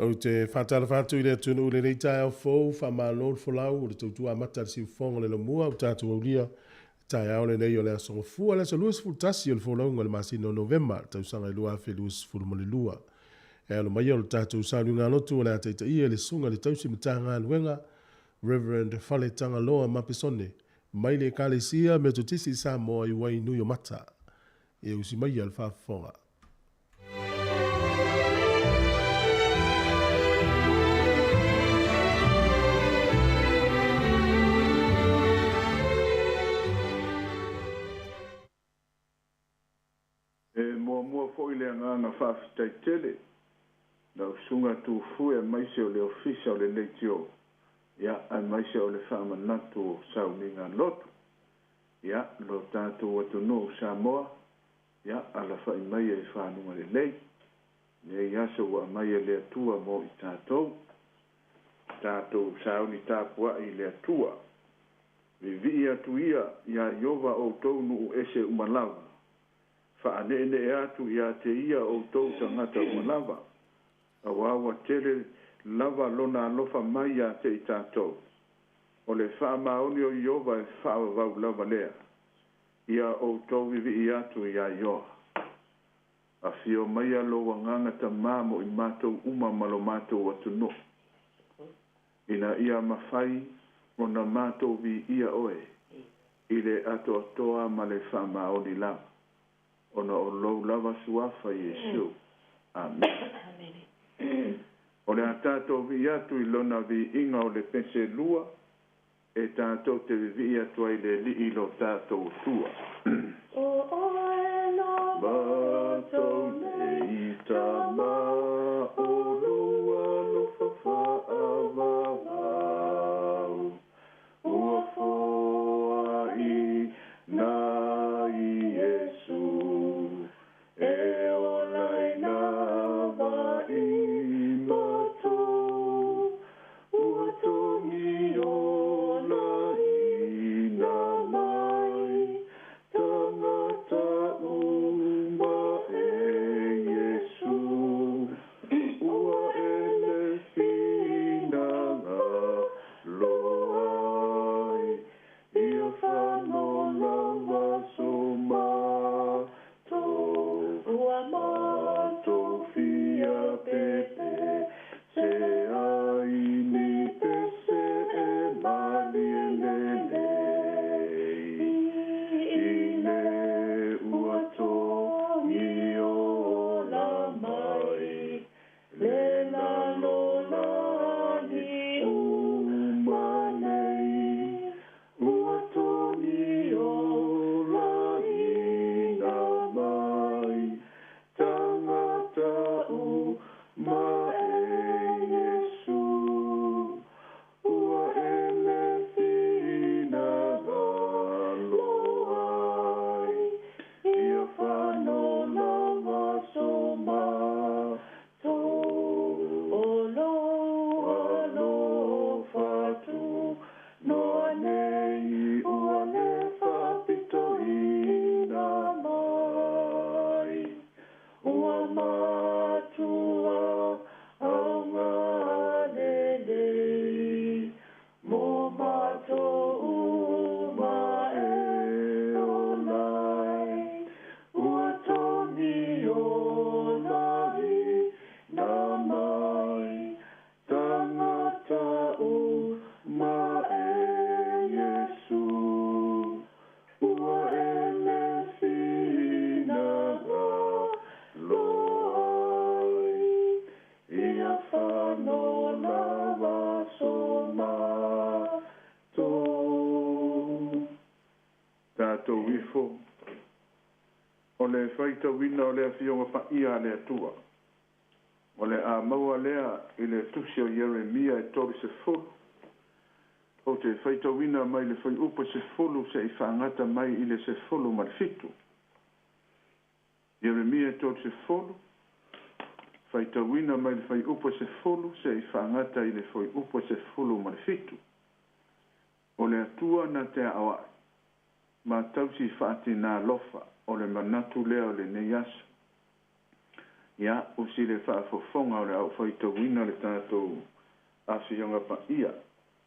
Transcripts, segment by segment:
Ou te faatalofa atu i le atunuu i lenei taeao fou, faamalo le folau o le tautua amata a le siufofoga o le Lamua ua tatou aulia le taeao lenei o le Aso Gafua, le aso 21 o le folauga o le masina o Novema, le tausaga e 2022. E alo maia o le tatou sauniga lotu o le a taitaia e le Susuga i le Tausi Matagaluega, Reverend Faletagaloa Mapesone, mai le Ekalesia Metotisi i Samoa i Wainuiomata. E usi maia le faafofoga. E muamua foi le agaga faafetai tele lau Susuga Tufue aemaise o le Ofisa o le Leitio, ia, aemaise o le faamanatu o sauniga lotu. Ia, lo tatou atunuu Samoa, ia, alafai maia i fanuga lelei. Lenei aso ua aumai e le Atua mo i tatou. Tatou sauni tapuai i le Atua. Vivii atu ia iā Ieova outou nuu ese uma lava. Faaneenee atu ia te ia outou tagata uma lava, auā ua tele lava lona alofa mai ia te i tatou. O le faamaoni o Ieova e faavavau lava lea. Ia outou vivii atu iā Ioa. Afio maia lou agaga Tamā mo i matou uma ma lo matou atunuu, ina ia mafai ona matou viia oe i le atoatoa ma le faamaoni lava, ona o lou lava suafa Iesu. Amene. O le a tatou vii atu i lona viiga o le pese lua, e tatou te vivii atu ai i le Alii lo tatou Atua. O oe na Matou nei tama o lou alofa faavavau, ua foai na Iesu e ola ai na vai matou, ua togi olaina mai tagata uma e Iesu, ua e le finagalo ai, ia fano lava so matou, ua matou fia pepe se ai ni pese e malie lelei, i le ua togi ola mai le lalolagi uma nei, ua togi olaina mai tagata uma e Iesu, ua e le finagalo ai, ia fano lava so matou. O lou alofa tunoa nei ua le faapitoina mai, ua matua auga lelei mo matou uma e ola ai, ua togi olaina mai tagata uma e Iesu, ua e le finagalo ai, ia fano lava so matou. Tatou ifo o le faitauina o le Afioga Paia a le Atua. O le a maua lea i le tusi o Ieremia e 30. Ou te faitauina mai le fuaiupu 10 se'i faagata mai i le 17. Ieremia 30, faitauina mai le fuaiupu 10 se'i faagata i le fuaiupu 17. O le Atua na te aoai, ma tausi faatinā lofa, o le manatu lea o lenei aso. Ia, usi le faafofoga o le aufaitauina le tatou Afioga Paia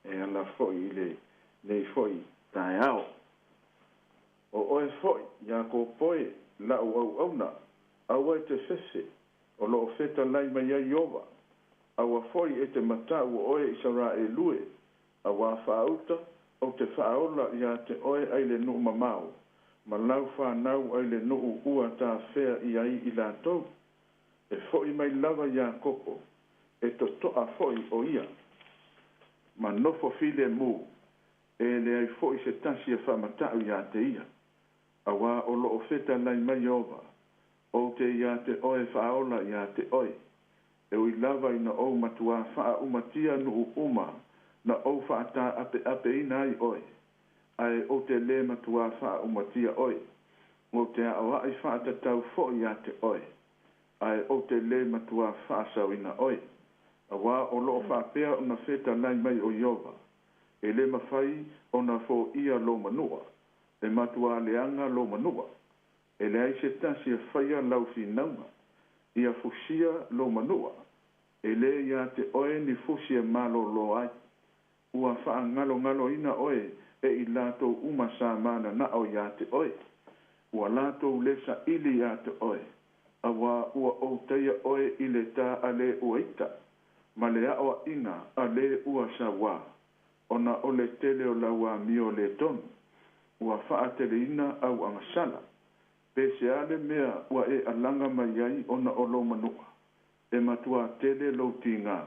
e ala foi i lenei foi taeao. O oe foi, Iakopo e, la'u auauna, aua e te fefe, o loo fetalai mai ai Ieova. Aua foi e te mata'u o oe Isaraelu e, auā faauta ou te faaola iā te oe ai le nuu mamao, ma lau fanau ai le nuu ua tafea i ai i latou. E fo'i mai lava Iakopo, e toto'a foi o ia, ma nofo filemu, e leai foi se tasi e faamata'u iā te ia. Auā o loo fetalai mai Ieova, ou te iā te oe faaola iā te oe. E ui lava ina ou matuā faaumatia nuu uma na ou faatā'ape'apeina ai oe, ae ou te lē matuā faaumatia oe. Ou te aoa'i faatatau foi iā te oe, ae ou te lē matuā faasaoina oe. Auā o loo faapea ona fetalai mai o Ieova, e lē mafai ona foia lou manu'a, e matuā leaga lou manu'a. E leai se tasi e faia lau finauga. Ia fusia lou manu'a, e lē iā te oe ni fusi e malōlō ai. Ua faagalogaloina oe e i latou uma sa manana'o iā te oe. Ua latou lē saili iā te oe, auā ua ou taia oe i le tā a lē ua ita, ma le aʻoaʻiga a lē ua sauā, ona o le tele o lau amio lē tonu. Ua faateleina au agasala. Pe se a le mea ua e alaga mai ai ona o lou manu'a, e matuā tele lou tigā,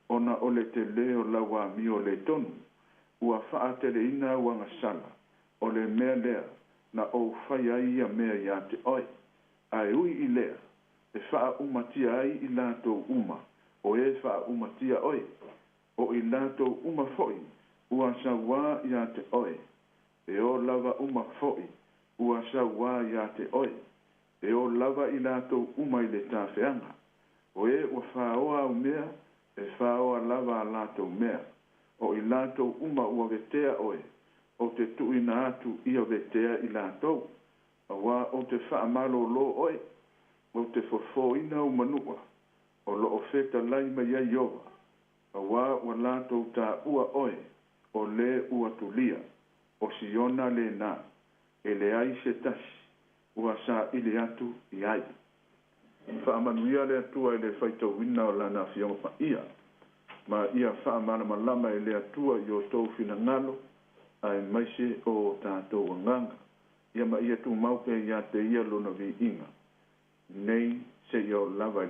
ona o le telē o lau amio lē tonu. Ua faateleina au agasala, o le mea lea na ou faia ai ia mea iā te oe. Ae ui i lea, e faaʻumatia ai i latou uma o e faaʻumatia oe, o i latou uma foi ua sauā iā te oe, e ō lava uma foi ua sauā iā te oe, e ō lava i latou uma i le tafeaga. O e ua fāoa au mea, e fāoa lava a latou mea. O i latou uma ua vetea oe, ou te tuuina atu ia vetea i latou. Auā ou te faamalōlō oe, ou te fofōina ou manu'a, o loo fetalai mai ai Ieova, auā ua latou tāua oe, o lē ua tulia, o Siona lena, e leai se tasi ua saili atu i ai. Faamanuia le Atua i le faitauina o Lana Afioga Paia, ma ia faamalamalama e le Atua i outou finagalo aemaise o o tatou agaga, ia ma ia tumau pea iā te Ia Lona viiga, nei seia oo lava i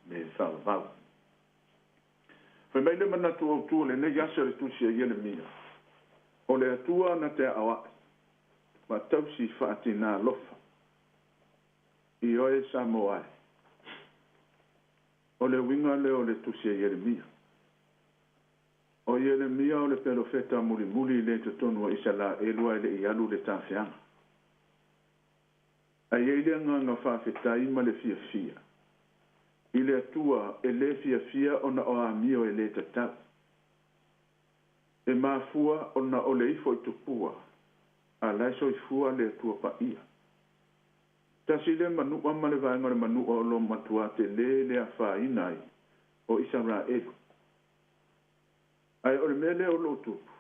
le faavavau. Fai mai le manatu autū o lenei aso i le Tusi a Ielemia, O le Atua na te aoaʻi ma tausi faatinā alofa i oe Samoa e. O le uiga lea o le Tusi a Ielemia. O Ielemia o le pelofeta mulimuli i le totonu o Isalaelu ae le i alu le tafeaga. Ae i ai le agaga faafetai ma le fiafia i le Atua e lē fiafia ona o amio e lē tatau. E mafua ona o le ifo i tupua a la e soifua le Atua Paia. Tasi lea manu'a ma le vaega o le manu'a o lo matuā telē le afaina ai o Isaraelu. Ae o le mea lea o loo tupu,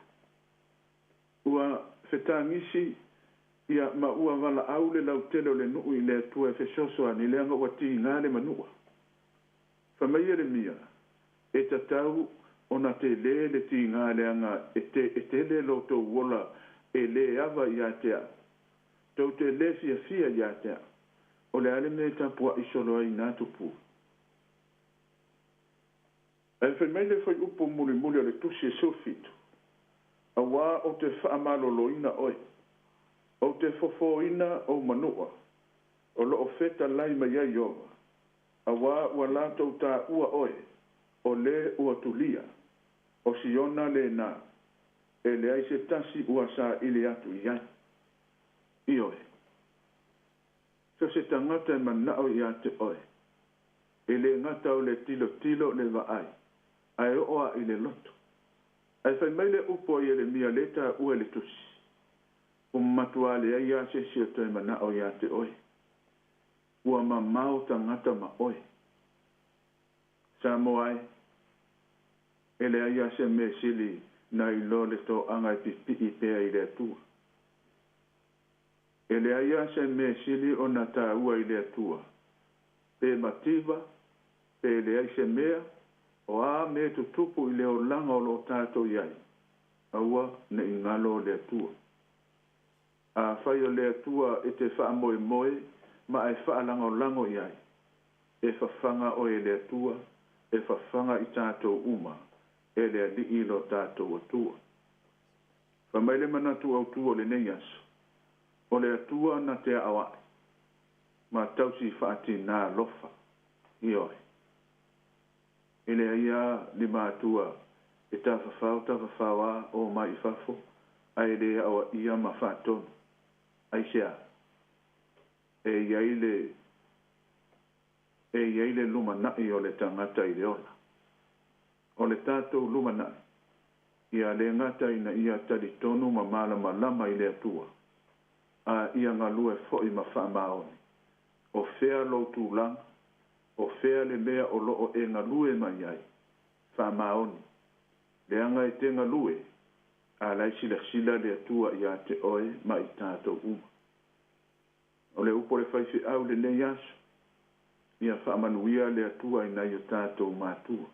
ua fetagisi ia ma ua valaau le lautele o le nuu i le Atua e fesoasoani leaga ua tigā le manu'a. Fai mai Ieremia, E tatau ona telē le tigā leaga e te e tele lo tou ola e lē ava iā te au. Tou te lē fiafia iā te au. O le a le mea e tapuaʻi solo ai nā tupua? Ae fai mai le fuaiupu mulimuli o le Tusi e 17, Auā ou te faamaloloina oe, ou te fofōina ou manu'a, o loo fetalai mai ai Ieova, auā ua latou tāua oe, o lē ua tulia, o Siona lena, e leai se tasi ua saili atu i ai. Ioe. So se tagata e mana'o iā te oe, e lē gata o le tilotilo le vaai, ae oo a i le loto. Ae fai mai le upu a Ieremia lē tāua i le Tusi, Ua matuā leai a se isi o toe mana'o iā te oe. Ua mamao tagata ma oe. Samoa e, e leai lava se mea sili nai lo le toaga e pipii pea i le Atua. E leai lava se mea sili ona taua i le Atua, pe mativa, pe leai se mea, o a mea tutupu i le olaga o lo o tatou i ai, aua ne i galo le Atua. Afai o le Atua e te faamoemoe ma e faalagolago i ai, e fafaga oe e le Atua, e fafaga i tatou uma, e le Alii lo tatou Atua. Fai mai le manatu autu o lenei aso, o le Atua na te aoai, ma tausi faatinā alofa. Ioe. E leai lava ni matua e tafafao tafafao a o mai i fafo ae le aoaia ma faatonu. Aisea? E i ai le e i ai le lumanai o le tagata i le ola. O le tatou lumanai, ia le gata ina ia talitonu ma malamalama i le Atua, a ia galue foi ma faamaoni. O fea lou tulaga? O fea le mea o lo o e galue mai ai? Faamaoni. Leaga e te galue, a la e silasila le Atua ia te oe ma i tatou uma. O le upu a le faifeau i lenei aso, ia faamanuia le Atua i nai o tatou matua,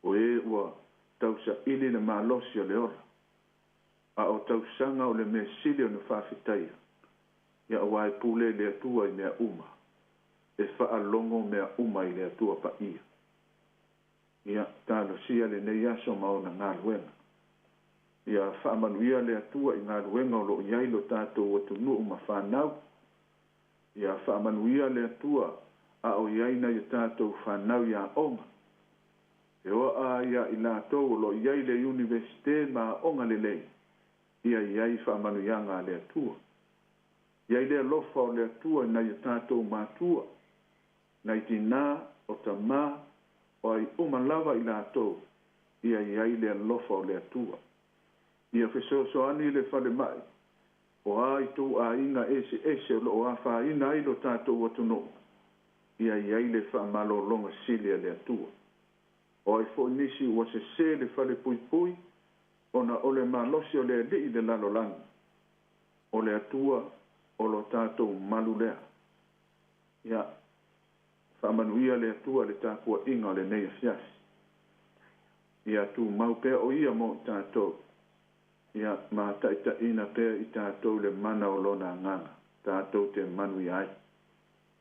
o e ua tausaili le malosi o le ola, a o tausaga o le mea sili ona faafetaia, ia aua e pule le Atua i mea uma, e faalogo mea uma i le Atua Paia. Ia, talosia lenei aso ma ona galuega. Ia faamanuia le Atua i galuega o lo o i ai lo tatou atunuu ma fanau. Ia faamanuia le Atua a o i ai nai a tatou fanau i aoga. E oa ia i latou o lo o i ai le Iunivesite ma aoga lelei, ia i ai faamanuiaga a le Atua. I ai le alofa o le Atua i nai a tatou matua, nai tinā, o tamā, o ai uma lava i latou, ia i ai le alofa o le Atua. Ia fesoasoani le falemai, o a i tou aiga eseese o lo o afaina ai lo tatou atunuu, ia i ai le faamalologa sili a le Atua. O ai foi nisi ua sese le falepuipui ona o le malosi o le alii i le lalolagi, o le Atua o lo tatou malu lea. Ia faamanuia le Atua i le tapuaiga o lenei afiafi. Ia tumau pea o Ia mo i tatou. Ia mataitaiina pea i tatou le mana o Lona Agaga, tatou te manuia ai.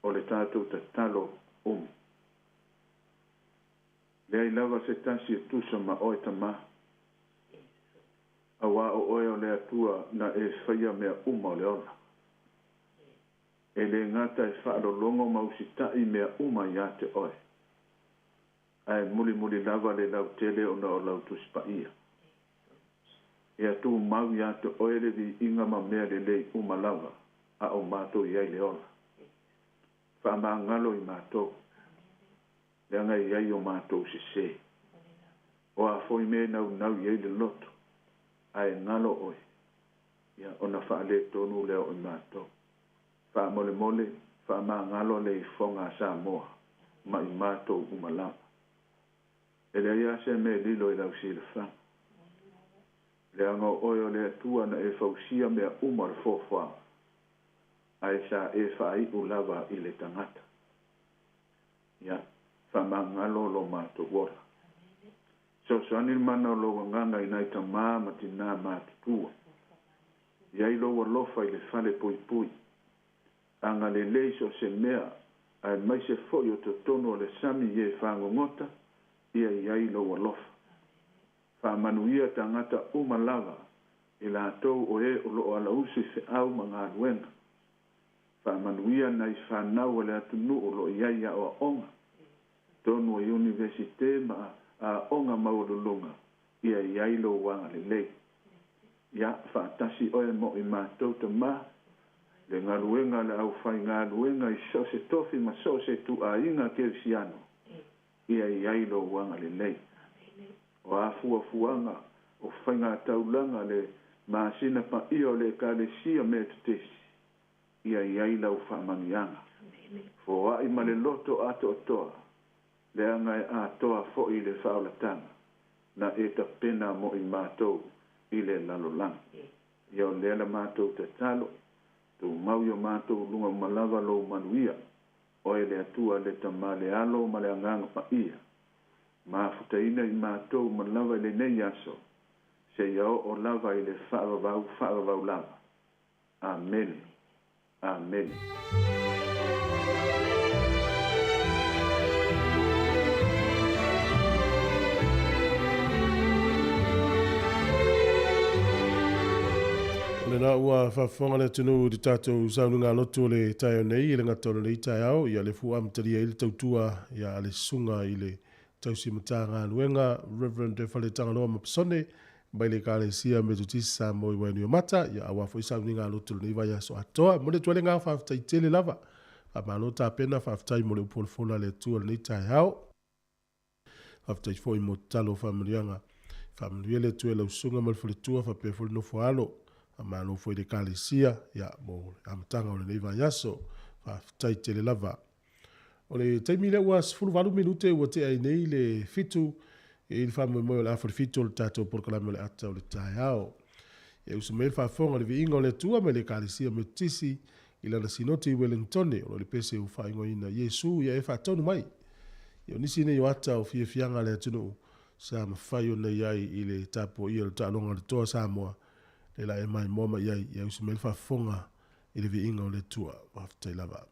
O le tatou tatalo umi. Leai lava se tasi e tusa ma oe Tama, auā o oe o le Atua na e faia mea uma o le ola. E le gata e faalologo ma usitai mea uma ia te oe, ae mulimuli lava le lautele ona o lau Tusi Paia. Ia tumau ia te oe le viiga ma mea lelei uma lava a o matou i ai le ola. Faamagalo i matou, leaga e i ai o matou sese. O a foi mea e naunau i ai le loto, ae galo oe, ia ona faaletonu lea o i matou. Faamolemole, faamagalo le ifoga a Samoa ma i matou uma lava. E leai lava se mea e lilo i lau silafaga. Leaga o oe o le Atua na e fausia mea uma o le foafoaga, ae sa e faaiu lava i le tagata. Ia, faamagalo lo matou ola. Fesoasoani le mana o lou agaga i nai tamā ma tinā matutua. I ai lou alofa i le fale puipui. Agalelei so o se mea, aemaise foi o totonu o le sami i e fagogota, ia i ai lou alofa. Faamanuia tagata uma lava, i latou o e o lo o alausu i feau ma galuega. Faamanuia nai fanau a le atunuu o lo o i ai i aoaoga, totonu o Iunivesite ma aoga maualuluga, ia i ai lou agalelei. Ia, faatasi oe mo i matou Tama, le galuega a le aufaigaluega i so o se tofi ma so o se ituaiga kerisiano, ia i ai lou agalelei. O a fuafuaga, o faigataulaga, le masina paia o le Ekalesia Metotisi, ia i ai lau faamanuiaga. Foai ma le loto atoatoa. Leaga e atoa foʻi le faaolataga na e tapena mo i matou i le lalolagi. Ia o lea la matou tatalo, tumau i o matou luga uma lava lou manuia, oe le Atua le Tama le Alo ma le Agaga Paia, mafutaina i matou uma lava i lenei aso, seia oo lava i le faavavau faavavau lava. Amene. Amene. O lena ua faafofoga le atunuu i le tatou saunoaga lotu o le taeao nei, i le gata o lenei taeao, ia le fu amatalia ai le tautua ia a le susuga i le tausi Matagaluega Reverend Faletagaloa Mapasone mai le Ekalesia Metotisi Samoa i Wainuiomata, ia aua foi sauniga lotu o lenei vaiaso atoa. Momoli atu ai le agaga faafetai tele lava. Faamalo tapena, faafetai mo le upu folafola a le Atua i lenei taeao. Faafetai foi mo tatalo o faamanuiaga. Faamanuia le Atua i lau susuga ma le faletua faapea foi le nofo a alo. Faamalo foi i le Ekalesia ia mo le amataga o lenei vaiaso. Faafetai tele lava. O le taimi lea ua 18 minute ua tea ai nei le 7 i le faamoemoe o le afa le 7 o le tatou polokalame o le ata o le taeao. E usu mai le faafofoga o le viiga o le Atua mai le Ekalesia Metotisi i lana sinoti i Wellingtone o lo o le pese ua faaigoaina Iesu ia e faatonu mai. Ia o nisi nei o ata o fiafiaga a le atunuu sa mafai ona i ai i le tapuaia o le taaloga o le Toa Samoa le la e maimoa mai ai ia usu mai le faafofoga i le viiga o le Atua. Faafetai lava.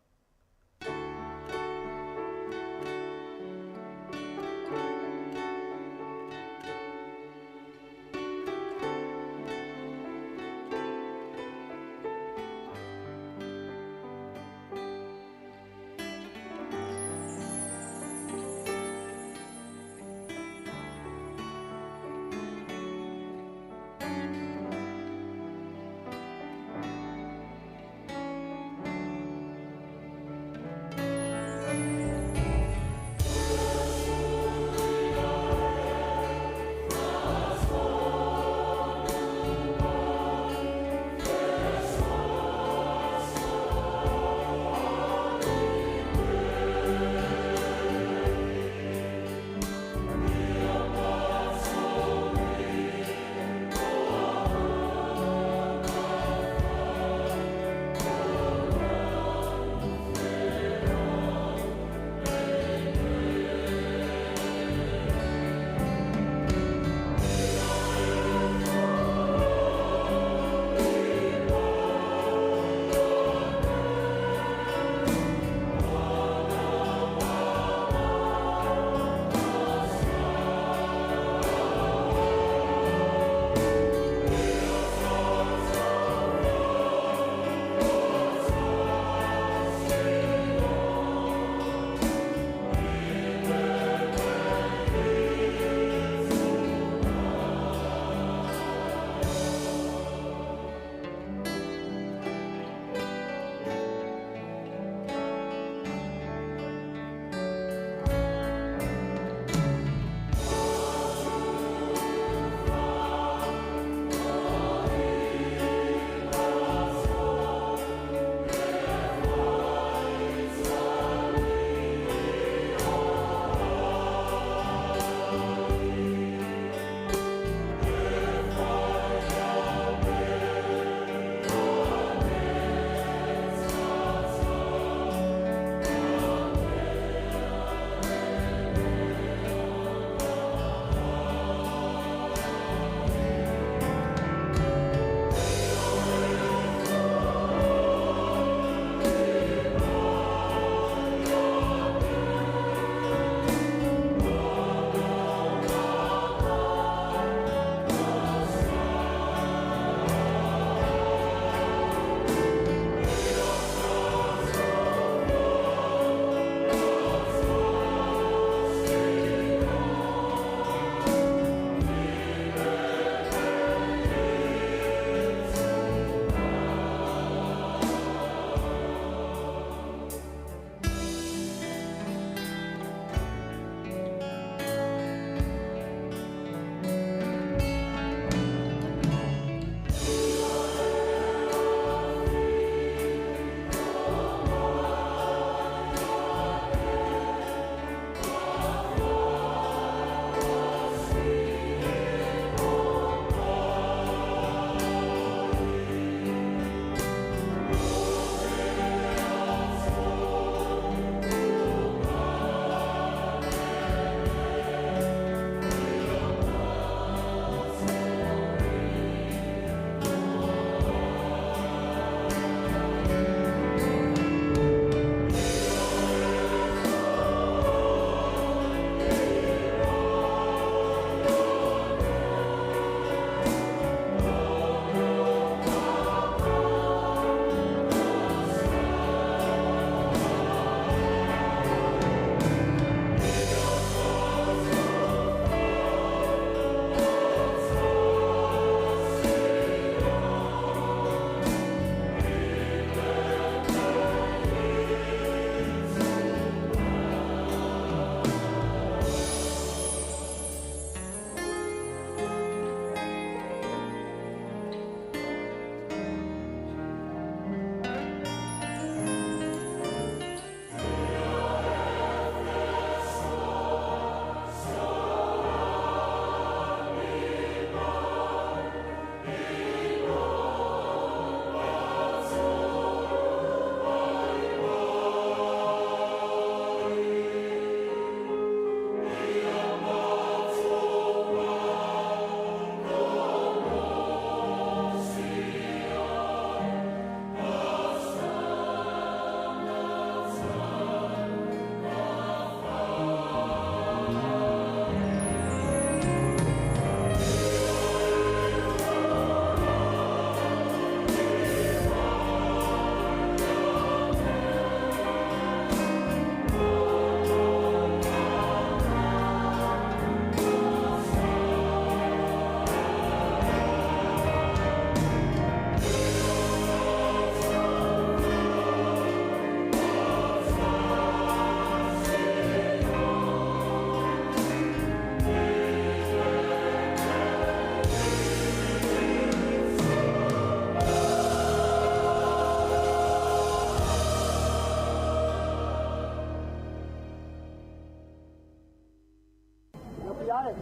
Ae,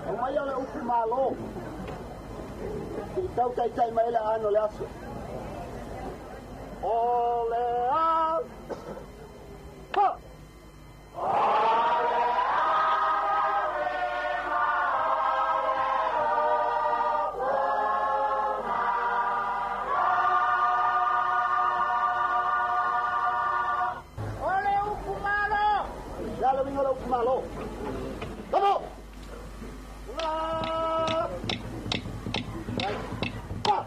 o mai o le upu malo. I tau taitai mai le ano le aso. O le a... Ha! O le upu malo. Le ala winga le upu malo. Tamo! La! Ha!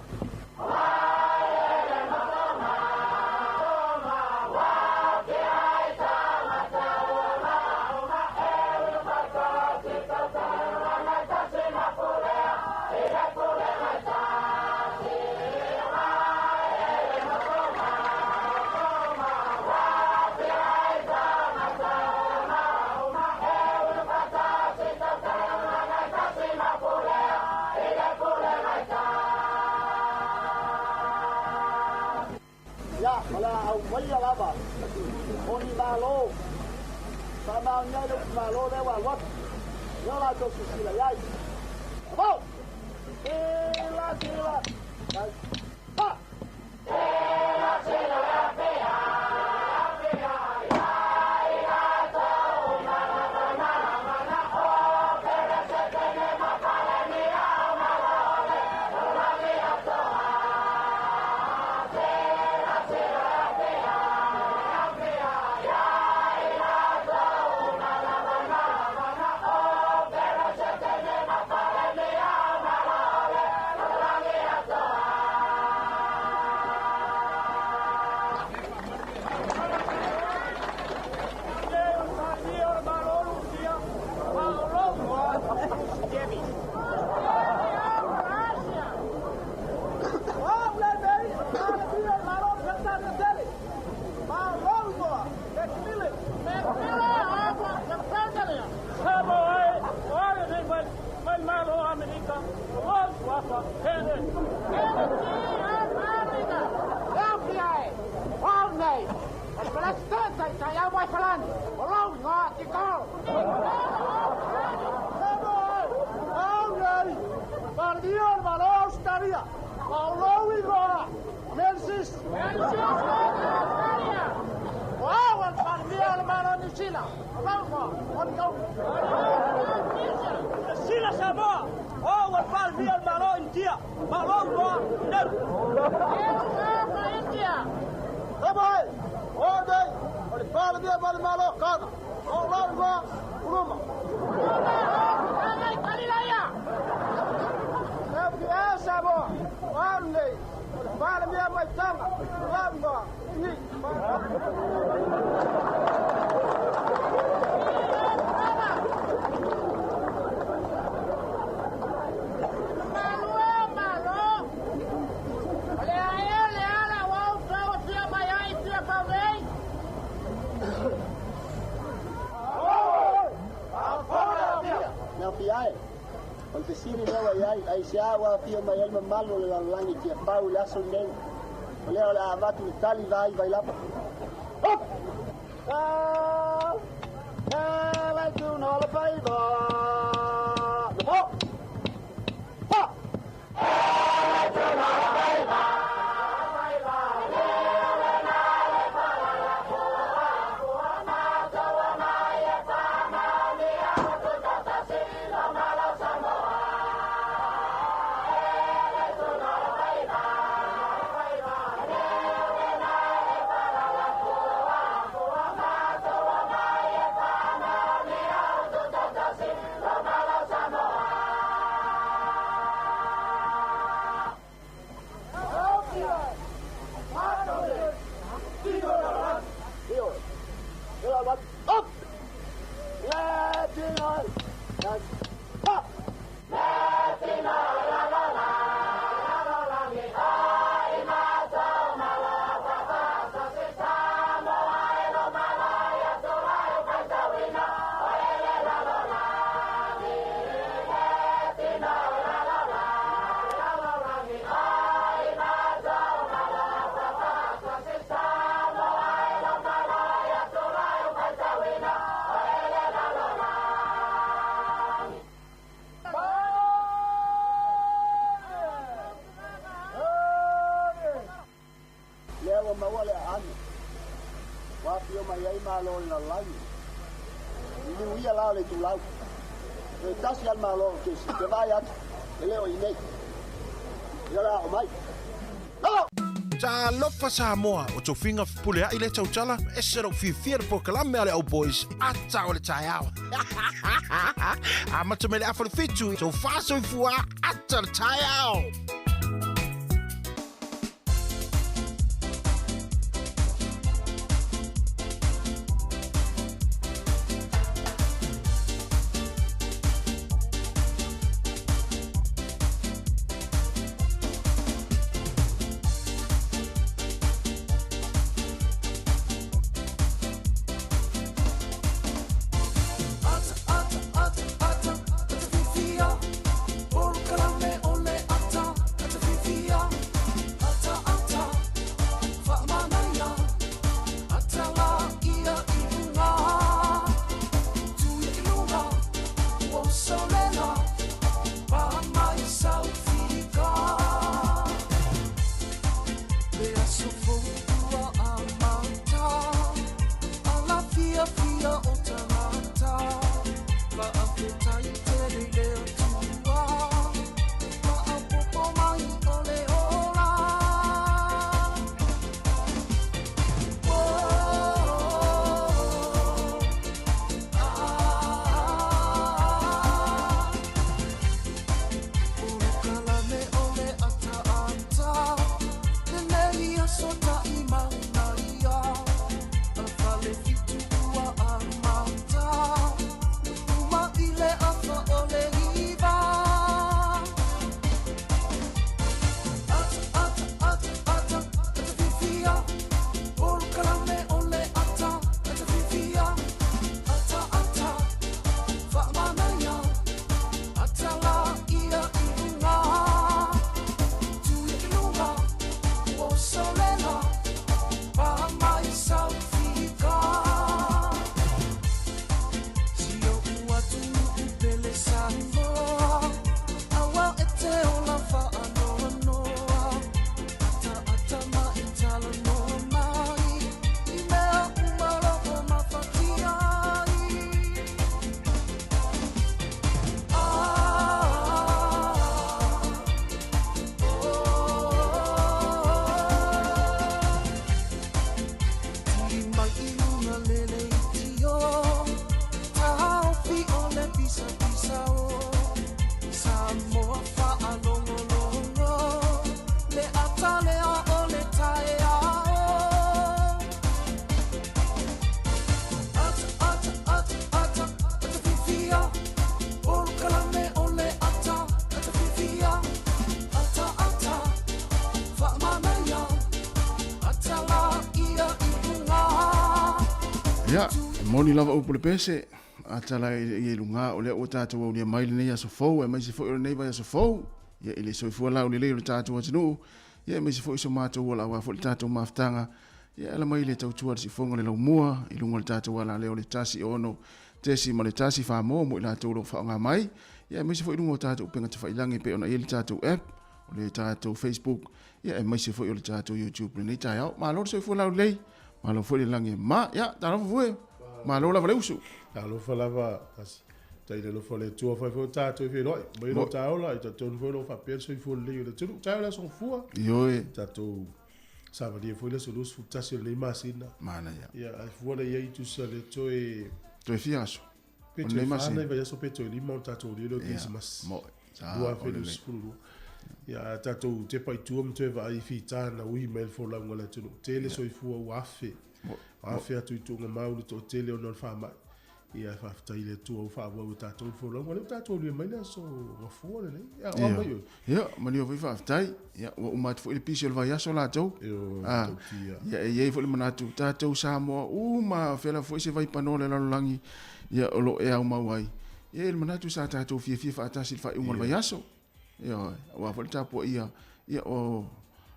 Ia, o le au maia lava. O ni malo. Sa maonia le upu malo lea ua alu atu. Ia o latou sisila iai. Amo! Sila, sila. Ai. Ha! Sila Samoa, o el Palmia el Malo India, Malo Moa, Neu. India. Tamo e! O nei! O le palemia ma le malo Kana. O lau igoa, Uluma. E Samoa, o au nei. O le palemia mai Tonga. O lau igoa, Ini. Mea fia e. O le fesili lea ua iai, ai se a ua afio mai ai mamalu o le lalolagi i Tiafau i le aso lenei. O lea o le a avatu le tali vai vai lapa. Hop! Ah! Ah, lai tu no le faiva. Ho! Ha! mai ai malo o le lalolagi. Liliu ia la o le itulau. Toe tasi lava le malo o Kesi, ou te vaai atu, e le o i inei. Ia o le a oo mai. Lalo! Talofa Samoa, o tofiga fepuleai lea tautala, ese lou fiafia i le polokalame a le Old Boys, ata o le taeao. Amata mai le afa o le fitu, tofa soifua, ata o le taeao. Ia, e moni lava upu le pese, atala i e luga o lea ua tatou aulia mai lenei aso fou, aemaise foi o lenei vaiaso fou, ia i le soifua laulelei o le tatou atunuu, ia aemaise foi so matou ola aua foi le tatou mafutaga, ia ala mai le tautua le sifoga le laumua i luga o le tatou alaleo le 16.1 Samoa mo i latou o lo o faaaoga mai, ia aemaise foi i luga o tatou upega tafailagi e pei ona i ai le tatou app, o le tatou Facebook, ia aemaise foi o le tatou YouTube i lenei taeao. Malo le soifua laulelei. Malo foi le lagi e ma. Ia, talofa fue. Malo lava le usu. Talofa lava, tasi. Tai le alofa o le Atua fai foi o tatou e feiloai. Mai lo taola, i talitonu foi o lo o faapea le soifua lelei o le atunuu. Taeao le aso Gafua. Ioe. Tatou savalia foi le aso 21 o lenei masina. Manaia. Ia, ae fua lea i ai tusa le toe... Toe fia aso. Pe toe fa nai vaiaso pe toe lima o tatou aulia le o Kerisimasi. Moe. 2022. Ia, a tatou tepa i tua ma toe vaai i fita na ui mai le folauga a le atunuu. Tele soifua ua afe. Afe atu i tuugamau le toatele ona o le faamai. Ia, faafetai i le Atua ua faaauau e tatou le folauga. Lea ua tatou aulia mai le aso Gafua lenei. Ia, o a mai oe? Ia, manuia foi faafetai. Ia, ua uma atu foi le pisi o le vaiaso latou. Ia, e i ai foi le manatu, tatou Samoa uma, fea lava foi se vaipanoa o le lalolagi, ia, o lo o e aumau ai. E i ai le manatu sa tatou fiafia faatasi i le faaiuga o le vaiaso. Ioe, aua foi le tapuaia, ia, o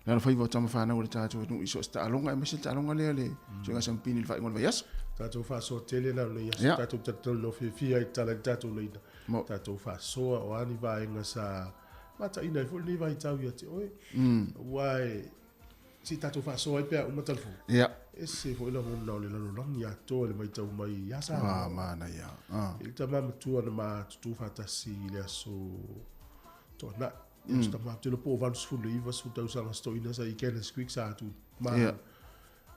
le alofaiva o tama fanau a le tatou atunuu i so o se taaloga, aemaise le taaloga lea le suiga sampini i le faaiuga o le vaiaso. Tatou faasoa tele la o lenei aso, tatou talatalanoa fiafia ai i tala i le tatou laina, tatou faasoa o a ni vaega sa mataina ai foi lenei vaitau ia te oe. Aua e. Se i tatou faasoa ai pe a uma talafou. Ia. E ese foi lagona o le lalolagi atoa i le matau mai ia Samoa. Ah, manaia. Ah. I le tama matua na ma tutū faatasi i le aso Toanai. Ia se tama, ou te iloa po o 89, 10 tausaga se toeaina sa i Cannons Creek sa atu ma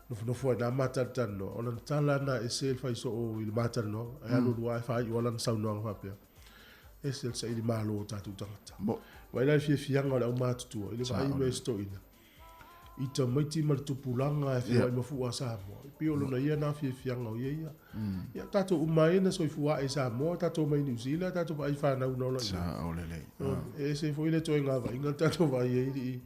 nofonofo ai na ma talatalanoa. O lana tala lena e ese le fai soo i le ma talanoaga. Ae alu alu lava e faaiu lava lana saunoaga faapea, ese le saili malo o tatou tagata. Vaai la i le fiafiaga o le aumatutua i le vaai mai o se toeaina i tamaiti ma le tupulaga e feoai ma fua a Samoa. E pei o lona ia na fiafiaga o ia ia. Ia tatou uma ai na soifua ae i Samoa, tatou mai Niu Sila, tatou vaai fanau na ola i inei. E ese foi le toe gavaiga le tatou vaai ai i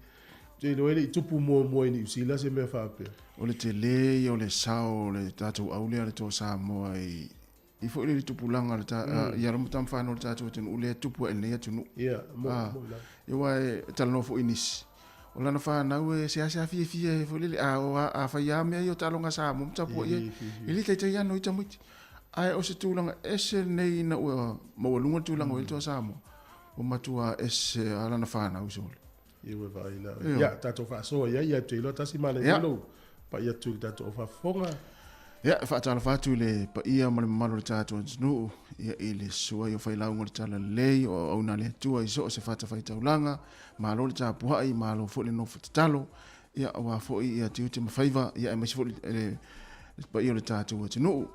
te iloa e le i tupu muamua i Niu Sila se mea faapea. O le tele ia o le sao o le tatou au lea le toa Samoa i i foi le tupulaga le ta ia lo matamfano le tatou atunuu lea tupu ai lenei atunuu. Ia, mo mo la. Ia aua e talanoa foi nisi. O lana fanau e seasea fiafia ai foi lele a o a fai lava mea ia o taaloga a Samoa ma tapuai ai. E le taitai lava noi tamaiti. Ae o se tulaga ese lenei ina ua maualuga le tulaga ua i ai le toa Samoa, ua matua ese lava lana fanau sole. Ia ua vaai la. Ia, tatou faasoa i ai, ia ou te iloa tasi manaia lou pai atu i le tatou faafofoga. Ia, e faatalofa atu i le paia ma le mamalu o le tatou atunuu, ia, i le susu ai o failauga o le Talalelei, o auauna a le Atua i so o se fatafaitaulaga, malo le tapuai, malo foi le nofo tatalo, ia, aua foi ia tiute ma faiva, ia, aemaise foi le paia o le tatou atunuu.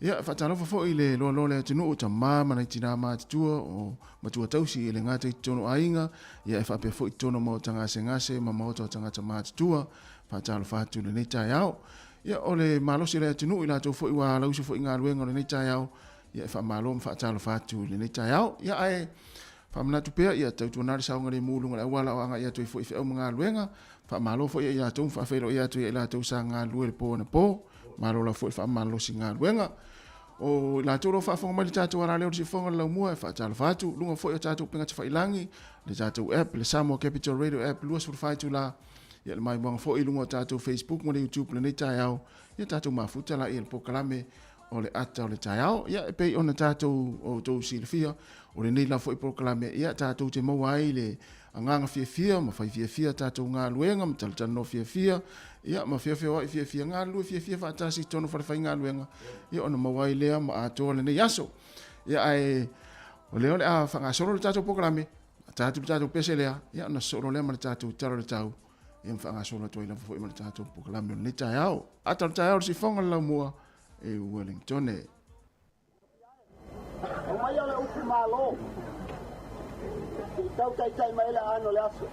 Ia, e faatalofa foi i le loaloa o le atunuu, tama ma nai tinā matutua, o matua tausi e le gata i totonu o aiga, ia e faapea foi i totonu o maota gasegase ma maota o tagata matutua. Faatalofa atu i lenei taeao. Ia, o le malosi o le atunuu i latou foi ua alausu foi i galuega o lenei taeao, ia e faamalo ma faatalofa atu i lenei taeao. Ia, ae faamanatu pea, ia tautuana le saogalemu i luga o le auala o agai atu ai foi i feau ma galuega. Faamalo foi ia i latou ma faafeiloai atu ia i latou sa galulue i le po anapo. Malo lava foi le faamalosi galuega. O i latou o lo o faafofoga mai i le tatou alaleo o le siufofoga o le laumua, e faatalofa atu, luga foi o tatou upega tafailagi, le tatou app, le Samoa Capital Radio App 24 itula, ia le maimoaga foi i luga o tatou Facebook ma le YouTube lenei taeao, ia tatou mafuta laia i le polokalame o le ata o le taeao. Ia e pei ona tatou outou silafia, o lenei lava foi polokalame, ia tatou te maua ai le agaga fiafia ma fai fiafia tatou galuega ma talatalanoa fiafia, ia ma feofeoai fiafia, galulue fiafia faatasi i totonu o falefaigaluega, ia ona maua ai lea ma atoa lenei aso. Ia ae o lea o le a faagasolo le tatou polokalame, ta atu le tatou pese lea, ia ona sosoo loa lea ma le tatou tala o le tau, ia ma faagasolo atu ai lava foi ma le tatou polokalame o lenei taeao. Ata o le taeao o le sifoga o le laumua i Wellington. Aumaia le upu malo se i tau taitai mai ai le aano o le aso.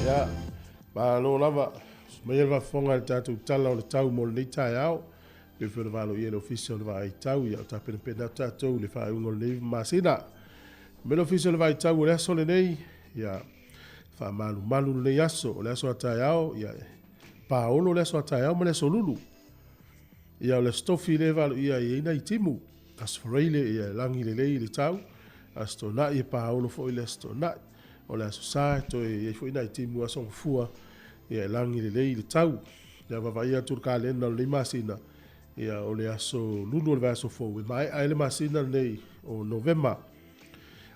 Ia, malo lava. Mai le faafofoga i le tatou tala o le tau mo lenei taeao. E pei ona valoia e le Ofisa o le Vaai Tau, ia o tapenapena atu tatou i le faaiuga o lenei masina. Mai le Ofisa o le Vaai Tau o le aso lenei, ia, faamalumalu lenei aso. O le aso a taeao, ia, paolo le aso a taeao ma le aso lulu. Ia, o le aso tofi lea e valoia ai nai timu. Aso Faraile, ia, e lagi lelei le tau. Aso Toonai, e paolo foi le aso Toonai. O le aso Sa, e toe i ai foi nai timu aso Gafua, ia, e lagi lelei le tau. Ia, vaavaai atu le kalena o lenei masina, ia, o le aso lulu o le vaiaso fou, e maea ai le masina lenei o Novema.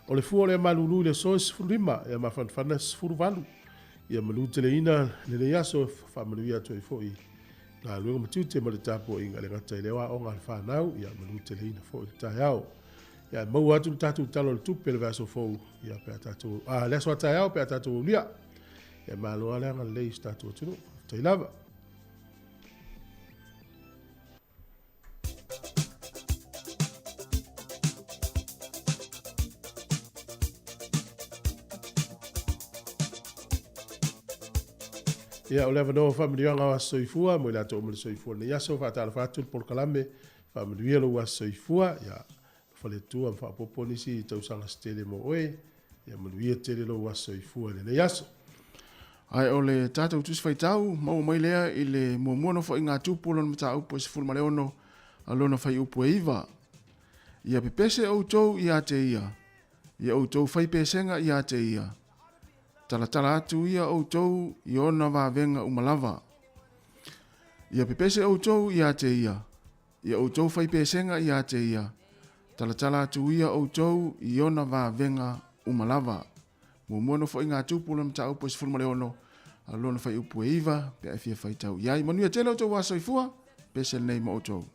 O le fua o le malulu i le aso e 15, ia mafanafana e 18. Ia manuteleina lenei aso, faamanuia atu ai foi galuega ma tiute ma le tapuaiga e le gata i le aoaoga a le fanau, ia manuteleina foi le taeao. Ia maua atu le tatou tala o le tupe le vaiaso fou, ia pe a tatou, le aso a taeao pe a tatou aulia. Ia malo lava le agalelei i si tatou atunuu. Faafetai lava. Ia, o le avanoa o faamanuiaga o aso soifua, mo i latou uma le soifua i lenei aso, faatalofa atu le polokalame, faamanuia lou aso soifua, ia, alofa le Atua ma faaopoopo nisi tausaga se tele mo oe, ia manuia tele lou aso soifua i lenei aso. Ae o le tatou Tusi Faitau, maua mai lea i le muamua nofoaiga a Tupu lona mataupu e 16 a lona fuaiupu e 9. Ia pepese outou ia te ia, ia outou fai pesega ia te ia, talatala atu ia outou i ona vavega uma lava. Ia pepese outou ia te ia, ia outou fai pesega ia te ia, talatala atu ia outou i ona vavega uma lava. Muamua nofoaiga a Tupu lona mataupu e 16 a lona fuaiupu e 9 pe a e fia faitau i ai. Manuia tele outou aso soifua, pese lenei ma outou.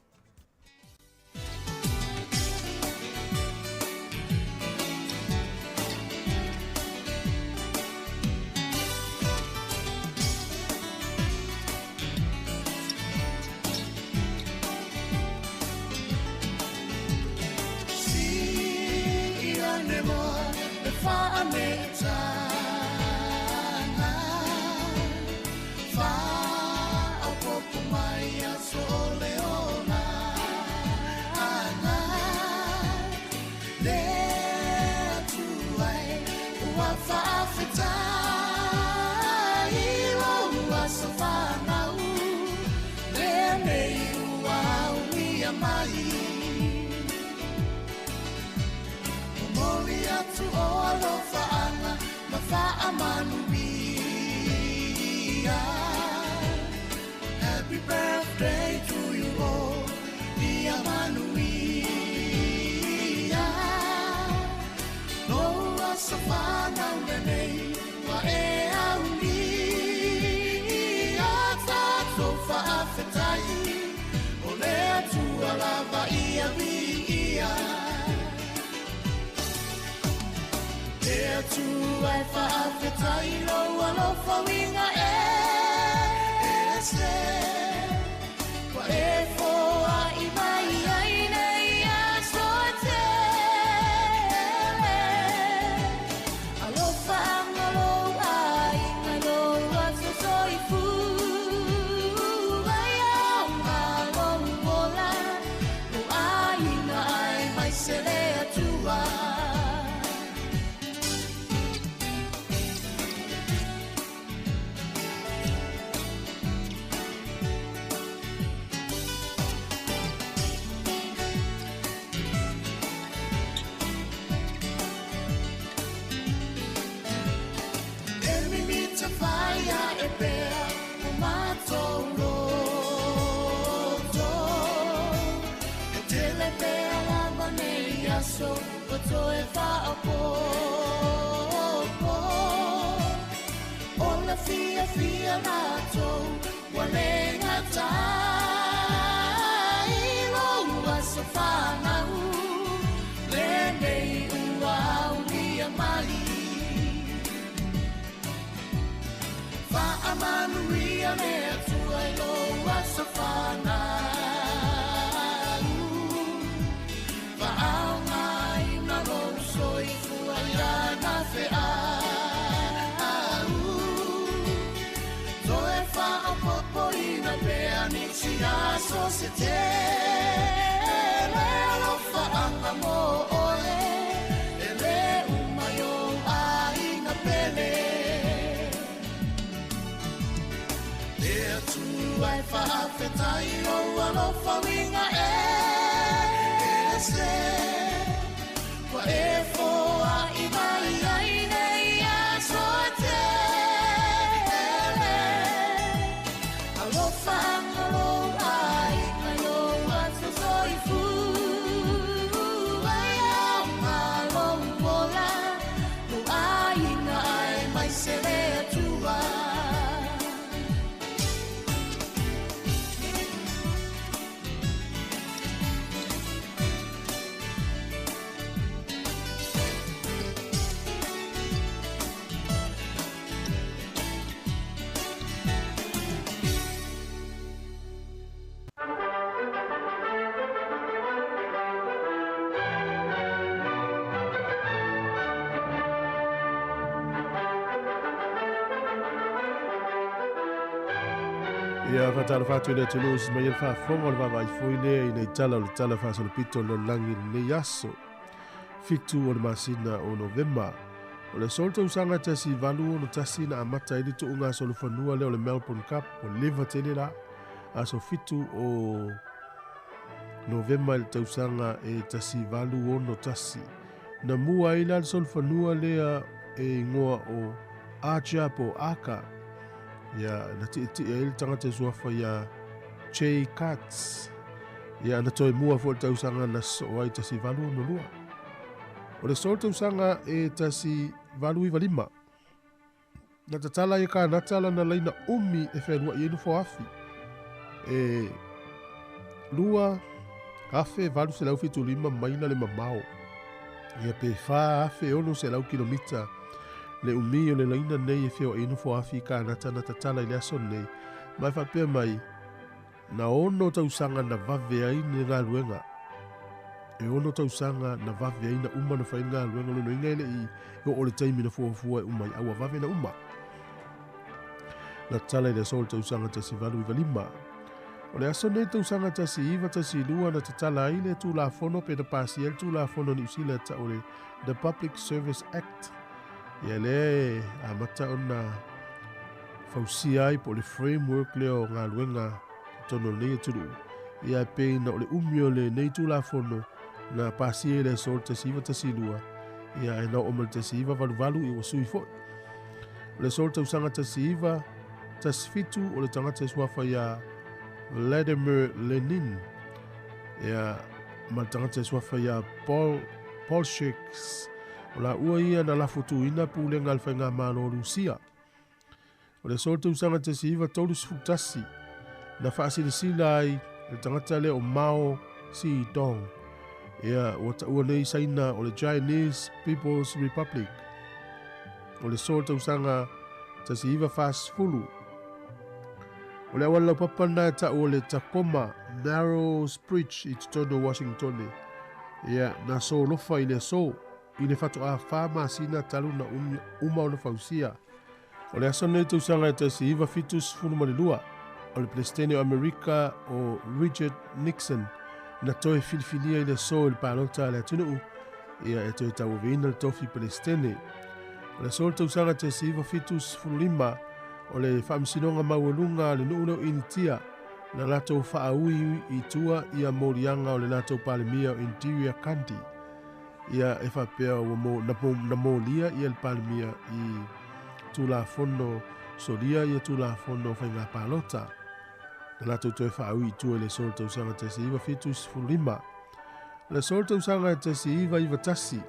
aso se tele Alofaaga mo oe E le uma i ou aiga pele Le Atua e faafetai lou alofa uiga ese Ua e foai mai ai nei aso e tele Alofaaga lou aiga i lou aso soifua E aoga lou ola lou aiga aemaise le Atua. Ia faatalofa atu i le atunuu se mai ai le faafofoga o le vaavaai foi lea ina i tala o le tala faasolopito o le lalolagi i lenei aso 7 o le masina o Novema. O le aso o le tausaga 1861 na amata ai le tuuga solofanua lea o le Melbourne Cup ua leva tele la aso 7 o Novema i le tausaga e 1861. Na mua ai la le solofanua lea e igoa o Archer po o Aka. Ia, na tietie ai le tagata e suafa ia J. Katz. Ia, na toe mua foi le tausaga na sosoo ai 1862. O le aso o le tausaga e 1895, na tatala ai e Kanata lana laina umi e fealuai ai nofoafi e 2,875 maila le mamao, ia pe 4,600 kilomita le umi o le laina nei e feoai ai nofoafi i Kanata na tatala i le aso nei, ma e faapea mai, na 6 tausaga na vave ai le galuega. E 6 tausaga na vave ai na uma na fai le galuega, lona uiga e le i oo le taimi na fuafua e uma ai, a ua vave na uma. Na tatala i le aso o le tausaga 1895. O le aso nei tausaga 1912 na tatala ai le Tulafono pe na pasia ai le Tulafono a Niu Sila tau o le The Public Service Act. Ia lea e amata ona fausia ai po o le framework lea o galuega i totonu o lenei atunuu. Ia e pei na o le umi o lenei Tulafono na pasia i le aso o le 1912, ia e na oo mai le 1988 ia ua sui foi. O le aso o le tausaga 1917 o le tagata e suafa ia Vladimir Lenin, ia ma le tagata e suafa ia Paul Bolsheviks. O la ua ia na lafotuina pulega a le faigamalo o Lusia. O le aso o le tausaga 1931 na faasilasila ai le tagata lea o Mao Zedong. Ia, ua taua nei Saina o le Chinese People's Republic. O le aso o le tausaga 1940. O le auala laupapa lena e tau o le Tacoma Narrows Bridge i totonu o Washingtone. Ia, na solofa i le aso i le faatoa 4 masina talu na uma ona fausia. O le aso nei tausaga e 1972, o le Peresetene o Amerika o Richard Nixon na toe filifilia i le aso i le palota a le atunuu, ia e toe tauaveina le tofi Peresetene. O le aso o le tausaga 1975, o le faamasinoga maualuga a le nuu lea o Initia na latou faaui i tua ia moliaga o le latou Palemia o Indira Gandhi. Ia e faapea ua mo, na, na molia ia le Palemia i Tulafono solia ia Tulafono o faiga palota. Na latou toe faaui i tua i le aso o le tausaga 1975. O le aso o le tausaga 1991,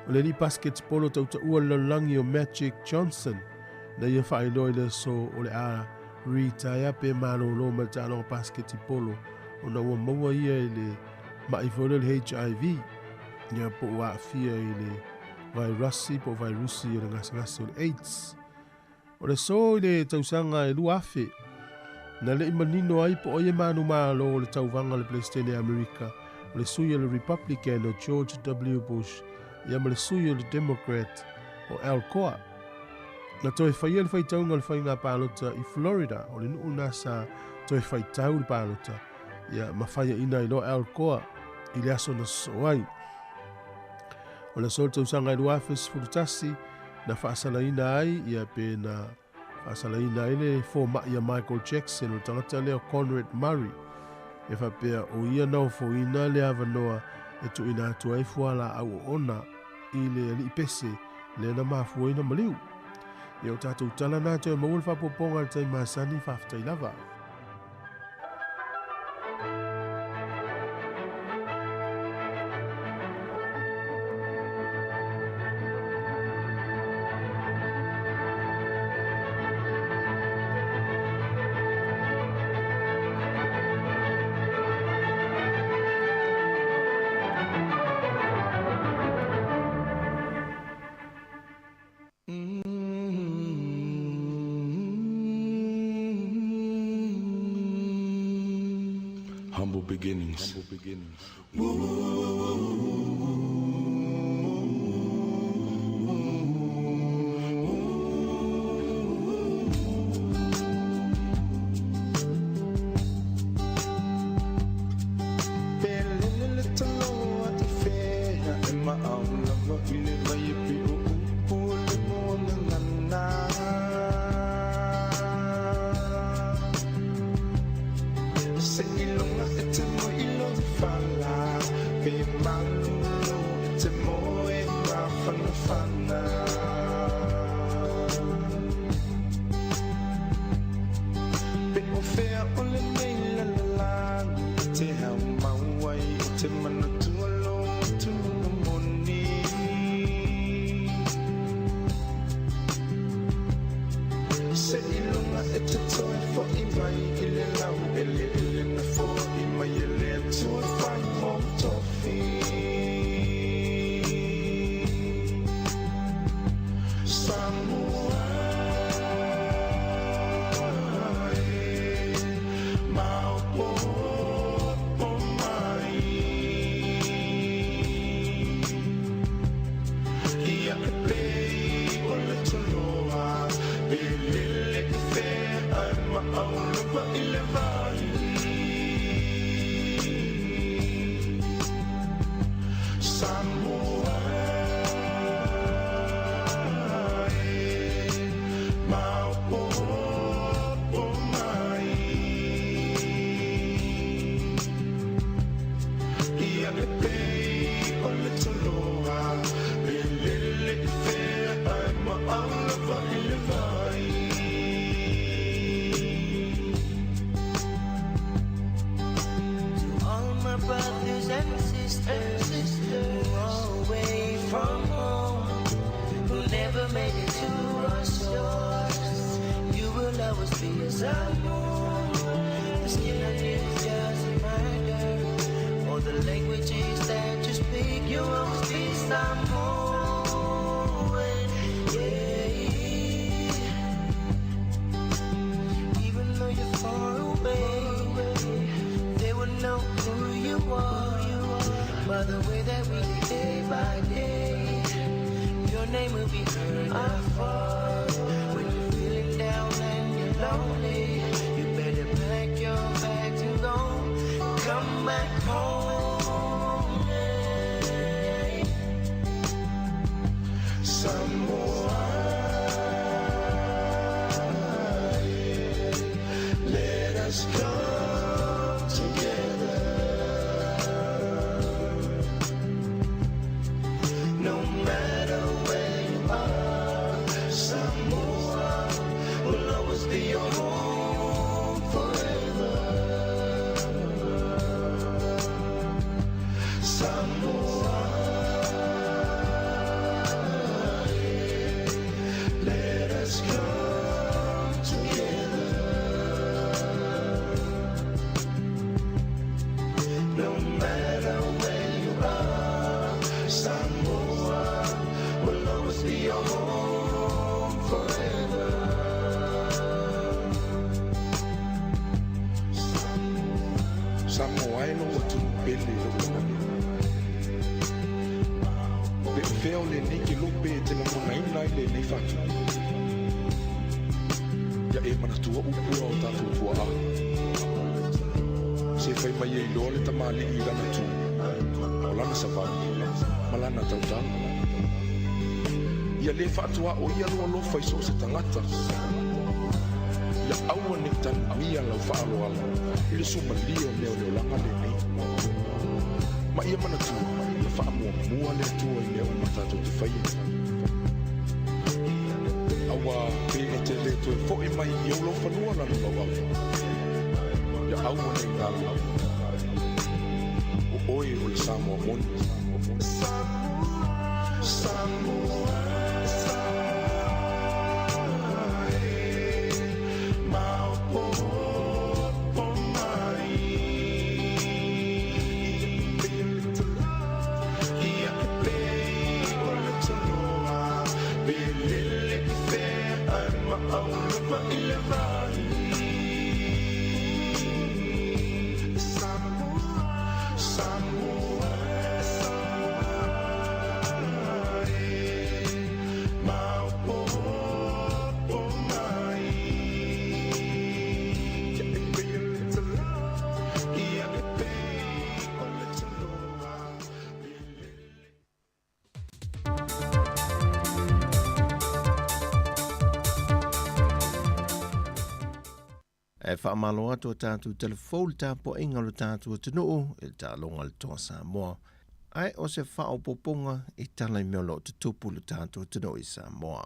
o le alii basketball tautaua le lalolagi o Magic Johnson na ia faailoa i le aso o le a retire pe malolo mai le taaloga basketball ona ua maua ia i le mai foi lea o le HIV, ia po ua aafia i le vairasi po o vairusi o le gasegase o le AIDS. O le aso i le tausaga e 2000, na le i manino ai po o ai e manumalo o le tauvaga o le Peresetene a Amerika, o le sui o le Republican o George W. Bush, ia ma le sui o le Democrat o Al Gore. Na toe faia le faitauga o le faiga palota i Florida, o le nuu lena sa Toe faitau le palota, ia, ma faiaina ai loa Al Gore i le aso na sosoo ai. O le aso o le tausaga e 2011 na faasalaina ai, ia, pe na faasalaina ai le fomai a Michael Jackson, o le tagata lea o Conrad Murray, e faapea o ia na ofoina le avanoa e tuuina atu ai fualaau oona i le alii pese lea na mafua ai ona maliu. Ia o tatou tala na toe maua le faaopoopoga i le taimi masani, faafetai lava. Humble beginnings. Humble beginnings. Samoa e lou atunuu pele i lou lagona. Pe o fea o lenei kelope e te lagonaina ai lenei faatupu? Ia e manatua upu a o tatou tuaa. Se fai mai e iloa le tamalii i lana tu, o lana savali, ma lana tautala. Ia le faatuaoia lou alofa i so o se tagata. Ia aua ne i tanumia lau faaaloalo i le sumalie o mea o le olaga lenei. Ma ia manatua, ia faamuamua le Atua i mea uma tatou te faia. Auā, pe e te le toe foʻi mai i ou laufanua lana mauava, ia aua nei galo, o oe o le Samoa moni. E faamalo atu a tatou telefou le tapuaiga o le tatou atunuu i le taaloga a le Toa Samoa. Ae o se faaopoopoga i tala i mea o lo o tutupu i le tatou atunuu i Samoa.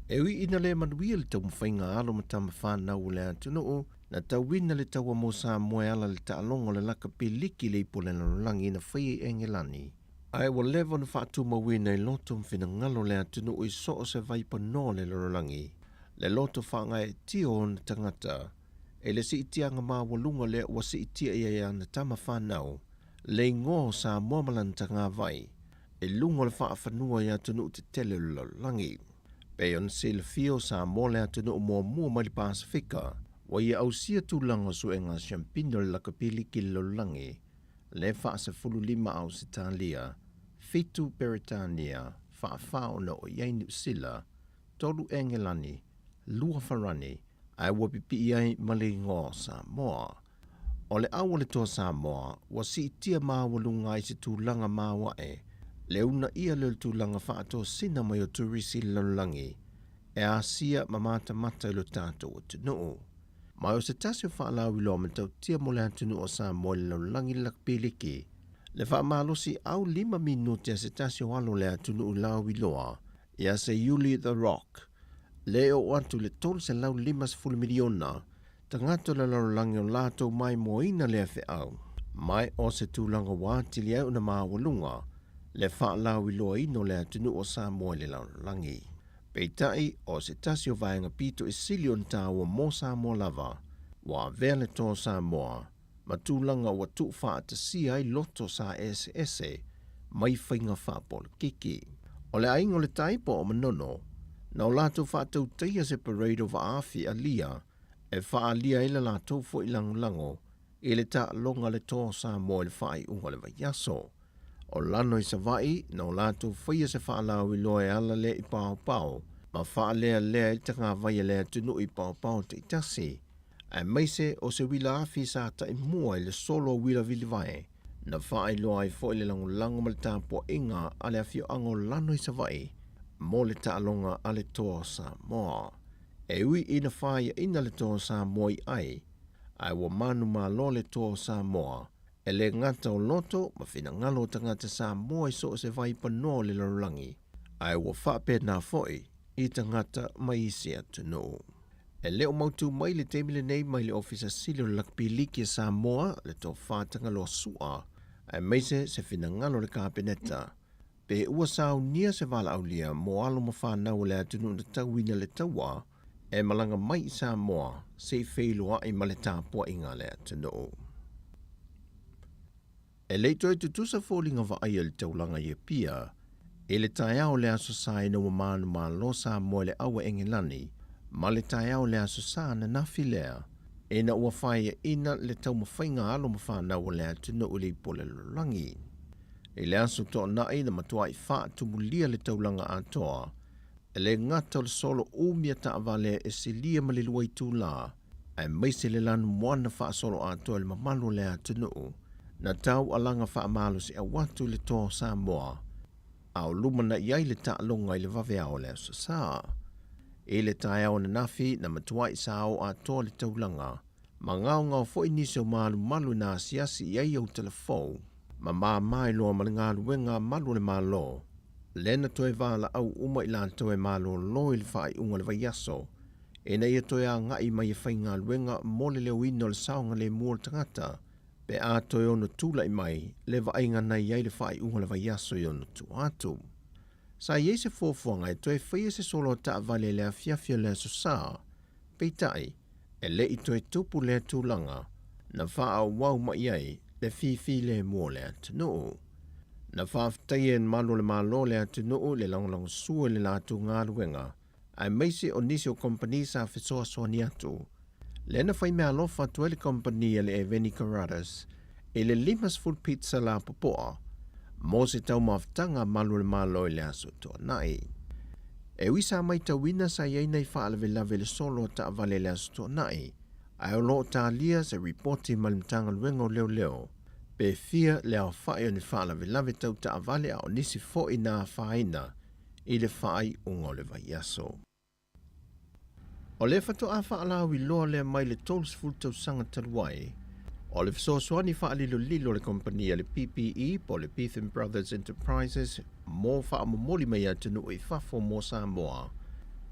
E ui ina le manuia le taumafaiga a alo ma tama fanau o le atunuu, na tauina le taua mo Samoa e ala i le taaloga o le lakapi liki i le ipu o le lalolagi na faia i Engelani. Ae ua leva ona faatumauina i loto ma finagalo o le atunuu i so o se vaipanoa o le lalolagi, le loto faagaeetia o ona tagata, i le siitiaga maualuga lea ua siitia i ai ana tama fanau, le igoa o Samoa ma lana tagavai, i luga o le faafanua i atunuu tetele o le lalolagi. Pei ona silafia o Samoa le atunuu muamua mai le Pasefika ua ia ausia tulaga o suega siampina o le lakapiliki i le lalolagi, le 45 Ausetalia, 7 Peretania, faafa ona oo i ai Niu Sila, 3 Engelani, 2 Farani, ae ua pipii ai ma le igoa o Samoa. O le au o le Toa Samoa, ua siitia maualuga ai se tulaga maoae, le uunaia lea o le tulaga faatosina mai o turisi i le lalolagi, e asia ma matamata i lo tatou atunuu. Ma o se tasi o faalauiloa matautia mo le atunuu o Samoa i le lalolagi le lakapiliki, le faamalosi au 5 minute a se tasi o alo o le atunuu lauiloa ia Seiuli The Rock, le oo atu i le 350 miliona tagata o le lalolagi o latou maimoaina lea feau. Mai o se tulaga ua atili ai ona maualuga le faalauiloaina o le atunuu o Samoa i le lalolagi. Peitai, o se tasi o vaega pito i sili ona taua mo Samoa lava, ua avea le Toa Samoa ma tulaga ua tuufaatasia ai loto sa eseese mai faiga faapolokiki. O le aiga o le Tai po o Manono, na o latou faatautaia se parade o vaafi alia e faaalia ai le latou foi lagolago i le taaloga a le Toa o Samoa i le faaiuga o le vaiaso. O Lano i Savaii, na o latou faia se faalauiloa e ala lea i paopao ma faalealea ai le tagavai a le atunuu i paopao taitasi, aemaise o se uila afi sa taimua i le solo a uila vilivae, na faailoa ai foi le lagolago ma le tapuaiga a le afioaga o Lano i Savaii mo le taaloga a le Toa o Samoa. E ui ina faiaina le Toa o Samoa i ai, ae ua manumalo le Toa o Samoa e le gata o loto ma finagalo o tagata Samoa i so o se vaipanoa o le lalolagi, ae ua faapena foi i tagata mai isi atunuu. E le o mautū mai le taimi lenei mai le Ofisa Sili o le Lakapi Liki a Samoa, le Tofa Tagaloa Su'a, aemaise se finagalo o le Kapeneta, pe ua saunia se valaaulia mo alo ma fanau o le atunuu na tauina le taua e malaga mai i Samoa se i feiloai ma le tapuaiga a le atunuu. E le i toe tutusa foliga vaaia i le taulaga i Apia i le taeao o le Aso Sa ina ua manumalo Samoa i le aua Engelani ma le taeao o le Aso Sa ananafi lea ina ua faiaina le taumafaiga a alo ma fanau o le atunuu i le ipu o le lalolagi. I le aso toonai na matuai faatumulia le taulaga atoa e le gata o le solo umia taavale e silia ma le 2 itulā. Aemaise le lanumoana faasoloatoa i le mamalu o le atunuu na taualaga faamalosiau atu i le Toa o Samoa a o lumanai ai le taaloga i le vaveao o le Aso Sa. I le taeao ananafi na matuai sao atoa le taulaga ma gaogao foi nisi o malumalu na asiasi i ai autala fou ma māmā loa ma le galuega a malu o le Malo lea na toe valaau uma i latou e malōlō i le faaiuga o le vaiaso ina ia toe agai mai e faigaluega mo le leoina o le saogalemu o le tagata pe a toe ono tulai mai le vaaiga na i ai le faaiuga o le vaiaso i ona tua atu. Sa i ai se fuafuaga e toe faia se solo a taavale i le afiafi o le Aso Sa, peitai, e le i toe tupu lea tulaga na faaauau mai ai le fifilemu o le atunuu. Na faafetaia e malu o le Malo le atunuu i le lagolagosua i le latou galuega, aemaise o nisi o kamupani sa fesoasoani atu. Lea na fai meaalofa atu ai le kamupani a le Eveni Carruthers i le 50 pizza lapopoa mo se taumafataga a malu o le Malo i le Aso Toonai. E ui sa matauina sa i ai nai faalavelave i le solo a taavale i le Aso Toonai, ae o lo o talia se ripoti mai le Matagaluega o Leoleo pe fia le aofai o ni faalavelave tau taavale a o nisi foi na afaina i le faaiuga o le vaiaso. O le faatoa faalauiloa lea mai le 30 tausaga talu ai, o le fesoasoani faalilolilo a le kamupani a le PPE po o le Beetham Brothers Enterprises mo faamomoli mai atunuu i fafo mo Samoa,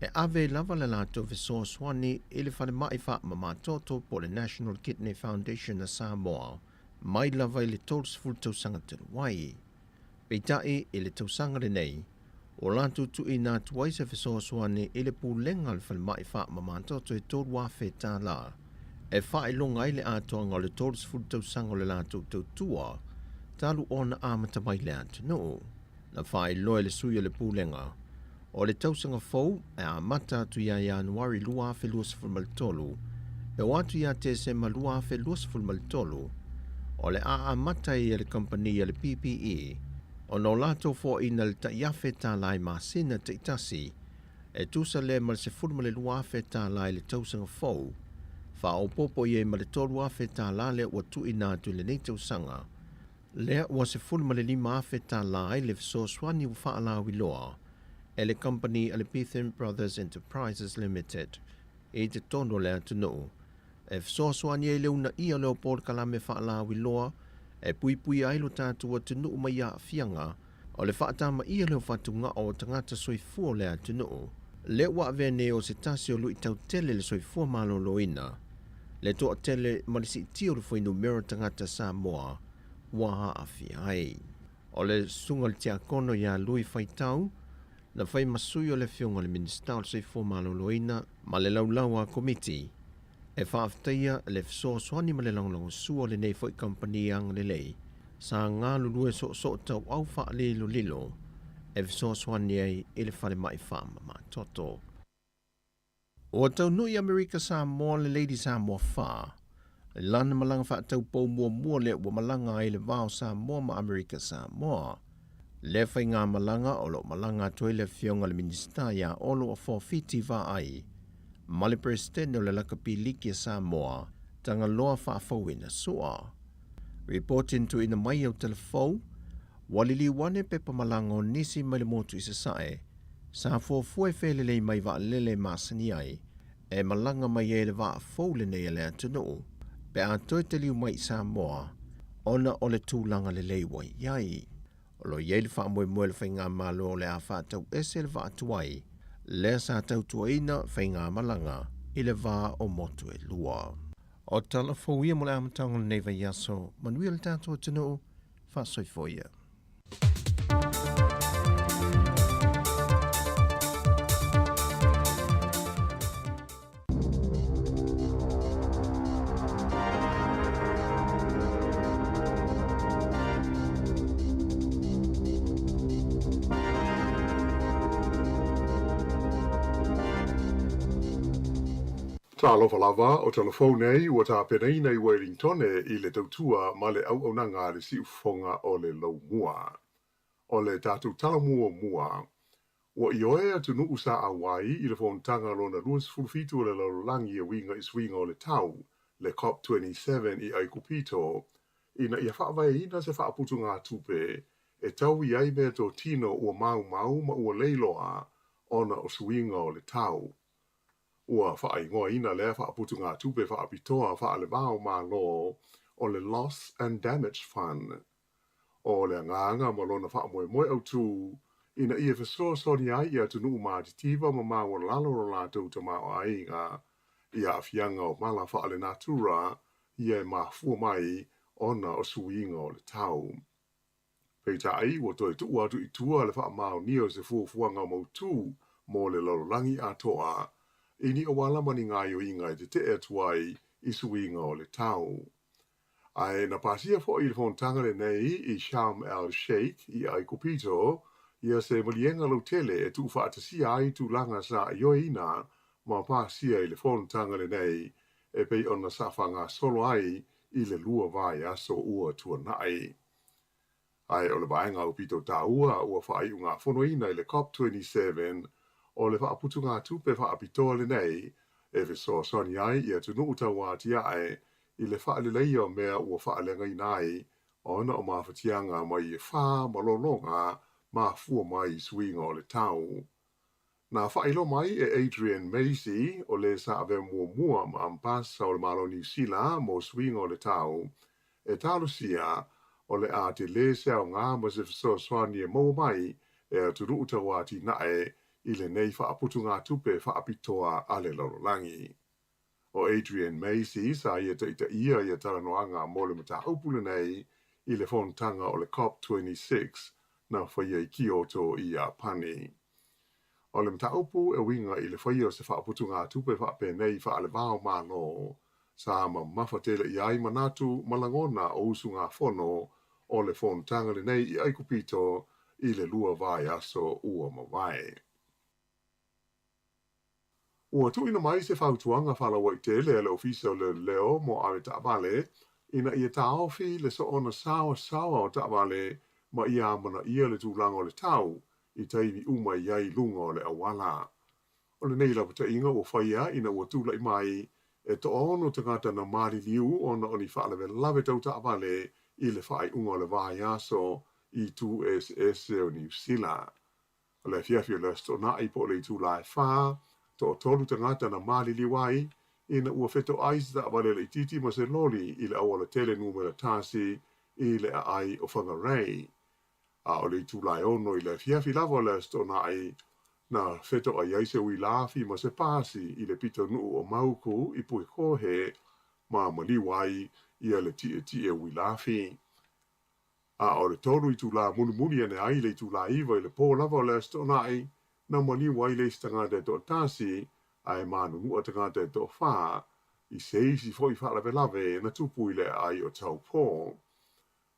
e ave ai lava le latou fesoasoani i le falemai faamamatoto po o le National Kidney Foundation a Samoa mai lava i le 30 tausaga talu ai. Peitai, i le tausaga lenei, ua latou tuuina atu ai se fesoasoani i le Pulega a le Falemai Faamamatoto e $3,000 e faailoga ai le atoaga o le 30 tausaga o le latou tautua talu ona amata mai le atunuu. Na faailoa e le sui o le Pulega, o le tausaga fou e amata atu ia Ianuari 2023 e oo atu ia Tesema 2023, o le a amata ai e le kamupani a le PPE ona o latou foaiina le tai $1,000 i masina taitasi, e tusa lea ma le $12,000 i le tausaga fou, faaopoopo i ai ma le $3,000 lea ua tuuina atu i lenei tausaga, lea ua $15,000 ai le fesoasoani ua faalauiloa e le kamupani a le Beetham Brothers Enterprises Limited i totonu o le atunuu e fesoasoani ai i le uunaia o lea polokalame faalauiloa e puipuia ai lo tatou atunuu mai aafiaga o le faatamaia lea o fatugao o tagata soifua o le atunuu lea ua avea nei o se tasi o luitau tele le soifua maloloina, le toatele ma le siitia o le fuainumera o tagata Samoa ua aafia ai. O le susuga i le Tiakono ia Lui Faitau, na fai ma sui o le Afioga i le Minisita o le Soifua Maloloina ma le Laulau a Komiti, e faafetaia le fesoasoani ma le lagolagosua o lenei foi kamupani agalelei sa galulue soosoo tauau faalilolilo e fesoasoani ai i le falemai faamamatoto. Ua taunuu i Amerika Samoa le Lady Samoa 4, i lana malaga faataupou muamua lea ua malaga ai i le va o Samoa ma Amerika Samoa. Lea faigamalaga o lo o malaga atu ai le Afioga i le Minisita ia Olo Afoafiti Vaai ma le Peresetene o le Lakapi Liki a Samoa, Tagaloa Faafouina Sua. Ripoti na tuuina mai i Autala Fou, ua liliu ane pepa malaga o nisi mai le motu i Sasae, sa fuafua e felelei mai vaalele e masani ai, e malaga mai ai le vaa fou lenei a le atunuu, pe a toe taliu mai i Samoa, ona o le tulaga lelei ua i ai. O lo o i ai le faamoemoe o le Faigamalo o le a faatauese le vaa tuai lea sa tautuaina faigamalaga i le va o motu e lua. O tala fou ia mo le amataga o lenei vaiaso. Manuia le tatou atunuu, faasoifua ia. Talofa lava, o tala fou nei ua tapenaina i Uelintone i le tautua ma le auaunaga a le siufofoga o le Laumua. O le tatou tala muamua, Ua ioe atunuu sa auai i le fonotaga lona 27 o le lalolagi e uiga i suiga o le tau, le COP27 i Aikupito, ina ia faavaeina se faaputugatupe e taui ai meatotino ua maumau ma ua leiloa ona o suiga o le tau. Ua faaigoaina lea faaputugatupe faapitoa faale-va o Malo o le Loss and Damage Fund. O le agaga ma lona faamoemoe autū ina ia fesoasoani ai i atunuu matitiva ma maualalo lo latou tamaoaiga i aafiaga o mala faalenatura ia e mafua mai ona o suiga o le tau. Peitai, ua toe tuu atu i tua le faamaonia o se fuafuaga mautū mo le lalolagi atoa i ni auala ma ni gaoioiga e tetee atu ai i suiga o le tau. Ae na pasia foi i le fonotaga lenei i Sharm el Sheikh i Aikupito ia se maliega lautele e tuufaatasia ai tulaga sa ioeina ma pasia i le fonotaga lenei e pei ona sa faagasolo ai i le 2 vaiaso ua tuanai. Ae o le vaega aupito taua ua faaiugafonoina i le COP27 o le faaputugatupe faapitoa lenei e fesoasoani ai i atunuu tauatiae i le faaleleia o mea ua faaleagaina ai ona o mafatiaga mai afa ma lologa mafua mai i suiga o le tau. Na faailoa mai e Adrian Macy, o le sa avea muamua ma Ambasa o le Malo o Niu Sila mo suiga o le tau, e talosia o le a tele se aoga ma se fesoasoani e maua mai e atunuu tauatinae i lenei faaputugatupe faapitoa a le lalolagi. O Adrian Macy sa ia taitaia ia talanoaga mo le mataupu lenei i le fonotaga o le COP26 na faia i Kyoto i Iapani. O le mataupu e uiga i le faia o se faaputugatupe faapenei faale-va o Malo, sa mamafa tele i ai manatu ma lagona o usugafono o le fonotaga lenei i Aikupito i le 2 vaiaso ua mavae. Ua tuuina mai se fautuaga faalauaitele a le Ofisa o Leoleo mo avetaavale ina ia taofi le soona saoasaoa o taavale ma ia amanaia le tulaga o le tau i taimi uma i ai i luga o le auala. O lenei lapataiga ua faia ina ua tulai mai e 6 tagata na maliliu ona o ni faalavelave tau taavale i le faaiuga o le vaiaso i itu eseese o Niu Sila. O le afiafi o le Aso Toonai po o le itula e 4, 3 tagata na maliliu ai ina ua fetoai se taavale laitiiti ma se loli i le auala tele numera 1 i le aai o Whangarei. A o le itula e 6 i le afiafi lava o le Aso Toonai, na fetoai ai se uila afi ma se pasi i le pitonuu o Mauku i Pukekohe ma maliu ai ia le tietie uila afi. A o le 3 itula mulimuli ane ai i le itula 9 i le pō lava o le Aso Toonai, na maliu ai le isi tagata e toatasi, ae manunua tagata e 4, i se isi foi faalavelave na tupu i le aai o Taupō.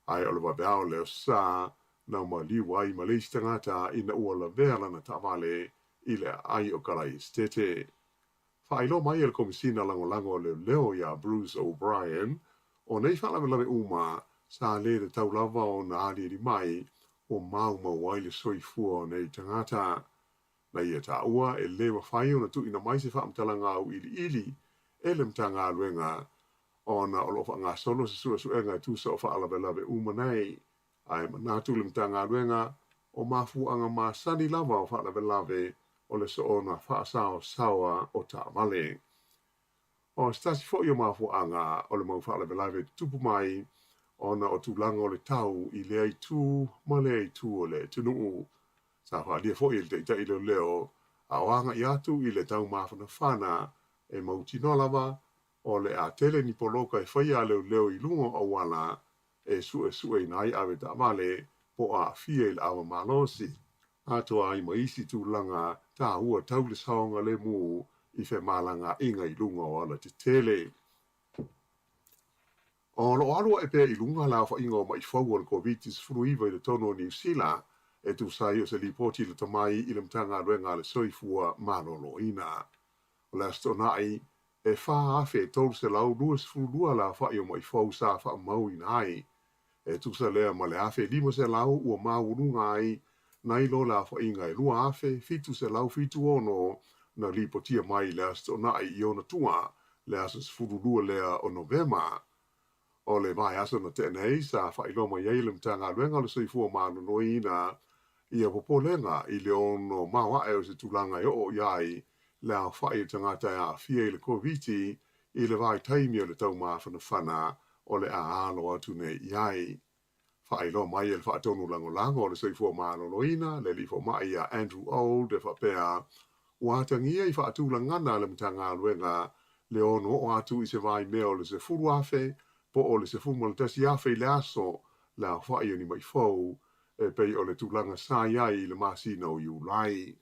Ae o le vaveao o le Aso Sa, na maliu ai ma le isi tagata ina ua lavea lana taavale i le aai o Kalaesetete. Faailoa mai e le Komisina Lagolago o Leoleo iā Bruce O'Brien, o nei faalavelave uma sa le tatau lava ona aliali mai ua maumau ai le soifua o nei tagata. Na ia taua e le mafai ona tuuina mai se faamatalaga auiliili e le Matagaluega ona o loo faagasolo se suesuega e tusa o faalavelave uma nei, ae manatu le Matagaluega o mafuaaga masani lava o faalavelave o le soona faasaosaoa o taavale. O se tasi foi o mafuaaga o le mau faalavelave tutupu mai ona o tulaga o le tau i lea itu ma lea itu o le atunuu. Sa faaalia foi e le taitai leoleo a o agai atu i le taumafanafana e mautinoa lava o le a tele ni poloka e faia a leoleo i luga o auala e suesueina ai avetaavale po o aafia i le ava malosi, atoa ai ma isi tulaga taua tau le saogalemu i femalagaaiga i luga o alatetele. O loo alu ae pea i luga le aofaiga o mai fou o le Koviti-19 i totonu o Niu Sila e tusa ai o se lipoti lata mai i le Matagaluega a le Soifua Maloloina. O le Aso Toonai e 4,322 le aofai o mai fou sa faamauina ai. E tusa lea ma le 1,500 ua maualuga ai nai lo le afa'iga e 2,776 na lipotia mai i le Aso Toonai i ona tua, le aso 12 lea o Novema. O le vaiaso na tea nei sa faailoa mai ai e le Matagaluega o le Soifua Maloloina ia popolega i le ono maoae o se tulaga e oo i ai le aofa'i o tagata e aafia i le Koviti i le vaitaimi o le taumafanafana o le a alo atu nei i ai. Faailoa mai e le Faatonu Lagolago o le Soifua Maloloina, le Alii Fomai ia Andrew Old e faapea, ua atagia i faatulagana a le Matagaluega le ono oo atu i se vaimea o le 10,000 po o le 11,000 i le aso le aofa'i o ni ma'i fou e pei o le tulaga sa i ai i le masina o Iulai.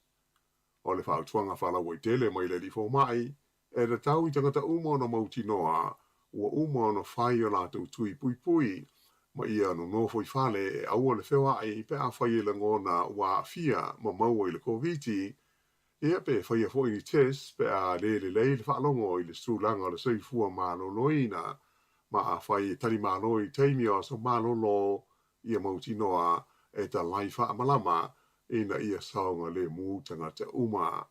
O le fautuaga faalauaitele mai le Alii Fomai, e tatau i tagata uma ona mautinoa ua uma ona fai o latou tui puipui ma ia nonofo i fale e aua le feoa'i pe afai e lagona ua aafia ma maua i le Koviti, ia pe faia foi ni test pe a le lelei le faalogo i le tulaga o le soifua maloloina ma afai e talimalo i taimi o aso malolo ia mautinoa e talai faamalama ina ia saogalemu tagata uma.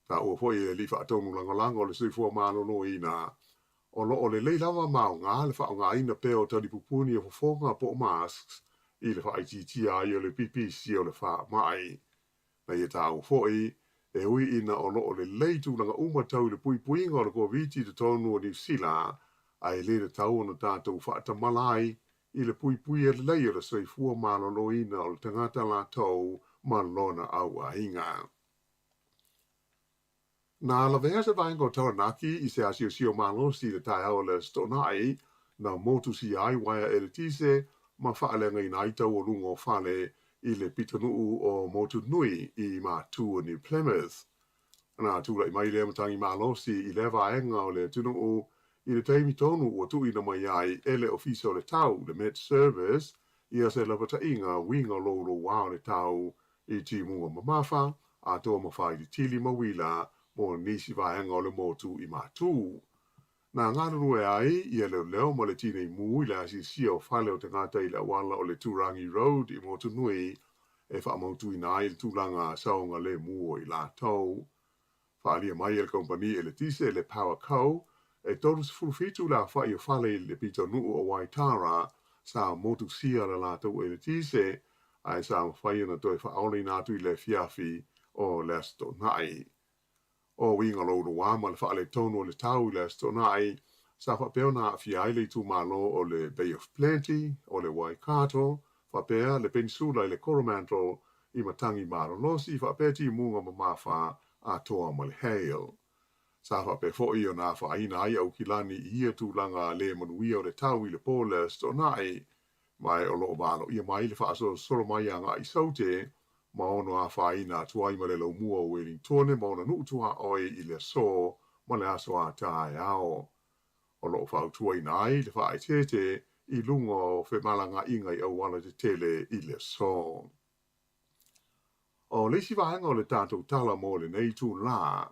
Taua foi e le Alii Faatonu Lagolago o le Soifua Maloloina, o lo o lelei lava ma aoga le faaaogaina pea o talipupuni o fofoga po o masks i le faaitiitia ai o le pipisi o le faamai. Na ia taua foi, e ui ina o lo o lelei tulaga uma tau i le puipuiga o le Koviti i totonu o Niu Sila, ae le tatau ona tatou faatamala ai i le puipuia lelei o le soifua maloloina o le tagata latou ma lona auaiga. Na lavea se vaega o Taranaki i se asiosio malosi i le taeao o le Aso Toonai, na motusia ai uaea eletise ma faaleagaina ai taualuga o fale i le pitonuu o Motunui i Matu o New Plymouth. Na tulai mai lea matagi malosi i lea vaega o le atunuu i le taimi tonu ua tuuina mai ai e le Ofisa o le Tau, le Met Service, ia se lapataiga uiga loulouā o le tau i timuga mamafa, atoa ma faailitili ma uila mo nisi vaega o le motu i Matu. Na galulue ai ia leoleo ma le tinei mu i le asiasia o fale o tagata i le auala o le Turangi Road i Motunui e faamautuina ai le tulaga saogalemu o i latou. Faaalia mai e le kamupani eletise le Power Co e 37 le aofa'i o fale i le pitonuu o Waitara sa motusia le latou eletise ae sa mafai ona toe faaolaina atu i le afiafi o le Aso Toonai. O uiga louloua ma le faaletonu o le tau i le Aso Toonai sa faapea ona aafia ai le itumalo o le Bay of Plenty, o le Waikato, faapea le Penisula i le Coromandel i matagi malolosi faapea timuga mamafa atoa ma le hail. Sa faapea foi ona afaina ai Aukilani i ia tulaga le manuia o le tau i le po o le Aso Toonai, ma o lo o valoia mai le faasolosolo mai agai i Saute ma ono afaina atu ai ma le laumua o Uelintone ma ona nuu tuaoi i le aso ma le aso a taeao. O lo o fautuaina ai le faaeteete i luga o femalagaaiga i auala tetele i le aso. O le isi vaega o le tatou tala mo lenei itulā,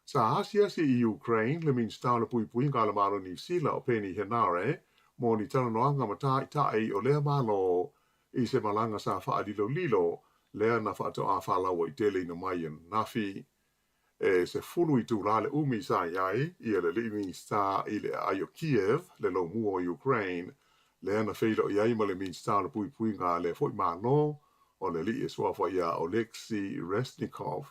sa asiasi i Ukraine le Minisita o le Puipuiga a le Malo o Niu Sila o Peeni Henare mo ni talanoaga ma tāita'i o lea Malo i se malaga sa faalilolilo lea na faatoa faalauaiteleina mai ananafi. E 10 itulā le umi sa i ai ia le alii Minisita i le aai o Kiev, le lomua o Ukraine, lea na feiloai ai ma le Minisita o le Puipuiga a lea foi Malo, o le alii e suafa ia Oleksiy Reznikov,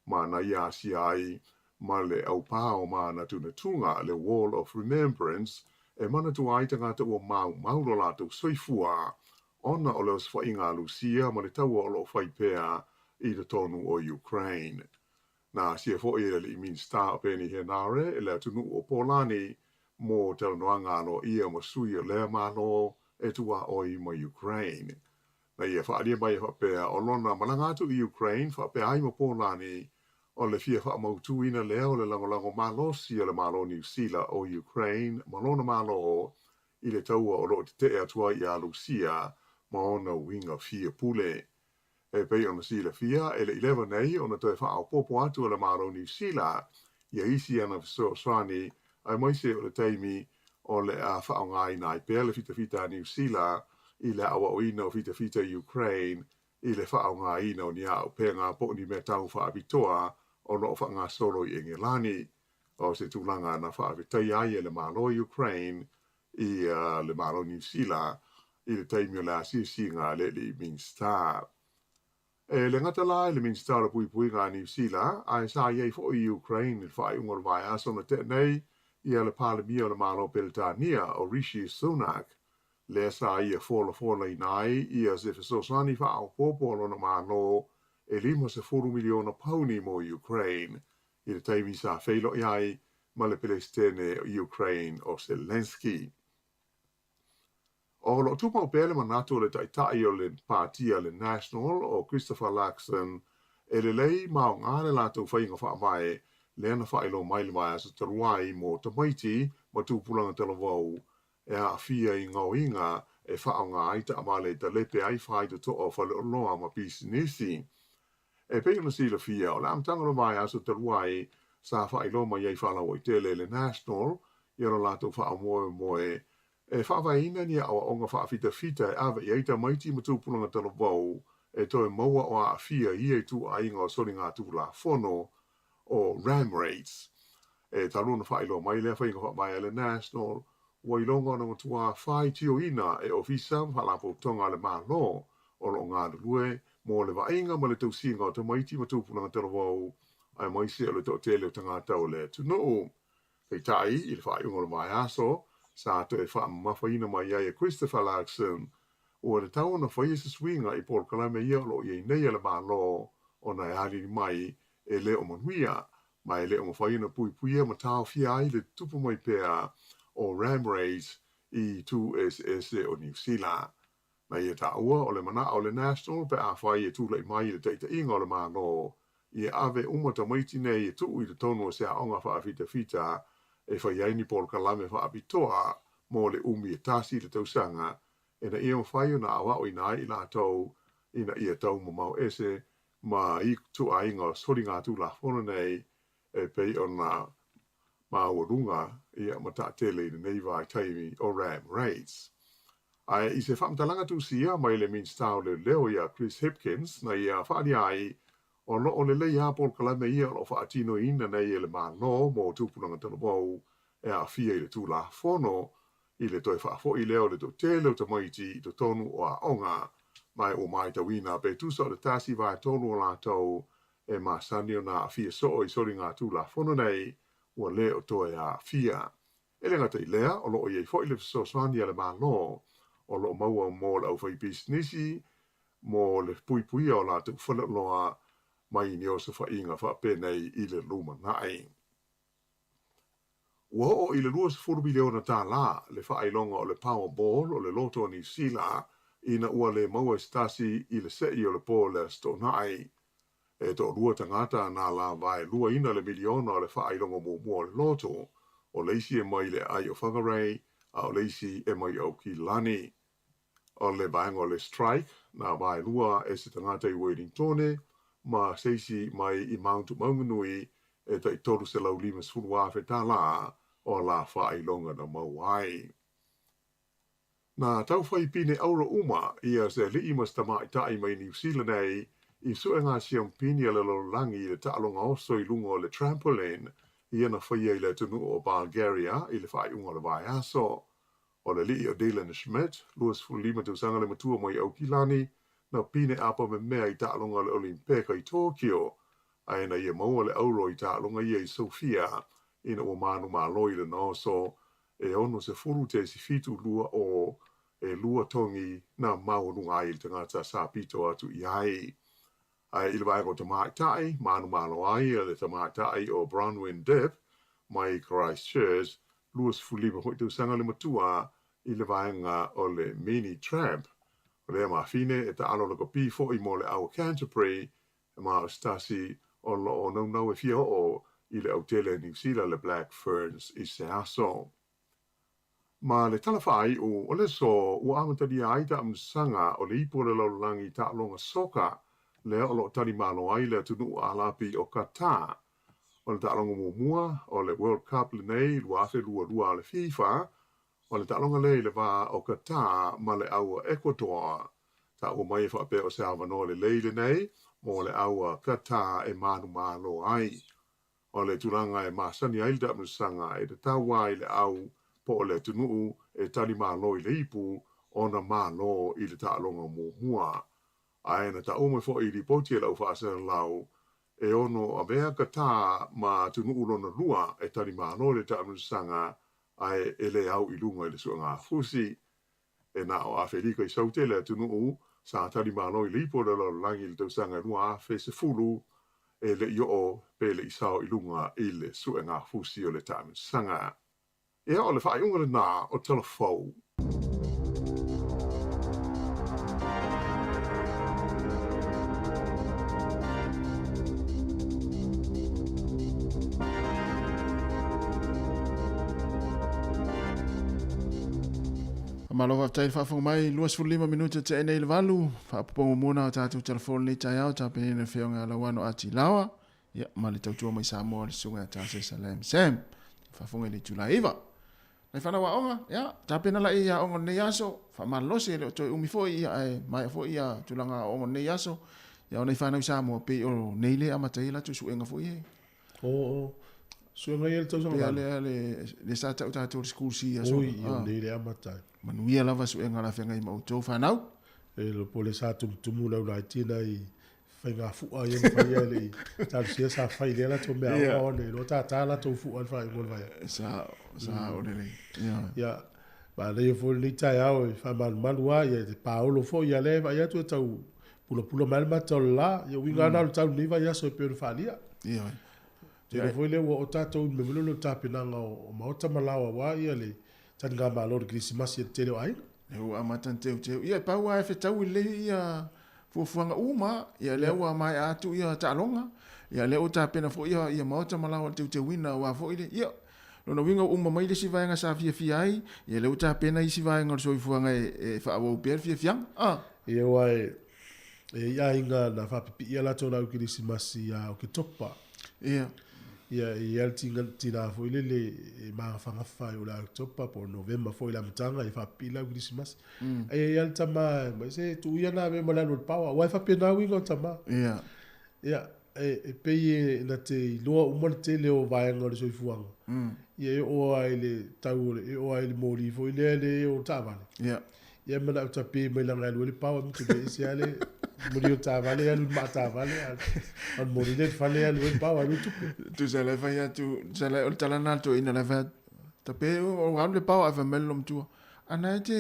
ma na ia asia ai ma le aupā o manatunatuga, le Wall of Remembrance, e manatua ai tagata ua maumau lo latou soifua ona o le osofaiga a Lusia ma le taua o lo o fai pea i totonu o Ukraine. Na asia foi e le alii Minisita o Peeni Henare le atunuu o Polani mo talanoaga aloaia ma sui o lea Malo e tuaoi ma Ukraine. Na ia faaalia mai e faapea o lona malaga atu i Ukraine faapea ai ma Polani o le fia faamautuina lea o le lagolago malosi a le Malo o Niu Sila o Ukraine ma lona Malo i le taua o lo o tetee atu ai iā Lusia ma ona uiga fia pule. E pei ona silafia, e le i leva nei ona toe faaopoopo atu e le Malo o Niu Sila ia isi ana fesoasoani aemaise o le taimi o le a faaaogaina ai pea le fitafita a Niu Sila i le aoaoina o fitafita i Ukraine. i le faaaogaina o ni auupega po o ni meatau faapitoa o lo o faagasolo i Engelani. O se tulaga na faafetaia ai e le Malo o Ukraine i le Malo o Niu Sila i le taimi o le asiasiga a le alii Minisita. E le gata la i le Minisita o le Puipuiga a Niu Sila, ae sa i ai foi i Ukraine i le faaiuga o le vaiaso na tea nei ia le Palemia o le Malo o Peretania o Rishi Sunak, lea sa ia folafolaina ai ia se fesoasoani faaopoopo a lona Malo e 50 miliona pauni mo Ukraine i le taimi sa feiloai ai ma le Peresetene o Ukraine o Zelenskyy. O lo o tumau pea le manatu o le Taitai o le Pāti a le National o Christopher Luxon e lelei ma aoga le latou faiga faavae lea na faailoa mai le vaiaso talu ai mo tamaiti ma tupulaga talavou e aafia i gaoiga e faaaoga ai taavale e talepe ai faitotoa o faleoloa ma pisinisi. E pei ona silafia, o le amataga o le vaiaso talu ai sa faailoa mai ai faalauaitele e le National ia lo latou faamoemoe e faavaeina ni aoaoga faafitafita e ave i ai tamaiti ma tupulaga talavou e toe maua o aafia i ia ituaiga o soligatulafono o ram raids. E talu ona faailoa mai lea faiga faavae a le National, ua iloga ona matuā faitioina e Ofisa ma Faalapotopotoga a le Malo o lo o galulue mo le vaaiga ma le tausiga o tamaiti ma tupulaga talavou aemaise o le toatele o tagata o le atunuu. Peitai, i le faaiuga o le vaiaso, sa toe faamamafaina mai ai e Christopher Luxon, ua tatau ona faia se suiga i polokalame ia o lo o i ai nei a le Malo ona e alili mai e le o manuia, ma e le o mafai ona puipuia ma taofia ai le tutupu mai pea o ram raids i itu eseese o Niu Sila. Na ia taua, o le manao o le National pe afai e tulai mai i le taitaiga o le Malo, ia ave uma tamaiti nei e tuu i totonu o se aoga faafitafita e fai ai ni polokalame faapitoa mo le umi e tasi le tausaga ina ia mafai ona aoaoina ai i latou ina ia taumamao ese ma ituaiga o soligatulafono nei e pei ona maualuga ia ma taatele i lenei vaitaimi o ram raids. Ae i se faamatalaga tusia mai le Minisita o Leoleo ia Chris Hipkins na ia faaalia ai, o lo o lelei lava polokalame ia o lo o faatinoina nei e le Malo mo tupulaga talavou e aafia i le Tulafono i le toe faafoi lea o le toatele o tamaiti i totonu o aoga, ma ua matauina pe tusa o le 1/3 o latou e masani ona aafia soo i soligatulafono nei ua le o toe aafia. E le gata i lea, o lo o i ai foi le fesoasoani a le Malo o lo o maua mo le aufaipisinisi mo le puipuia o latou faleoloa mai ni osofaiga faapenei i le lumanai. Ua oo i le 20 miliona tālā le faailoga o le Powerball o le Loto a Niu Sila ina ua le maua e se tasi i le se'i o le pō o le Aso Toonai. E toalua tagata na lavaeluaina le miliona o le faailoga muamua o le Loto, o le isi e mai le aai o Whangarei a o le isi e mai Aukilani. O le vaega o le Strike, na vaelua e se tagata i Wellingtone ma se isi mai i Mount Maunganui e tai 350,000 tālā o la faailoga na maua ai. Na taufai pine auro uma ia se alii ma se tamaitai mai Niu Sila nei i suega siampini a le lalolagi i le taaloga oso i luga o le trampoline ia na faia i le atunuu o Bulgaria i le faaiuga o le vaiaso. O le alii o Dylan Schmidt, 25 tausaga le matua mai Aukilani, na pine apa memea i taaloga o le Olimpeka i Tokyo, ae na ia maua le auro i taaloga ia i Sofia ina ua manumalo i lona oso e 60.72 o e lua togi na maualuga ai le tagata sa pito atu i ai. Ae i le vaega o tamaitai, manumalo ai le tamaitai o Bronwyn Dipp mai Christchurch, 25 foi tausaga le matua i le vaega o le mini tramp. O lea mafine e taalo lakapi foi mo le aua Canterbury ma o se tasi o lo o naunau e fia oo i le autele a Niu Sila le Black Ferns i se aso. Ma le tala faaiu, o le aso ua amatalia ai taamilosaga o le ipu o le lalolagi taaloga soka lea o lo o talimalo ai le atunuu Alapi o Qatar. O le taaloga muamua o le World Cup lenei 2022 a le FIFA, o le taaloga lea i le va o Qatar ma le aua Ecuador. Taua mai e faapea o se avanoa lelei lenei mo le au a Qatar e manumalo ai. O le tulaga e masani ai le taamilosaga e tatau ai le au po o le atunuu e tali malo i le ipu ona malo i le taaloga muamua. Ae na taua mai foi i lipoti a le au faasalalau e ono avea Qatar ma atunuu lona lua e tali malo i le taamilosaga ae e le au i luga i le suegafusi. E na o Afelika i Saute le atunuu sa tali malo i le ipu o le lalolagi i le tausaga e 2010 e le i oo pe le i sao i luga i le suegafusi o le taamilosaga. Ia, o le faaiuga lenā o Tala Fou. Faamalo faafetai le faafofoga mai, 25 minute tea nei i le 8, faaopoopo muamua na o tatou telefoni lenei taeao, tapenina le afioga ia Lauano Ati Laoa, ia, ma le tautua mai Samoa le susuga ia Tase Salem Sam. Faafofoga i le itula e 9. Nai fanau aoga, ia, tapena lai i aoga o lenei aso, faamalolosi e le o toe umi foi, ia, ae maea foi ia tulaga aoga o lenei aso. Ia, o nai fanau i Samoa, pei o nei le amata ai latou suega foi e. O, suega ia le tausaga Pei le, le, le sa tau tatou le school si aso. Oi, o nei le amata ai. Manuia lava suega la feagai ma outou fanau. E lo po le sa tumutumu lau laiti nai faiga fu'a ia na faia e le i talosia sa fai lea latou mea aoga ona iloa tātā latou fu'a i le faaiuga o le vaiaso. Sa, sa o lelei. Ia, manaia foi lenei taeao e faamalumalu lava, ia te paolo foi, ia lea e vaai atu e tau pulapula mai le mata o le la. Ia uiga lava na o le tau lenei vaiaso e pei ona faaalia. Ioe. Te iloa foi lea ua oo tatou i le mea foi lea o le tapenaga o maota ma laoa aua ia le taligamalo o le Kerisimasi e le tele o aiga. Lea ua amata ona teuteu. Ia, e pau lava e fetaui lelei ia fuafuaga uma, ia lea ua maea atu ia taaloga, ia lea ua tapena foi ia, ia maota ma laoa i le teuteuina aua foi le, ia, lona uiga ua uma mai le isi vaega sa fiafia ai, ia lea ua tapena isi vaega o le soifuaga e, e faaauau pea le fiafiaga. Ah. Ia aua e, e i ai aiga na faapipii a latou laau Kerisimasi ia Oketopa. Ia. Ia, e i ai le tina, tina foi lele e magafagafa o le Oketopa po o Novema foi i le amataga e faapipii lau Kerisimasi. Ai e i ai le tama e mai se tuu ia na ave ma le alu o le paoa. Aua e faapena uiga o tama. Ia. Ia, e, e pei e na te iloa uma le tele o vaega o le soifuaga. Ia e oo lava i le tau o le, e oo lava i le moli foi lea le o le taavale. Ia. Ia manao tape mai langa e alu ai le paoa mutu le ese lava le moli o taavale alu i le maa taavale a o le moli lea i le fale alu ai le paoa alu ai tupe. Tusa la e fai atu, tusa la o le tala lena a le toeaina la e fai atu, tape o alu le paoa ae fai mai le loomatua, ana e te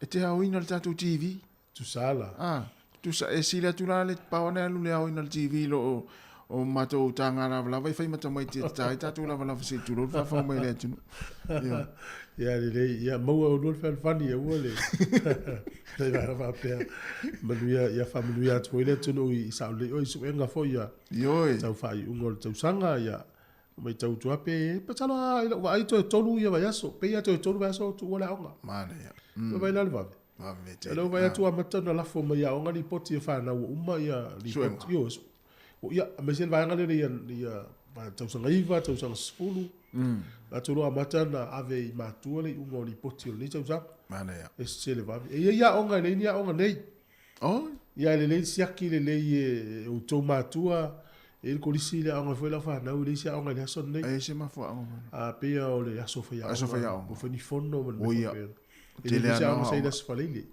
e te aoina le tatou TV. Tusa la. Ah, tusa e sili atu la le paoa na e alu le aoina le TV i lo o o matou taga lavalava e fai mata mai te tata ai tatou lavalava se i tulou le faafao mai le atunuu. Ia. Ia lelei, ia maua oulua le fealofani aua le nai vaega faapea. Manuia, ia faamanuia atu foi le atunuu i saolelei oe i suega foi ia. Ioe. Tau faaiuga o le tausaga ia matau atu lava pe masalo lava i lau vaai toe tolu ia vaiaso, pei lava toe tolu vaiaso o tuua le aoga. Manaia. Mm. Vai la le vave. Vave tele. Lea ua vaai atu ua amata ona lafo mai i aoga lipoti a fanau ua uma ia lipoti. Ioe. Ia, aemaise le vaega lea ia, ia tausaga 9, tausaga 10. Latou loa amata ona ave i matua le iuga o lipoti o lenei tausaga. Manaia. E sese le vave. E i ai aoga e leai ni aoga nei. Oh. Ia e lelei siaki lelei e outou matua, e i ai le kolisi le aoga foi lau fanau, e leai se aoga i le aso lenei. E se mafuaaga foi. A pei o le aso faiaoga. Aso faiaoga. Ua fai ni fono ma le mea faapena. E le se aoga sa i le aso Faraile.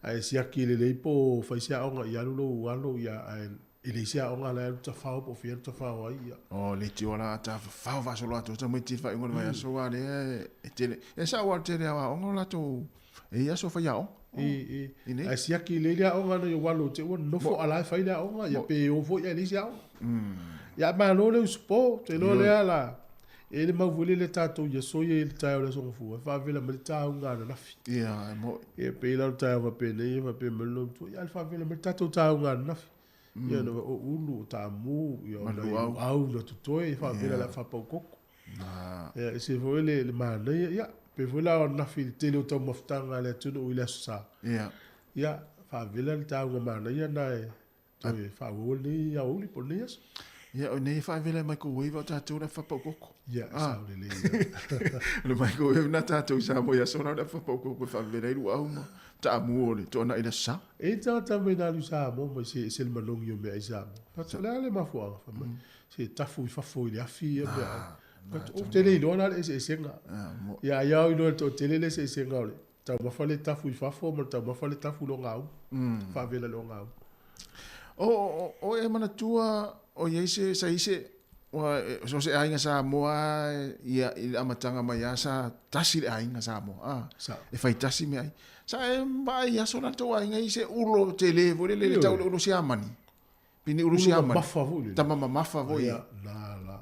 Ae siaki lelei po o fai se aoga ia alu lou alo ia ae e leai se aoga la e alu tafao po o fea alu tafao ai ia. Oh leitioa la tafafao faasoloatoa tamaiti i le faaiuga o le vaiaso aua lea e tele e sao lava le tele o aoga o latou e i aso faiaoga. I i ae siaki lelei le aoga na i alo te ua nofo a la e fai le aoga ia pe o foi ae leai se aoga. Ia malo le usupo te iloa lea la E le mau foi lele tatou i aso ia i le taeao o le Aso Gafua, e faavela mai le taauga ananafi. Ia, e mo'i. Ia, pei la o le taeao faapenei, ia faapea mai le loomatua, ia le faavela mai le tatou taauga ananafi. Ia, na o ulu, o taamu, ia, o nai luau na totoe, ia faavela le a faapau koko. Ia, ese foi le, le manaia, ia, pei foi la o ananafi i le tele o taumafataga a le atunuu i le Aso Sa. Ia. Ia, faavela le taauga manaia na e Toe faaauau lenei aoauli po o lenei aso. Ia, o nei e faavela e microwave a o tatou le afapaukoko. Ia, e sao lelei. O le microwave na tatou i Samoa i aso la o le afapaukoko e faavela ai luau ma Taamu o le toanai le sa. E tagata mai nā lu Samoa mai se se le manogi o mea i Samoa. Fatu le a le mafuaaga fai mai. Se tafu i fafo i le afi ia mea ai. Fatu ou te le iloa la le eseesega. Ia ia au iloa i le toatele le eseesega o le taumafa le tafu i fafo ma le taumafa le tafu i le ogaumu. Faavela i le ogaumu. O e manatua o i ai se sa i se ua so se aiga Samoa ia i le amataga mai lava sa tasi le aiga Samoa a e fai tasi meaai. Sa e vaai i aso la le tou aiga i se ulo tele foi lele le tau o le ulo siamani. Pe ni ulo siamani. Mamafa foi lele. Tama mamafa foi. Ia, la la.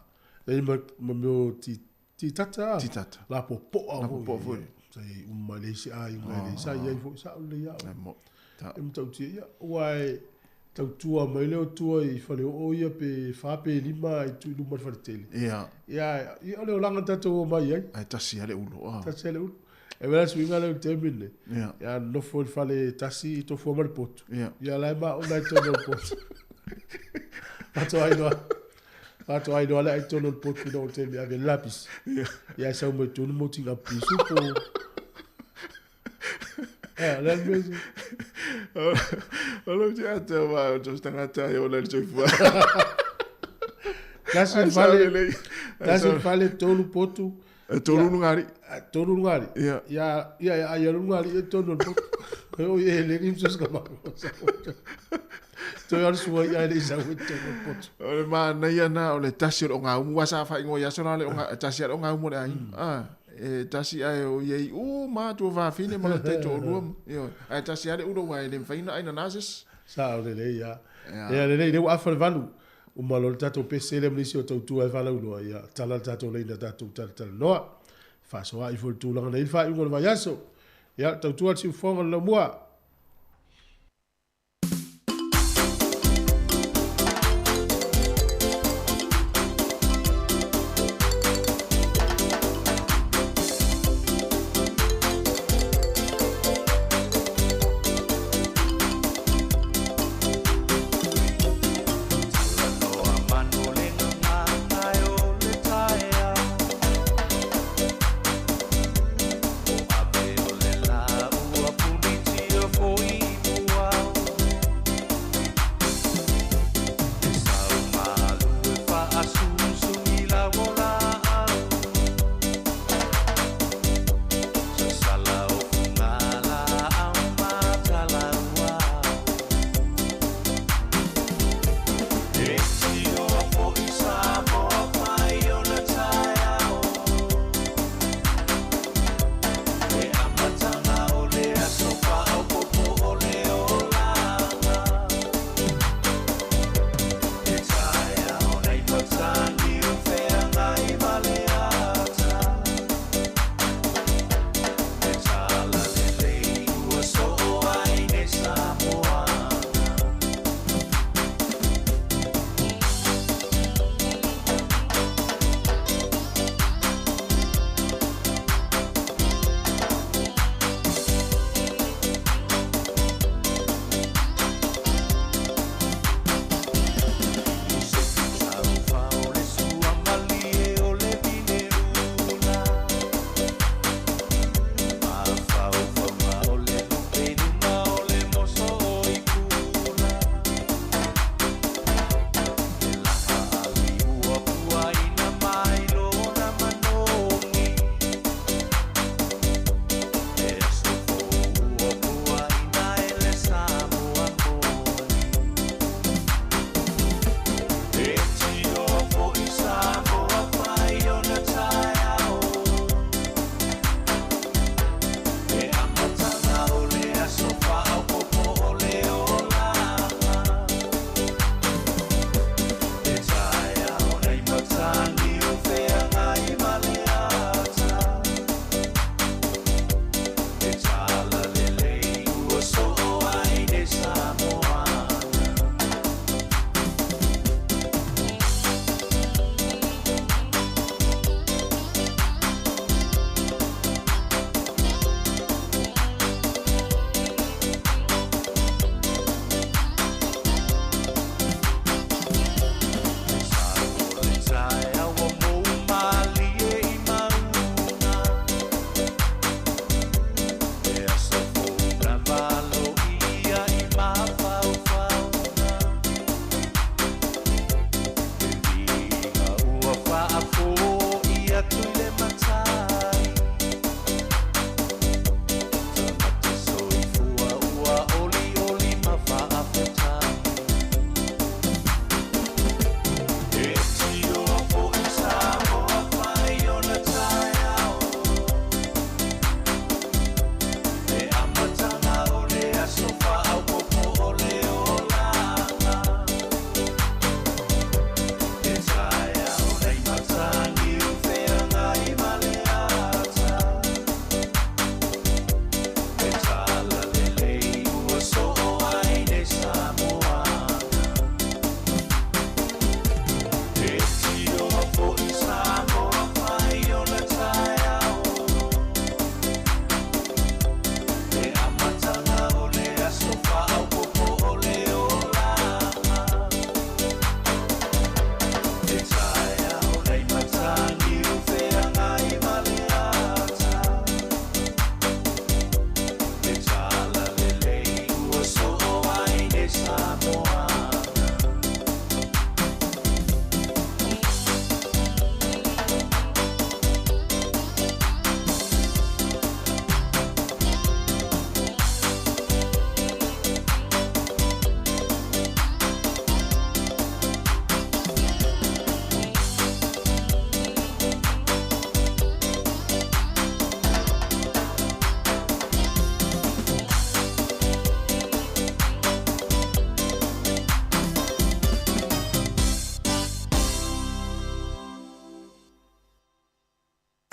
E ma ma mea o ti titata. Titata. Lapopoa foi. Lapopoa foi. Sa i ai uma i le isi aiga e le sa i ai foi sa o lelei au. E mo. Ta. E matautia ia, aua e tautua mai lea o tua i faleoo ia pe fa pe lima i tu i luma o le faletele. Ia. Ia, ia o le olaga na tatou omai ai. Ae tasi lava le ulo. Ah. Tasi lava le ulo. E vela suiga lea o le taimi lenei. Ia. Ia nofo i le fale tasi, tofua ma le potu. Ia. Ia la e maona i totonu o le potu. Faatoa iloa. Faatoa iloa le ai totonu o le potu ina o le taimi ave le lapisi. Ia. Ia e sau mai tonu mo tinga pisu po. Ia, le mea se. O lau te ata wa o tō tangata e ola le soifua. Tasi Ai, le sao fale, lelei. Ai, tasi le sao. fale tolu potu. E tolu lugari. Tolu lugari. Ia. Ia, ia, ia, ia lugari e tolu le potu. E o e le ni msos ka mako. Toi alu sua ia le isa ue tolu le potu. O le manaia na o le tasi o le ogaumu wa sa faaigoa i aso la le oga tasi a le ogaumu o le aiga. Ah, e tasi ae o i ai uma atu o fafine ma le taitoalua ma ioe. Ae tasi lava le ulo aua e le mafai ona ai nana se isi. Sa o lelei ia. Ia. Ia lelei lea ua afa le valu. Uma loa le tatou pese lea ma nisi o tautua e falauloa ia tala le tatou laina tatou talatalanoa. Faasoa'i foi i le tulaga na i ai le faaiuga o le vaiaso. Ia tautua le siufofoga o le laumua.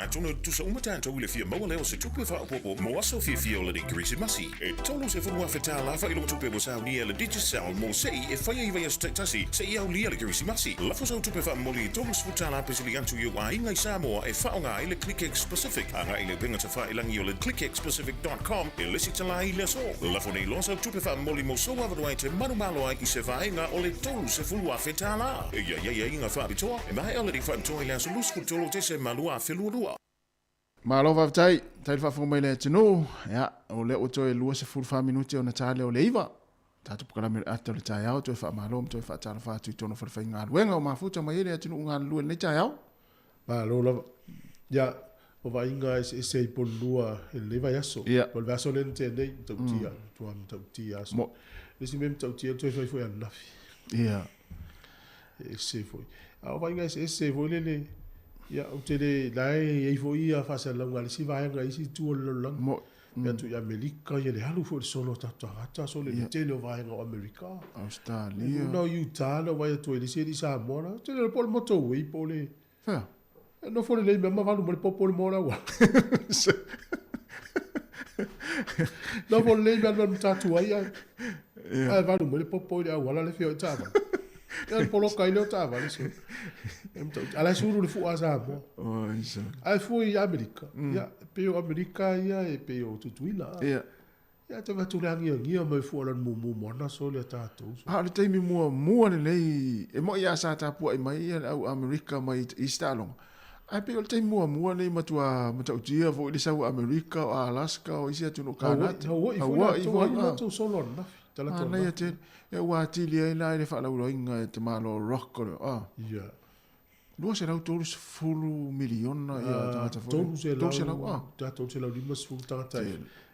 Atonu e tutusa uma tatou i le fia maua lea o se tupe faaopoopo mo aso fiafia o lenei Kerisimasi. E $30,000 faailoga-tupe ua saunia e le Digicel mo se'i e faia i vaiaso taitasi seia aulia le Kerisimasi. Lafo sau tupe faamomoli e $30 pesili atu i ou aiga i Samoa e faaaoga ai le ClickX Pacific. Agai i le upega tafailagi o le clickxpacific.com e lesitala ai i le aso. Lafo nei loa sau tupe faamomoli mo sou avanoa e te manumalo ai i se vaega o le $30,000. E i ai aiaiga faapitoa e maea lenei faapitoa i le aso 23 o Tesema 2022. Malo faafetai, tai le faafofoga mai le atunuu. Ia, o lea ua toe 24 minute ona ta lea o le 9. Tatou polokalame o le ata o le taeao, toe faamalo ma toe faatalofa atu i totonu o falefaigaluega o mafuta mai ai le atunuu galulue i lenei taeao. Malo lava. Ia, o vaaiga eseese i Polulua i lenei vaiaso. Ia. O le vaiaso lea na tea nei, matautia, matua matautia aso. Mo. Le isi mea matautia, toe fai foi ananafi. Ia. E ese foi. A o vaaiga eseese foi lele, ia, ou te le, la e i ai foi ia faasalalauga a le isi vaega i isi itu o le lalolagi. Mo. Pe atu i Amerika, ia le alu foi le solo o tatou tagata, solo i le tele o vaega o Amerika. Australia. Na o Utah na vaai atu ai i le isi alii Samoa la, tele o le po o le motorway po o le... Fea? E nofo lelei mea ma valu ma le popo le moa le auala. Nofo lelei mea ma tatu ai ai. Ai valu ma le popo i le auala le fia o i taavale. Ia le poloka ai lea o taavale so. E matautia. A la e sulu le fua a Samoa. Oi, so. Ae fua i Amerika. Ia, e pei o Amerika ia e pei o Tutuila. Ia. Ia, te vaai atu le agiagia mai fua lana mumu moana so le tatou. So. A o le taimi muamua lenei, e moi lava sa tapuai mai ia le au Amerika mai i isi taaloga, ae pei o le taimi muamua lenei matua matautia foi le sau Amerika o Alaska o isi atunuu Kanata. Hawaii foi latou, ai latou solo ananafi, talaatu ananafi. Manaia tele. E ua atili ai la i le faalauiloaina e te Malo Rock o le, ah. Ia. 230 miliona ia tagata foi. 300, ah. 350 tagata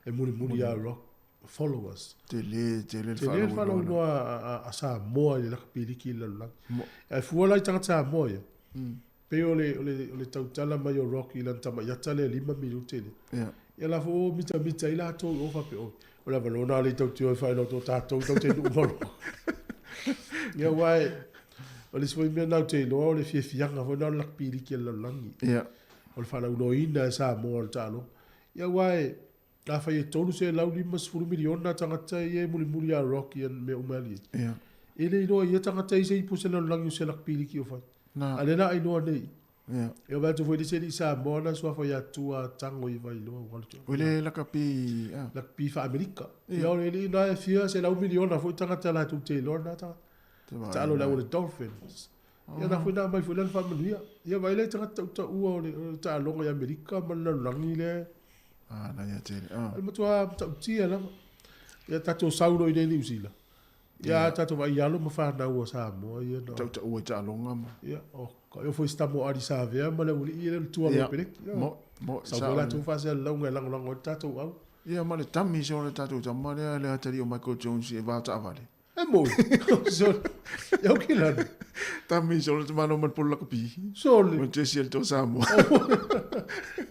e mulimuli ia Rock followers. Tele, tele le Tele le faalauiloa a Samoa i le lakapi liki i le lalolagi. Ae fua la i tagata Samoa ia. Pei o le, o le, o le tautala mai o Rock i lana tamaiata lea 5 minute lea. Ia. Ia la foi o mitamita ai latou i o faapea, oi, o le avanoa lena lea tau te o e faailoa atu o tatou tau te nuu ma Rock. Ia aua e, o le isi foi mea lena ou te iloa o le fiafiaga foi lena o le lakapi liki a le lalolagi. Ia. O le faalauiloaina e Samoa o le taaloga. Ia aua e, afai e 350 miliona tagata ia e mulimuli ia Rock ia mea uma e ali ai. Ia. E le iloa e ia tagata i se ipu se lalolagi o se lakapi liki o fai. Na. A lea la a iloa nei. Ia. E vaai atu foi i le isi alii Samoa na suafa ia Tua Tango i Vailoa ua alu atu. O le lakapi, ah. Lakapi faa-Amerika. Ia. Ia o le alii na e fia 100 miliona foi tagata latou te iloa lena tagata. Te vaai Taalo le au o mai. le Dolphins. Ia na foi na aumai foi lana faamanuia. Ia vaai la i tagata tautaua o le taaloga i Amerika ma le lalolagi lea. Ah, na ia tele. Ah. O le matua matautia lava. Ia tatou sau loa i inei i Niu Sila. Ia tatou vaai i alo ma fanau a Samoa ia na. Tautaua i taaloga ma. Ia, o ka ia foi si tama o Adi Savea ma le aualii ia le tua Ia, o Peleki. Ia. Mo, mo, Sau foi latou faasalalauga e lagolago ai le tatou au. Ia ma le tami se o le tatou tama lea le atalii o Michael Jones e vao taavale. E moi. Sole. Ia o kilana. Tami se o le tamalo ma le polo lakapi. Sole. Ma Jesse el to Samoa.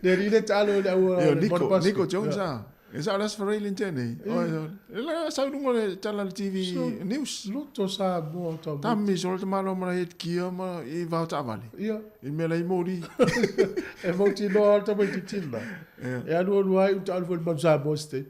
Le alii le taalo le au Ia le Nico, Monopasto. Nico Jones Ia. ah. E sa o le Aso Faraile ni tēnei. Oi, e la sau lunga le tala le TV News. Loto Samoa tau. Tami se o le tamalo ma le headgear ma i vao taavale. Ia. I mea la i mori. E mautinoa le tamaitiiti lena. E alualu ai uta alu foi le Manu Samoa i se taimi.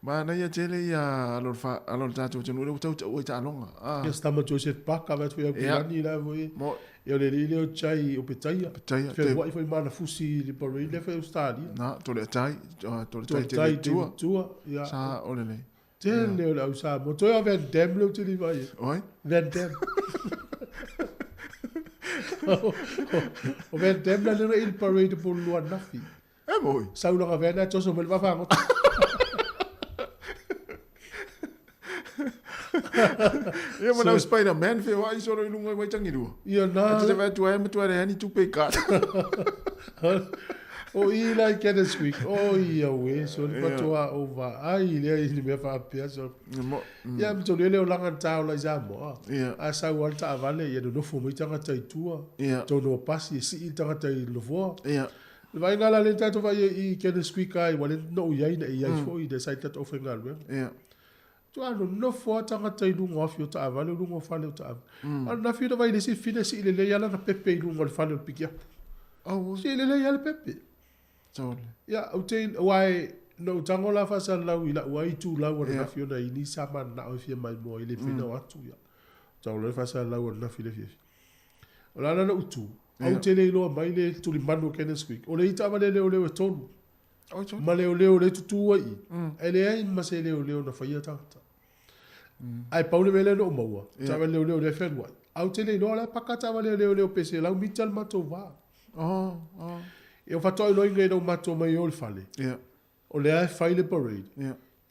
Manaia tele ia alo le fa alo le tatou atunuu lea ua tautaua i taaloga. Ah. Ia se tama Joseph Parker avea atu foi au Ia. Kilani la foi. Mo. Ia o le alii lea o Jai Opetaia. Opetaia. Feoai foi ma ana fusi i le parade lea foi Australia. Na, Toleatai, Toleatai Toleatai David Tua. David Tua. Ia. Sa o lelei. Tele o le au Samoa. Toe o Van Damme lea ou te le vaai ai. Oi? Van Damme. O Van Damme la lea i le parade po lua ananafi. E moi. Sau langa van ae toso mai le vaafagota. Ia ma nau Spider-Man feoai solo i lunga i Waitangirua. Ia na. E te vaai atu ai matua leai ni tupe i kata. O i la i Kenneth Creek. O ia ue, so le matua o vaai lea i le mea faapea. So. Ia ma tolu ele o langa na taola i Samoa. Ia. A sau a le taavale, ia nonofo mai tagata i tua. Ia. Tonu o pasi e sii le tagata i nofoa. Ia. Le vaaiga la lea tatou vaai i Kenneth Creek ai, ua le na ou i ai na i ai foi, le sa i tatou aufaigaluega. Ia. Tua nonofo lava tagata i luga o afi o taavale, o luga o fale o taavale. A o lanafi na vaai i le isi fine sii lelei lava lana pepe i luga o le fale o le pikiapu. Oh. Sii lelei lava le pepe. Sole. Ia, ou te, aua e, na ou tago la faasalalau i la'u ai itulau ananafi ona i nisi sa mananao e fia maimoa i le mafai ona o atu, ia. Tago loa le faasalalau ananafi i le afiafi. O le a la la'u tu, ou te le iloa mai le tulimanu o Kenneth Creek, o le ita taavale a leoleo e tolu. Ma leoleo lea e tutū ai i i, ae leai ma se leoleo na faia tagata. Ae pau le mea lea na ou maua, taavale leoleo lea e fealuai. Ae ou te le iloa o la e paka taavale a leoleo pe 100 mita le matou va. Ia faatoa iloaina ina ua matou omai ai o i le fale, o lea e fai le parade,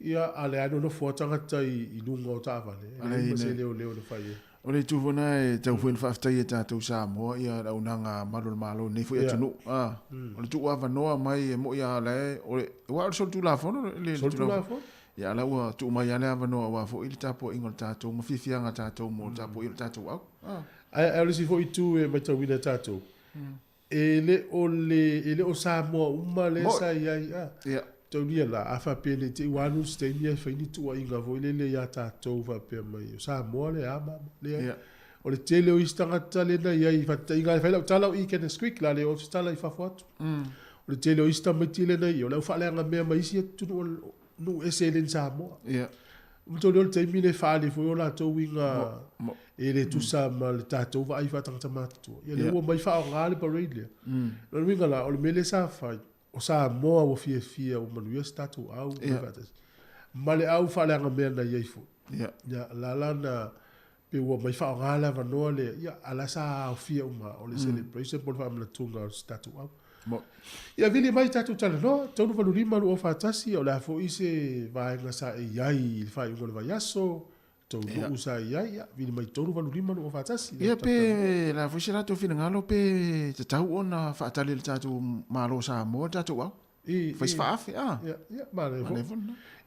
ia a o lea e nonofo lava tagata i luga o taavale, e leai ma se leoleo na fai ai. O le itu foi lena e tau foi ona faafetai e tatou Samoa ia le auaunaga malu a le Malo i lenei foi atunuu. O le tuuavanoa mai e moi lava o la e, aua o le solitulafono le Solitulafono. Ia a o la ua tuu mai lava le avanoa aua foi le tapuaiga o le tatou ma fiafiaga a tatou mo le tapuaiga o le tatou au. Ae o le isi foi itu e matauina e tatou, e le o le, e le o Samoa uma lea sa i ai, a. Taulia la, a faapea ne i te i ua alu se taimi ae fai ni tuuaiga foi lele ia tatou faapea mai, o Samoa le a ma, leai. O le tele o isi tagata lea na i ai, faataitaiga e fai lau tala o i Kenneth Creek, o le a le oo se tala i fafo atu. O le tele o isi tamaiti lea na i i, o le aufaaleaga mea ma isi atunuu nuu ese e le ni Samoa. Matou o le taimi lea e faaali ai foi o latou uiga e le tusa ma le tatou vaai faatagata matutua. Ia lea ua omai faaaoga le parade lea. O le uiga la, o le mea lea sa fai, o Samoa ua fiafia ua manuia se tatou au faatasi. Ma le au faaleaga mea na i ai foi. Ia, la la na pe ua omai faaaoga le avanoa lea, ia, a la sa aofia uma, o le celebration po o le faamanatuga o se tatou au. Ia vili mai tatou talanoa, 385 241, o le a foi se vaega sa e i ai i le faaiuga o le vaiaso, tou nuu sa e i ai, ia, vili mai 385 241. Ia pe o le a foi se latou finagalo pe tatau ona faatali e le tatou Malo o Samoa le tatou au. Fai se faaafe, a. Ia, ia, manaia foi.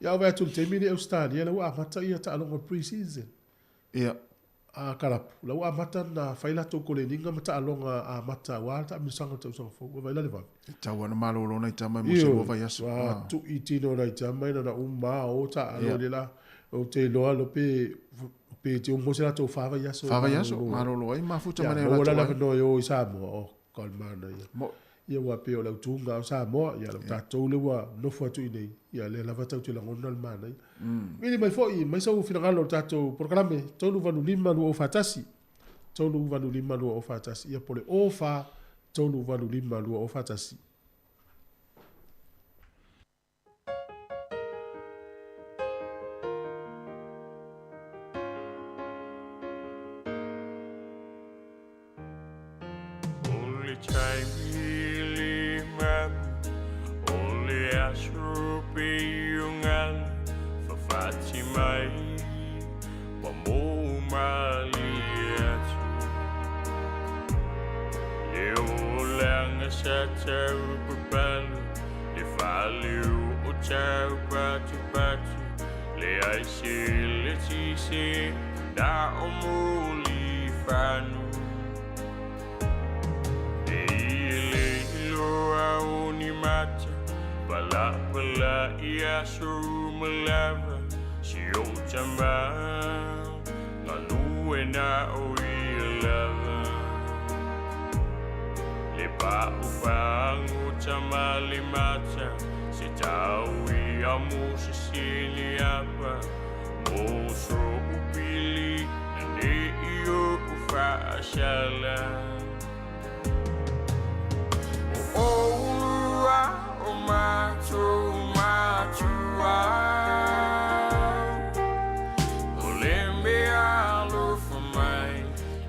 Ia, ou vaai atu i le taimi lenei i Ausetalia, la ua amata ia taaloga pre-season. Ia. A kalapu, la ua amata ona fai latou koleniga ma taaloga amata aua le taamilosaga o le tausaga fou. Ua vaai la le vave. E tatau lava ona malolo nai tama mo se lua vaiaso. Ua tui tino nai tama ina na uma o taalo i le la. Ou te iloa lo pe pe te uma se latou fa vaiaso. Fa vaiaso, malolo ai mafuta ma nai o latou. Maua la le avanoa e o i Samoa, oh, ka o le manaia. Ia ua pei o le autuga o Samoa, ia o tatou lea ua nofo atu i inei, ia lea lava tatou te lagona le manaia. Vili mai foi, mai sou finagalo i le tatou polokalame, 385 2041, 385 2041, ia po o le 04 385 2041. O le taimi le mapu, o le aso peiogalo, fafati mai, ua mou malie atu. Le olaga sa tau papalu, le faaleu o tau patupatu, le ai se le tise na o mulifanu. E i le iloa o ni mata, palapala i aso uma lava, si o tama, galue na o ia lava. Le paʻupaʻagu tama le mata, se tau ia mo se sili apa, mo so upili na ne i o ufaasala. O oulua o matou matua, o le mea alofa mai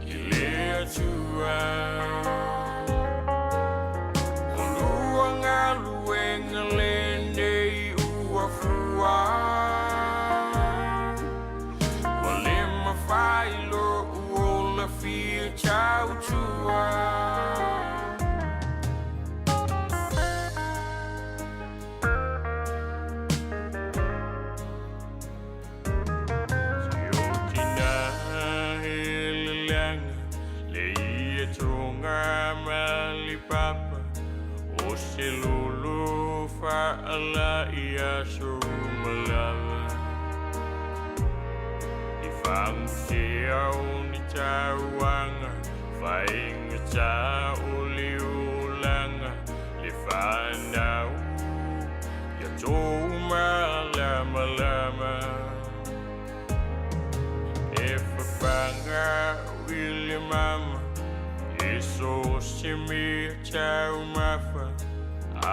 i le Atua. O lua galuega lenei ua fua, ua le mafai lou ola fia tautua. Si o tina heleleaga le ia tonga ma le papa, o se lolo faala i aso uma lava. I fagusea o ni tauaga, faigata o le olaga, le fanau tou malamalama. E fafaga i le mama e so se mea taumafa a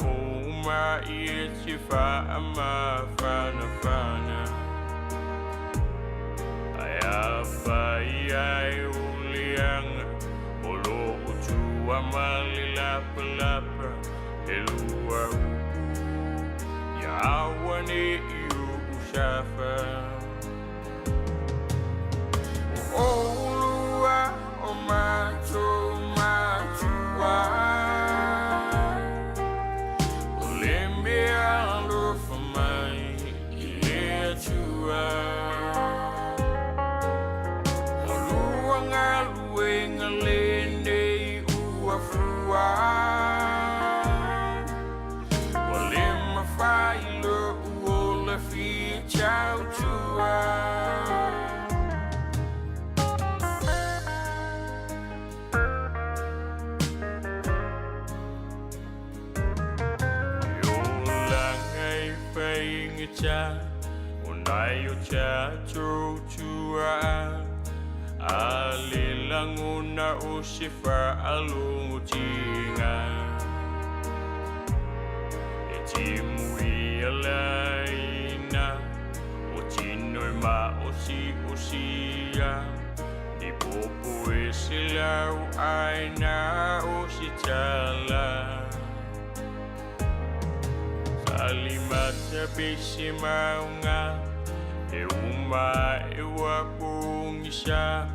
o mai e te faamafanafana. Ae afai ai o leaga o loo tua ma le lapalapa e lua upu ia aua ne'i u'u safa. O oulua o matou matua o le mea alofa mai i le Atua. O lua galuega lenei ua fua ua le mafai lo'u ola fia tautua. E olaga e faigata o nai o tatou tua'a a le lagona o se fa'alogotiga e timuia laina o tino e ma'osi'osia ni popo e se lau aina o se tala. Salimata pe se mauga e uma e ua pogisa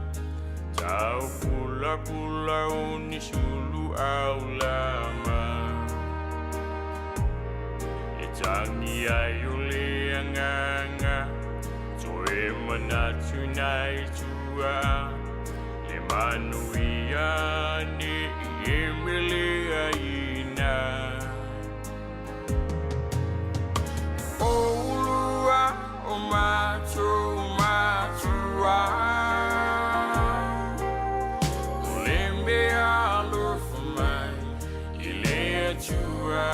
tau pulapula o ni sulu aulama e tagi ai o le agaga toe manatu nai tua le manuia ne'i e meleaina. Oulua o matou matua o le mea alofa mai i le Atua.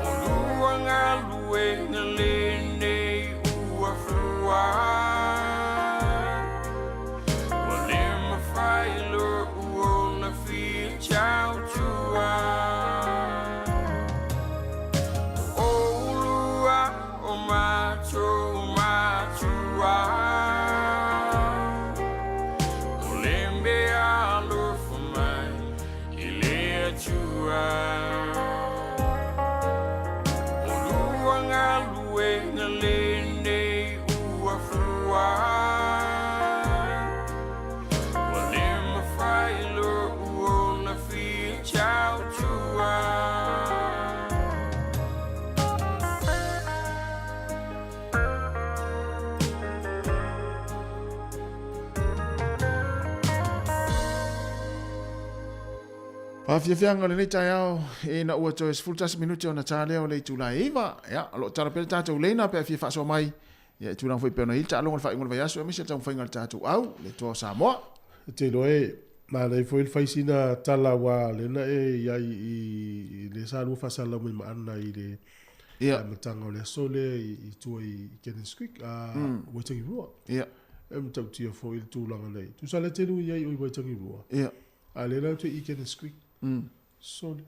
O lua galuega lenei ua fua ua le mafai lo'u ola fia tautua. Oulua o matou matua o le mea alofa mai i le Atua. O lua galuega lenei ua fua ua le mafai lo'u ola fia tautua. Faafiafiaga o lenei taeao ina ua toe 11 minute ona ta lea o le itula e 9. Ia, o lo o tala pea le tatou leina pe a fia faasoa mai. Ia, i tulaga foi pei ona i ai le taaloga i le faaiuga o le vaiaso aemaise le taumafaiga a le tatou au, le Toa o Samoa. E te iloa e manaia foi le fai sina tala aua lea na e i ai i lea sa lua faasalalau mai ma Anna i le amataga o le aso lea i tua i Cannons Creek, a Waitangi-rua. E matautia foi le tulaga nei. Tusa lea te lua i ai o i Waitangi-rua. A lea la te i Cannons Creek. Sorry.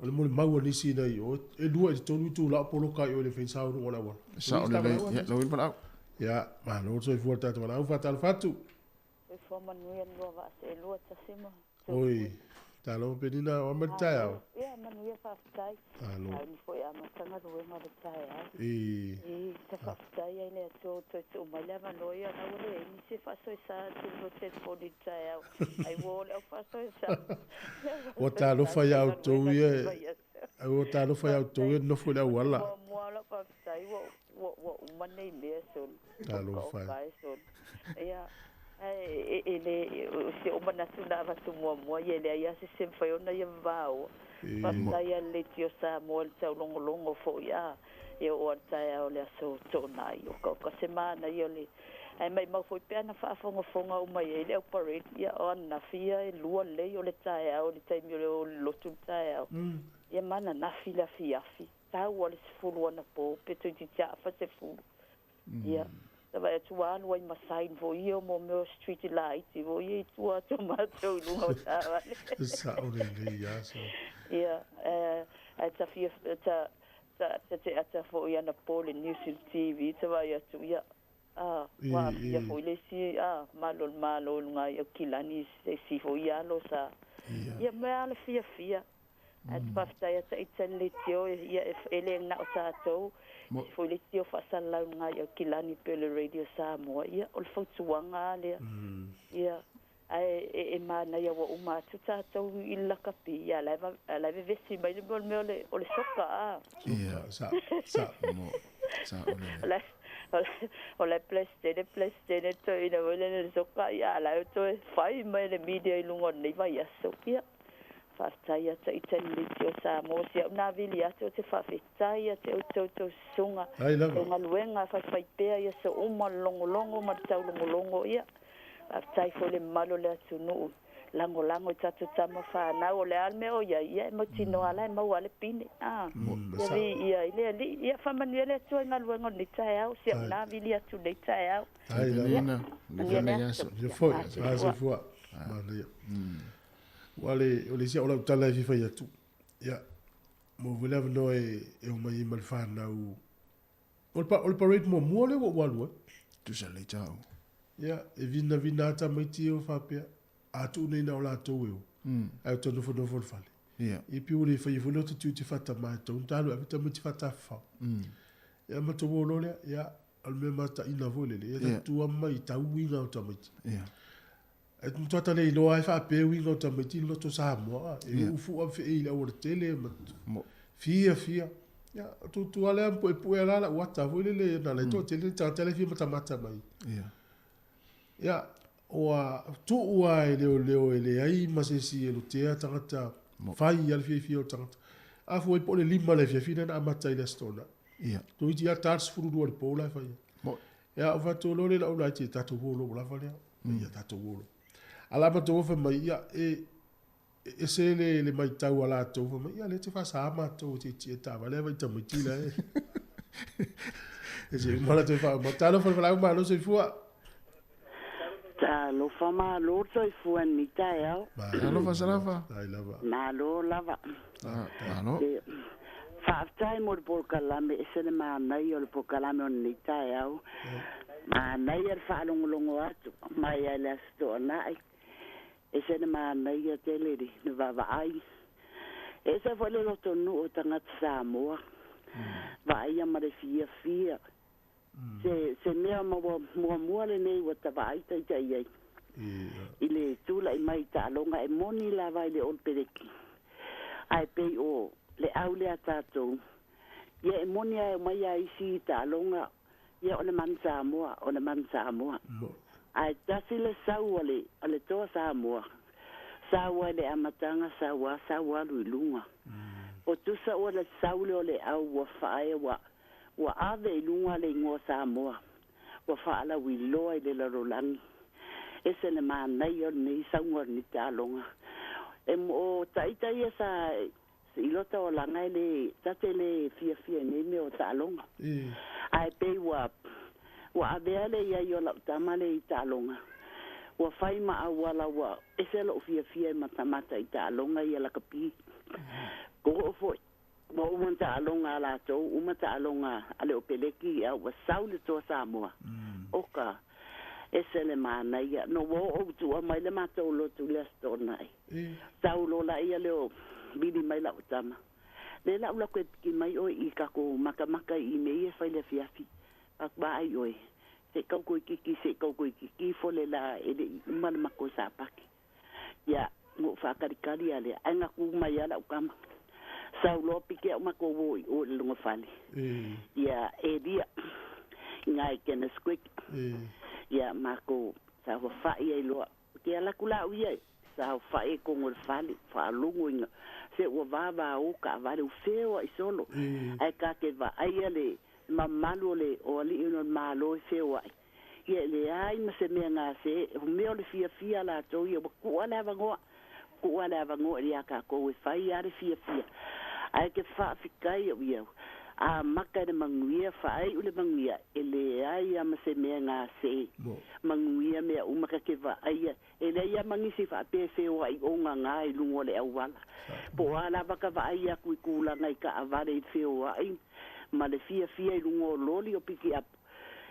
O le molimau a nisi nei o e lua i le tolu itula o poloka ai oe le fai sao i luga o le auala. Sao lelei. Ia, lau i le valaau. Ia, malo le soifua le tatou valaau, faatalofa atu. Soifua manuia le lua vaa seelua tasi ma Oi, talofa Penina, o a mai le taeao? Ia, manuia faafetai. Malo. Sauni foi amata galuega o le taeao. I. I, ta faafetai ai le Atua ua toe tuu mai le avanoa ia ona ua leai nisi e faasoesa atu i lua telefoni i le taeao. Ai ua o le au faasoesa. Ua talofa ia outou ia, ua talofa ia outou ia nofo i le auala. Muamua lau faafetai ua ua uma nei mea solo. Talofa e. Okaoka e solo. Ia, ae e le, o si ou manatu na avatu muamua ia e leai lava se se mafai ona ia vavaoa. Faafetai lava i le Leitio Samoa i le taulogologo foi a e oo lava i le taeao o le aso Toonai. Okaoka se manaia o le ae maimau foi pe ana faafogafoga uma i ai le au parade ia o ananafi ia e lua lelei o le taeao i le taimi o le o i le lotu i le taeao. Ia mananafi le afiafi. Tau o le 10 ana po pe toeitiiti aafa 10. Ia tavaai atu ua alu ai ma sign foʻi ia o mo mea o street laiti foʻi ia i tua atu o matou i luga o taavale. Sa'o lelei aso. Ia ae ta fia ta ta ta te ata foʻi anapo le news i le TV tavaai atu ia a ua aafia foʻi le isi a malo o le malo i luga i Aukilani i se isi foʻi alo sa ia mea le fiafia. Ae te faafetai ata i tali leitio ia e le na o tatou foʻi leitio faasalalau i luga i Aukilani pe o le Radio Samoa ia o le fautuaga lea. Ia ae e manaia ua uma atu tatou i le lakapi ia la e vevesi mai le mea o le soka a. Ia sa sa mo sa o le o le Presidente toeaina foi lele le soka ia a la e toe fai mai le media i luga o lenei vaiaso. Ia faafetai ata i tali leitio Samoa si au navili atu o te faafetai ia te outou susuga Ai lava. o galuega faifaipea ia so uma le logologo ma le taulogologo ia faafetai foi le mamalu o le atunuu lagolago i tatou tama fanau o le a le mea o iai ia e mautinoa la e maua le pine a ia viia i le Alii ia faamanuia le Atua i galuega o lenei taeao si au navili atu lenei taeao. Ai lava. Nina, Manuia le aso. Ia foi, soifua. Manaia. Ua le, o le isi au lau tala e fia fai atu. Ia, mo foi le avanoa e o mai ai ma le fanau. O le parade muamua lea ua ou alu ai. Tusa lelei tau. Ia, e vinavina ata tamaiti ia o faapea, a tuu nei na o latou e o, ae o ta nofonofo i le fale. Ia. Ia pei ua le faia foi le ota tiute faatama e tatau ona ta alu e ave tamaiti faatafafao. Ia matou o loa lea, ia, o le mea mataina foi lele, ia ta tua mai i tau uiga o tamaiti. Ia. Ae matua ta le iloa ai faapea uiga o tamaiti i le loto Samoa, e uufua ma feei i le aualatele ma fia fia. Ia, tutua lea ma puepue ala lau ata foi lele na le toatele le tagata le fia matamata mai. Ia. Ia, ua tuu lava e leoleo e leai ma se isi e lotea tagata fai a le fiafia o tagata. A fua ai po o le 5 le afiafi lea na amata i le Aso Toonai. Ia. Toeitiiti lava ta le 12 o le po la e fai ai. Ia, o faatu loa lea lau laiti e tatou o loa ua lava lea. Ia tatou o loa. A la matou o fai mai, ia, e ese le maitau a latou fai mai, ia lea te faasa matou e tietie e taavale a vai tamaiti la e. E se uma latou faauma. Talofa le valaau malo soifua. Talofa malo soifua ni taeao. Talofa Salafa. Ai lava. Malo lava. Malo. Faafetai mo le polokalame ese le manaia o le polokalame o lenei taeao. Manaia le faalogologo atu mai ai le Aso Toonai. Ese le manaia tele le vaavaai. Ese foi le lotonuu o tagata Samoa. Vaaia ma le fiafia. Se mea muamua lenei ua tavaai taitai ai. I le tula'i mai taaloga e moni lava i le Olopeleki. Ae pei o le au lea tatou. Ia e moni ae omai a isi i taaloga. Ia o le manu Samoa, o le manu Samoa. Ae tasi le sau o le toa Samoa. Sau ai le amataga, sau a, sau alu i luga. O tusa ua le sau le o le au ua faaea ua ave i luga le igoa Samoa. Ua faalauiloa i le lalolagi. Ese le manaia o lenei sauga o lenei taaloga. E o taita ia sa i lota olaga e le tate le fiafia i nei mea o taaloga. Ae pei ua avea le iai o lau tama le i taaloga. Ua fai ma auala ua ese lou fiafia e matamata i taaloga ia lakapi. Ko o foi ua uma taaloga a latou, uma taaloga a le Opeleki ia ua sau le toa Samoa. Oka ese le manaia. No ua oo utua mai le matou lotu le Aso Toonai. Sau lola ia leo vili mai lau tama. Le lau la koe piki mai oe i kako makamaka i mea ia fai le afiafi. Pak ai oe. Se kau koe kiki, se kau koe kiki fole la e le i uma le mako sapaki. Ia, ngo whakarikari a lea. Ai ngaku mai a lau kama. Sau loa piki au mako wo i o le lunga fale. Ia, e ria. Ngai kena squik. Ia, mako sa whawhai ai loa. Ke ala kula au ia. Sa whawhai e kongo le fale. Whaalongo inga. Se ua vava o ka vale u wheoa i solo. Ai ka te vaai a le mamalu o le o alii o le malo e wheoa ai. Ia le ai ma se mea ngā se, o mea o le fiafia latou ia, ua kua le avangoa. Kua le avangoa i a kākou e whai a le fiafia. Ae ke faafetai au iau a maka le manuia faaiu le manuia e leai a ma se mea gasē manuia mea uma ka ke vaaia e leai a magisi faapea feoaʻi ogagā i luga o le auala po o a lava ka vaai aku i kulaga i kaʻavale i feoaʻi ma le fiafia i luga o loli o pikiapu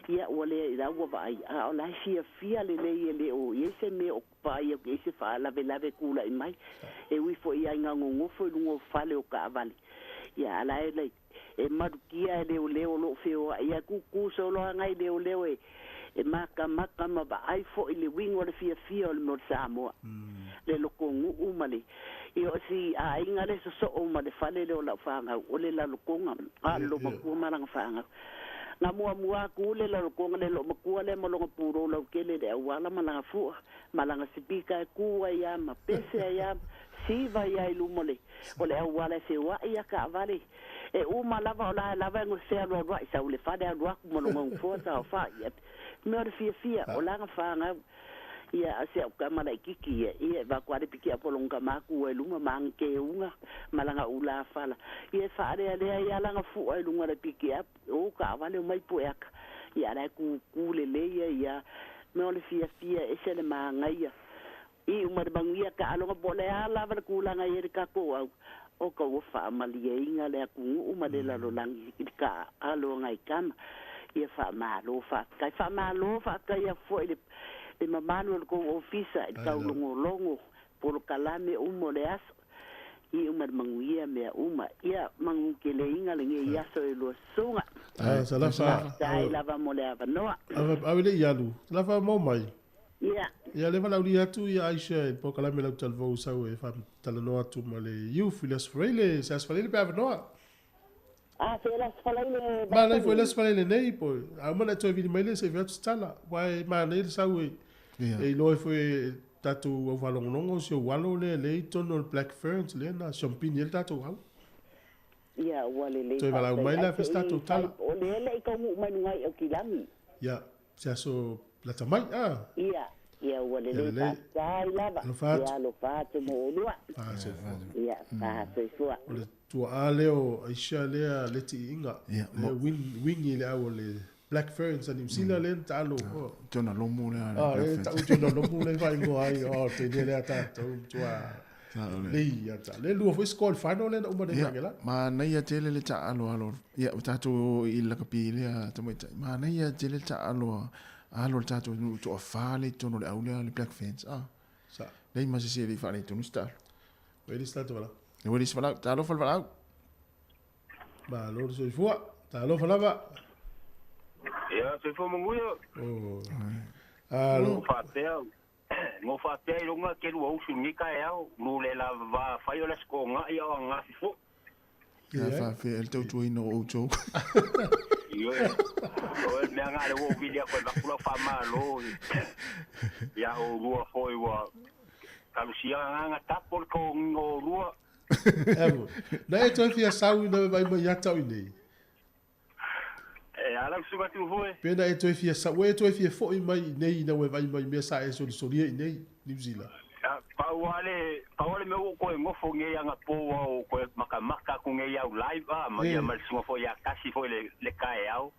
ia ua lea i lau ua vaai a o la e fiafia lelei e le o i ai se mea o vaai aku i ai se faalavelave kulaʻi mai e ui foʻi ai gagogofo i luga o fale o kaʻavale ia ala e lai e malutia e leoleo o loo feoaʻi ai kūkū soloaga i leoleo e e makamaka ma vaai foʻi le uiga o le fiafia o le mea o le Samoa le lokonuʻu ma le ia o si aiga le sosoo ma le fale lea o lau fanau o le lalokoga a le lomakua ma laga fanau na muamua aku le lalokoga le loomatua lea ma loga pulou lautele le auala ma laga fuʻa ma laga sipika e kū ai a ma pese ai a siva ia i luma le o le auala e feoaʻi ia kaʻavale e uma lava o la lava e fealualuaʻi sau le fale alu aku ma loga ufoa saofaʻi mea o le fiafia o laga fanau ia se au kama laititi ia ia e vaku ale piki apo longa kama ku e luma ma ke unga malanga ula fala ia faalealea ia laga fuʻa i luga le piki apo o kaʻavale o mai pueaka ia ala e kūkū lelei ia ia mea o le fiafia ese le magaia i uma le manuia kaʻaloga po o le a lava le kulaga i e le kakou au o ka ua faamalieiga le atunuu ma le lalolagi i le kaʻaloga i kama ia faamālō faafetai faamālō faafetai aku foʻi le le mamalu o le kou ofisa i le taulogologo polokalame uma o le aso i uma le manuia mea uma ia manukeleiga lenei aso e lua susuga Ah, Salafa. tai lava mo le avanoa Ave le ialu. Salafa mo mai. Ia. Ia le valauli atu ia Aisha i polokalame lau talavou sau e faatalanoa atu ma le youth i le Aso Faraile, se Aso Faraile pe avanoa. A fe la falaile Manai foi le Aso Faraile nei po. A uma na toe vili mai le se atu se tala. Uae manai le sau e e iloa ai foi e tatou au faalogologo si ou alo lea lea i totonu o le Black Ferns lea na siamupini ai le tatou au. Ia ua lelei Toe valaau mai la fai se tatou tala. O lea leʻi taunuu mai luga i Aukilagi. Ia, se aso lata mai, a. Ia, ia ua Ia lelei lelei. faafetai lava. Alofa atu. Ia alofa atu mo olua. Faasoifua. Ia, faasoifua. O le tuaa lea o Aisha lea le tiiga. Ia, Lea win, wingi le au o le Black Ferns a New Zealand lea na taalo. Oh. Tona lomu lea le Ah, Black e Ferns. tau tona lomu lea faaigoa ai. Oh, teine lea tatou matua lei ia ta. Le lua foi score le final lea na uma nei Ia, la. manaia tele le taʻalo alo. Ia, o tatou i lakapi lea tamaitai. Manaia tele le taʻalo alo le tatou nuu toafā le i totonu o le au lea le Black Ferns. Ah. Sa. Lei ma se se le i tonu se taalo. Ua i se tatou valaau. Ua i se valaau. Talofa le valaau. Malo le soifua. Talofa lava. Ia, soifua manuia. Oh. Alo. Ngo faapea, ngo faapea i luga ke lua usu ni kaeao, lu le la va fai o le skonga ia o ngafi fo. Ia faafea le tautuaina o outou. Io e. O e mea ngā le wo vili a koe vakula wha malo. Ia o lua foi ua kalusia ngā ngā tapo le ko ngo lua. Evo. Na e toe fia sau ina me vai mai ia tau i nei. E ala usuga tu foi. Pena e toe fia sau, e toe fia foi mai i nei ina ue vai mai mea sa e solisolia i nei, New Zealand. Pau ale, pau ale me o koe ngofo nge ia ngā pō o koe makamaka ku nge iau live a, ma ia ma le sunga foi ia kasi foi le, le kae au.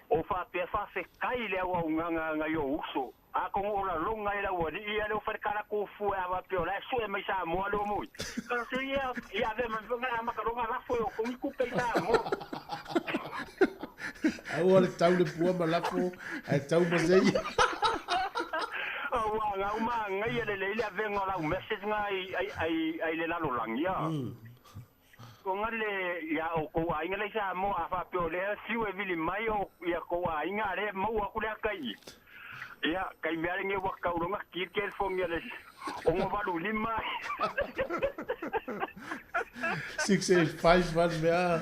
O whapea whawhe kai le au au nganga nga yo uso. A ko ngo la longa i la ua ni ia le o whare kara kōfu e awa peo la e sue mai sa moa le o mui. Kara se ia, ia ve ma nga maka longa lafo e o kongi kupe i sa moa. Aua le tau le pua ma lafo, ai tau ma sei. Ua ngā uma ngai le le le avenga lau message nga ai ai ai ai le lalo langi ia. Ko nga le ia o ko ai nga le sa mo a fa peo le siu e vili mai o ia ko ai nga le mau aku le kai. Ia kai mea le nge wa kauronga ki ke fo nge le o ngo valu lima. 685 van mea.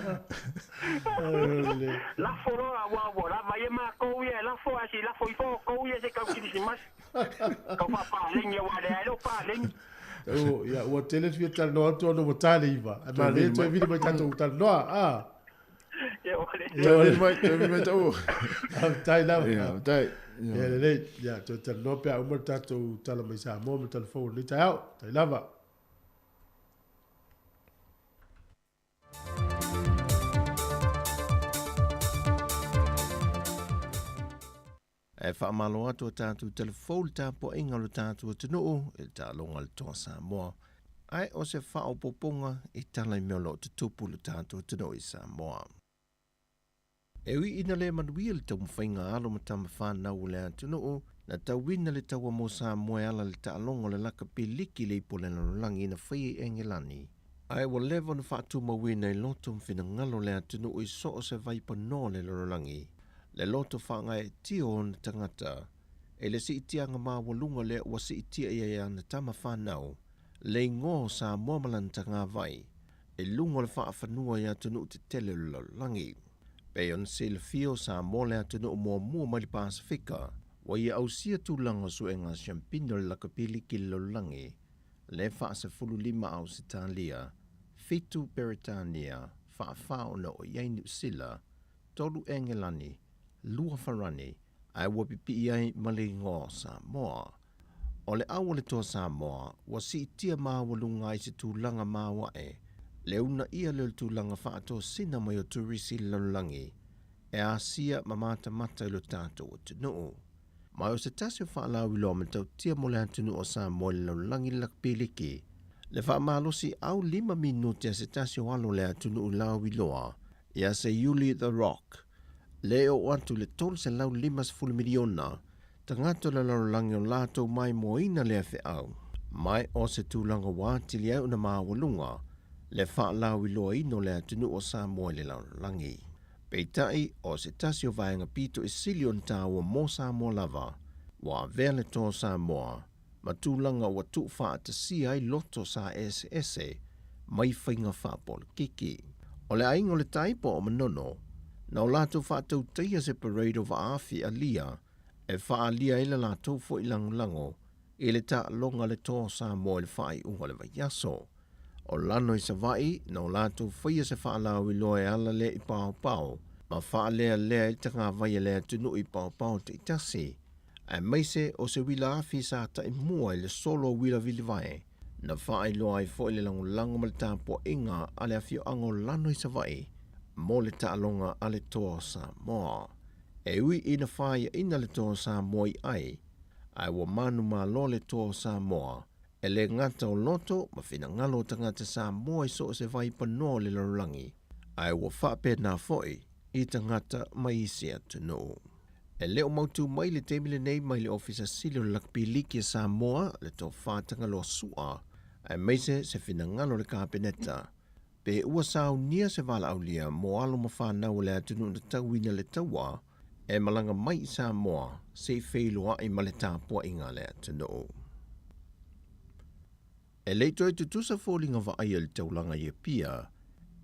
Ole. La fo ro a wa wa la vai ma ko ia la fo asi la fo i fo ko ia se kau kirisimas. Kau pa pa le nge wa le ai lo pa le. O, ia, ua tele fia talanoa atu ona ua tale iva. Ai ma le toe vili mai tatou talanoa, ah. Ia ole. Ia ole. Mai, toe vili mai tau. Faafetai lava. Ia, faafetai. Ia lelei, ia, toe talanoa pe a uma le tatou tala mai Samoa ma talafou o lenei taeao. Tai lava. Ae faamalo atu a tatou tala fou i le tapuaiga o le tatou atunuu i le taaloga a le Toa Samoa, ae o se faaopoopoga i tala i mea o lo o tutupu i le tatou atunuu i Samoa. E ui ina le manuia le taumafaiga a alo ma tama fanau o le atunuu, na tauina le taua mo Samoa e ala i le taaloga o le lakapi liki i le ipu o le lalolagi na faia i Engelani. Ae ua leva ona faatumauina i loto ma finagalo o le atunuu i so o se vaipanoa o le lalolagi, le loto faagaeetia o ona tagata, i le siitiaga maualuga lea ua siitia i ai e ana tama fanau le igoa o Samoa ma lana tagavai i luga o le faafanua i atunuu tetele o le lalolagi. Pei ona silafia o Samoa le atunuu muamua mai le Pasefika ua ia ausia tulaga o suega siampina o le lakapi liki i le lalolagi, le 15 Ausetalia, 7 Peretania, faafa ona oo i ai Niu Sila, 3 Engelani, 2 Farani, ae ua pipii ai ma le igoa o Samoa. O le au a le Toa Samoa, ua siitia maualuga ai se tulaga maoae, le uunaia lea o le tulaga faatosina mai o turisi i le lalolagi e asia ma matamata i lo tatou atunuu. Ma o se tasi o faalauiloa matautia mo le atunuu o Samoa i le lalolagi le lakapi liki, le faamalosi au 5 minute a se tasi o alo o le atunuu lauiloa ia Seiuli The Rock, le e oo atu i le 350 miliona tagata o le lalolagi o latou maimoaina lea feau. Ma o se tulaga ua atili ai ona maualuga le faalauiloaina o le atunuu o Samoa i le lalolagi. Peitai, o se tasi o vaega pito i sili ona taua mo Samoa lava, ua avea le Toa o Samoa ma tulaga ua tuufaatasia ai loto sa eseese mai faiga faapolokiki. O le aiga o le Tai po o Manono, na o latou faatautaia se parade o vaafi alia e faaalia ai le latou foi lagolago i le taaloga a le Toa o Samoa i le faaiuga o le vaiaso. O Lano i Savaii, na o latou faia se faalauiloa e ala lea i paopao ma faalealea ai le tagavai a le atunuu i paopao taitasi, aemaise o se uila afi sa taimua i le solo a uila vilivae, na faailoa ai foi le lagolago ma le tapuaiga a le afioaga o Lano i Savaii mo le taaloga a le Toa o Samoa. E ui ina faiaina le Toa o Samoa i ai, ae ua manumalo le Toa o Samoa e le gata o loto ma finagalo o tagata Samoa i so o se vaipanoa o le lalolagi, ae ua faapena foi i tagata mai isi atunuu. E le o mautū mai le taimi lenei mai le Ofisa Sili o le Lakapi Liki a Samoa, le Tofa Tagaloa Su'a, aemaise se finagalo o le Kapeneta, pe ua saunia se valaaulia mo alo ma fanau o le atunuu na tauina le taua e malaga mai i Samoa se i feiloai ma le tapuaiga a le atunuu. E le i toe tutusa foliga vaaia i le taulaga i Apia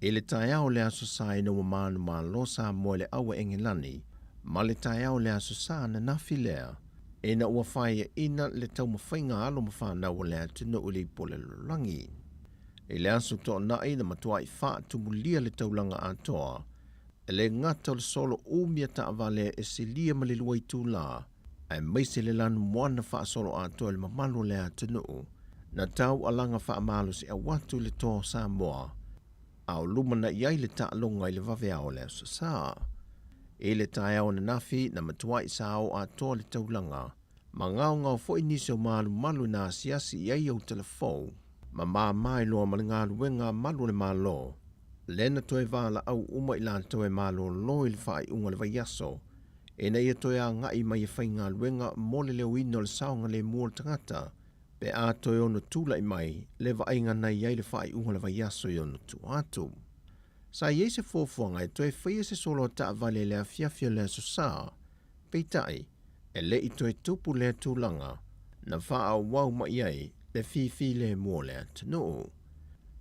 i le taeao o le Aso Sa ina ua manumalo Samoa i le aua Engelani ma le taeao o le Aso Sa ananafi lea ina ua faiaina le taumafaiga a alo ma fanau o le atunuu i le ipu o le lalolagi. I le aso toonai na matuai faatumulia le taulaga atoa e le gata o le solo umi a taavale e silia ma le 2 itulā, aemaise le lanumoana faasolo atoa i le mamalu o le atunuu, na taualaga faamalosiau atu i le Toa o Samoa, a o lumanai ai le taaloga i le vaveao o le Aso Sa. I le taeao ananafi na matuai sao atoa le taulaga, ma gaogao foi nisi o malumalu na asiasi i ai autala fou, ma māmā i loa ma le galuega a malu o le Malo, lea na toe valaau uma i latou e malōlō i le faaiuga o le vaiaso, ina ia toe agai mai e faigaluega mo le leoina o le saogalemu o le tagata, pe a toe ono tulai mai le vaaiga na i ai le faaiuga o le vaiaso i ona tua atu. Sa i ai se fuafuaga e toe faia se solo a taavale i le afiafi o le Aso Sa, peitai, e le i toe tupu lea tulaga, na faaauau mai ai le fifilemu o le atunuu.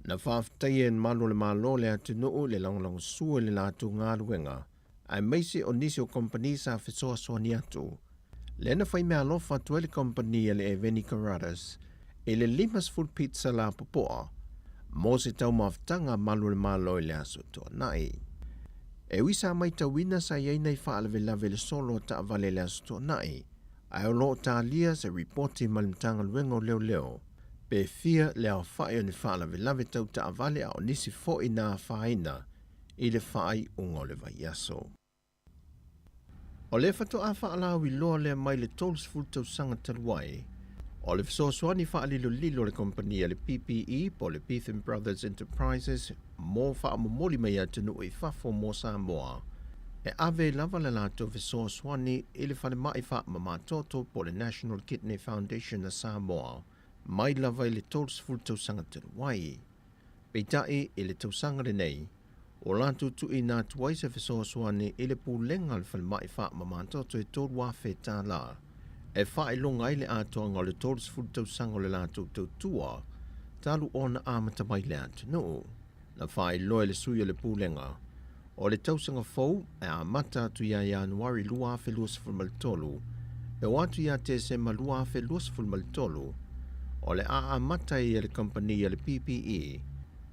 Na faafetaia e malu o le Malo le atunuu i le lagolagosua i le latou galuega, aemaise o nisi o kamupani sa fesoasoani atu. Lea na fai meaalofa atu ai le kamupani a le Eveni Carruthers i le 50 pizza lapopoa mo se taumafataga a malu o le Malo i le Aso Toonai. E ui sa maitauina sa i ai nai faalavelave i le solo a taavale i le Aso Toonai, ae o lo o talia se ripoti mai le Matagaluega o Leoleo pe fia le aofai o ni faalavelave tau taavale a o nisi foi na afaina i le faaiuga o le vaiaso. O le faatoa faalauiloa lea mai le 30 tausaga talu ai, o le fesoasoani faalilolilo a le kamupani a le PPE po o le Beetham Brothers Enterprises mo faamomoli mai atunuu i fafo mo Samoa, e ave lava le latou fesoasoani i le falemai faamamatoto po o le National Kidney Foundation a Samoa mai lava i le 30 tausaga talu ai. Peitai i le tausaga lenei, ua latou tuuina atu ai se fesoasoani i le Pulega a le Falemai Faamamatoto e $3,000 e faailoga ai le atoaga o le 30 tausaga o le latou tautua talu ona amata mai i le atunuu. Na faailoa e le sui o le Pulega, o le tausaga fou e amata atu ia Ianuari 2023 e oo atu ia Tesema 2023, o le a amata ai e le kamupani a le PPE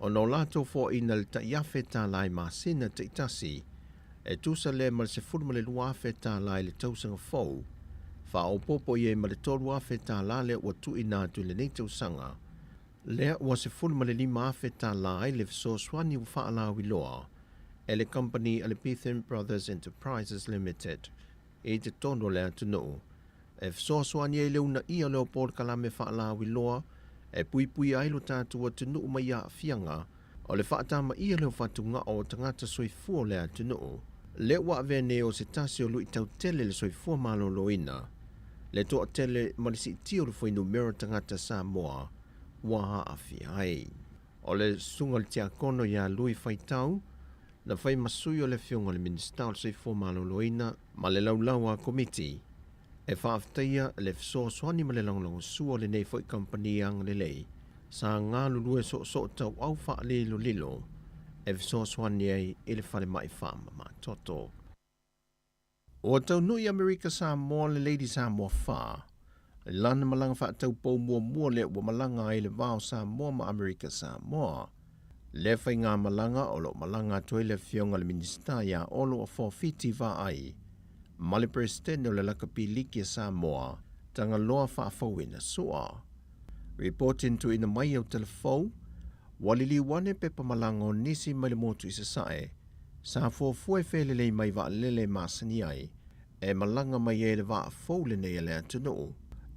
ona o latou foaiina le tai $1,000 i masina taitasi, e tusa lea ma le $12,000 i le tausaga fou, faaopoopo i ai ma le $3,000 lea ua tuuina atu i lenei tausaga, lea ua $15,000 ai le fesoasoani ua faalauiloa e le kamupani a le Beetham Brothers Enterprises Limited i totonu o le atunuu e fesoasoani ai le uunaia o lea polokalame faalauiloa e puipuia ai lo tatou atunuu mai aafiaga o le faatamaia lea o fatugao o tagata soifua o le atunuu. Lea ua avea nei o se tasi o luitau tele le soifua maloloina, le toatele ma le siitia o le fuainumera o tagata Samoa ua aafia ai. O le susuga i le Tiakono ia Lui Faitau, na fai ma sui o le Afioga i le Minisita o le Soifua Maloloina ma le Laulau a Komiti, e faafetaia le fesoasoani ma le lagolagosua o lenei foi kamupani agalelei sa galulue soosoo tauau faalilolilo e fesoasoani ai i le falemai faamamatoto. Ua taunuu i Amerika Samoa le Lady Samoa 4, i lana malaga faataupou muamua lea ua malaga ai i le va o Samoa ma Amerika Samoa. Lea faigamalaga o lo o malaga atu ai le Afioga i le Minisita ia Olo Afoafiti Vaai ma le Peresetene o le Lakapi Liki a Samoa, Tagaloa Faafouina Sua. Ripoti na tuuina mai i Aotalafou, ua liliu ane pepa malaga o nisi mai le motu i Sasae, sa fuafua e felelei mai vaalele e masani ai, e malaga mai ai le vaa fou lenei a le atunuu,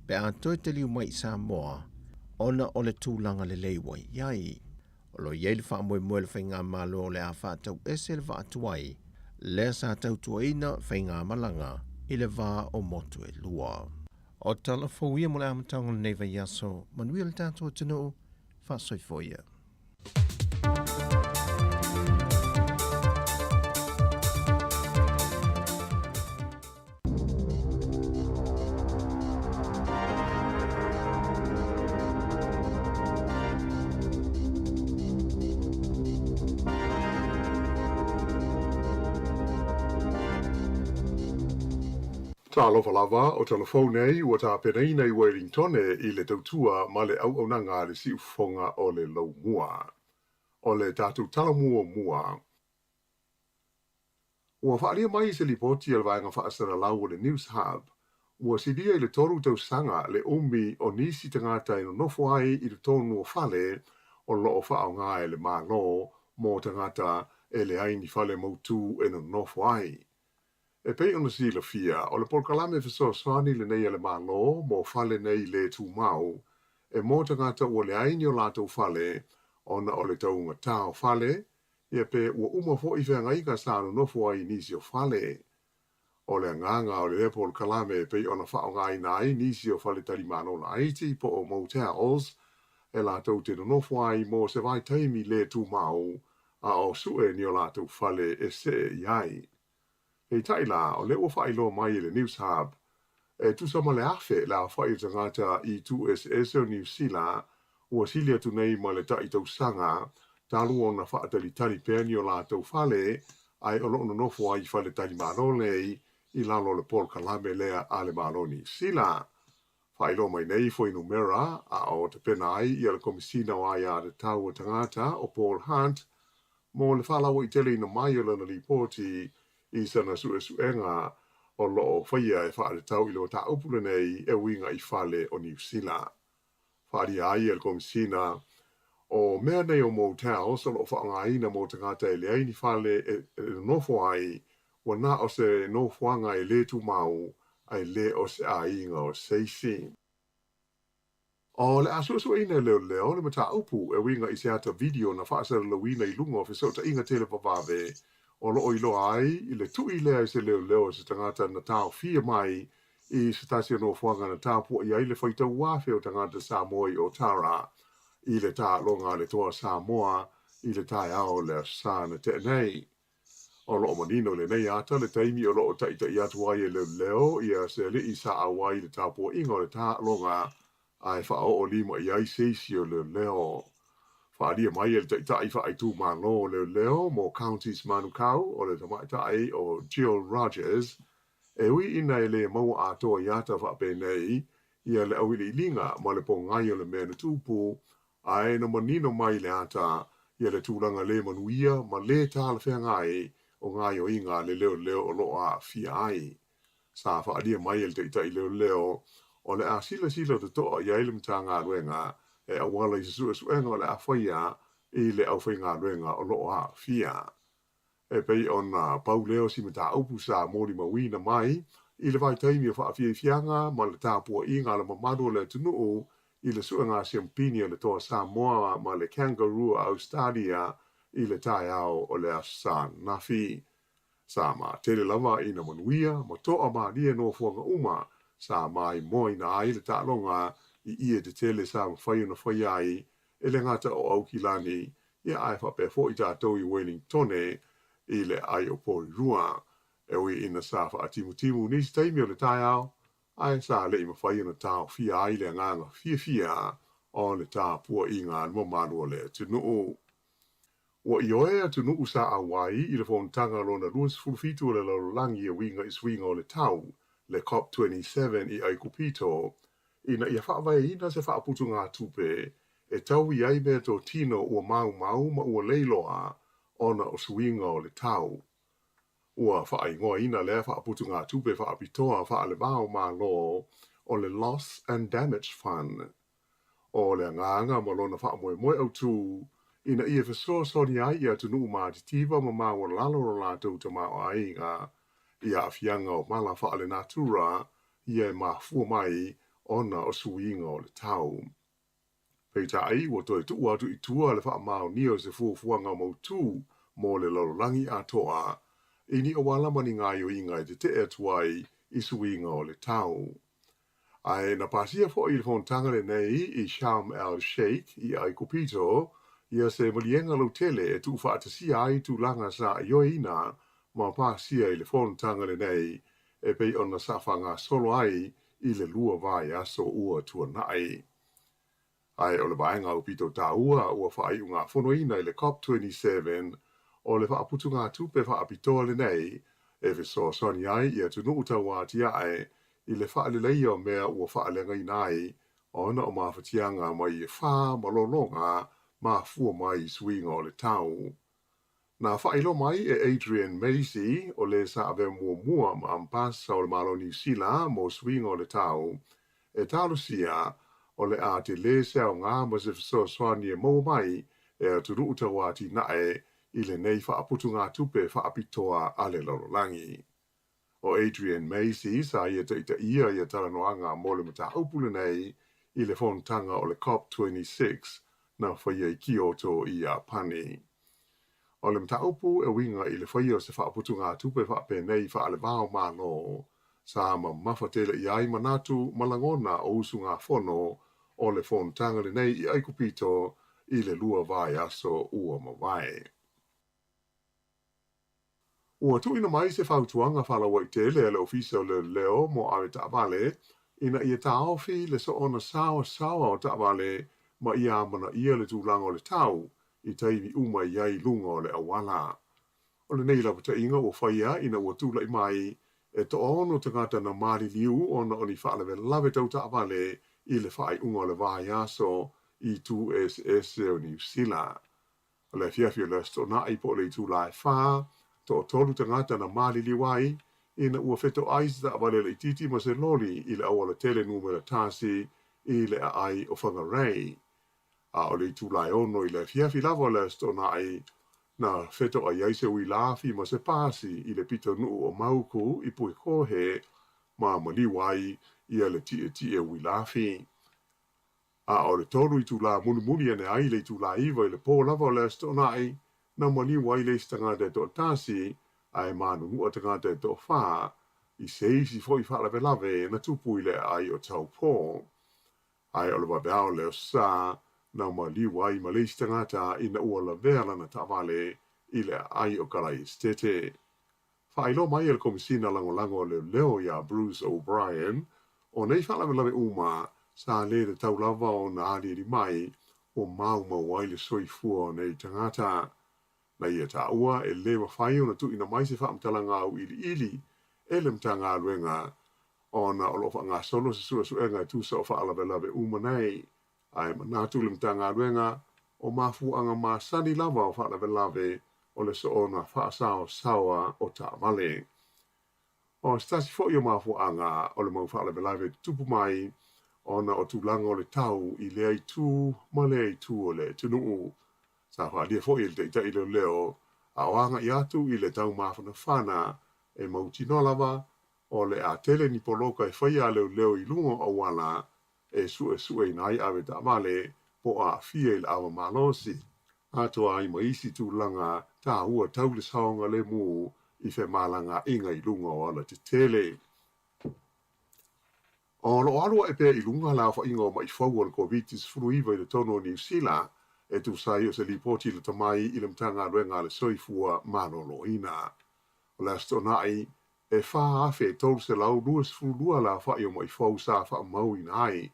pe a toe taliu mai i Samoa, ona o le tulaga lelei ua i ai. O lo o i ai le faamoemoe o le Faigamalo o le a faatauese le vaa tuai lea sa tautuaina faigamalaga i le va o motu e lua. O tala fou ia mo le amataga o lenei vaiaso. Manuia le tatou atunuu, faasoifua ia. Talofa lava, o Talafou nei ua tapenaina i Uelintone i le tautua ma le auaunaga a le siufofoga o le Laumua. O le tatou tala muamua. Ua faaalia mai se lipoti a le vaega faasalalau o le Newshub, ua silia i le tolu tausaga le umi o nisi tagata e nonofo ai i totonu o fale o lo o faaaoga e le Malo mo tagata e leai ni fale mautu e nonofo ai. E pei ona silafia, o le polokalame fesoasoani lenei a le Malo mo fale nei le tumau e mo tagata ua leai ni o latou fale ona o le taugata o fale, ia pe ua uma foi feagaiga sa nonofo ai i nisi o fale. O le agaga o lea polokalame e pei ona faaaogaina ai nisi o faletalimalo laiti po o motels e latou te nonofo ai mo se vaitaimi le tumau a o sue ni o latou fale e see i ai. Peitai la, o lea ua faailoa mai e le Newshub, e tusa ma le 1,000 le aofai o tagata i itu eseese o Niu Sila ua sili atu nei ma le tai tausaga talu ona faatalitali pea ni o latou fale ae o lo o nonofo ai i faletalimalo nei i lalo o le polokalame lea a le Malo o Niu Sila. Faailoa mai nei fuainumera a o tapena ai ia le Komisina o Aia Tatau a Tagata o Paul Hunt mo le faalauaiteleina mai o lana lipoti i sana suesuega o lo o faia e faatatau i le mataupu lenei e uiga i fale o Niu Sila. Faaalia ai e le Komisina o mea nei o motels o lo o faaaogaina mo tagata e leai ni fale e nonofo ai. ua na o se nofoaga e lē tumau ae lē o se aiga o se isi. O le a suesueina e leoleo le mataupu e uiga i se ata video na faasalalauina i luga o fesootaiga televavave o loo iloa ai i le tui lea e se leoleo o se tagata na taofia mai i se tasi o nofoaga na tapuai ai le faitau afe o tagata Samoa i Otara i le taaloga a le Toa Samoa i le taeao o le Aso Sa na tea nei. O loo manino i lenei ata le taimi o loo taʻitaʻi atu ai e leoleo ia se alii sa auai i le tapuaiga o le taaloga ae faaoo lima i ai se isi o leoleo. Faaalia mai e le taʻitaʻi faaitumalo o leoleo mo Counties Manukau o le tamaitai o Jill Rogers, e ui ina e lē maua atoa i ata faapenei ia le auiliiliga ma le pogai o le mea na tupu, ae na manino mai le ata ia le tulaga lē manuia ma lē talafeagai o gaoioiga a le leoleo o loo aafia ai. Sa faaalia mai e le taʻitaʻi leoleo o le a silasila totoa i ai le Matagaluega e auala i se suesuega o le a faia i le aufaigaluega o loo aafia. E pei ona pau lea o si mataupu sa molimauina mai i le vaitaimi o faafiafiaga ma le tapuaiga a le mamalu o le atunuu i le suega siampini o le Toa Samoa ma le Kangaroo a Ausetalia i le taeao o le Aso Sa ananafi. Sa matele lava ina manuia ma toa malie nofoaga uma sa maimoaina ai le taaloga i ie tetele sa mafai ona faia ai e le gata o Aukilani, ia ae faapea foi tatou i Wellingtone i le aai o Porirua. E ui ina sa faatimutimu nisi taimi o le taeao, ae sa leʻi mafai ona taofia ai le agaga fiafia o le tapuaiga a le mamalu o le atunuu. Ua ioe atunuu sa auai i le fonotaga lona 27 o le lalolagi e uiga i suiga o le tau, le COP27 i Aikupito, ina ia faavaeina se faaputugatupe e taui ai meatotino ua maumau ma ua leiloa ona o suiga o le tau. Ua faaigoaina lea faaputugatupe faapitoa faale-va o Malo o le Loss and Damage Fund. O le agaga ma lona faamoemoe autū ina ia fesoasoani ai i atunuu matitiva ma maualalo lo latou tamaoaiga i aafiaga o mala faalenatura ia e mafua mai ona o suiga o le tau. Peitai, ua toe tuu atu i tua le faamaonia o se fuafuaga mautū mo le lalolagi atoa i ni auala ma ni gaoioiga e tetee atu ai i suiga o le tau. Ae na pasia foi i le fonotaga lenei i Sharm el Sheikh i Aikupito ia se maliega lautele e tuufaatasia ai tulaga sa ioeina ma pasia i le fonotaga lenei e pei ona sa faagasolo ai i le 2 vaiaso ua tuanai. Ae o le vaega aupito taua ua faaiugafonoina i le COP27 o le faaputugatupe faapitoa lenei e fesoasoani ai i atunuu tauatiae i le faaleleia o mea ua faaleagaina ai ona o mafatiaga mai afa ma lologa mafua mai i suiga o le tau. Na faailoa mai e Adrian Macy, o le sa avea muamua ma Ambasa o le Malo o Niu Sila mo suiga o le tau, e talosia o le a telē se aogā ma se fesoasoani e maua mai e atunuu tauatinae i lenei faaputugatupe faapitoa a le lalolagi. O Adrian Macy sa ia taʻitaʻia ia talanoaga mo le mataupu lenei i le fonotaga o le COP26 na faia i Kyoto i Iapani. O le mataupu e uiga i le faia o se faaputugatupe faapenei faale-va o Malo, sa mamafa tele i ai manatu ma lagona o usugafono o le fonotaga lenei i Aikupito i le 2 vaiaso ua mavae. Ua tuuina mai se fautuaga faalauaitele a le Ofisa o Leoleo mo avetaavale ina ia taofi le soona saoasaoa o taavale ma ia amanaia le tulaga o le tau i taimi uma i ai i luga o le auala. O lenei lapataiga ua faia ina ua tulai mai e 6 tagata na maliliu ona o ni faalavelave tau taavale i le faaiuga o le vaiaso i itu eseese o Niu Sila. O le afiafi o le Aso Toonai po o le itula e 4, 3 tagata na maliliu ai ina ua fetoai se taavale laitiiti ma se loli i le aualatele numera 1 i le aai o Whangarei. A o le itula e 6 i le afiafi lava o le Aso Toonai, Na fetoʻai ai se uila afi ma se pasi i le pitonuu o Mauku i Pukekohe ma maliu ai ia le tiʻetiʻe uila afi. A o le 3 itulā mulimuli ane ai le itulā 9 i le pō lava o le Aso Toonai, na maliu ai le isi tagata e toatasi, ae manunuʻa tagata e toafa, i se isi foʻi faalavelave na tupu i le aai o Taupō. Ae o le vaveao le Aso Sa, na maliu ai ma le isi tagata ina ua lavea lana taavale i le aai o Kalaesetete. Faailoa mai e le Komisina Lagolago o Leoleo iā Bruce O'Brien, o nei faalavelave uma sa lē tatau lava ona aliali mai ua maumau ai le soifua o nei tagata. Na ia taua e lē mafai ona tuuina mai se faamatalaga auiliili e le Matagaluega ona o loo faagasolo se suesuega e tusa o faalavelave uma nei, ae manatu le Matagaluega o mafuaaga masani lava o faalavelave o le soona faasaosaoa o taavale. O se tasi foʻi o mafuaaga o le mau faalavelave tutupu mai ona o tulaga o le tau i lea itu ma lea itu o le atunuu. Sa faaalia foʻi e le taʻitaʻi leoleo a o agaʻi atu i le tau mafanafana e mautinoa lava o le a tele ni poloka e faia a leoleo i luga o auala e suesueina ai ave taavale po o aafia i le ava malosi, atoa ai ma isi tulaga taua tau le saogalemu i femalagaaiga i luga o alatetele. O loo alu aʻe pea i luga le aofaiga o maʻi fou o le Koviti-19 i totonu o Niu Sila, e tusa ai o se lipoti lata mai i le Matagaluega a le Soifua Maloloina. O le Aso Toonai, e 4,322 le aofaʻi o maʻi fou sa faamauina ai.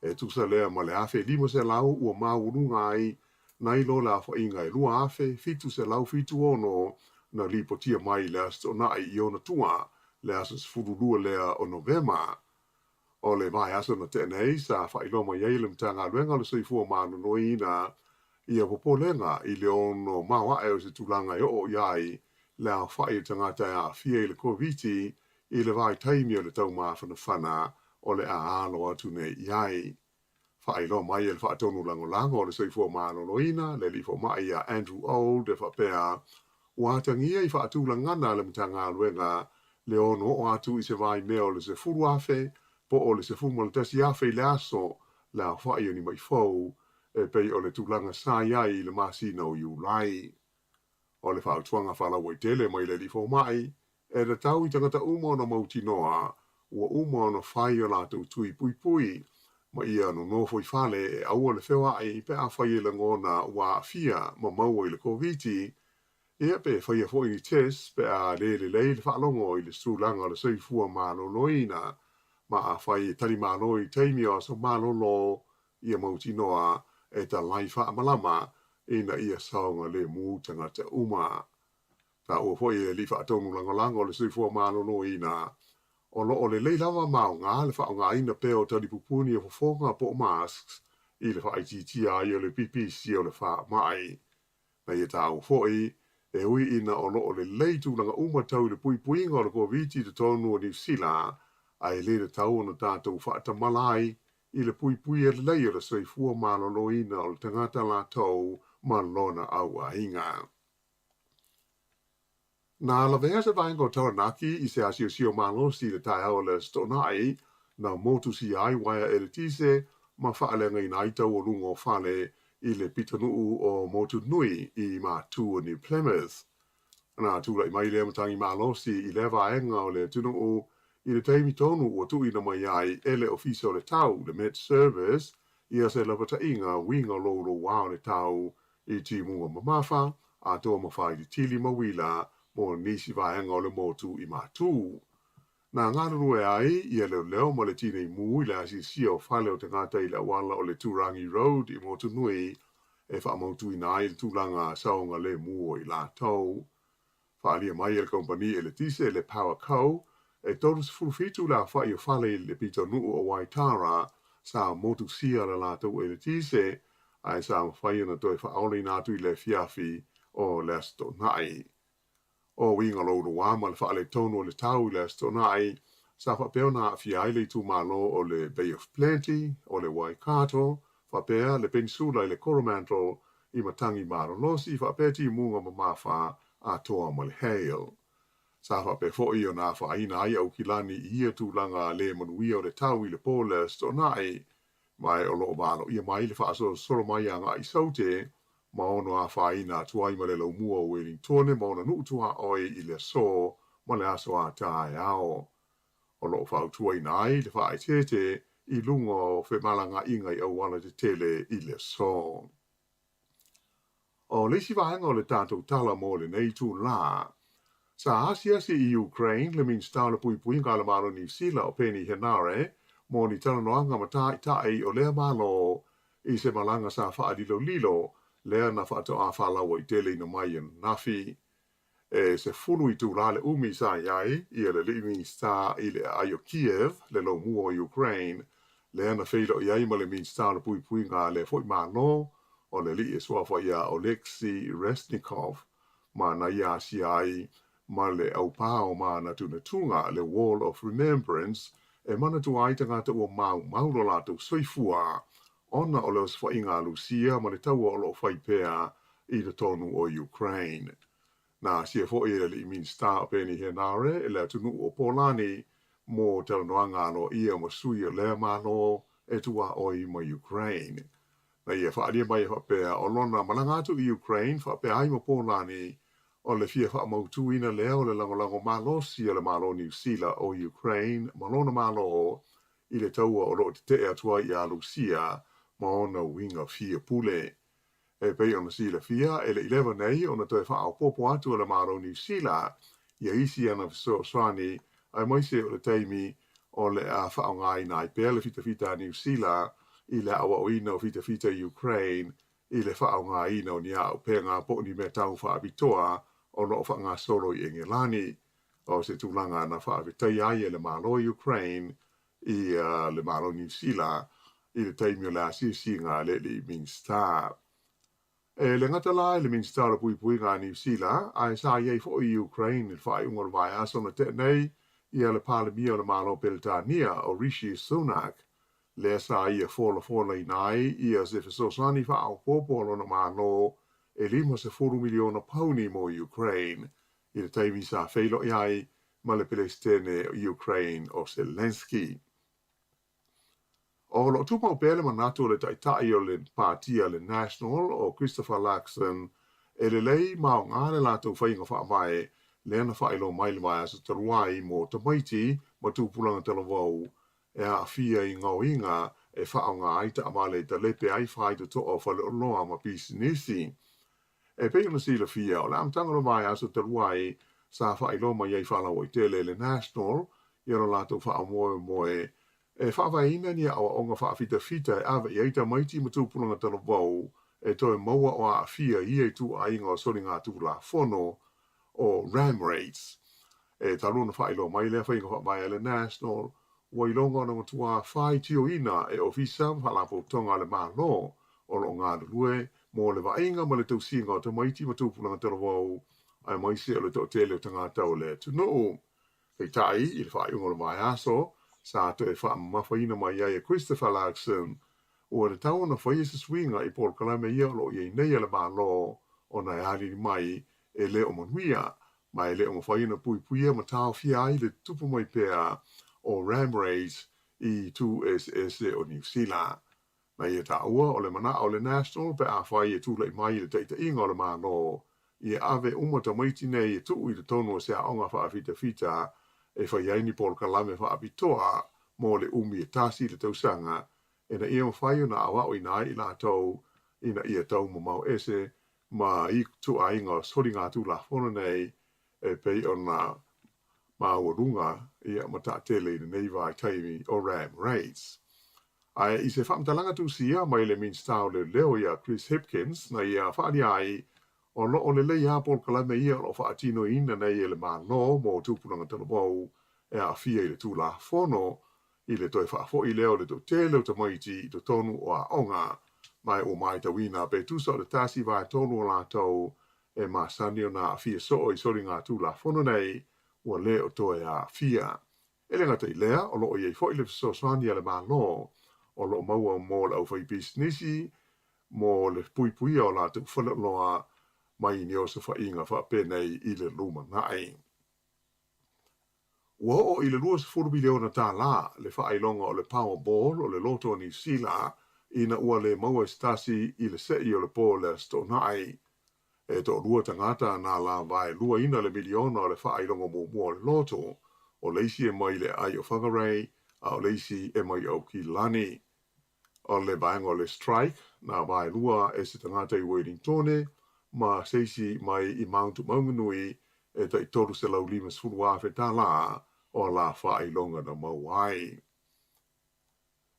E tusa lea ma le 1,500 ua maualuga ai nai lo le aofaiga e 2,776 na lipotia mai i le Aso Toonai i ona tua, le aso 12 lea o Novema. O le vaiaso na tea nei sa faailoa mai ai e le Matagaluega o le Soifua Maloloina ia popolega i le ono maoaʻe o se tulaga e oo i ai le aofaʻi o tagata e aafia i le Koviti i le vaitaimi o le taumafanafana o le a alo atu nei i ai. Faailoa mai e le Faatonu Lagolago o le Soifua Maloloina, le alii fomai ia Andrew Old e faapea, ua atagia i faatulagana a le Matagaluega le ono oo atu i se vaimea o le 10,000 po o le 11,000 i le aso le aofaʻi o ni maʻi fou e pei o le tulaga sa i ai i le masina o Iulai. O le fautuaga faalauaitele mai le alii fomai, e tatau i tagata uma ona mautinoa ua uma ona fai o latou tui puipui ma ia nonofo i fale e aua le feoaʻi pe afai e lagona ua aafia ma maua i le Koviti, ia pe faia foʻi ni test pe a lē lelei le faalogo i le tulaga o le soifua maloloina ma afai e talimalo i taimi o aso malolo ia mautinoa e talai faamalama ina ia saogalemu tagata uma. Taua foʻi e le alii faatonu lagolago o le Soifua Maloloina, o loo lelei lava ma aoga le faaaogaina pea o talipupuni o fofoga po o masks i le faaitiitia ai o le pipisi o le faamaʻi. Na ia taua foʻi, e ui ina o loo lelei tulaga uma tau i le puipuiga o le Koviti i totonu o Niu Sila, ae lē tatau ona tatou faatamala ai i le puipuia lelei o le soifua maloloina o le tagata latou ma lona auaiga. Na lavea se vaega o Taranaki i se asiosio malosi i le taeao o le Aso Toonai, na motusia ai uaea eletise ma faaleagaina ai tau o luga o fale i le pitonuu o Motunui i Matū o New Plymouth. Na tulaʻi mai lea matagi malosi i lea vaega o le atunuu i le taimi tonu ua tuuina mai ai e le Ofisa o le Tau, le Met Service, ia se lapataiga uiga loulouā o le tau i timuga mamafa, atoa ma faailitili ma uila mo nisi vaega o le motu i Matū. Na galulue ai ia leoleo ma le tinei mu i le asiasia o fale o tagata i le auala o le Turangi Road i Motunui e faamautuina ai le tulaga saogalemu o i latou. Faaalia mai e le kamupani eletise le Powerco, e 37 le aofaʻi o fale i le pitonuu o Waitara sa motusia le latou eletise, ae sa mafai ona toe faaolaina atu i le afiafi o le Aso Toonai. O uiga loulouā ma le faaletonu o le tau i le Aso Toonai sa faapea ona aafia ai le itumalo o le Bay of Plenty, o le Waikato, faapea le Peninsula i le Coromandel i matagi malolosi faapea timuga mamafa atoa ma le hail. Sa faapea foʻi ona afaina ai Aukilani i ia tulaga lē manuia o le tau i le po o le Aso Toonai, ma e o loo valoia mai le faasolosolo mai agaʻi i Saute ma ono afaina atu ai ma le laumua o Uelintone ma ona nuu tuaoi i le aso ma le aso a taeao. O loo fautuaina ai le faaeteete i luga o femalagaaiga i auala tetele i le aso. O le isi vaega o le tatou tala mo lenei itulā, sa asiasi i Ukraine le Minisita o le Puipuiga a le Malo o Niu Sila o Peeni Henare mo ni talanoaga ma tāitaʻi o lea Malo i se malaga sa faalilolilo lea na faatoā faalauaiteleina mai ananafi. E 10 itulā le umi sa i ai ia le alii Minisita i le aai o Kiev, le lomua o Ukraine, lea na feiloai ai ma le Minisita o le Puipuiga a lea foi Malo, o le alii e suafa iā Oleksiy Reznikov, ma na ia asia ai ma le aupā o manatunatuga, le Wall of Remembrance, e manatua ai tagata ua maumau lo latou soifua ona o le osofaiga a Lusia ma le taua o loo fai pea i totonu o Ukraine. Na asia foi e le alii Minisita o Peeni Henare le atunuu o Polani mo talanoaga aloaia ma sui o lea Malo e tuaoi ma Ukraine. Na ia faaalia mai e faapea, o lona malaga atu i Ukraine faapea ai ma Polani, o le fia faamautuina lea o le lagolago malosi a le Malo o Niu Sila o Ukraine ma lona Malo i le taua o loo tetee atu ai iā Lusia ma ona uiga fia pule. E pei ona silafia, e le i leva nei ona toe faaopoopo atu e le Malo o Niu Sila ia isi ana fesoasoani aemaise o le taimi o le a faaaogaina ai pea le fitafita a Niu Sila i le aoaoina o fitafita i Ukraine i le faaaogaina o ni auupega po o ni meatau faapitoa o lo o faagasolo i Engelani. O se tulaga na faafetaia ai e le Malo o Ukraine i le Malo o Niu Sila i le taimi o le asiasiga a le alii Minisita. E le gata la i le Minisita o le Puipuiga a Niu Sila, ae sa i ai foi i Ukraine i le faaiuga o le vaiaso na tea nei ia le Palemia o le Malo o Peretania o Rishi Sunak, lea sa ia folafolaina ai ia se fesoasoani faaopoopo a lona Malo e 50 miliona pauni mo Ukraine i le taimi sa feiloai ai ma le Peresetene o Ukraine o Zelenskyy. O loo tumau pea le manatu o le Taitai o le Pātia le National o Christopher Luxon e lelei ma aoga le latou faiga faavae lea na faailoa mai le vaiaso talu ai mo tamaiti ma tupulaga talavou e aafia i gaoiga e faaaoga ai taavale e talepe ai faitotoa o faleoloa ma pisinisi. E pei ona silafia, o le amataga o le vaiaso talu ai sa faailoa mai ai faalauaitele e le National ia lo latou faamoemoe e faavaeina ni aoaoga faafitafita e ave i ai tamaiti ma tupulaga talavou e toe maua o aafia i ia ituaiga o soligatulafono o ram raids. E talu ona faailoa mai lea faiga faavae a le National, ua iloga ona matuā faitioina e Ofisa ma Faalapotopotoga a le Malo o lo o galulue mo le vaaiga ma le tausiga o tamaiti ma tupulaga talavou aemaise o le toatele o tagata o le atunuu. Peitai, i le faaiuga o le vaiaso, sa toe faamamafaina mai ai e Christopher Luxon, ua tatau ona faia se suiga i polokalame ia o lo o i ai nei a le Malo ona e alili mai e le o manuia, ma e le o mafai ona puipuia ma taofia ai le tutupu mai pea o ram raids i itu eseese o Niu Sila. Na ia taua o le manao o le National pe afai e tulai mai i le taitaiga o le Malo, ia ave uma tamaiti nei e tuu i totonu o se aoga faafitafita e fai ai ni polokalame faapitoa mo le umi e tasi le tausaga ina ia mafai ona aoaoina ai i latou ina ia taumamao ese ma ituaiga o soligatulafono nei e pei ona maualuga ia ma taatele i lenei vaitaimi o ram raids. Ae i se faamatalaga tusia mai le Minisita o Leoleo ia Chris Hipkins na ia faaalia ai o lo o lelei lava polokalame ia o lo o faatinoina nei e le Malo mo tupulaga talavou e aafia i le Tulafono i le toe faafoi lea o le toatele o tamaiti i totonu o aoga, ma e ua matauina pe tusa o le 1/3 o latou e masani ona aafia soo i soligatulafono nei ua le o toe aafia. E le gata i lea, o lo o i ai foi le fesoasoani a le Malo o lo o maua mo le aufaipisinisi mo le puipuia o latou faleoloa mai ni osofaiga faapenei i le lumanai. Ua oo i le 20 miliona tālā le faailoga o le Powerball o le Loto o Niu Sila ina ua le maua e se tasi i le se'i o le po o le Aso Toonai. E toalua tagata na lavaeluaina le miliona o le faailoga muamua o le Loto, o le isi e mai le aai o Whangarei a o le isi e mai Aukilani. O le vaega o le Strike, na vaelua e se tagata i Wellingtone ma se isi mai i Mount Maunganui e tai 350,000 tālā o la faailoga na maua ai.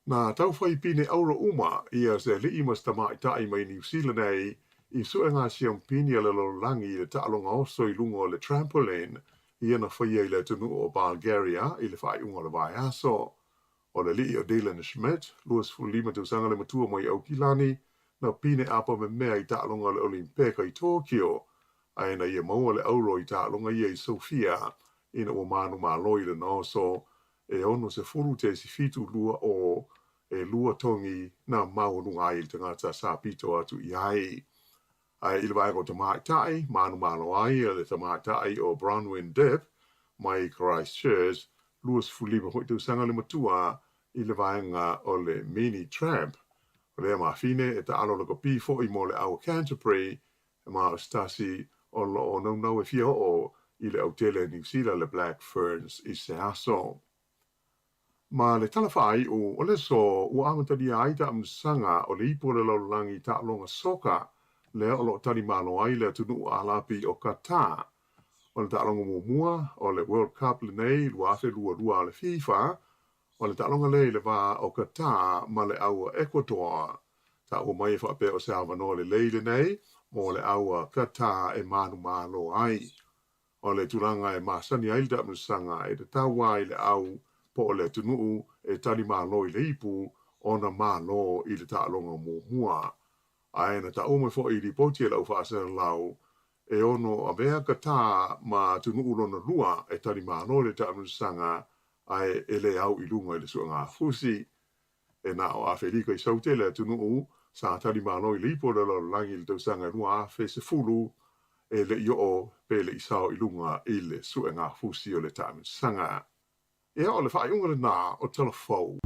Na taufai pine auro uma ia se ali'i ma se tamaitai mai Niu Sila nei i suega siampini a le lalolagi i le taaloga oso i luga o le trampoline ia na faia i le atunuu o Bulgaria i le faaiuga o le vaiaso. O le ali'i o Dylan Schmidt, 25 tausaga le matua mai Aukilani, na pine apa memea i taaloga o le Olimpeka i Tokyo, ae na ia maua le auro i taaloga ia i Sofia ina ua manumalo i lona oso e 60.72 e lua togi na maualuga ai le tagata sa pito atu i ai. Ae i le vaega o tamaitai, manumalo ai le tamaitai o Bronwyn Dipp mai Christchurch, 25 foi tausaga le matua i le vaega o le mini tramp. O lea mafine e taalo lakapi foi mo le au Canterbury ma o se tasi o loo naunau e fia oo i le autele Niu Sila le Black Ferns i se aso. Ma le tala faaiu, o le aso ua amatalia ai taamilosaga o le ipu o le lalolagi taaloga soka lea o loo talimalo ai le atunuu Alapi o Qatar. O le taaloga muamua o le World Cup lenei 2022 a le FIFA, o le taaloga lea i le va o Qatar ma le au a Ecuador. Taua mai e faapea o se avanoa lelei lenei mo le au a Qatar e manumalo ai. O le tulaga e masani ai le taamilosaga e tatau ai le au po o le atunuu e talimalo i le ipu ona malo i le taaloga muamua. Ae na taua mai foi i lipoti a le au faasalalau e ono avea Qatar ma atunuu lona lua e talimalo i le taamilosaga ae e le au i luga i le suegafusi. E na o Afelika i Saute le atunuu sa talimalo i le ipu o le lalolagi i le tausaga e 2010 e le i oo pe le i sao i luga i le suegafusi o le taamilosaga. Ia, o le faaiuga lenā o Tala Fou.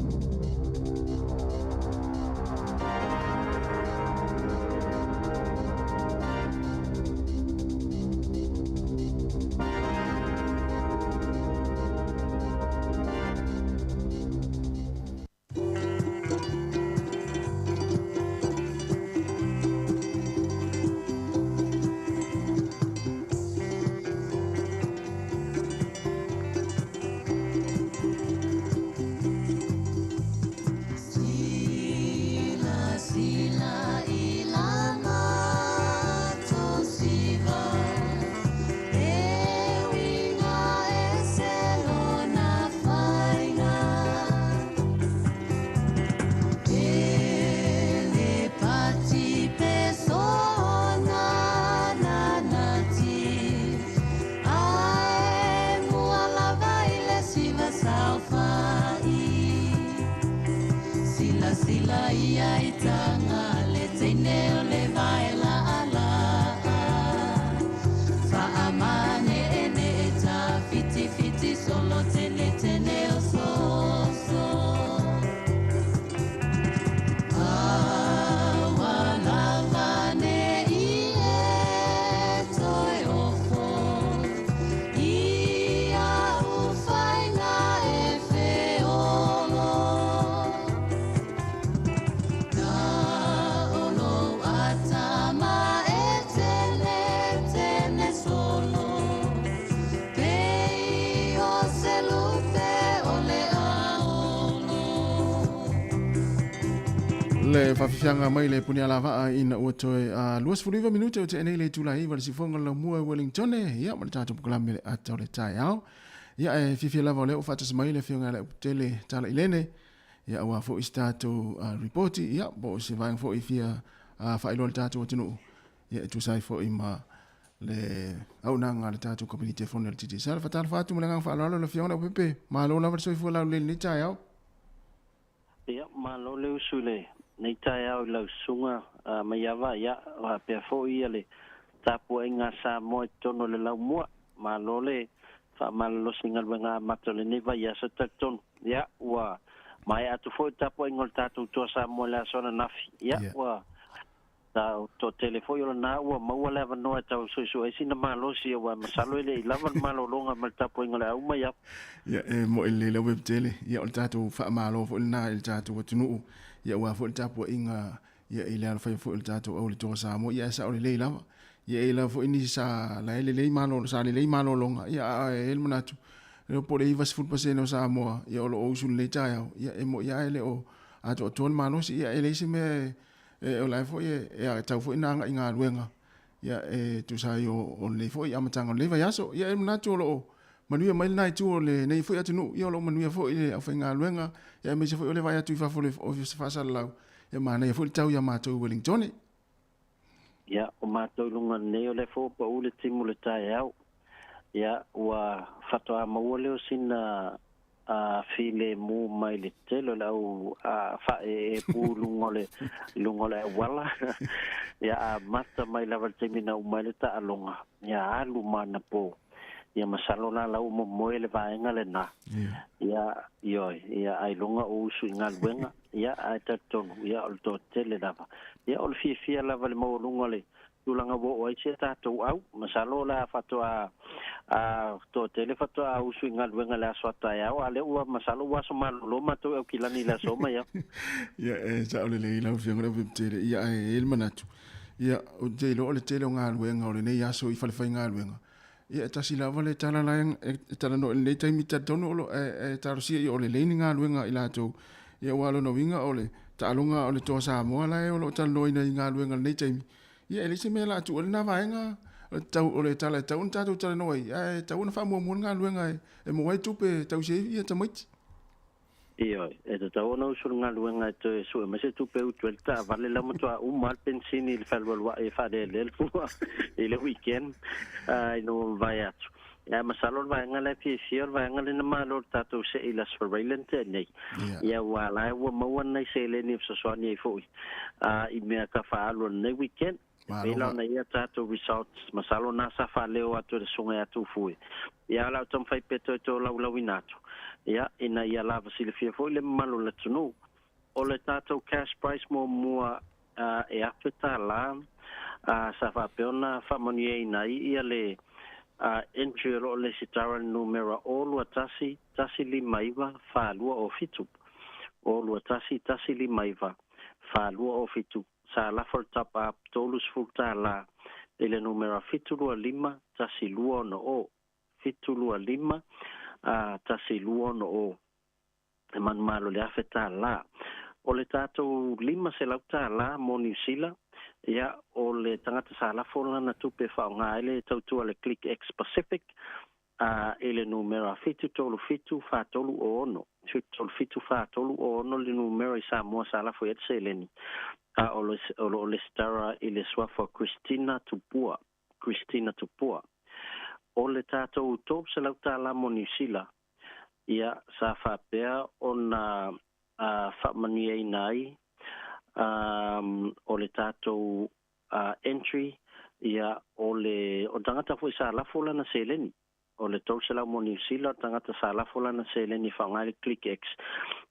Le faafiafiaga mai le Punialavaa ina ua toe 29 minute o tea nei le itula iva le sifoga o le laumua i Wellingtone, ia ma le tatou polokalame le ata o le taeao. Ia e fiafia lava o lea ua faatasi mai le afioga ia Leuputele Tala Ilene, ia aua foi se tatou ripoti, ia po o se vaega foi e fia faailoa i le tatou atunuu, ia e tusa ai foi ma le auaunaga a le tatou kamupani telefoni a le Digicel. Faatalofa atu ma le agaga faaaloalo le afioga Leaupepe, malo lava le soifua laulelei i lenei taeao. Ia, malo le usu i lenei taeao i lau susuga. Maiava, ia, faapea foi ia le tapuaiga a Samoa i totonu o le laumua. Malo le faamalolosi i galuega amata o lenei vaiaso talitonu. Ia, ua maea atu foi le tapuaiga o le tatou Toa Samoa i le aso ananafi. Ia, ua toatele foi o lena ua maua le avanoa e tau suesue ai sina malosi, aua masalo e le i lava le malologa ma le tapuaiga o le au mai apo. Ia, e mo'i lelei lau Webtele. Ia, o le tatou faamalo foi lena i le tatou atunuu, ia aua foi le tapuaiga, ia i le alofaiva foi o le tatou au i le Toa Samoa. Ia, ae sao lelei lava. Ia, e i ai lava foi nisi sa la e lelei malolo, sa lelei malologa, ia ae i ai le manatu, le po o le 90% o Samoa, ia o lo o usu i lenei taeao, ia e mo'i lava e le o atoatoa le malosi. Ia, e leai se mea e o la e foi e tau foi na agai galuega, ia e tusa ai o lenei foi amataga o lenei vaiaso. Ia e manatu o lo o manuia mai lena itu o lenei foi atunuu, ia o lo o manuia foi le aufaigaluega, ia aemaise foi o le vaai atu i fafo o le Ofisa Faasalalau, ia manaia foi le tau iā matou i Wellingtone. Ia, o matou i luga nei o lea foi ua pau le timu i le taeao. Ia, ua faatoa maua lea o sina a filemu mai le tele o le au faaeepu i luga o le i luga o le auala. Ia amata mai lava i le taimi na uma ai le taaloga, ia alu ma anapo. Ia masalo la la ua momoe le vaega lena. Ia, ioe, ia ailoga o usu i galuega, ia ae talitonu, ia o le toatele lava. Ia o le fiafia lava i le maualuga o le tulaga ua oo ai si a tatou au. Masalo o le a faatoa a toatele faatoa usu i galuega i le aso a taeao, a o lea ua masalo ua aso malolo matou i Aukilani i le aso mai au. Ia, e sao lelei lau Afioga i le Aupeputere. Ia, ae i ai le manatu, ia, ou te iloa o le tele o galuega o lenei aso i falefaigaluega, ia, e tasi lava le tala la e talanoa i lenei taimi, talitonu o lo e talosia ia o lelei ni galuega a i latou. Ia, aua o lona uiga o le taaloga o le Toa Samoa la e o lo o talanoaina i galuega i lenei taimi. Ia, e leai se mea o le a tuu ai lena vaega, o le tala e tatau ona tatou talanoa ai, ae tatau ona faamuamua le galuega e maua ai tupe e tausi ai ia tamaiti. Ioe, e tatau ona usu le galuega e toe sue mai se tupe e utu ai le taavale, la ua matua uma lava le penisini i le fealualuai e faalelea le fua i le weekend ina ua mavae atu. Ae masalo o le vaega lea e fiafia, o le vaega lea na malo i le tatou see i le Aso Faraile na tea nei. Ia aua la ua maua nai seleni e fesoasoani ai foi i mea ka faaalu o lenei weekend. E pei la ona i ai a tatou results, masalo na sa faaleo atu e le Susuga ia Tufue. Ia o le a ou taumafai pea toe tolaulauina atu, ia, ina ia lava silafia foi le mamalu o le atunuu. O le tatou cash prize muamua e $1,000 sa faapea ona faamanuiaina ai ia le entry o lo o lesitara i le numera 0 2 1 1 5 9 4 2 0 7, 0 2 1 1 5 9 4 2 0 7, sa lafo le top up $30 i le numera 725 1260, 725 1260. E manumalo i le $1,000. O le tatou $500 mo Niu Sila, ia, o le tagata sa lafo lana tupe e faaaoga ai le tautua a le Click X Pacific, a i le numera 737 4306, 737 4306 le numera i Samoa sa lafo i ai le seleni, a o lo o lesitara i le suafa o Christina Tupua, Christina Tupua. O le tatou $300 mo Niu Sila, ia, sa faapea ona faamanuiaina ai o le tatou entry, ia, o le o le tagata foi sa lafo lana seleni, o le 300 mo Niu Sila, o le tagata sa lafo lana seleni e faaaoga ai le ClickX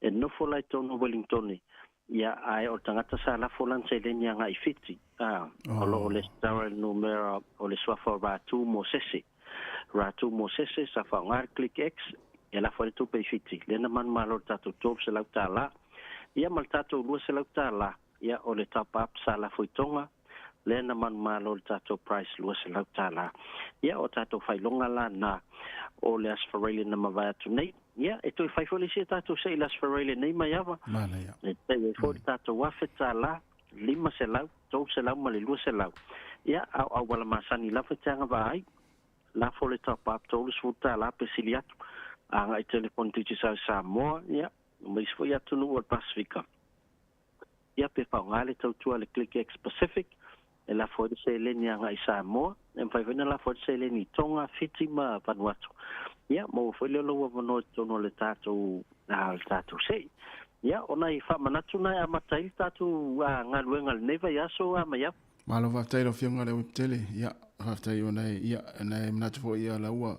e nofo la i totonu o Wellingtone, ia, ae o le tagata sa lafo lana seleni agai i Fiti, o lo o lesitala i le numera o le suafa o Ratu Mosese. Ratu Mosese sa faaaoga le ClickX e lafo ai le tupe i Fiti, lea na manumalo i le tatou $300, ia ma le tatou $200, ia o le top up sa lafo i Tonga, lea na manumalo i le tatou price $200. Ia o tatou faailoga la na o le Aso Faraile na mavae atu nei. Ia e toe fai foi le isi a tatou se i le Aso Faraile nei Maiava. E tai ai foi le tatou $1,000, 500, 300 ma le 200. Ia, a o auala masani lava e te agavaa ai. Lafo le top up $30 pe sili atu agai i telefoni Digicel i Samoa, ia, ma isi foi atunuu o le Pasefika. Ia, pe faaaoga le tautua a le ClickX Pacific e lafo ai le seleni agai i Samoa, e mafai foi ona lafo ai le seleni i Tonga, Fiti ma Vanuatu. Ia, maua foi lea o lou avanoa i totonu o le tatou, le tatou sei. Ia, o nai faamanatu na e amata ai le tatou galuega i lenei vaiaso Maiava. Malo faafetai i lau Afioga Leauepetele. Ia, faafetai ona e, ia, ona e manatu foi ia la ua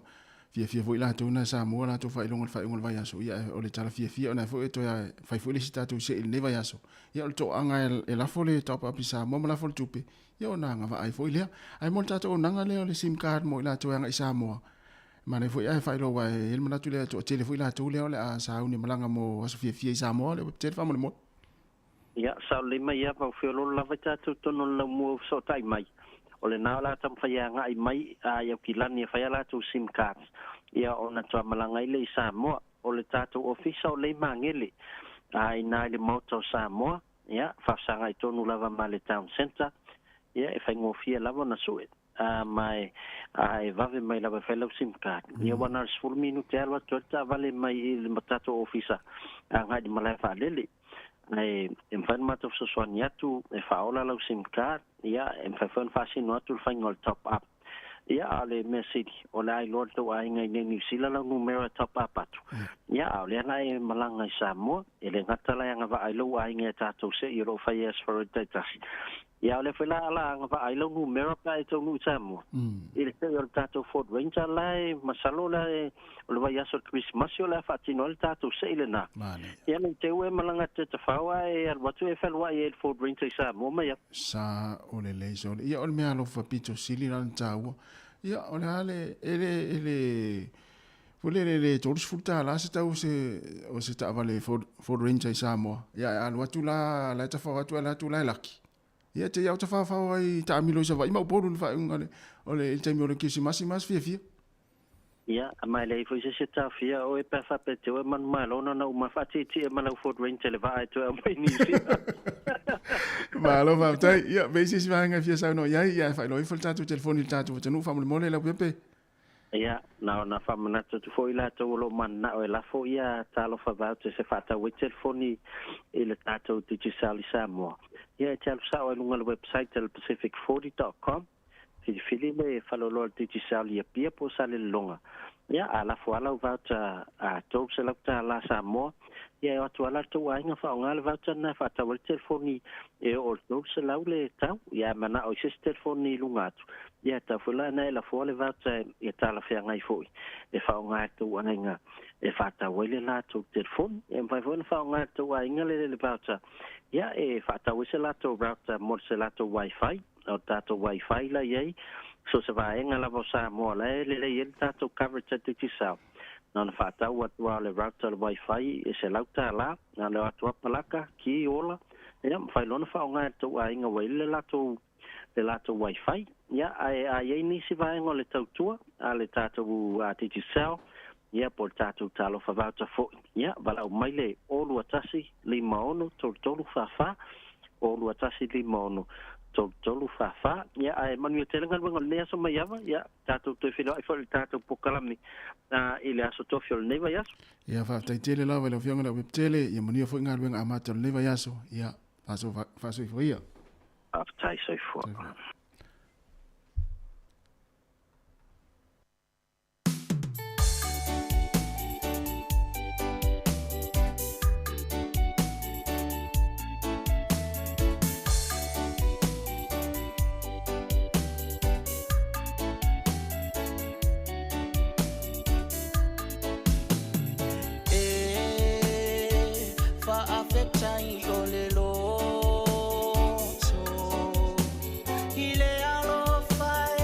fiafia foi latou na Samoa latou faailoga i le faaiuga o le vaiaso. Ia, o le tala fiafia ona e foi e toe fai foi le isi tatou se'i i lenei vaiaso. Ia, o le toaga e lafo le top up i Samoa ma lafo le tupe, ia ona agavaa ai foi lea. Ae mo le tatou auaunaga lea o le sim card mo i latou e agai i Samoa, Manaia foi ae faailoa aua e i ai le manatu lea e toatele foi latou lea o le a sauni e malaga mo aso fiafia i Samoa le tele faamolemole. Ia, sao lelei mai ia, ua feoloolo lava i tatou totonu o le laumua ua fesootai mai. O lena o le a taumafai e agai mai i Aukilani e fai a latou sim cards, ia ona toa malaga ai lea i Samoa. O le tatou ofisa o lea i Magele, i ina i le Maota o Samoa, ia, faafesagai tonu lava ma le Town Centre, ia, e faigofie lava ona sue. Ma e a e vave mai lava e fai lau sim card. Ia ua na o le 10 minute e alu atu ai le taavale mai i le tatou ofisa agai i le malae vaalele. Ae e mafai ona matou fesoasoani atu e faaola lau sim card, ia e mafai foi ona faasino atu le faiga o le top up. Ia a o le mea sili, o le a iloa le tou aiga i inei Niu Sila lau numera e top up atu. Ia a o lea la e malaga i Samoa, e le gata la e agavaa ai lou aiga i a tatou se'i o lo o fai e Aspharoid taitasi. Ia o lea foi la ala agavaa ai lau numera pe a e taunuu i Samoa. I le se'i o le tatou Ford Ranger la e masalo la e o le vaiaso o le Kerisimasi o le a faatino ai le tatou se'i lenā. Ia nei te i ua e malaga atu e tafao ae alu atu e fealuai ai i le Ford Ranger i Samoa mai atu. Sa o le lei sa o le ia o le mea alofa pito sili la ona taua. Ia o le a le e le e le foi lele le $30 se tau o se o se taavale Ford, Ford Ranger i Samoa. Ia e alu atu la la e tafao atu ala atu la e laki. Ia te iau tafaofao ai taamilo i Savaii ma Upolu i le faaiuga o le o le i le taimi o le Kerisimasi ma aso fiafia. Ia, ma e leai foi se isi e taofia oe pe a faapea te oe manumalo ona na uma faatietie ma lau Ford Ranger le vaa e toe aumai i Niu Sila. Malo faafetai. Ia, pe i se isi vaega e fia saunoa i ai, ia e faailoa ifo le tatou telefoni i le tatou atunuu faamolemole Leaupepe. Ia, na ona faamanatu atu foi i latou o lo o mananao e lafo ia Talofa Vouchers e faatau ai telefoni i le tatou Digicel i Samoa. Ia, e te alu sao ai i luga o le website a le pacific40.com, filifili le faleoloa o le Digicel i Apia po o Salelologa. Ia, a lafo lava lau voucher a $300 Samoa, ia e o atu lava la le tou aiga faaaoga le voucher lena e faatau ai le telefoni e oo i le 300 le tau. Ia, a manao i se isi telefoni i luga atu, Ia, e tatau foi la ona e lafoa le voucher ia talafeagai foi e faaaoga e le tou aiga e faatau ai le latou telefoni. E mafai foi ona faaaoga e le tou aiga le voucher ia e faatau ai se latou router mo se latou wifi. O le tatou wifi la i ai, so o se vaega lava o Samoa la e lelei ai le tatou coverage a Digicel. Na ona faatau atu lava o le router o le wifi e $100, na ona o atu lava palaka, ki, ola, ia mafai loa ona faaaoga e le tou aiga ua i ai le latou le latou wifi. Ia, ae a i ai nisi vaega o le tautua a le tatou Digicel, ia, po o le tatou Talofa Voucher foi, ia, valaau mai le 0 21 56 33 44, 0 21 56 33 44. Ia, ae manuia tele galuega o lenei aso Maiava, ia, tatou toe feiloai foi i le tatou polokalame i le aso Tofi o lenei vaiaso. Ia, faafetai tele lava i lau Afioga Leauepetele, ia manuia foi galuega amata o lenei vaiaso, ia, faasoifua ia. Faafetai soifua. E faafetai o le loto i le alofa e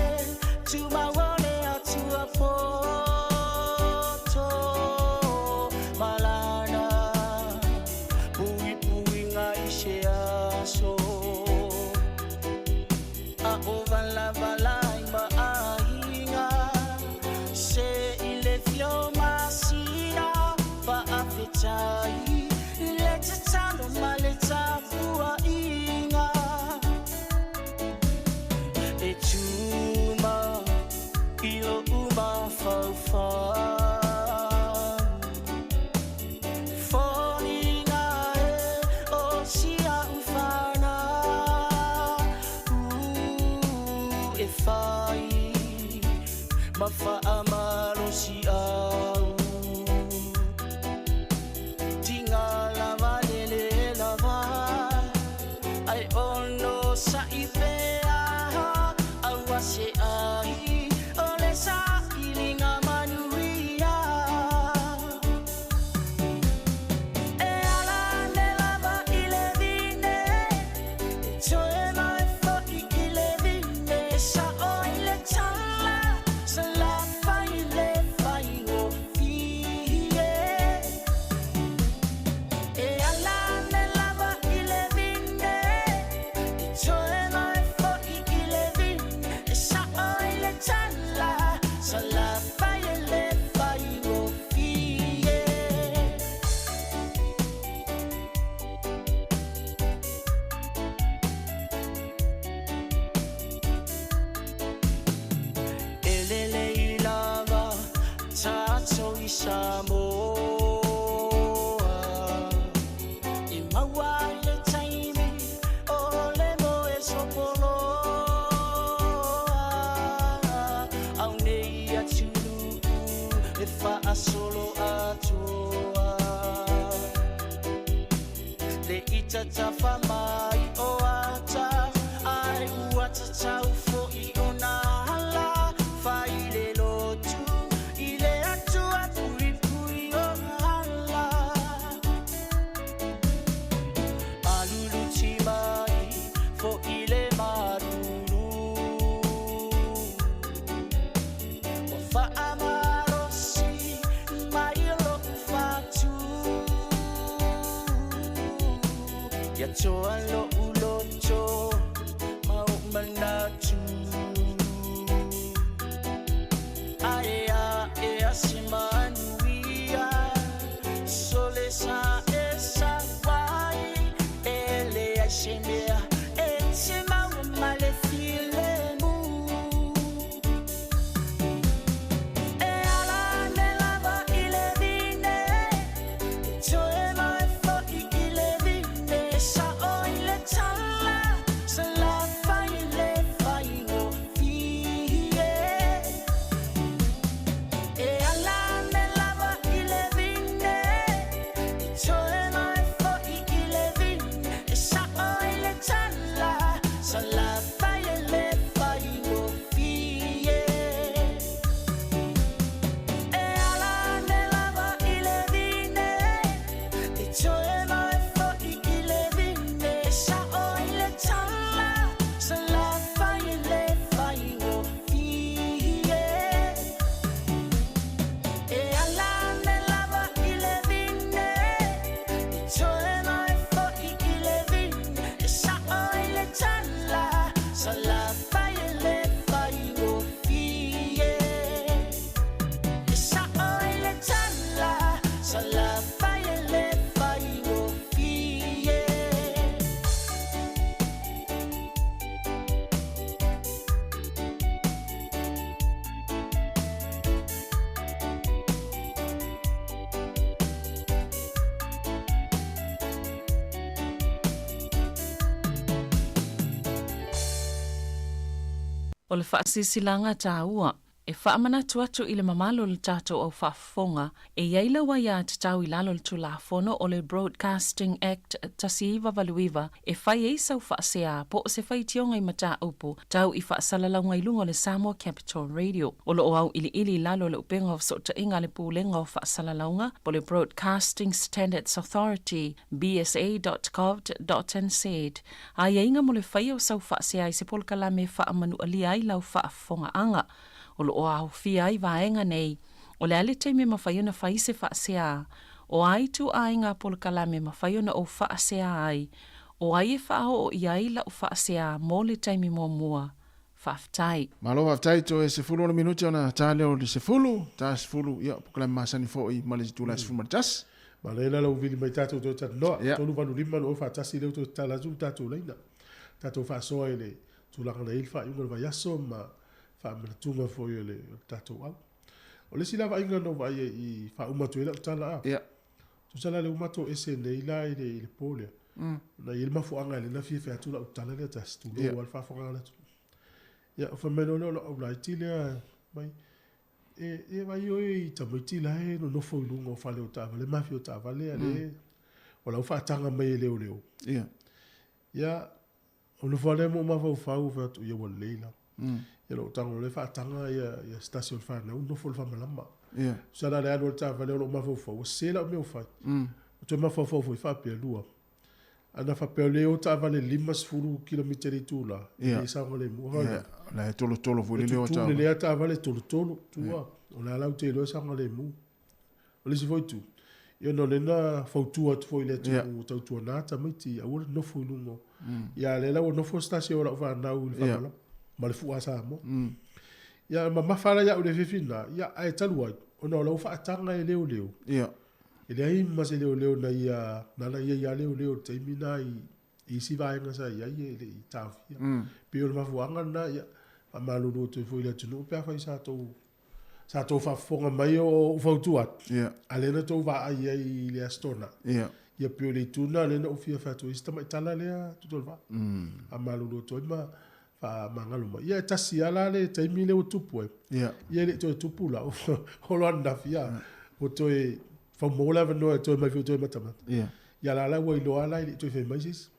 tumau o le Atua poto ma lana puipuiga i se aso a o valavala ai ma aiga se i le fio masina faafetai i le tatalo ma le o sa'i pea aua se ai o le sa'iliga manuia. E ala ane lava i le vine, e toe mai fo'i i le vine, sa'o i le tala, salafai i le faigofie. E ala ane lava i le vine, e toe mai fo'i i le vine, e sa'o i le tala, salafai i le faigofie. E lelei lava tātou i Samoa, e maua ai le taimi o le moe sopoloa. Au nei atunuu e faasolo atoa, le itatafa mai o ata, ai ua tatau fo'i ona ala, fai le lotu i le atua puipui o ala. Aluluti mai fo'i le malulu, ua faamalosi mai lo'u fatu. Ia toa lo'u loto ma o'u manatu, ae a'e a se manuia, sole sa e sa ai, e leai se mea e te maua ma le filemu. E ala ane lava i le vine, e toe mai fo'i i le vine, sa'o i le tala, salafai i le faigofie. E ala ane lava i le vine, e toe mai fo'i i le vine, e sa'o i le tala, salafai i le faigofie. E ala ane lava i le vine, e toe mai fo'i i le vine, sa'o i le tala, salafai i le faigofie. E ala ane lava i le vine, e toe mai fo'i i le vine, e sa'o i le tala, salafai i le faigofie. E sa'o i le tala, salafai i le faigofie. O le faasilasilaga taua e faamanatu atu i le mamalu o le tatou au faafofoga e i ai lau aiatatau i lalo o le Tulafono o le Broadcasting Act 1989 e fai ai sau faasea po o se faitioga i mataupu tau i faasalalauga i luga o le Samoa Capital Radio. O lo o auiliili i lalo o le upega o fesootaiga a le Pulega o Faasalalauga po o le Broadcasting Standards Authority, bsa.govt.nz, aiaiga mo le faia o sau faasea i se polokalame e faamanualia ai lau faafofogaaga. O lo o aofia ai vaega nei, o le a le taimi e mafai ona fai se faasea, o a ituaiga polokalame e mafai ona ou faasea ai, o ai e faaoo i ai lau faasea mo le taimi muamua. Faafetai. Malo faafetai toe 16 minute ona ta lea o le 10, ta 10, ia, polokalame masani foi ma le itula 11. Ma le la lau vili mai tatou toe talanoa. 385 lo faatasi lea toe tatala atu tatou laina. Tatou faasoa i le tulaga na i ai le faaiuga o le vaiaso ma faamanatuga foi o le tatou au. O le isi la vaaiga na ou vaai ai i faauma atu ai lau tala a. Tusa la lea ua matou ese nei la i le po lea. Na i ai le mafuaaga e lea na fia fai atu lau tala lea tasi tulou lava le faafofogaaga a le atunuu. Ia fai mai loa lea o lau au laiti lea mai e vaai oe i tamaiti la e nonofo i luga o fale o taavale ma afio o taavale a le o la ua faataga mai e leoleo. Ia O nofo lava lea ma ou mafaufau ou fai atu, ia ua lelei la. Ia lou tago loa lea faataga ia ia se tasi o le fanau nofo i le faamalama. Tusa la le alu a le taavale o lou mafaufau, ua sese lau mea ua fai. Ou toe mafaufau foi faapea, lua, ana faapea o lea e o taavale 50 kilomita i le itula, e le saogalemu. Ia, o la e tolotolo foi le leo a E tutu taavale. lelei lava taavale e tolotolo, tua. O la la ou te iloa e saogalemu. O le isi foi itu, ia ona o lea na fautua atu foi i le atunuu ua tautuana tamaiti, aua le nofo i luga o. Ia a o lea la ua nofo se tasi o lau fanau i le faamalama ma le fua Samoa. Ia e mamafa la ia'u i le fiafi lena, ia ae talu ai, ona o la ua faataga e leoleo. E leai ma se leoleo na ia, na ala ia ia leoleo i le taimi lena i isi vaega sa i ai e le i taofia. Pei o le mafuaaga lena, ia faamalulu atu ai foi i le atunuu pe afai sa tou Sa tou faafofoga mai o ou fautua atu, a lea na tou vaai ai i le Aso Toonai. Ia pei o le itu lena lea na ou fia fai atu ai si tamaitala lea Tutoleva'a. Faamalulu atu ai ma faamagalo mai. Ia e tasi lava la le taimi lea ua tupu ai. Ia e le i toe tupu la, o lo ananafi a, ua toe faumaua le avanoa e toe omai foi e toe matamata. Ia la la ua iloa la e le i toe fai mai se isi.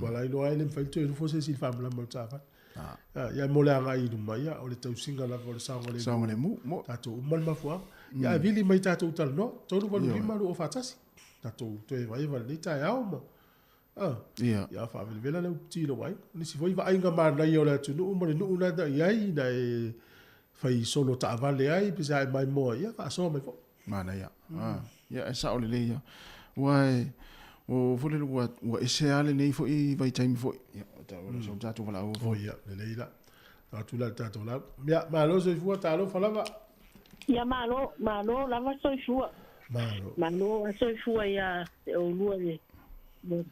Ua la iloa e le mafai ona toe nofo se isi i le faamalama o le taavale. Ia mo le agai i luma, ia o le tausiga lava o le saogalemu. Saogalemu, mo. Tatou uma le mafuaaga. Ia ae vili mai tatou talanoa, 385 241. Tatou toe evaeva i lenei taeao ma Ia. Ia faavelavela le upu ti i lou aiga. O nisi foi vaaiga manaia o le atunuu ma le nuu na i ai, na e fai solo taavale ai, pe sa e maimoa, ia faasoa mai foi. Manaia. Ia, e sao lelei ia. Ua e, o foi lele ua, ua ese lava lenei foi vaitaimi foi. Ia, o ta, o tatou valaau foi. Oh, ia, lelei la. Atu la le tatou lau. Ia, malo soifua, talofa lava. Ia, malo, malo lava soifua. Malo. Malo a soifua ia te oulua le, le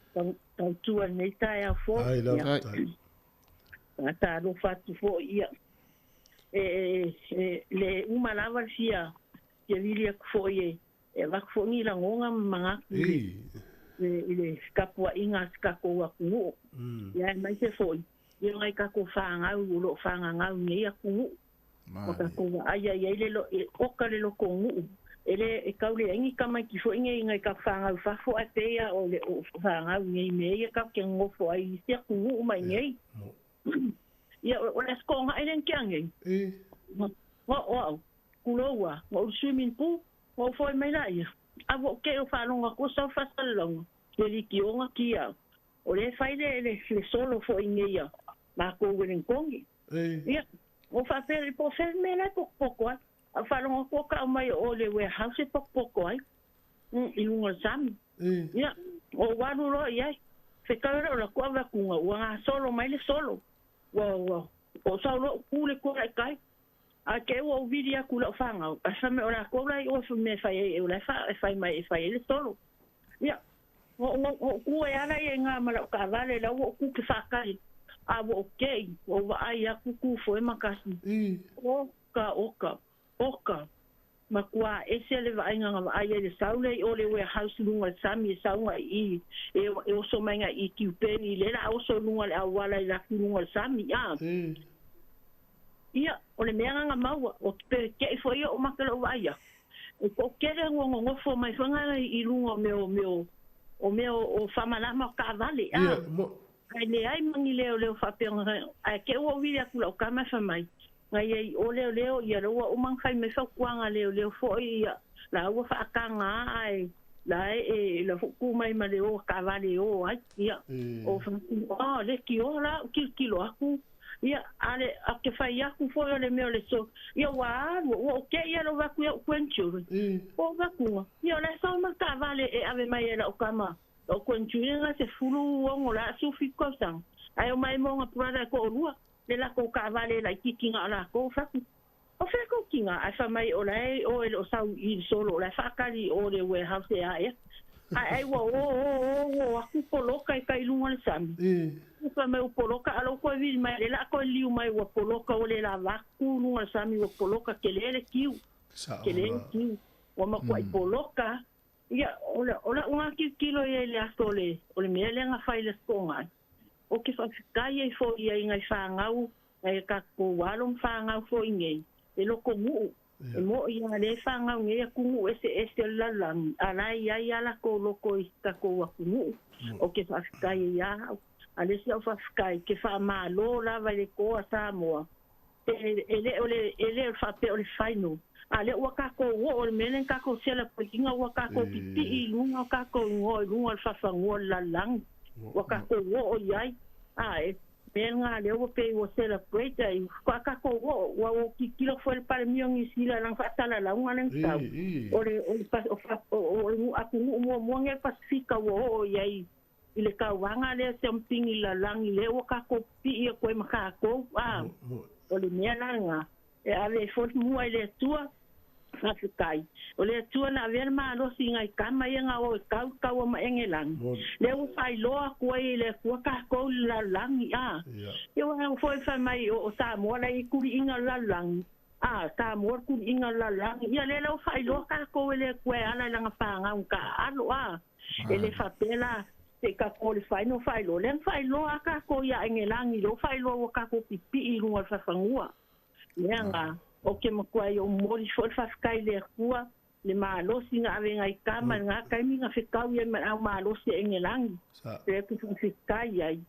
tautua lenei taeao fou. Ai lava, tai. Faatalofa atu foi, ia. E, e, e, le uma lava le fia Fia vili atu foi e e avatu foi ni lagona ma manatu i le i le tapuaiga a si tatou atunuu. Ia aemaise foi i nai tatou fanau o lo o fagagau i nei atunuu. Ua tatou vaaia i ai le e oka le lotonuu e le e tau leai ni tamaiti foi nei nai tatou fanau i fafo ae pei lava o le o fanau i nei mea ia tatou te nonofo ai i isi atunuu ma i nei. Ia o le Aso Toonai lea na tea nei. O au, Kulou a, na ou swimming pool, na ou foi mai laia, a ua ou te o faalogo atu o sau faasalalauga, le litioga kia, o lea e fai le, le, le solo foi nei a makou Wellingtoni. Ia, na ou faapea i le po o fea le mea la e potopoto ai, a ou faalogo atu o tau mai o le warehouse e potopoto ai, i luga o le sami. Ia, na ou alu loa i ai, fetau le alu atu avatuga, ua gasolo mai le solo, ua, ua, o sau loa ou tu le kula i tai, Ae te i ua ou vili atu i lau fanau, ae fai mai o lakou la i o e mea e fai ai e o la e fai mai e fai ai le solo. Ia, na ou tu ai lava ia i ina ma lau taavale, la ua ou tu ke faatali, a ua ou te i, ua ou vaai atu tu foe ma kasi. Oka, oka, oka, matua ese le vaaiga na vaai ai le sau lea i o le warehouse i luga o le sami e sau agai i i, e oso mai agai i Kiupeli, lea la oso i luga o le auala i la atu i luga o le sami, a. Ia, o le mea lena na maua, o te te'i foi ia o maka i lou vaai atu, e toatele ua nonofo mai foi na i luga o mea o mea o o mea o faamalama o taavale, a. Ae leai ma ni leoleo faapea ae te i ua ou vili atu i lau tama e fai mai, na ia i o leoleo, ia lea ua uma ona fai mai fautuaga a leoleo foi, ia, la ua faataga ae la e la foi tu mai ma le o a taavale e o ai, ia, o fai atu, oh, leitioa la ou tilotilo atu, Ia, a le, a te fai atu foi o le mea o le so, ia ua alu, ua ou te i a lou atu i au grandchildren. O vakuga, ia o le a sau ma taavale e ave mai e lau tama, lau grandchildren na 16 la 17 tausaga. Ae omai mo ona brother e toalua, le latou taavale laitiiti na o latou fatu. O fea kou tina? Ae fai mai o la e o e le o sau i le solo, o la e faatali i o le warehouse e ae atu. Ae ai ua o o o o atu poloka i tai i luga o le sami. Fai mai ua poloka, a lou toe vili mai, lea la a toe liu mai ua poloka, ua le lava atu i luga o le sami ua poloka, tele le tiu. Tele le tiu. Ua matuai poloka. Ia, o lau lena tilotilo ia i le aso o le, o le mea lea na fai i le Aso Toonai. Ou te faafetai ai foi i ai nai fanau Nai a tatou alo ma fanau foi nei, e lotonuu, e moʻi lava lea e fanau nei atunuu eseese o le lalolagi, a la e i ai lava latou loto i si tatou atunuu. Ou te faafetai ai ia au. A le isi a'u faafetai ke faamālō lava i le Koa Samoa e e le o le e le o le faapea o le final a lea ua tatou oo i le mea lea na tatou celebrate ina ua tatou pipii i luga o tatou igoa i luga o le fafagua o le lalolagi ua tatou oo i ai a e mea lena lea ua pei ua celebrate ai faatoa tatou oo ua ua tilotilo foi le Palemia o Niu Sila i lana faasalalauga lea na sau o le o le o le atunuu muamua lenei o le Pasefika ua oo i ai i le tauvaga lea siamupini i le lalolagi lea ua tatou pipii atu ai ma tatou a o le mea la lena e ave ai foi le mua i le Atua. Faafetai. O le Atua na avea le malosi i nai tama ia na o e tau le taua ma Egelani. Lea ua faailoa atu ai e le Atua tatou i le lalolagi, a. Ia ua foi fai mai o Samoa la e i ai tuliiga o le lalolagi, a, Samoa le tuliiga o le lalolagi. Ia lea la ua faailoa tatou e le Atua e ala i lana fanau na taaalo, a. E le faapea la se i tatou qualify ona faailoa. Lea na faailoa lava tatou ia Egelani, lea ua faailoa ua tatou pipii i luga o le fafanua. Lea na ou te matuai ou momoli foi le faafetai i le Atua, le malosi na ave nai tama i lena taimi na fetau ai ma le au malosi a Engelani. Lea ou te faafetai ai,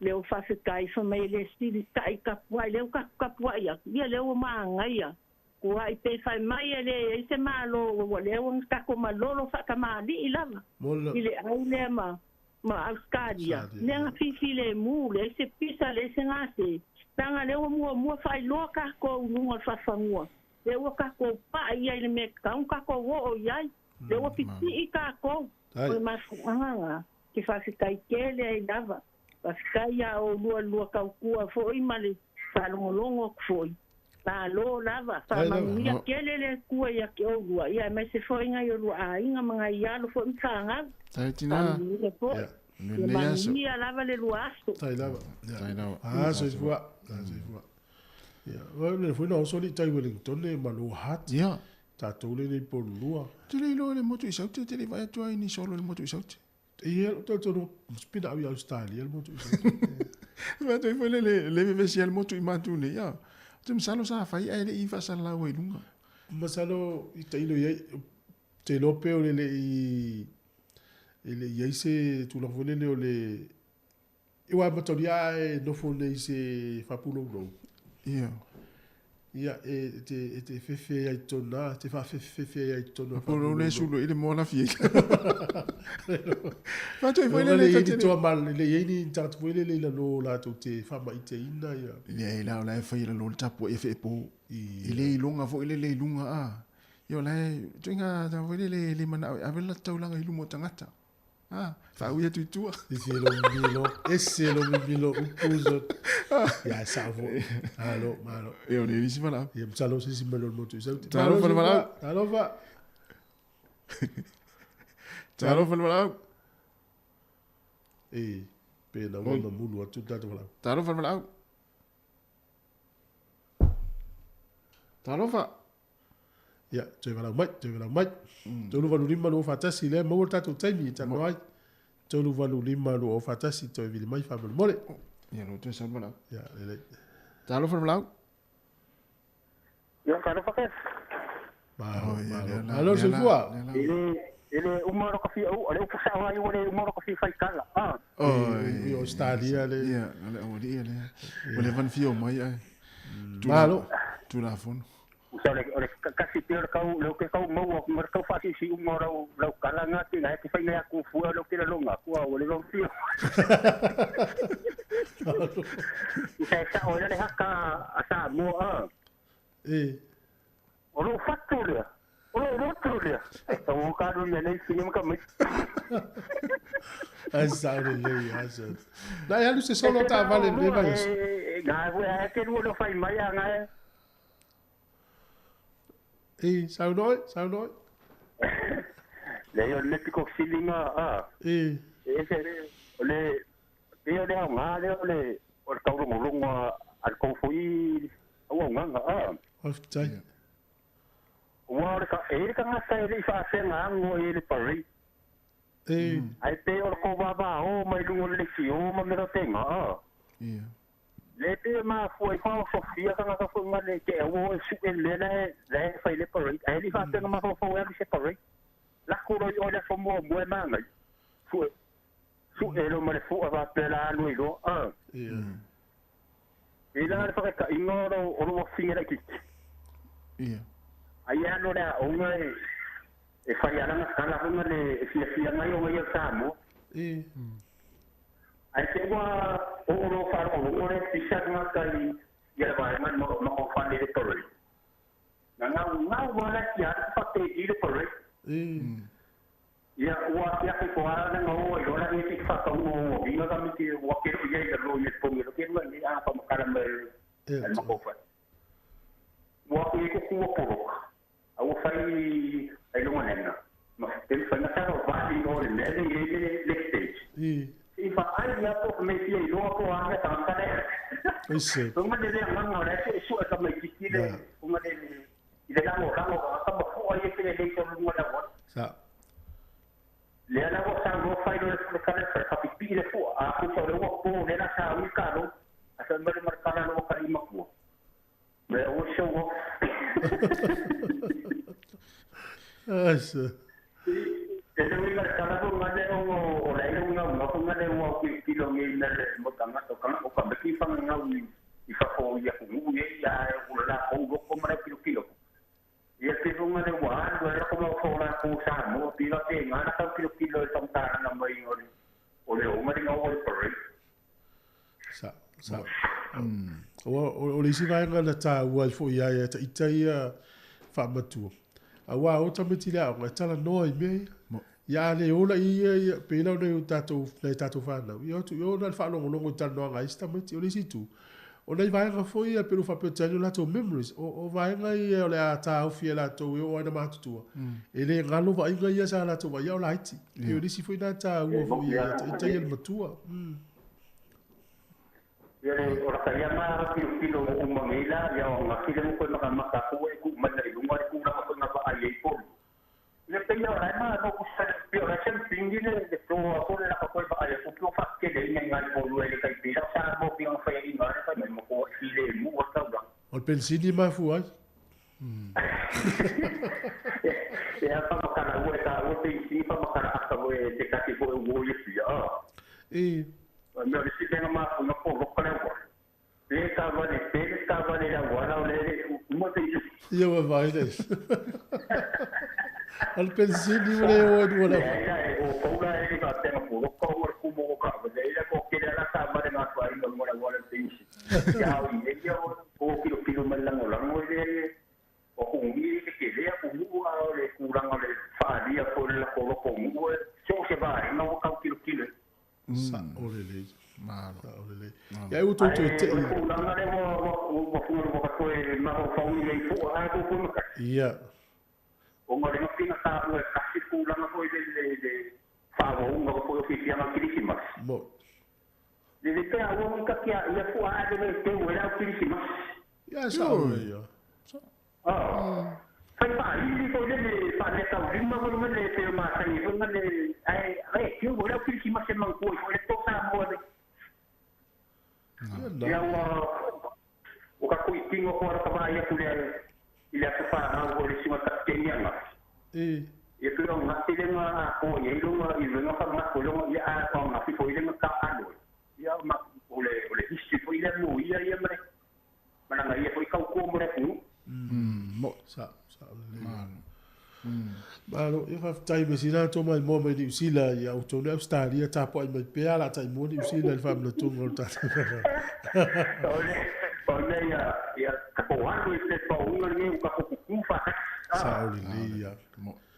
lea ua faafetai fai mai e le sili ta'i tapuai, lea ua tatou tapuai atu, ia lea ua manaia. Kuai pe fai mai e leai se Malo ua lea ua tatou malolo faatamalii lava i le au lea ma ma Ausetalia, lea na fifilemu, leai se pisa, leai se gase, leaga lea ua muamua faailoa tatou i luga o le faafanua, lea ua tatou pai i ai i le mea e tatau ona tatou oo i ai, lea ua pipii tatou. O le mafuaaga lena, ke faafetai tele ai lava. Faafetai ia oulua lua tautua foi ma le faalogologo atu foi. Malo lava, faamanuia tele le Atua ia te oulua, ia aemaise foi nai olua aiga ma nai alo foi ma fanau. Tai tina. Faamanuia foi. Ia manuia lava le lua aso. Tai lava. Tai lava. Ah, soifua. Ah, soifua. Ia, o le foi na oso li tai Wellington e ma lo hat. Ia. Tatou le nei polulua. Te le iloa le motu i Saute, te le vai atu ai ni solo le motu i Saute. Ia, o tau spina au i Australia le motu i Saute. Vai atu ai foi le le vevesi le motu i matu nei, ia. Te masalo sa fai ae le i faasalalau ai luga. Masalo i tailo i ai, te iloa pe o le le i e le i ai se tulaga foi lele o le e ua mataulia e nofo nei se faapuloulou. Ia. Ia, e te, e te fefe ai totonu na, te faafefefefe ai totonu o Faapuloulou le sulu i le moa lafi ai. Faatoi foi le le i toa mal, le i ai ni tagata foi lele i lalo latou te faamaiteina ia. Le la o la e fai lalo le tapu e fe po. I le iloga foi le le lunga a. Ia o la e tuinga ta foi le le le mana ave la taulaga i luma o tagata. Ah, faaui atu i tua. Ese lo mimilo, ese lo mimilo upu zo. Ia sa fo. Alo, malo. E o le isi wala. Ia masalo se si malo motu i saute. Talo fa wala. Talo fa. Talo fa wala. E pe na wana mulu atu tata wala. Talo fa wala. Talofa. Ia, toe walau mai, toe walau mai. 385 241 lea, maua le tatou taimi e talanoa ai. 385 241 toe vili mai faamolemole. Ia, lo toe sau le valaau. Ia, lelei. Talofa le valaau. Ia, talofa ke. Malo, malo. Malo soifua. E le uma o ka fia u, le upu sao ai ua le uma o ka fia faitala. Ah. Oi, o Australia le. Ia, le awali le. O le van fia o mai ai. Malo. Tulafono. O le o le kasi pia o le kau le ke kau maua ma le kau faasiisi uma o lau lau kala nga te na te whai nei aku fua lo ke longa kua o le long fia. Usa e sao le haka a sa mo a. E. O lo fatu lea. O lo lotu lea. E tau o ka rumi nei sini maka mai. Ai sa le le ai sa. Na e alu se solo ta vale le vai. Ngā hue a te rua no whai mai a ngā e. E, sau noi, sau noi. Le o le piko silinga a. E. E se o le e o le au ngā le o le o le taurongolongo a le kaufoi au au nganga a. Faafetai. Ua o le ka e le tagata e le i faafega ago e le parade. E. Ai pe o le kou vavao mai luga o le leitio ma mea faapena a. Ia. Le pe mafua i faaosofia tagata foi ma le te au o e suʻe le mea la la e fai le parade. Ae le i faapena mafaufau e alu i se parade. Lako loa i o i le aso muamua e magai. Suʻe. Suʻe loa ma le fuʻa faapea la alu ai loa a. E la le fakataʻiga o lou o lou afine laʻititi. Ia. Ai e alu le aoga e e fai lana tala foʻi le e fiafia mai ona ia o Samoa. Ae te ua oo loa faalogologo le pisa tagata i ia le vaega ma ma fale le parade. Na gaugau lava le atiaʻi faapei le parade. Ia, ua afiafi po a le gaoa i loa la ia te whakaunga o vinga ka miti ua kero ia i lo i pongi lo ke lua ni a pa makala me al makofa. Ua ku i ku ua poloka. A ua fai ai lunga nena. Ma te fai na taro va i o le mele i le le stage. I fa ai ia po me fia i loa po a me tangata le. Aise. Unga le le nganga o le se su e ka mai titi le unga le i le lango lango ka ma fu ai e le le to lunga la wa. Sa. Lea la ua saunoa fai loa le kala e faapipii le fua, a kusa o le ua po lea la sa ui kalo, a fai mai le ma le kala loa ka lima kua. Mea ua show off. Aise. E le uiga le kala fo ngale o o la ile unga unga fo ngale ua kilokilo ngei mea le mo tangata o kanga o ka meki fanga ngau i fafo i atunuu nei a o le lakou loko ma le kilokilo. Ia te hunga le ua alu ai loko mau fo lakou Samoa pila te ngana tau kilokilo i whamtaranga mai o le o le o maringa o le parade. Sa, sa. O, o, o le isi vaega na tāua ai foi ia ia ita ia faamatua. Auā o tamaiti le aoga e talanoa i mea ia. Ia a le ola i ia ia pei la o nai o tātou, nai tātou whānau. Ia atu, ia ona le whaalongolongo i talanoaga a isi tamaiti. O le isi itu, o nai vaega foi ia pei ona faapea atu ai o latou memories, o, o vaega ia o le a tāofi e latou e oo ai na matutua. E le galo vaaiga ia sa latou vaai a o laiti. Pei o le isi foi na tāua foi ia ita ia le matua. Ia le o la ka ia ma kilokilo o uma nei la ia o nga kile mo koe makamaka ku e ku mai i lunga le kulaga foi nga vaai ai polu. Ia pei o la ma no ku sa pe o la sem pingi le le toa ko le la ka koe vaai ku pio fa kele i ngai polu e le kai pila sa mo pi nga fai i nga le fai mai mo ko i le mu o tau la. O le penisini e mafua ai. E a fa makala ua e ta ua penisini fa makala aka mo e te kati fo e ua i fia. E. Me o le si lenga ma nga po loka le ua. Pe ka vale, pe ka vale la ua la o le uma te isu. Ia ua vai le. O le penisini ua le o e lua lava. Ia e o paula e ka tenga po loka o le kumo o ka vale ila ko kele ala ka vale nga tua inga lunga la ua le penisini. Ia o i ia o o kilo kilo mai lango lango i le o ku ngi ke ke lea ku ngu a o le kulanga le whaalia ko le lako loko ngu e so se vai nga o kau kilo kilo. Sa o le lei. Malo. Sa o le lei. Ia e utou toe te i. Kulanga le wa wa wa funga wa koe maho fauni nei fua a ko ko maka. Ia. O ngā lenga pinga tā ua e kasi kulanga ko i le le le whawaunga ko o whiwhianga Kirisimas. Mo. Le le pea ua mika kia ia fua a le te ua lau Kirisimas. Ia sa o le ia. Ah. Fai pa ili ko le le pa le tau lima ko le te o masangi ko le ai ai ki ua lau Kirisimas e mangku ko le to sa mo le. Ia ua o ka kui tingo ko ara ka ia ku le i le aso whanau o le singa kapiteni anga. E. Ia pira o ngā tele ngā ko ia i runga i runga wha ngā ko runga ia a o ngā whiwho i runga ka alo. Ia ma o le o le history fo i le mo ia ia mare. Mana ia fo i kau ko mo le ku. Mo. Sa, sa o le lei. Malo. Malo, ia whawhitai me sina tō mai moa mai Niu Sila i au tōne Australia tāpoai mai pea la tai moa Niu Sila i le whaamanatunga o le tātou. O le ia ia ka po alu i te paunga ni o ka kuku fa. Sa o le lei ia.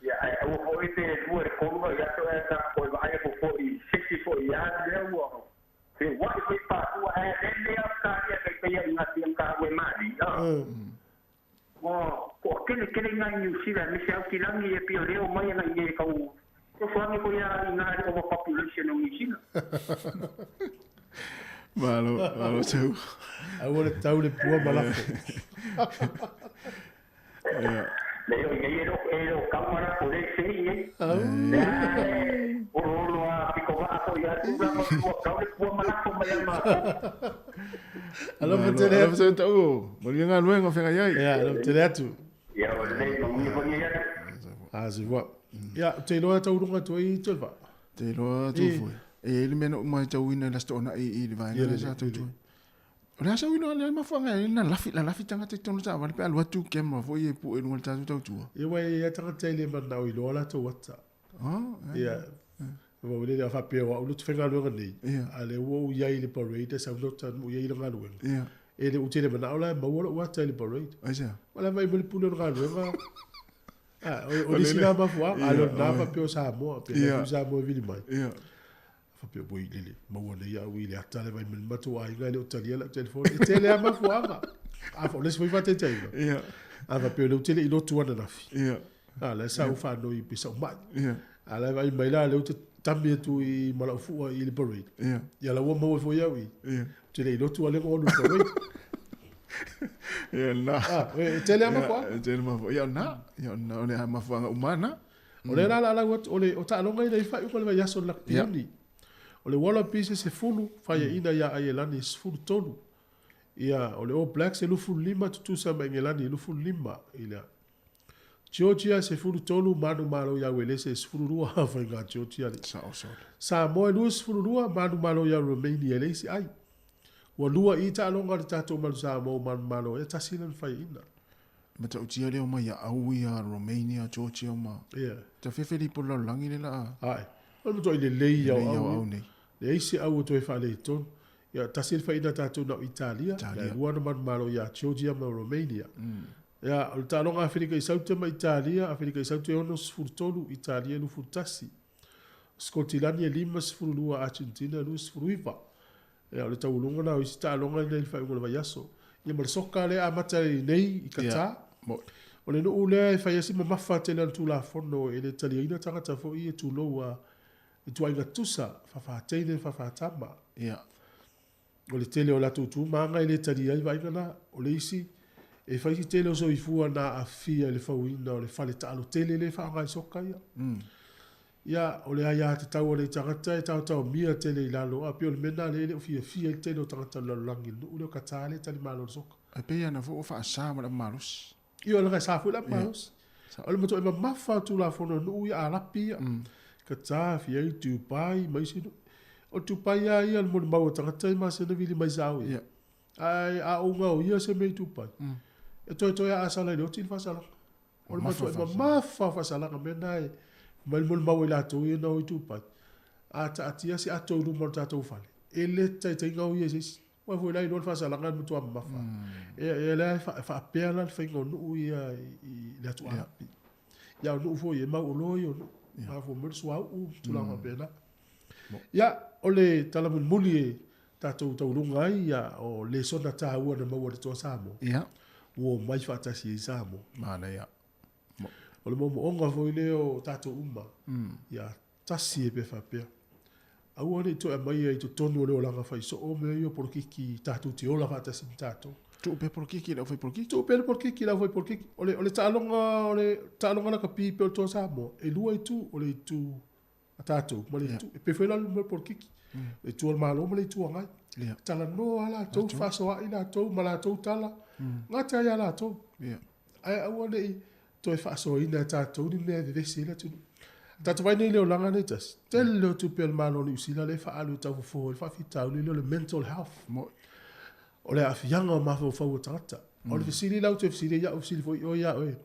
Ia ai o fo i te lua le kolua ia to e ka ko vai ko fo i sisi fo ia le ua. Te wa i te pa ua e le le a ka ia kai pe ia ngā tiang ka ue mali. Wa ko kele kele ngā New Zealand me se au ki langi e pio reo mai ana i e kau. Ko whangi ko ia i ngā overpopulation o New Zealand. Malo, malo tau. Aua le tau le pua ma lafo. Ia. Le o nei e ro e ro kamara ko le sei nei. Oro oro a piko waa ko ia tu la ma kau le pua ma lafo mai ama. Alofa tele atu. Alofa tele tau. Manuia ngā luenga o whenga iai. Ia, alofa tele atu. Ia, o lei manuia whangia ia. Ah, se voa. Ia, te iloa tau runga tu i tolva. Te iloa tūfue. E i ai le mea na ou matauina i le Aso Toonai i le vaega lea sa tautua ai. O le a sau ilo le mafuaaga e na lafi la lafi tagata i totonu o taavale pe a alu atu camera foi ia e pue i luga o le tatou tautua. Ia aua e i ai tagata e le mananao iloa latou ata. Ia aua ua lele a faapea o au le ou te faigaluega nei, a o lea ua ou i ai i le parade e sau le taunuu i ai i le galuega. E le ou te le manao la e maua lou ata i le parade. Aisea? O le a vaai mai le pule o le galuega. O le isi lena mafuaaga, a le o lena faapea o Samoa, pe lea foi Samoa e vili mai. Faapea, oi lele, maua nei au i le ata le vai mai le matou aiga e le o talia lau telefoni. E tele lava mafuaaga. A o le isi foi faataitaiga, a faapea o lea ou te le i lotu ananafi, a la e sa ou faanoi pe sa ou mai. A la e vaai mai la, lea ou te tami atu i ma lau fua i le parade. Ia la ua maua foi au i. Ou te le i lotu a le ua alu i le parade. Ia na. E tele lava mafuaaga. E tele mafuaaga. Ia na. Ia na, o le mafuaaga uma na. O lea la o le a lau atu, o le o taaloga ia i faaiuga o le vaiaso o le Lakapi Iuni. O le Wallabies e 10, faiaina ia Aielani e 13. Ia, o le All Blacks e 25, tutusa ma Engelani e 25 i le Georgia e 13, manumalo ia Uelese e 12, faiga Georgia le. Sao sole. Samoa e 22, manumalo ia Romania e leai se ai. Ua lua i taaloga a le tatou Manu Samoa ua manumalo ai, e tasi lana faiaina. Matautia lea omai ia au ia Romania, Georgia ma. Yeah. Ta fefe lipo le lalolagi le la. Ae. O le matuai lelei ia o au nei. Leai se au o toe faaletonu. Ia, tasi le faiina tatou na o Italia, Italia. Le lua na manumalo ia Georgia ma Romania. Ia, o le taaloga Aferika i Saute ma Italia, Aferika i Saute e 63, Italia e 21. Skotilani e 52, Argentina e 29. Ia, o le taualuga lena o isi taaloga nei i le faaiuga o le vaiaso. Ia ma le soka lea e amata i nei i Qatar. Yeah. O le nuu lea e fai ai si mamafa tele o le Tulafono e le taliaina tagata foi ia tulou a ituaiga tusa, faafateine, faafatama. Yeah. O le tele o latou tu ma aga e le talia ai vaaiga na. O le isi, e fai si tele o soifua na aafia i le fauina o le fale taalo tele lea e faaaoga i soka ia. Ia, o le aiatatau a le tagata e taotaomia tele i lalo, a pei o le mea lena lea e le o fiafia ai le tele o tagata o le lalolagi i le nuu lea o Qatar lea e talimalo i le soka. Ae pei ana foi ua faasa ma le malosi. Ioe, leaga e sa foi le malosi. O le matuai mamafa o Tulafono a nuu ia Arapi ia, Qatar, Fiai, Dubai ma isi nuu. O Dubai lava ia le molimau a tagata i masina vili mai sao ia. Ae a ou gaoia se mea i Dubai, e toetoe a asala i le oti le faasalaga. O le matuai mamafa o faasalaga mea na e mai le molimau a i latou ia na o i Dubai. A taatia se ato i luma o le tatou fale, e le taitai gaoia e se isi. Aua foi la iloa le faasalaga e matua mamafa. E lea e faapea la le faiga o nuu ia i le atu Arapi. Ia o nuu foi e mauoloa ia o nuu. Mafua mai le suauu, tulaga faapena. Ia, o le tala mulimuli e tatou tauluga ai, ia, o lesona taua na maua i le Toa Samoa. Ua omai faatasi ai Samoa. Manaia. O le moomooga foi lea o tatou uma, ia tasi e pe faapea. Aua ne i toe aumaia i totonu o le olaga fai soo mea ia o polokiki tatou te ola faatasi ma tatou. Tuu pea polokiki i le aufai polokiki. Tuu pea le polokiki i le aufai polokiki. O le, o le taaloga, o le taaloga lakapi pei o le Toa Samoa, e lua itu, o le itu a tatou ma le itu, e pei foi la le mea o le polokiki. O le itu a le Malo ma le Itu Agai. Talanoa lava latou, fefaasoaai latou ma latou tala, gata ai lava latou. Ae aua ne i toe faasoaina e tatou ni mea e vevesi ai le atunuu. Tatou vaai nei i le olaga nei tasi, tele o tupe a le Malo o Niu Sila lea e faaalu e taufofo ai le faafitauli lea o le mental health. O le aafiaga o mafaufau o tagata. O le fesili la ou te fesili ai au, fesili foi oe ia oe.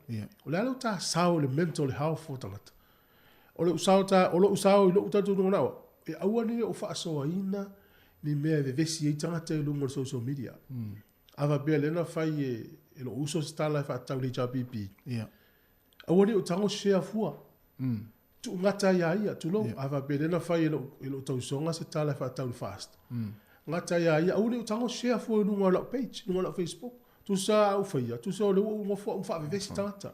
O le a lau ta sao i le mental health o tagata? O lou sao ta, o lou sao i lou talitonuga na au, e aua ne i ou faasoaina ni mea e vevesi ai tagata i luga o le social media. A faapea lea na fai e, e lou uso se tala e faatatau i le HRPP. Aua ne i ou tago share fua. Tuugata ai ia ia, tulou. A faapea lea na fai e lou, e lou tausoga se tala e faatatau i le FAST. Gata ia ia, aua ne i ou tago share fua i luga o lau page, luga o lau Facebook. Tusa a ou faia, tusa o lea ua ou nofo au ma faavevesi tagata.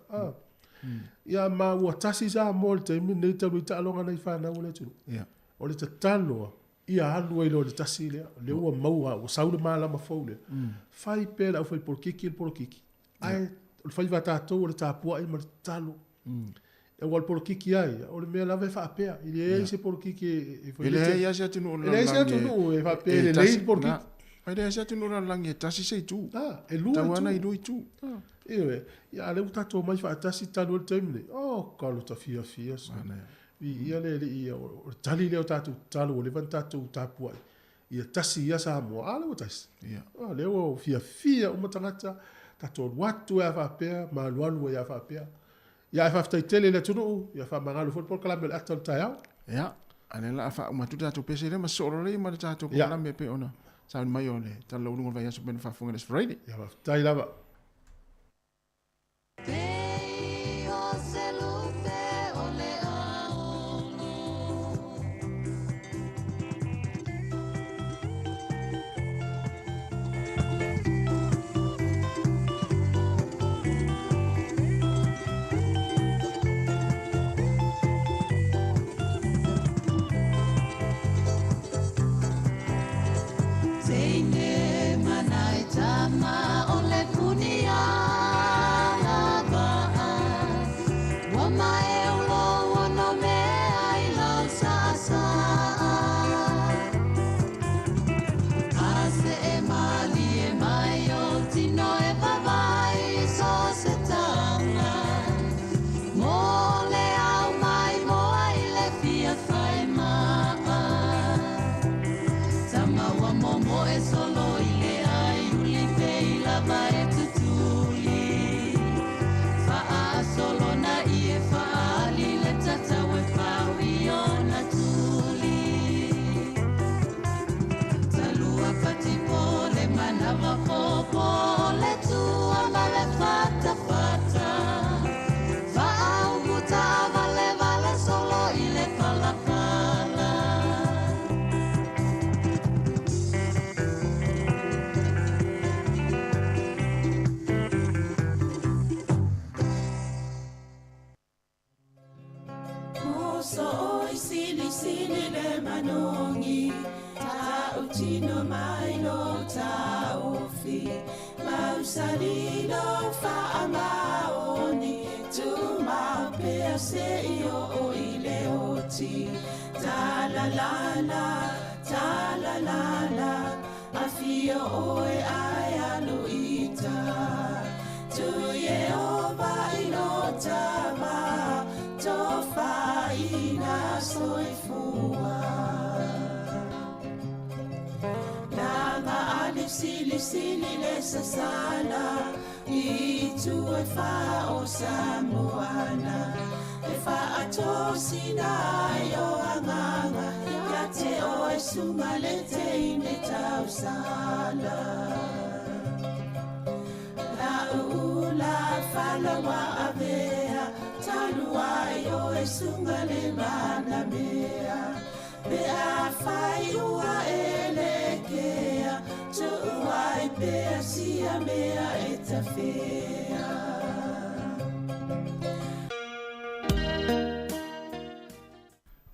Ia ma ua tasi Samoa i le taimi lenei talu ai taaloga nai fanau a le atunuu. O le tatalo a, ia alu ai loa i le tasi lea, lea ua maua, ua sau le malama fou lea. Fai pea le aufai polokiki le polokiki, ae o le faiva a tatou o le tapuai ma le tatalo. Aua o le polokiki lava ia, o le mea lava e faapea. E leai se polokiki e E leai lava se atunuu o le E leai se atunuu e faapea e lelei le polokiki. E leai se atunuu o le lalolagi e tasi se itu. E lua itu. Tau lava na i lua itu. Ioe, ia a o lea ua tatou omai faatasi talu ai le taimi lenei. Oh, ka lo ta fiafia. Viia le Alii, ia, o le tali lea o tatou tatalo ua leva ona tatou tapuai, ia tasi ia Samoa. A lea ua tasi. Ia. A lea ua fiafia uma tagata, tatou alu atu ai lava faapea, ma alualu ai lava faapea. Ia ae faafetai tele i le atunuu, ia faamagalo foi le polokalame o le ata o le taeao. Ia, a lea o le a faauma atu le tatou pese lea ma sosoo loa lea ma le tatou polokalame e pei ona sauni mai o le Tala Lauuluga o le Vaiaso pei ona faafofoga i le Aso Faraile. Ia, faafetai lava.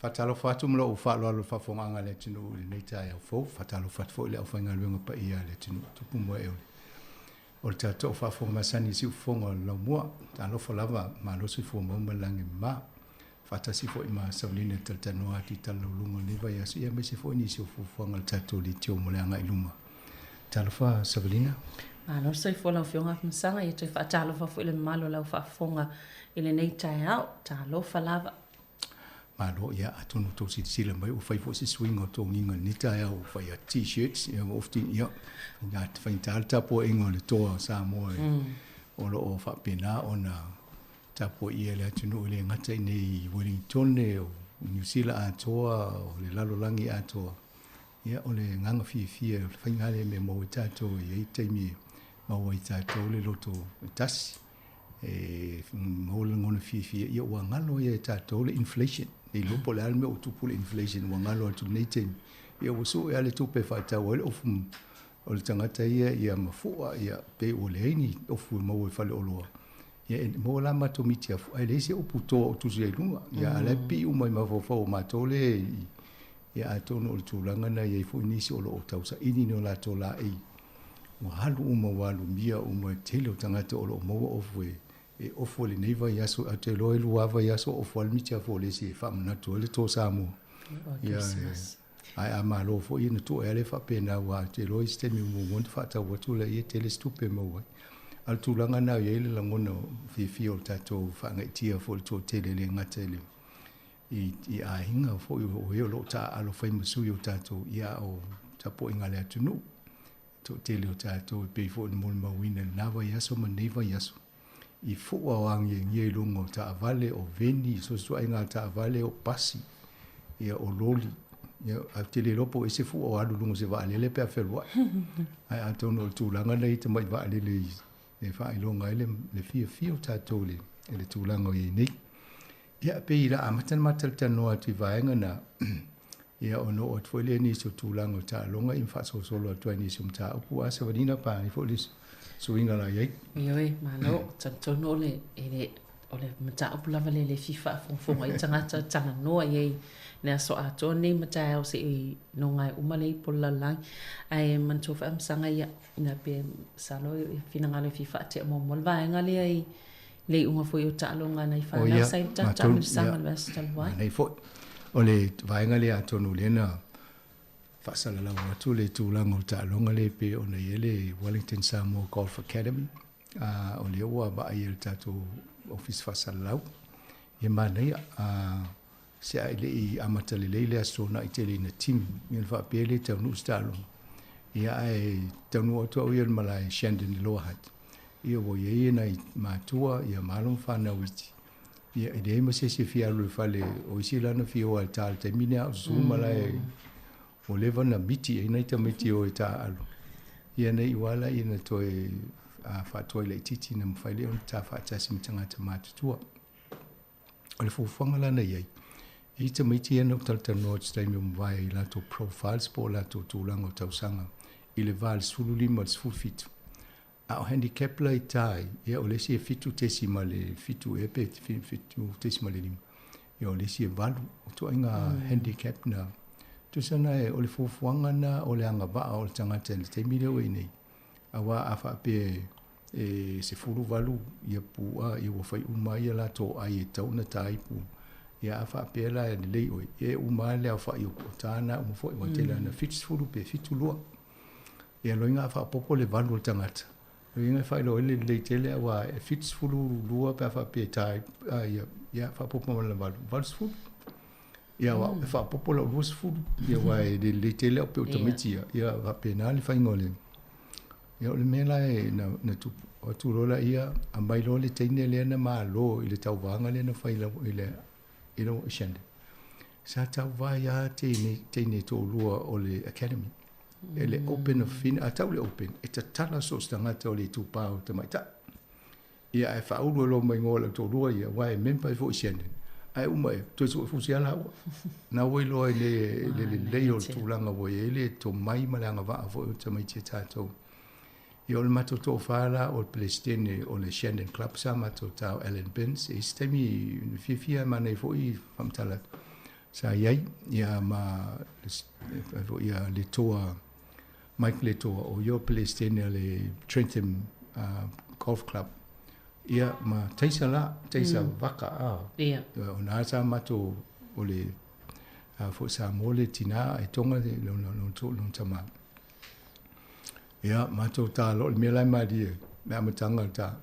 Faatalofa atu ma lou faaaloalo i le faafofogaaga a le atunuu i lenei taeao fou. Faatalofa atu foi i le aufaigaluega paia a le atunuu, tupu ma ee o le tatou faafofoga masani i siufofoga o le laumua. Talofa lava, malo soifua maua ma le lagi mama. Faatasi foi ma Savalina e talatalanoa atu i tala lauluga o lenei vaiaso, ia aemaise foi nisi o fuafuaga a le tatou leitio mo le agai i luma. Talofa Savalina. Malo le soifua lau Afioga Afamasaga, ia toe faatalofa foi i le mamalu o lau faafofoga i lenei taeao. Talofa lava. Malo, ia atonu tou silasila mai ua fai foi se suiga o togiga i lenei taeao ua fai a t-shirts ia ua ofti ia faigata le tapuaiga o le toa o Samoa o lo o faapena ona tapuaia e le atunuu e le gata i nei i Wellingtone o Niu Sila atoa o le lalolagi atoa. Ia o le agaga fiafia o le faiga lea mea maua ai tatou e i ai taimi e maua ai tatou le loto e tasi e maua le lagona fiafia, ia ua galo ia e tatou le inflation. Le iloa po o le a le mea ua tupu le inflation ua galo atu i lenei taimi. Ia ua sue lava le tupe e faatau ai le ofu o le tagata ia ia mafua, ia pei ua leai ni ofu e maua i faleoloa. Ia e maua la matou mitiafu, ae leai se upu toa o tusi ai i luga. Ia a o la e pipii uma i mafaufau o matou lea i Ia atonu o le tulaga lena e i ai foi nisi o lo o tausaili ni o latou laei, ua alu uma, ua alumia uma e tele o tagata o lo o maua ofu e, e ofu i lenei vaiaso, ae ou te iloa e lua lava vaiaso o ofu ai le mitiafu o le isi e faamanatu ai le to Samoa. Ia, ae a malo foi ona tuu ea lea faapena, aua ou te iloa i se taimi muamua ona faatau atu lea, e tele se tupe e maua ai. A o le tulaga lena e i ai le lagona fiafia o le tatou faagaitia foi i le toatele e le gata i le. i aiga foi o e o loo taaalo fai ma sui o tatou, ia a o tapuaiga a le atunuu. Toatele o tatou e pei foi ona molimauina i lena vaiaso ma lenei vaiaso, i fua o agiagia i luga o taavale, o veni, so o se ituaiga taavale, o pasi, ia o loli. Ia, ae ou te le iloa po o ese fua o alu i luga o se vaalele pe a fealuai. Ae atonu o le tulaga lea i tamai vaalele e faailoga ai le fiafia o tatou i le tulaga o i ai nei. Ia, pei o le a amata ona ma talatalanoa atu i vaega na, ia ona oo atu foi lea i nisi o tulaga o taaloga ia ma faasolosolo atu ai i nisi o mataupu. A Savalina pa ai foi le suiga la i ai. Ioe, malo. Talitonu o le, e le, o le mataupu lava lea e le fia faafogafoga ai tagata, talanoa i ai le aso atoa nei ma taeao se'i nogae uma le ipu o le lalolagi. Ae manatua foi Amasaga ia, ina pe masalo e finagalo e fia faatea muamua le vaega lea i le iuga foi o taaloga a nai fanau sa i le tatou taamilosaga i le vaiaso talu ai. Manaia foi. O le vaega lea atonu o lea na faasalalau atu le tulaga o taaloga lea e pei ona i ai le Wellington Samoa Golf Academy. O lea ua vaaia e le tatou Ofisa Faasalalau. Ia manaia, se a e le i amata lelei le Aso Toonai tele ina timu, ia ona faapea e le taunuu se taaloga. Ia ae taunuu atu au ia i le malae Shandon i Lower Hutt. Ia ua i ai nai matua ia ma alo ma fanau iti. Ia e leai ma se isi e fia alu i le fale, o isi la na fia o lava i le ta i le taimi lea a o susu malae ua leva ona miti ai nai tamaiti e o e taaalo. Ia na iu lava lea ina toe faatuai laitiiti ina mafai lea ona ta faatasi ma tagata matutua. O le fuafuaga la na i ai, e i ai tamaiti ia na ou talatalanoa atu i se taimi ua mavae i latou profiles po o latou tulaga o tausaga i le va o le 15 i le 17. A o handicap la i tai, ia o le isi e 7.7 ea pe 7.5, ia o le isi e 8. O ituaiga handicap na. Tusa na o le fuafuaga na o le agavaa o le tagata i le taimi lea ua i ai nei, aua a faapea e 18 ia puua ia ua fai uma ai ia latou ai e tatau ona ta ai pu. Ia a faapea la e lelei oe, ia e uma lava le aofai o ta na uma foi, aua e tele lava ina 70 pe 72. Ia loiga a faaopoopo le 8 o le tagata, loiga e faailoa ai le lelei tele aua e 72 pe a faapea e ta ai ia, ia faaopoopo ma le 8, 80. Ia aua e faaopoopo lau 20, ia aua e le lelei tele au pei o tamaiti ia, ia faapena le faiga o le Ia o le mea la e na, na tupu, o atu loa laia, aumai loa le teine lea na malo i le tauvaga lea na fai i le i le Shandon. Sa tauva ai lava teine, teine toalua o le academy. E le open of fin, a tau le open, e tatala so o se tagata o le itupa o tamaitai. Ia ae faaulu ai loa ma igoa o le au toalua ia, aua e member ai foi i Shandon. Ae uma e, toe sue fusi lava laua. Na ua iloa ai le, le lelei o le tulaga ua i ai le tomai ma le agavaa foi o tamaiti a tatou. Ia o le matou toafa la o le Peresetene o le Shandon Club sa matou ta o Alan Binns. E i ai se taimi fiafia e manaia foi faamatala atu. Sa i ai, ia ma foi ia le toa Mike Letoa, o ia o Peresetene o le Trentham Golf Club. Ia, ma Taisa la, Taisa Vaka, a. Ia. O na sa matou, o le, a foi Samoa le tina, e Tonga le, lona, lona, lona tama. Ia, matou ta loa, o le mea la e malie, le amataga o le ta,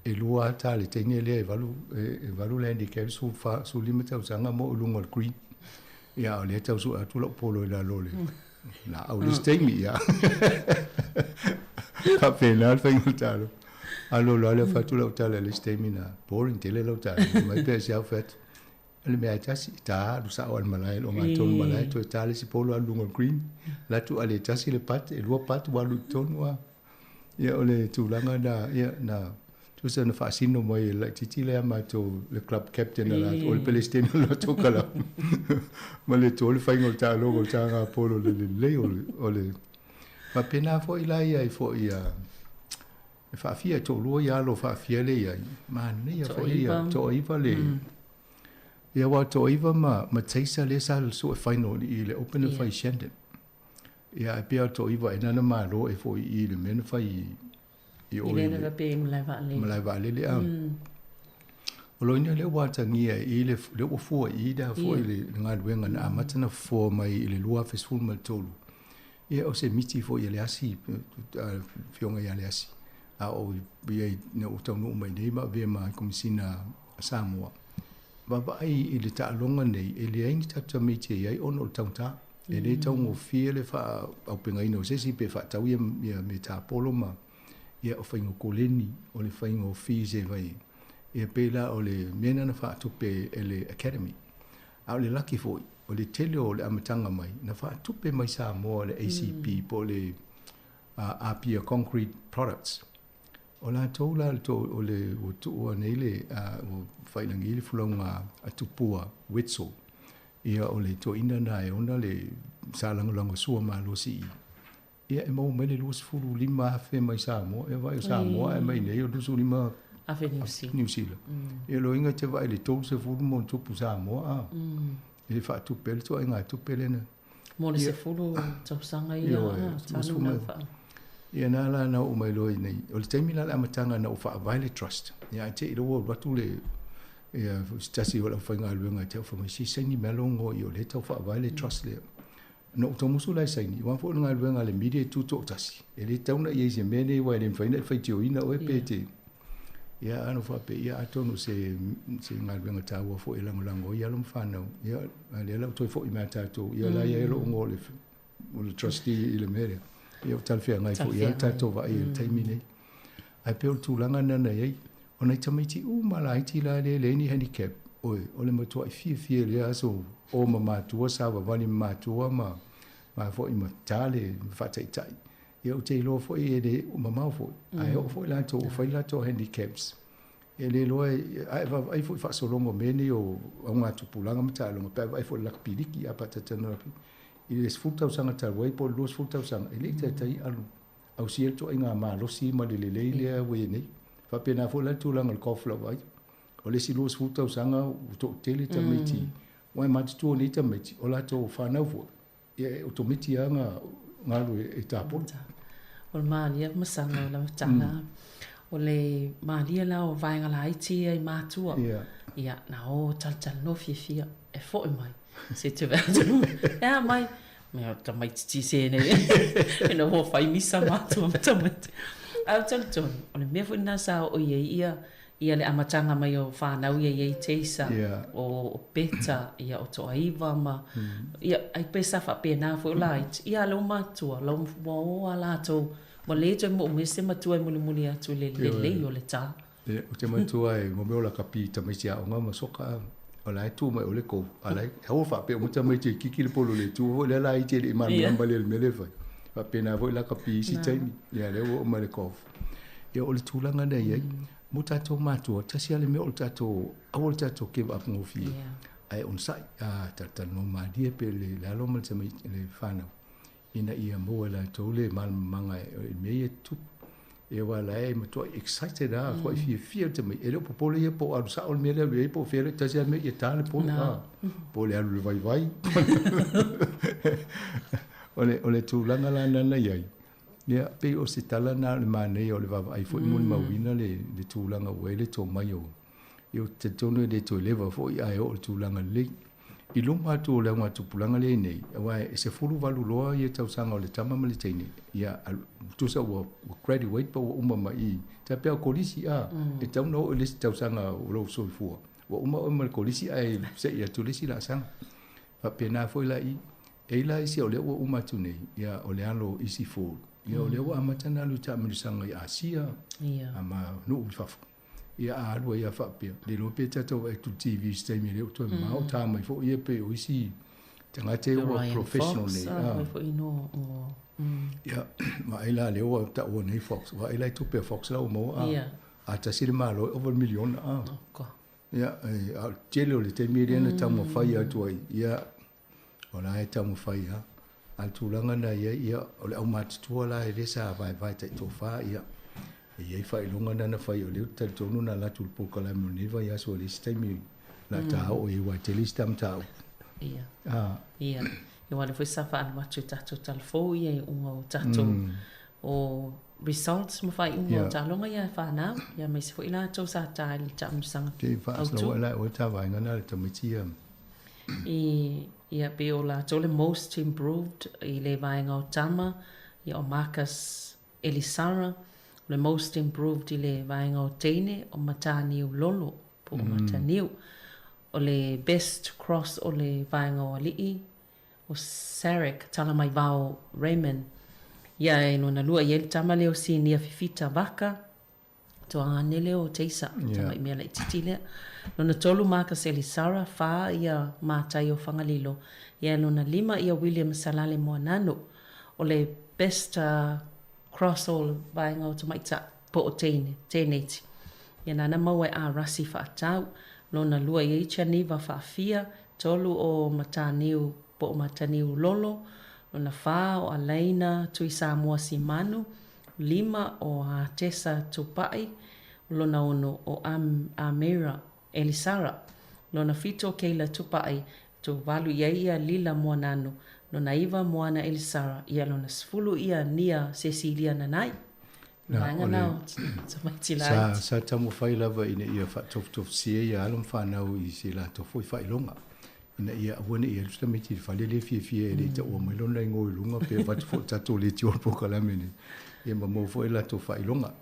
e lua lava ta le teine lea e valu, e valu le handicap, 14, 15 tausaga ma oo i luga o le green. Ia, a o lea e tau sue atu lau polo i lalo o le, laau i le isi taimi, ia. Faapena le faiga o le taaloga. Alu alu lava lea fai atu lau tala i le isi taimi na, boring tele lau taaloga. Mai pe se au fai atu, o le mea e tasi, ta alu sao lava i le malae, le ogatotonu malae, toe ta le isi polo alu i luga o le green, alu atu a le tasi le putt, e lua putt ua alu i totonu lava. Ia o le tulaga na, ia na tusa na faasino mai e le laitiiti lea matou le club captain a latou, o le Peresetene o le latou kalapu. Ma le toa le faiga o le taaloga o le taga polo le lelei o le, o le faapena foi la ia i foi ia e faafia e toalua ia alo faafia le iai, manaia foi ia toaiva le ia aua toaiva ma Taser lea sa sue final i le Open na fai i Shandon. Ia ae pei lava o le toaiva ea na malo e foi i le mea na fai i o i le pei malae vaalele. Malae vaalele a. O loina lea ua atagia i le lea ua fua i le foi le galuega na amata na fofoa mai i le 2013. Ia o se miti foi a le asi afioga ia Leasi a o i ai na ua taunuu mai nei ma avea ma Komesina a Samoa. Vaavaai i le taaloga nei, e leai ni tatou tamaiti e i ai ona o le taugata. E le taugofie le faaaupegaina o se isi pe faatau ia ia mea tapolo ma ia o faiga o koleni, o le faiga o fees e fai. Ia pei la o le mea lena na faatupe e le Academy. A o le laki foi, o le tele o le amataga mai, na faatupe mai Samoa le ACP po o le Apia Concrete Products. O latou la o le ua tuua nei le ua failagi le folauga a Tupua Wetzel, ia o le toeaina na e ona le sa lagolagosua malosi i ia e maua mai le 25,000 mai Samoa. Ia vaai o Samoa ae mai nei o 25 afe Niu Sila. Niu Sila. Ia loiga e te vaai i le 30 ma ona tupu Samoa a. E faatupe ai le ituaiga tupe lena. Mo le 10 tausaga ia talu na faa. Ia na la na oo mai loa i nei. O le taimi la le amataga na ou faavae le trust. Ia ae te i loa ua alu atu le ia se tasi o le aufaigaluega te au fai mai se saini mai lou igoa i o lea e tau faavae le trust lea. Na ou taumusu la e saini, aua foi o le galuega a le media e tutoatasi. E le tatau ona i ai i se mea nei aua e le mafai ona e faitioina oe pe te Ia a na faapea, ia atonu se se galuega taua foi e lagolago ai alo ma fanau. Ia a lea la ua toe foi mai ia tatou, ia la e i ai lou igoa o le o le trustee i le mea lea. Ia ua talafeagai foi lava le tatou vaai i le taimi nei. Ae pei o le tulaga lena na i ai. O nai tamaiti uma laiti la lea e leai ni handicap, oi, o le matuai fiafia i lea aso o ma matua, savavali ma matua ma ma foi ma ta le faataitai. Ia ou te iloa foi e le mamao foi, ae oo foi latou ua fai latou handicaps, e le iloa a e vaavaai foi i faasologa o mea nei o augatupulaga ma taaloga, pe a vaai foi i le lakapi liki a faataitaiga i le 10 tausaga talu ai po o le 20 tausaga, e le i taitai alu ausia le ituaiga malosi ma le lelei lea ua i ai nei. Faapena foi la le tulaga o le golf i lau vaai. O le isi 20 tausaga ua toatele tamaiti, aua e matutua nei tamaiti, o latou fanau foi, Ia e otomiti lava na galu e tapolo. O le malia masaga o lava tala. O le malia la o vaega laiti ia i matua. Ia na o talatalanoa fiafia e foi mai. Se te vea atu. E a mai. Mea o tamaiti se nei. Ina ua fai misa matua ma tamaiti. Ae ou te talitonu, o le mea foi lena sa oo i ai ia ia le amataga mai o whanau ia i ai Teisa, o Peta, ia o Toaiva ma, ia, ai pe sa faapena foi o laiti, ia a lou matua, lau ua o a latou, ua le toe moomia se matua e mulimuli atu i le lelei o le ta. Ia, ou te manatua e mo mea o lakapi tamaiti aoga ma soka, o la e tu mai o le kou, a la e aua faapea uma tamaiti e kiki le polo le tu foi lea laiti e le i malamalama lea i le mea lea e fai. Faapena foi lakapi i isi taimi, ia lea ua oo mai le golf. Ia o le tulaga lea e i ai, mo tatou matua, tasi lava le mea o le tatou, aua le tatou give up gofie. Ae onosai, a talatalanoa malie pe le le alo ma le tamaiti le fanau ina ia maua e latou le malamalamaga i mea ia e tutupu. Ia aua la e matuai excited lava, matuai fiafia le tamaiti. E le o popole ia po o alu sao le mea lea e alu i ai po o fea le tasi lava le mea ia ta le polo, a, po o le alu i le vaivai. O le o le tulaga la lena na i ai, Ia, pei o se tala lena o le manaia o le vaavaai foi molimauina le, le tulaga ua i ai le tomai o, ia ou te talitonu e le toe leva foi ae oo i le tulaga lelei. I luma atu o le augatupulaga lea i nei, aua e 18 loa ia tausaga o le tama ma le teine, ia, tusa ua, ua graduate po ua uma mai i, tai pei o kolisi, a, e tatau ona oo i le isi tausaga o lou soifua, ua uma oe ma le kolisi ae sei atu le isi laasaga. Faapena foi la i, E i la isi o lea ua uma atu nei, ia o le alo o isi Ford, ia o lea ua amata ona alu i taamilosaga i Asia, a ma nuu i fafo. Ia a alu ai a faapea, le iloa pe tatou vaai atu i le TV i se taimi e le o toe mamao, ta mai foi ia pei o isi tagata ia ua professional nei. Ia, vaai la lea ua taua nei Fox, vaai la i tupe a Fox la ua maua a, a tasi le Malo e ova i le miliona a. Ia, a o le tele o le taimi lea na taumafai atu ai, ia, O la e taumafai lava. A o le tulaga lena e i ai, ia, o le aumatutua la e le sa vaevae taitofa, ia, e i ai faailoga na na fai, o lea ou te talitonu na alu atu i le polokalame o lenei vaiaso i le isi taimi o le a ta oo i ai, aua e tele isi ta mataupu. Ia. Ia. Ia aua o lea foi sa faaalu atu i tatou tala fou ia iuga o tatou o results ma faaiuga o taaloga ia e fanau, ia aemaise foi latou sa ta i le taamilosaga autu. Te faasalaua la e oe ta vaega na le tamaiti ia. I, ia pei o latou le most improved i le vaega o tama, ia o Marcus Elisara, o le most improved i le vaega o teine, o Mataniu Lolo, po o Mataniu. O le best cross o le vaega o alii, o Sarek Talamaivao Raymond. Ia e lona lua i ai le tama lea o Sinia Fifita Vaka, tuagane lea o Teisa, tamai mea laitiiti lea. Lona tolu Marcus Elisara, fa ia Matai o Fagalilo, ia e lona lima ia William Salale Moananu. O le best cross o le vaega o tamaitai po o teine, teineiti. Ia nana maua e A Rasi Faatau, lona lua i ai Chaniva Faafia, tolu o Mataniu po o Mataniu Lolo, lona fa o Alaina Tuisamoa Simanu, lima o Atesa Tupai, lona ono o Amira Elisara, lona fitu o Keila Tupai, tovalu i ai ia Lila Moananu, lona iva Moana Elisara, ia lona sefulu ia Nia Sesilia Nanai. Na, Vaega o le na o tamaiti sa laiti. sa taumafai lava ina ia faatofutofusia ia alo ma fanau i se latou foi faailoga ina ia aua ne i alu se tamaiti i le fale lea fiafia e le i taua mai lona igoa i luga pe avatu foi i le tatou leitio le polokalame lenei ia ma maua foi latou faailoga.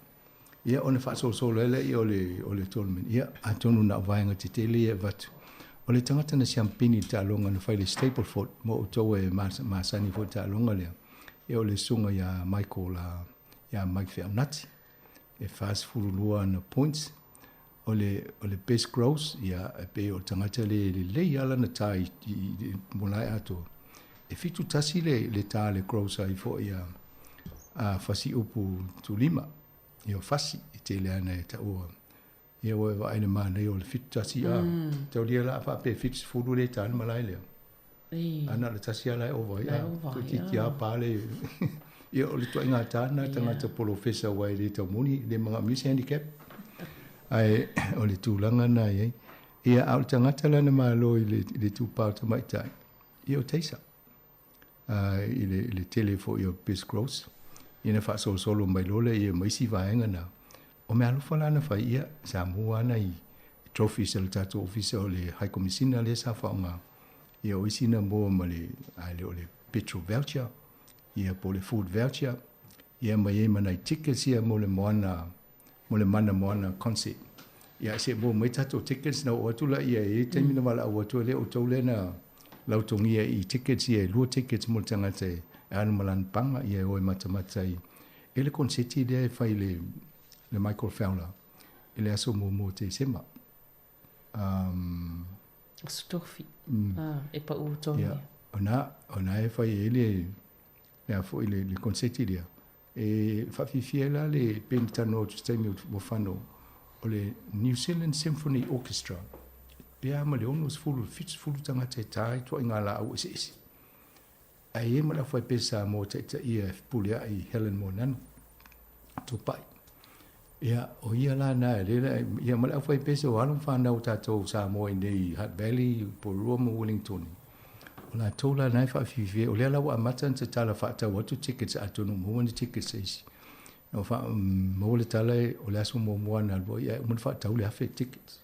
Ia ona faasolosolo ai lea o le o le tournament. Ia atonu na o vaega tetele ia e avatu. O le tagata na siampini i le taaloga na fai le Stapleford mo outou e masani foi i le taaloga lea, ia o le susuga ia Michael ia Mike Feaunati e 42 ana points. O le o le best gross ia e pei o le tagata le lelei lava lana ta i i malae atoa. E 71 le le ta le gross ai foi ia a Fasiupu Tulima. Ia o Fasi e tele ana e taua. Ia ua e vaai i le manaia o le 71 a. Taulia la a faapea e 70 le ta le malae lea. A na o le tasi lava la e ova ai a. Toeitiiti lava pa le Ia o le ituaiga ta lena tagata polofesa aua e le tau moni, e le manaomia se handicap. Ae o le tulaga lena e i ai. Ia a o le tagata la na malo i le i le itupa o tamaitai, ia o Taser. I le i le tele foi o Best Gross, ia na faasolosolo mai loa lea ma isi vaega na. O meaalofa la na fai, ia sa maua lava nai trophies a le tatou Ofisa o le High Commissioner lea sa faaaoga. Ia o isi na maua ma le, a le o le petrol voucher, ia po o le food voucher, ia ma i ai ma nai tickets ia mo le moana, mo le Mana Moana concert. Ia ae se i maua mai tatou tickets na oo atu laia e i ai taimi na valaau atu ai lea outou lea na lautogia i tickets ia e lua tickets mo le tagata e alu ma lana paga ia e o e matamata i e le konseti lea e fai i le le Michael Fowler i le aso muamua o Tesema. Um, Aso Tofi. E pau tonu. Ia, o na, o na e fai ai le, le a foi le, le konseti lea. E faafiafia ai la le pei ona talanoa atu i se taimi ua fano, o le New Zealand Symphony Orchestra, pe a ma le 60 i le 70 tagata e ta ai ituaiga laau eseese. Ae i ai ma le aufaipepa Samoa taitaia e fepuleai i Helen Moananu, Tupai. Ia, o ia la na, lea la, ia ma le aufaipepa o alo ma fanau o tatou Samoa i inei i Hutt Valley, Porirua ma Wellington. O latou la na e faafiafia, o lea la ua amata ona tatala faatau atu tickets atonu ua maua ni tickets e isi. Na ua maua le tala o le aso muamua na alu ai ae uma ona faatau le 1000 tickets.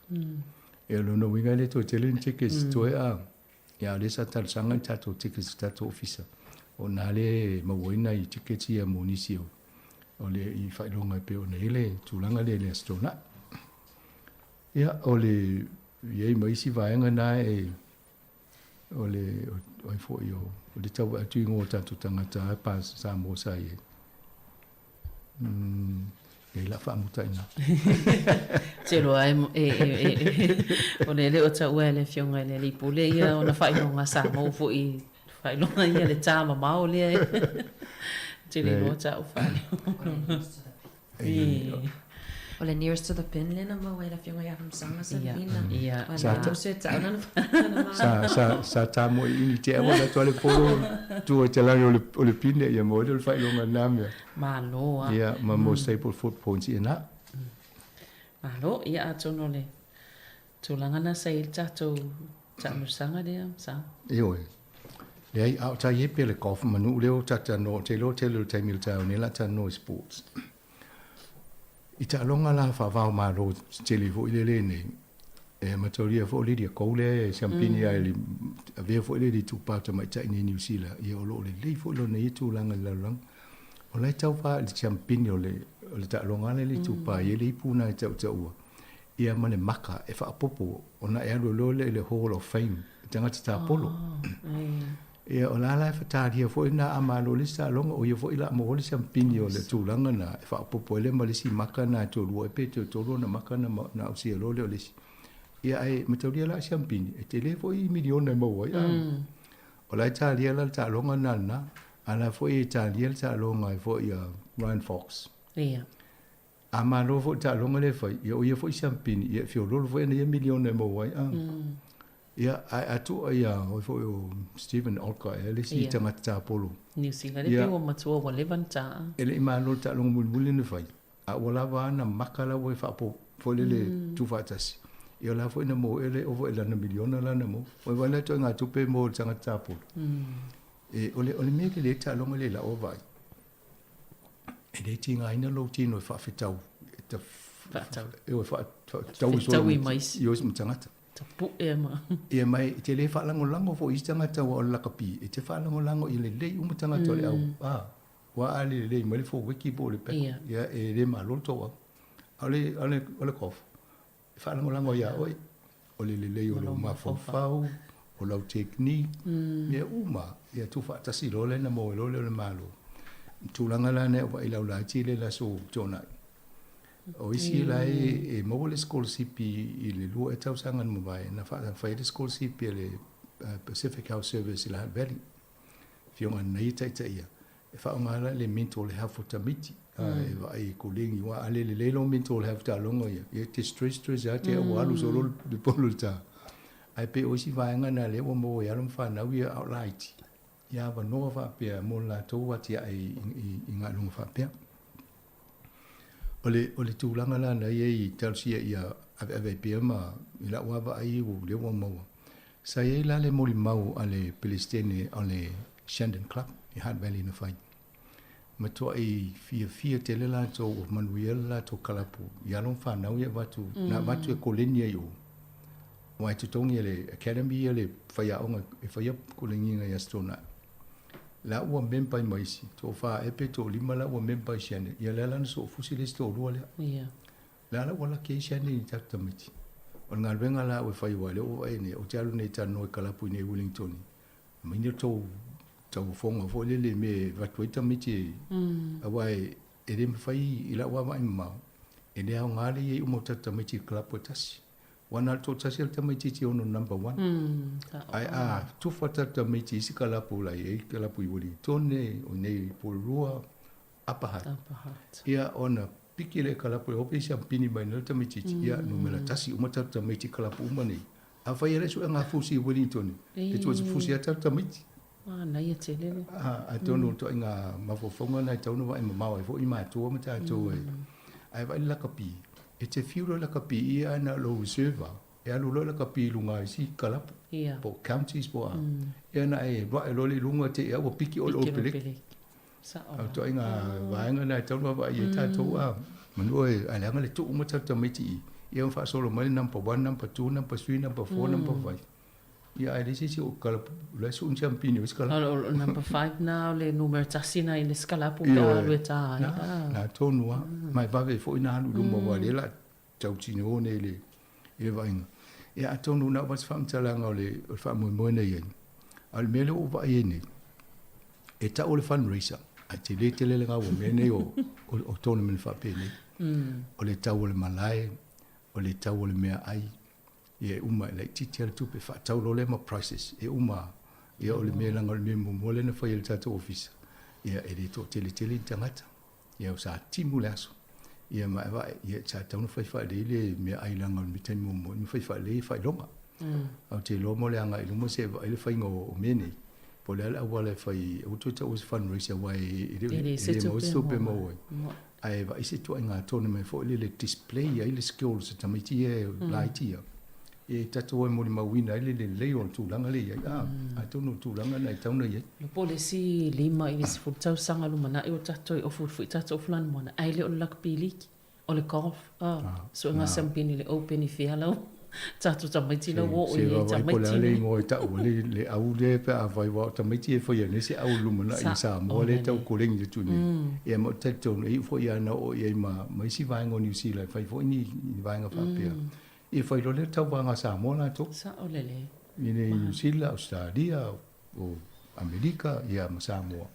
Ia o lona uiga e le toe tele ni tickets toe a. Ia a o lea sa talosaga ni tatou tickets i tatou ofisa, o na lea e maua ai nai tickets ia mo nisi o o le i faailoga e pei ona i ai le tulaga lea i le Aso Toonai. Ia o le i ai ma isi vaega na e o le o ai foi o o le tau vaai atu i igoa o tatou tagata a pa Samoa sa i ai. E la faamuta i ina. Te loa e, e, e, e, o le le o taua e le afioga i le alii pule ia ona faailoga sa maua foi faailoga ia le tā mamao lea e. Te le iloa tāu faailoga. O le nearest to the pin lea na maua ai le afioga ia Ramsanga Salvina. Ia. Sa sa sa tā mo i ini te awa la toa le polo tua te lagi o le pine ia mo le whailoga nā mea. Malo a. Ia, ma mo staple foot points ia nā. Malo, ia atonu le tulaga na sa i le tatou taamilosaga lea, sa. Ioe. Leai, a o tai e pea le golf manu lea o tata no, te iloa tele o le taimi o le taeao nei la talanoa i sports. I taaloga la faavao malo tele foi lele nei, e mataulia foi o Lydia Ko lea e siampini ai le avea foi lele i itupa o tamaitai nei i Niu Sila, ia o lo o lelei foi lona ia tulaga i le lalolagi. O la e tauva i le siampini o le o le taaloga lea i le itupa, e i ai le ipu lena e tautaua. Ia ma le maka e faaopoopo ona e alu loa lea i le Hall of Fame i tagata tapolo. Ia o la la e fatalia foi na a malo le isi taaloga o ia foi la maua le siampini o le tulaga na e faaopoopo ai lea ma le isi maka na e toalua ai pe toatolu ona maka na na ausia loa lea o le isi. Ia ae mataulia la siampini e tele foi miliona e maua ai. O la e talia la le taaloga na lena, a la foi e talia le taaloga ai foi a Ryan Fox. Ia. A malo foi le taaloga lea e fai, ia o ia foi siampini, ia e feoloolo foi ana ia miliona e maua ai. Ia, ae a tuu ia oe foi o Steven Alker ea le isi tagata tapolo. New Zealand, e pei ua matua ua leva ona ta. E le i malo le taaloga mulimuli na fai, a ua lava ana maka la ua e faaopoopo foi lele tuufaatasi. Ia o la foi na maua ea le ova i lana miliona la na maua. Ua vaai la ituaiga tupe mo le tagata tapolo. E, o le, o le mea lelei le taaloga lea i lau vaai, e le tigaina lou tino e faafetau e ta Faatau. e faatau Fetaui ma isi. i ma tagata. Tapu'e ma. Ia ma e te le faalagolago foi i isi tagata aua o le lakapi, e te faalagolago ia lelei uma tagata o le au, a, aua a le lelei mai le forweki po o le back, ia e le malo le tou au. A o le, o le, o le golf, e faalagolago ia oe, o le lelei o lou mafaufau, o lau technique, mea uma, ia tuufaatasi loa lea ona maua loa lea o le malo. O tulaga la na e vaai laulaiti le le Aso Toonai. O isi la e maua le sikolasipi i le 2 ea tausaga na mavae, na fai le sikolasipi a le Pacific Health Service i le Hutt Valley. Afioga nei e taitaia, e faaaoga la le mental health o tamaiti e vaai i kolegi aua a le lelei lou mental health taaloga ia, ia e te stress stress lava te ua alu solo le polo i le ta. Ae pei o isi vaega na lea ua maua e alo ma fanau ia a o laiti, ia avanoa faapea mo le latou atiae i galuega faapea. O le, o le tulaga la na i ai talosia ia aveave ai pea ma i lau lava vaai lea ua maua. Sa i ai la le molimau a le Peresetene o le Shandon Club i Hutt Valley na fai. Matuai fiafia tele latou ua manuia le latou kalapu i alo ma fanau ia avatu, na avatu e koleni ai i o. Aua e totogi e le Academy ia le faiaoga e faia koleniga i Aso Toonai. La ua member ai ma isi, toafa ea pe toalima la ua member i Shannon. Ia lea la na soofusi le isi toalua lea. Ia. La la ua laki ai Shannon i tatou tamaiti. O le galuega la au e fai aua o lea ua vaai nei, ou te alu nei e talanoa i kalapu i nei i Wellington, aumai ni tou tauofoga foi lele i mea e avatu ai tamaiti e, aua e le mafai i lau lava vaai mamao, e le aoga le i ai uma o tatou tamaiti i le kalapu e tasi. Ua na o le toatasi lava le tamaitiiti e ono number one. Ae a tufa tatou tamaiti i isi kalapu la i ai kalapu i Wellington, o i nei i Porirua, Upper Hutt. Upper Hutt. Ia ona piki lea i kalapu e ope siampini mai nei le tamaitiiti, ia numera tasi uma tatou tamaiti i kalapu uma nei. Afai e le suega fusi i Wellington, e tua fusi lava tatou tamaiti. Manaia tele le. Atonu o le ituaiga mafaufauga lena e tatau ona vaai mamao ai foi i matua ma tatou e. Ae vaai le lakapi, e te fiu loa i lakapi ia ae na o lou reserve e alu loa lakapi i luga i isi kalapu po o counties po o a. Ia ona e ae loa lea i luga te i lava ua piki oe i le Old Peleki. Sao A o ituaiga vaega lena e tatau ona vaavaai i ai tatou a manu e ae leaga le tuu uma tatou tamaiti i i, ia ona faasolo mai le number one, number two, number three, number four, number five. Ia ae leai se isi o kalapu, o la e suu ni siampini o isi kalapu. O le number five na, o le numera tasi na i le isi kalapu pe a alu e ta ai. Na, na tonu lava. Ma e vave foi ona alu i luma aua o lea o le a tau tino nei i le vaaiga. Ia atonu na o se faamatalaga o le faamoemoe na i ai. A o le mea lea ua ou vaai ai nei, e tau o le fundraiser, ae tele tele le gau o mea nei o tournament faapenei. O le tau o le malae, o le tau o le meaai, ia e uma, e laitiiti lava le tupe, faatau loa lea ma prices, e uma lava. Ia o le mea leaga o le mea muamua lea na fai e le tatou ofisa, ia e le toatele tele ni tagata. Ia sa timu le aso. Ia ma e vaai, ia sa tatau ona fai faalelei le meaai leaga o le taimi muamua na fai faalelei faailoga. Ae ou te iloa mo le agai i luma se i vaai le faiga o mea nei, po o le a le auala e fai, aua toe taua se fundraiser aua e le maua se tupe e maua ai. Ae vaai se ituaiga tournament foi lele e display ai le skill o se tamaiti ia e laiti ia, e tatou e molimauina ai le lelei o le tulaga lea e i ai. A, atonu o le tulaga lena e tatau ona i ai. Lua po o le isi 5 i le 10 tausaga lumanai ua tatou i ofu foi tatou ofu lanumoana, ae le o le lakapi liki, o le golf, a, suega siampini i le open i fea lau. Tatou tamaiti la ua oo Se i ai vaavaai po o le tamaiti a le nei. igoa e tau ai le le au lea pe afai aua o tamaiti e faia nei se au i le lumanai i Samoa lea e tau koleni atu nei. Ia ma ou te talitonu e iu foi lava na oo i ai ma ma isi vaega o Niu Sila e fai foi ni ni vaega faapea. Ia fai loa lea le tauvaga a Samoa latou. Sao lelei. I nei Niu Sila, Ausetalia, o Amerika ia ma Samoa.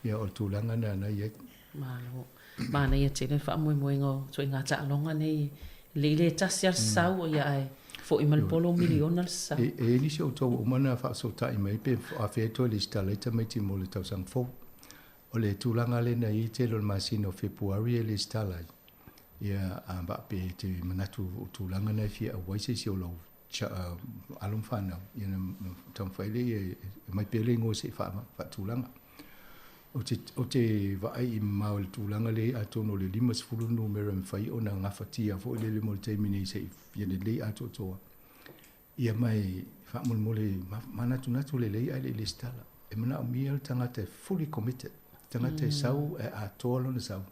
Ia o le tulaga lena na i ai. Malo. Manaia tele le faamoemoega o ituaiga taaloga nei, e le tasi lava le sau, ia ae foi ma le polo miliona le sau. E i ai nisi o outou ua uma ona faafesootai mai pe afea e toe lesitala ai tamaiti mo le tausaga fou. O le tulaga lea na i ai tele o le masina o Fepuari e lesitala ai, ia a pe e te manatu o tulaga na e fia auai se isi o lou alo ma fanau, ia ona taumafai lea e aumai pea le igoa se i faatulaga. Ou te, ou te vaai i mamao i le tulaga lea atonu o le 50 numera e mafai ona gafatia foi lele mo le taimi nei se i fia lelei atoatoa. Ia ma e faamolemole manatunatu lelei ae le i lesitala. E manaomia le tagata e fully committed, tagata e sau e atoa lona sau.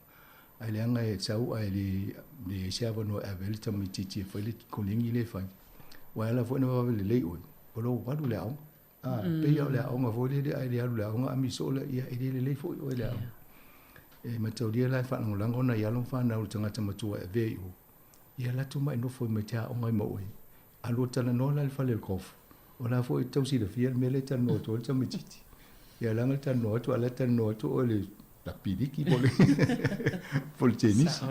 Ae leaga e sau ae le leai se avanoa e ave ai le tamaitiiti e fai le kolegi lea e fai. Aua e ala foi ona vave lelei oe, o lou alu i le aoga. A, pei lava o le aoga foi lele a e le alu i le aoga ami soo lea, ia e le lelei foi oe i le aoga. E mataulia la e faalagolago nai alo ma fanau i le tagata matua e avea i o, ia alu atu ma e nofo ai ma te aoga ai ma oe. A lua talanoa la i le fale o le golf, o la foi e tau silafia le mea lea e talanoa atu ai le tamaitiiti. Ia leaga le talanoa atu, a o la e talanoa atu oe i le lapiliki po o le tenisi.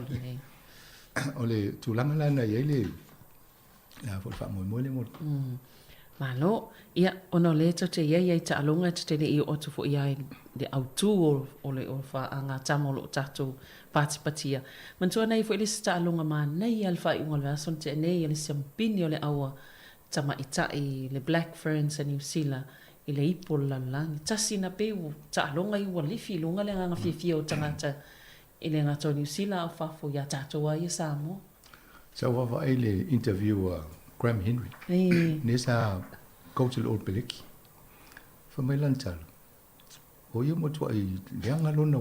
O le tulaga la na i ai le a foi le faamoemoe lea mo le. Malo. Ia, ona o lea tou te i ai i taaloga, tou te le i oo atu foi lava i le autū o le o faagatama o lo o tatou patipatia. Manatua na i ai foi le isi taaloga manaia i le faaiuga o le vaiaso na tea nei, o le siamupini o le aua tamaitai, le Black Ferns a Niu Sila i le ipu o le lalolagi. Tasi na pei ua taaloga ia ua lifi i luga le agaga fiafia o tagata e le gata o Niu Sila a o fafo ia tatou lava ia Samoa. Sa ou vaavaai i le interview a Graham Henry, lea sa coach i le All Peleki. Fai mai lana tala, o ia matuai leaga lona,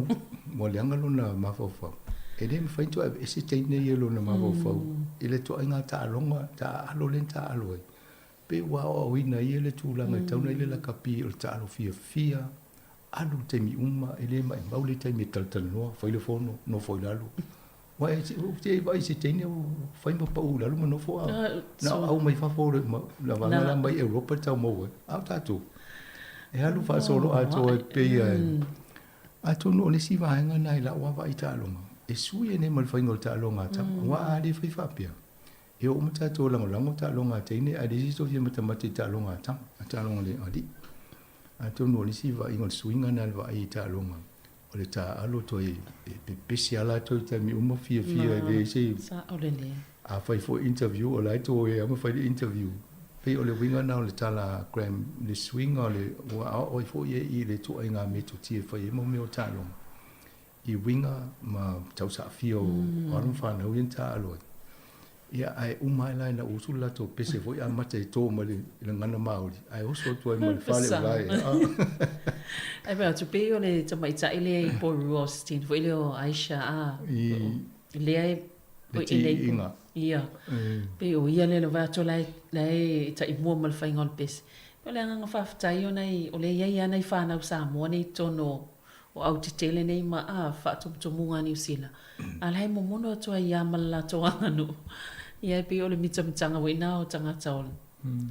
ua leaga lona mafaufau. E le mafai ona toe aveese teine ia i lona mafaufau i le ituaiga taaloga, taaalo lea na taaalo ai. Pei ua aoaoina e ia le tulaga e tatau ona i ai le lakapi o le taalo fiafia, alu i taimi uma, e le maimau le taimi e talatalanoa, fai le fono, nofo i lalo. Ua e te vaai i se teine ua fai ma pau i lalo ma nofo a na au mai fafo o le vaega la mai Europa le tau maua ai. A o tatou, e alu faasolo atoa e pei a atonu o le isi vaega lena i lau lava vaai i taaloga, e sui ai nei ma le faiga o le taaloga a tama. Aua a le fai faapea, e oo uma tatou e lagolago taaloga a teine ae leai se isi o fia matamata i taaloga a tama, a taaloga a le alii. Atonu o le isi vaaiga o le suiga lena i le vaai i taaloga, o le taaalo toe e pepesi lava latou i taimi uma fiafia e leai se Sao lelei. A fai foi interview o la e toe lava ma fai le interview. Pei o le uiga lena o le tala a Graham le suiga o le ua aoao ai foi e i le ituaiga metotia e fai ai mea o taaloga i uiga ma tausaafia o alo ma fanau ia na taaalo ai. Ia, ae uma ae la ina ua usu le latou pese foi amata e to mai le gagana Māori, ae oso atu ai ma le fale o la e. Ae pei atu pei o le tamaitai lea i Porirua o Stein foi lea o Aisha a. I lea e le tiiga. Ia. Pei o ia lea le vaai atu la e taimua ma le faiga o le pese. O le agaga faafetai ona o lea e i ai lava nai fanau Samoa nei i totonu o o au tetele nei ma a faatumutumuga a Niu Sila, a la e momono atu ai ia ma le latou aganuu. Ia e pei o le mitamitaga foi na o tagata o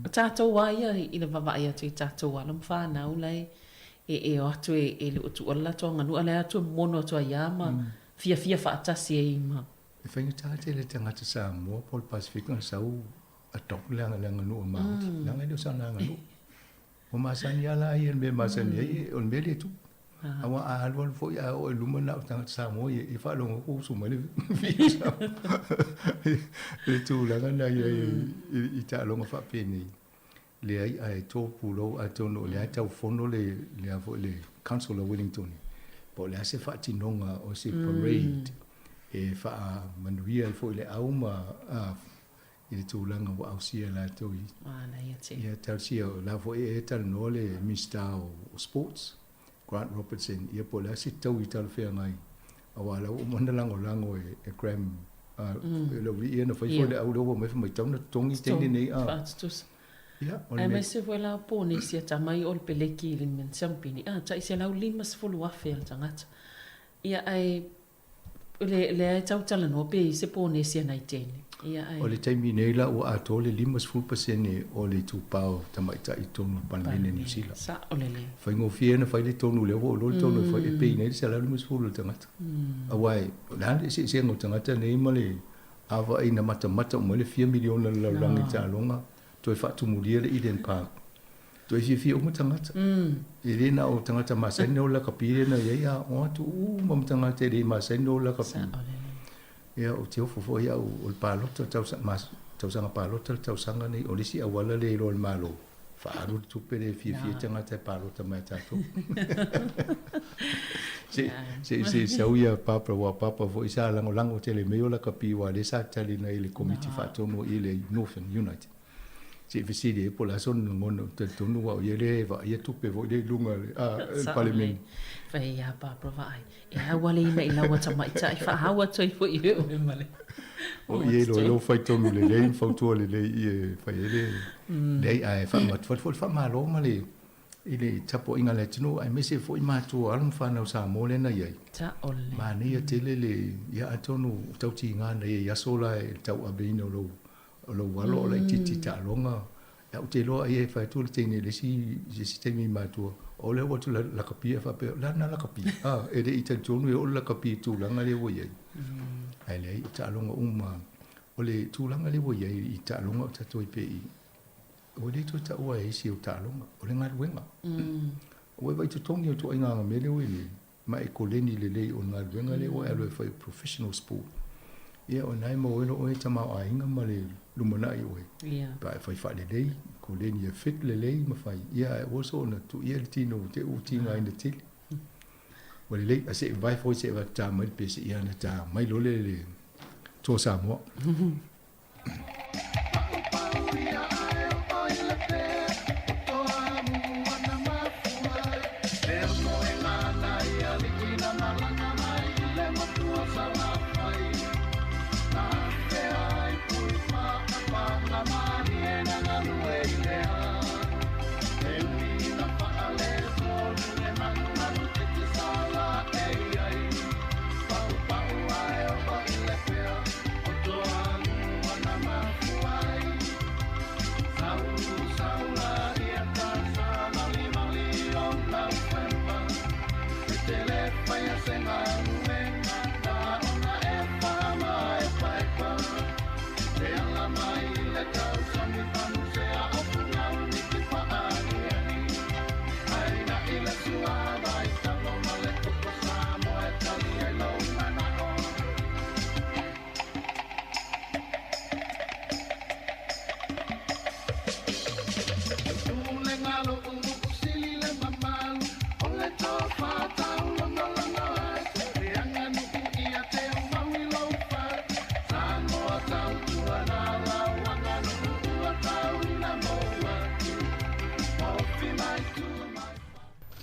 o tatou a ia i le vavaai atu i tatou alo ma fanau la e e o atu e le o tuua le latou aganuu a la e atu e momono atu ai ia ma fiafia faatasi ai ma. E faigata tele tagata Samoa po o le Pasefika ona sau adopt le aganuu a Maori, leaga e le o sana aganuu. Ua masani lava la ia i le mea e masani ai, o le mea lea e tupu. Aua a alualu foi ae oo i luma na o tagata Samoa ia, e faalogo atu usu mai le visa. Le tulaga lena i ai i taaloga faapenei. Leai, ae to pulou atonu o lea e tau fono le, le a foi le Council o Wellington po o le a se faatinoga o se parade e faamanuia ai foi le au ma i le tulaga ua ausia e latou i Manaia tele. Ia talosia o la foi e talanoa le Minista o Sports, Grant Robertson, ia po o le a se taui talafeagai aua la ua uma ona lagolago e Graham E le aualii ia na fai foi le au lea ua omai fai mai tau na totogi teine nei a. Faatutusa. Aemaise foi la Ponesia tamai o le peleki i le siamupini a tai $150,000 a le tagata. Ia ae le lea e tau talanoa pe i ai se Ponesia nai teine. Ia ae. O le taimi nei la ua atoa le 50% o le itupa o tamaitai i totonu o le Palemene Niu Sila. Sao lelei. Faigofie ona fai le tonu lea ua ou iloa le tonu e fai e pay nei le 150 o le tagata. Aua o le a le eseesega o tagata nei ma le ava ina matamata uma ai le fia miliona o le lalolagi i taaloga toe faatumulia le Eden Park. Toe fiafia uma tagata. E le na o tagata masani na o le lakapi lea na i ai, a o atu uma ma tagata e le masani na o le lakapi. Ia, ou te ofo foi au o le palota, tausaga palota le tausaga nei, o le isi auala lea i iloa e le Malo, faaalu le tupe lea e fiafia ai tagata e palota mai ia tatou. Se, se, se sau ia Papa, aua o Papa foi sa lagolago tele mai o lakapi aua lea sa tali nei i le Komiti Faatonu i le Northern United. Se i fesili ai po o le a sona lagona, ou te talitonu aua o ia lea e vaaia tupe foi lea i luga o le Palemene. Fai ia Papa vaai, e au ale ina i lau tamaitai faaau atu ai foi e oe ma le. O ia iloa lou fai tonu lelei ma fautua lelei i e fai ai le leai ae faamatu foi le faamalo ma le i le tapuaiga a le atunuu aemaise foi matua alo ma fanau Samoa lea na i ai. Sao lelei. Manaia tele le ia atonu o tautiga na i ai aso la i le tauaveina o lou o lou alo o laitiiti taaloga Ia ou te iloa ai e fai atu le teine i le isi i se isi taimi i matua, o lea ua atu lakapi ae faapea, o le a lena lakapi? A, e le i talitonu e oo le lakapi i tulaga lea ua i ai. Ae leai, o taaloga uma, o le tulaga lea ua i ai i taaloga o tatou i pei, ua le toe taua e isi o taaloga, o le galuega. Ua e vaai totogi o ituaiga mea lea ua i ai, ma e koleni lelei o le galuega lea ua e alu e fai o professional sport. Ia o lena e maua ai loa oe tamaoaiga ma le lumanai oe. Pe a e fai faalelei, koleni e fit lelei ma fai, ia ae aua soona tuuia le tino ua te i ua tigaina tele. Ua lelei, ae se i vae foi se i avatu ta mai le pese ia ona ta mai loa lea i le Toa Samoa.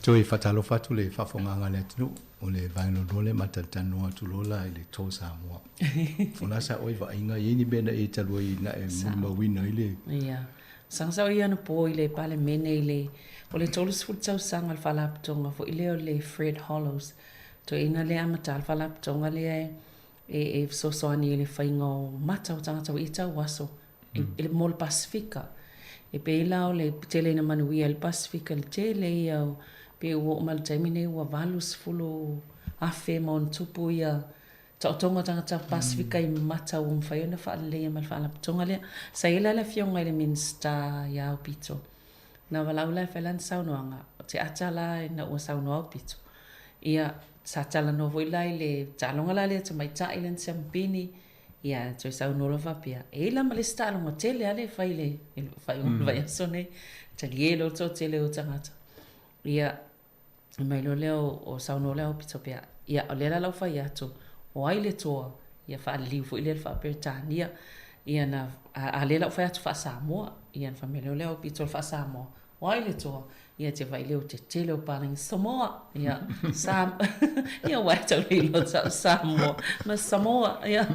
Toe faatalofa atu le faafofogaaga a le atunuu o le vaega lua lea ma talatalanoa atu loa la i le Toa Samoa. O le a sa oe vaaiga, e i ai ni mea na e talu ai na e molimauina ai le. Ia. Saga sa o ia anapo i le Palemene i le, o le 30 tausaga o le Faalapotopotoga foi lea o le Fred Hollows. Toeaina lea e amata le Faalapotopotoga lea e, e fesoasoani i le faiga o mata o tagata ua ia tauaso i le, mo le Pasefika. E pei la o le tele ina manuia ai le Pasefika i le tele ia o, pei ua oo mai i le taimi nei ua 80,000 ma ona tupu ia taotoga tagata Pasefika i mata ua mafai ona faaleleia ma le faalapotopotoga lea. Sa i ai la le afioga i le Minisita ia Aupito, na valaau la e fai lana saunoaga, o te ata la ina ua saunoa Aupito, ia sa talanoa foi la i le taaloga la lea tamaitai lea na siamupini, ia toe saunoa loa faapea, e i ai la ma le isi taaloga tele lava lea e fai i le faaiuga o le vaiaso nei, talie loa le toatele o tagata. Ia, Fai mai loa lea o saunoa le Aupito pea, ia, o lea la lau fai atu, o ai le toa, ia faaliliu foi lea i le faa-Peretania, ia na, a, a lea la ua fai atu faa-Samoa, ia na fai mai loa le Aupito i le faa-Samoa, o ai le toa, Ia te vaai lea o te tele o palagi Samoa, ia, Sa, ia aua e tau le iloa tau Samoa, ma Samoa, ia,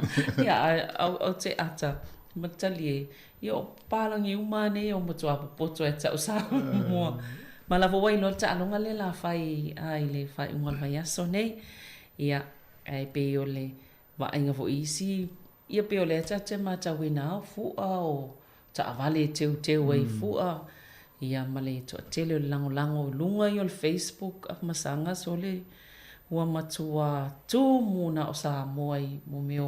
ia, ae au, au te ata, ma tali e, ia o palagi uma lava nei o matua popoto e tau Samoa. Ma lava ua iloa le taaloga lea la fai a i le faaiuga o le vaiaso nei. Ia, ae pei o le vaaiga foi i isi, ia pei o lea tatou te matauina o fua o taavale e teuteu ai fua, ia ma le toatele o le lagolago i luga ia o le Facebook a masaga sole ua matua tumu na o Samoa i mo mea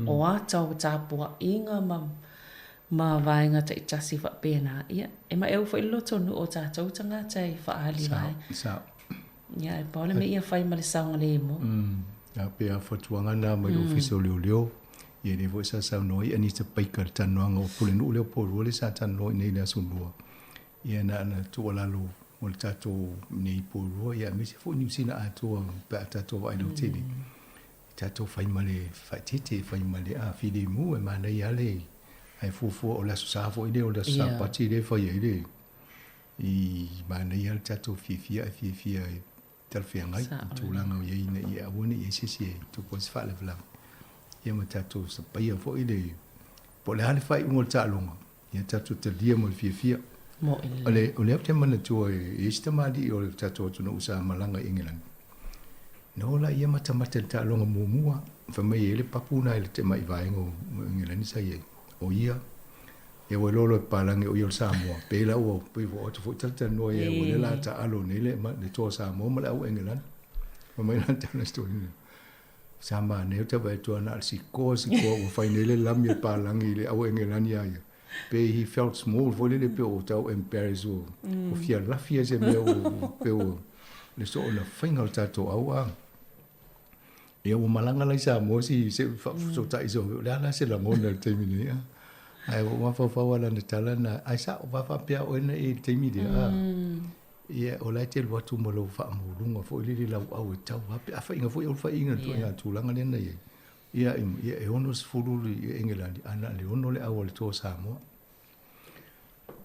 o ata o tapuaiga ma ma vaega taitasi faapena. Ia, e maeu foi le lotonuu o tatou tagata e faaali mai. Sao. Ia, e pau le mea ia fai ma le saogalemu. A pe a fautuaga na mai le Ofisa o Leoleo, ia lea foi sa saunoa ai Anita Baker i le talanoaga o Pulenuu lea o Poelua lea sa talanoa i inei i le Aso Lua. Ia na ona tuualalo mo le tatou nei Poelua, ia aemaise foi Niu Sila atoa pe a tatou vaai lautele. I tatou fai ma le faaeteete, fai ma le filemu, e manaia lava le, ae fuafua o le Aso Sa foi lea, o le Aso Sapati lea e fai ai le, i manaia le tatou fiafia ae fiafia e talafeagai i tulaga o i ai ina ia aua ne i i ai se isi e tupu ai se faalavelave. Ia ma tatou sapaia foi le, po o le a le faaiuga o le taaloga, ia tatou talia ma le fiafia. O le, o lea ou te manatua e i ai si tamalii o le tatou atunuu sa malaga i Engelani. Na o la ia matamata i le taaloga muamua, fai mai e i ai le papu na i le tamai vaega o Engelani sa i ai. O ia, Ia ua iloa loa e papalagi o ia o le Samoa, pei la ua pei ua oto foi talatalanoa ia ua le la taalo nei le le toa Samoa ma le au Engelani. Fai mai la tala story nei. Sa manaia o te vaai atu na o le sikoa sikoa ua fai nei le lami a papalagi i le au Engelani ia ia. Pei he felt small foi lele pei ua tau embarrass ua ua fia lafi ai se mea ua pei ua le soona faiga o le tatou au a. Ia ua malaga la i Samoa si se faafesootai so o le a la se lagona i le taimi nei a. Ae ua mafaufau lava i lana tala na, ai sao va faapea oe na i le taimi lea a. Ia o la e te alu atu ma lou faamaualuga foi lele i lauau e tau lava pe a faiga foi au faiga i le ituaiga tulaga lea na i ai. Ia e 60 le Engelani ae na o le 6 le au a le toa Samoa.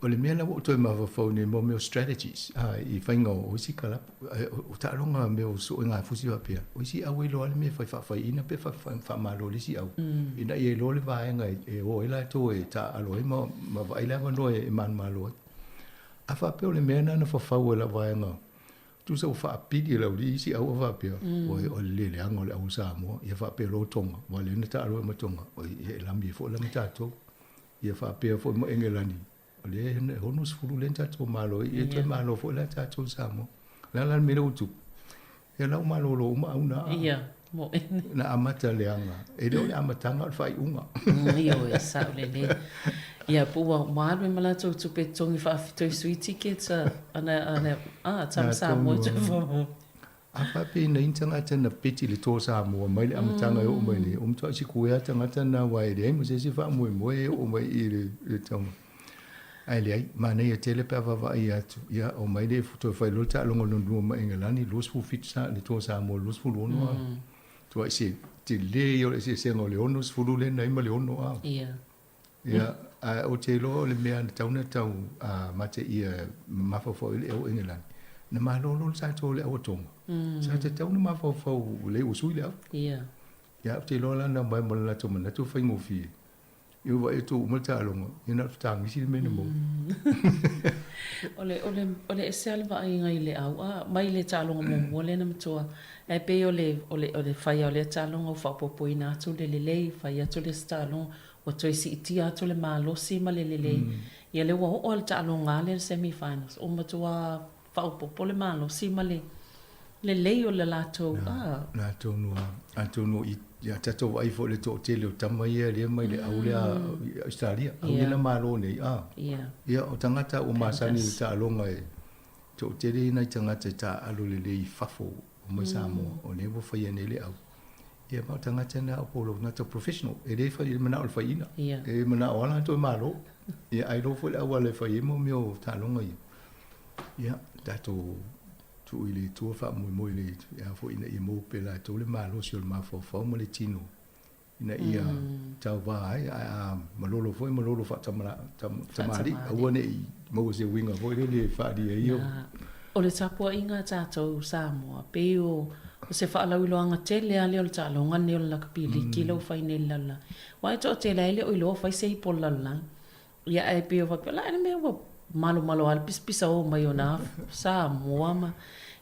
O le mea la ua ou toe mafaufau nei mo mea o strategies a, i faiga o isi kalapu, o taaloga mea o suega fusi faapea, o isi au e iloa le mea e fai faafaiina pe faamalo i le isi au, ina ia iloa le vaega e o ai latou e taaalo ai ma vaai le avanoa e manumalo ai. A faapea o le mea lena na fafau e lau vaega, tusa ua faapili e le aualii isi au a faapea, o le le leaga o le au Samoa, ia faapea loa Tonga, aua o lea na taalo ai ma Tonga, ia e lami ai foi la ma tatou. Ia faapea foi ma Engelani, o lea e 60 lea na tatou malo ai, ia toe malo foi la tatou i Samoa. O le a la le mea lea ua tupu? Ia la ua malolo uma au na. Ia, moe. Na amata leaga. E le o le amataga o le faaiuga. Ioe, sao lelei. Ia, po ua ua alu ai ma latou tupe totogi faafitoa i sui tickets a, ana, ana, a, tama Samoa toe faamoe. A faapea na i ai ni tagata na peti i le toa Samoa mai le amataga e oo mai nei, ua matuai sikuea tagata na aua e leai ma se isi faamoemoe e oo mai i le tauma. Ae leai, manaia tele pe a vaavaai atu, ia omai le toe fai loa le taaloga lona lua ma Engelani, 27 sa le toa Samoa 26 a. Tuai se tele ia o le eseesega o le 60 lea na i ai ma le 6 a. Ia, ae ou te iloa o le mea na tatau ona tau mateia mafaufau ai le au Engelani, na malolo le tatou le au a Tonga. Sa tatau ona mafaufau lelei ua sui le au. Ia. Ia, ou te iloa la na omai ma le latou manatu faigofie. Ia ua vaai atu ua uma le taaloga, ia na o le fetagisi le mea na maua. O le, o le, o le ese lava le vaaiga i le au, a, mai le taaloga muamua lea na matua, ae pei o le, o le, o le fai lava o lea taaloga ua faaopoopoina atu le lelei, fai atu le isi taaloga, Ua toe siitia atu le malosi ma le lelei. Ia lea ua oo lava le taaloga lea i le semi finals, ua matua faaopoopo le malosi ma le lelei o le latou a. Na, atonu lava, atonu i, ia tatou vaai foi i le toatele o tama ia lea mai le au lea i Ausetalia, au ia na malo nei a. Ia o tagata ua masani i le taaloga e toatele nai tagata e taaalo lelei i fafo o mai Samoa, o lea ua faia nei le au. Ia ma o tagata na o po o tagata professional, e le fai, e manao i le faiina. E manao lava latou e malo. Ia ae iloa foi le auala e fai ai mo mea o taaloga ia. Ia, tatou tuu i le Atua faamoemoe i le, a foi ina ia maua pea e latou le malosi o le mafaufau ma le tino. ina ia tauvā ai, ae a malolo foi malolo faatamalii, aua ne i maua se uiga foi lele e faaalia ai ia. O le tapuaiga a tatou Samoa, pei o se faalauiloaga tele lava lea o le taaloga lenei o le lakapi liki lea ua fai nei i le lalolagi. Aua e toatele lava e le o iloa o fai se ipo o le lalolagi. Ia ae pei o faapea, la le mea ua malomalo lava le pisapisa o mai o nā Samoa ma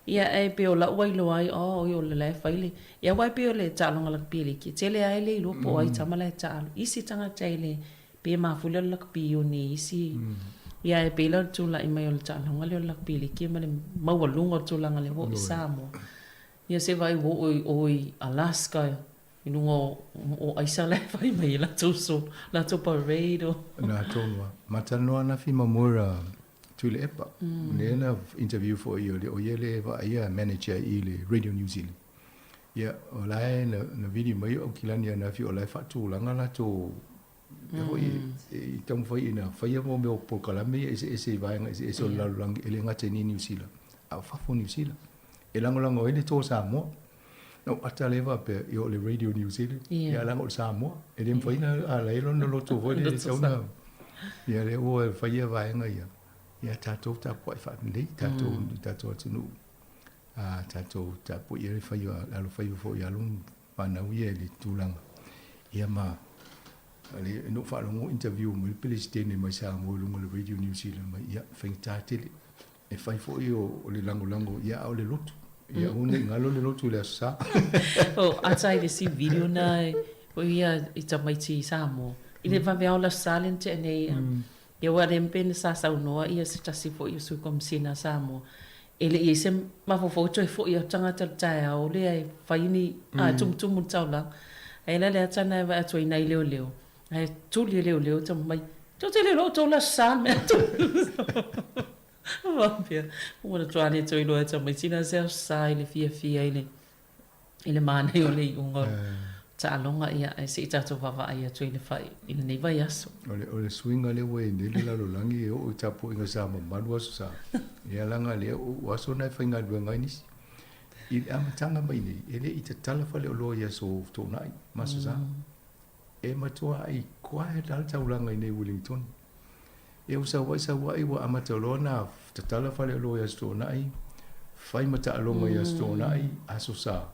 ia ae pei o la'u iloa ai, oh oi o le la e fai le ia aua e pei o le taaloga lakapi liki, e tele lava e le iloa po o ai tama la e taalo. Isi tagata e le pei e mafuli le lakapi iuni i isi ia ae pei la o le tulai mai o le taaloga lea o le lakapi liki ma le maualuga o le tulaga lea ua oo i Samoa. Ia se vaai ua oo i o i Alaska I luga o aisa la e fai mai e latou so latou parade o. Na tonu a. Ma talanoa anafi ma Moira Tuilaepa. Lea na interview foi o le o ia le vaaia manager i le Radio New Zealand. Ia o la e na vili mai o Aukilani anafi o la e faatulaga latou mea foi e taumafai ina faia mo mea o polokalame ia eseese i vaega eseese o le lalolagi e le gata i Niu Sila a o fafo o Niu Sila. E lagolago ai le Toa Samoa. Na ou ata lea faapea, ia o le Radio New Zealand, ia leaga o le Samoa. E le mafai ona ala ai lona loto foi lele e tatau ona... Ia lea ua faia vaega ia, ia tatou tapuai faalelei, tatou i tatou atunuu. A tatou tapuai le faiva, le alofaiva foi i alo ma fanau ia i le tulaga. Ia ma le, na ou faalogo interview mai le Peresetene mai Samoa i luga o le Radio New Zealand mai, ia, faigata tele. E fai foi o le lagolago, ia a o le lotu. Ia aua ne i galo le lotu i le Aso Sa. O ata i le isi video na o ia i tamaiti i Samoa. I le vaveao le Aso Sa lea na tea nei. Ia aua lea pei na sa saunoa ia se tasi foi o Sui Komesina a Samoa e le i ai se mafaufau e toe foi atu tagata i le taeao lea e fai ni a tumutumu le taulaga. Ae la le ata na e vaai atu ai nai leoleo Ae tuli e leoleo tama mai, Tou te le iloa o tou le Aso Sa le mea atu. Faapea, ua na toa le toe iloa e tamaiti na se Aso Sa i le fiafia i le, i le manaia o le iuga o taaloga, ia, ae se i tatou vaavaai atu i le fai, i lenei vaiaso. O le, o le suiga lea ua i ai nei le lalolagi e oo i tapuaiga sa mamalu Aso Sa. Ia leaga lea o aso na e faigaluega ai nisi. I le amataga mai nei, e le i tatala faleoloa i aso Toonai ma Aso Sa. E matua ai quiet lava le taulaga i nei Wellington. E ua sauaʻi sauaʻi ua amata loa na tatala faleoloa i Aso Toonai, fai ma taaloga i Aso Toonai, Aso Sa.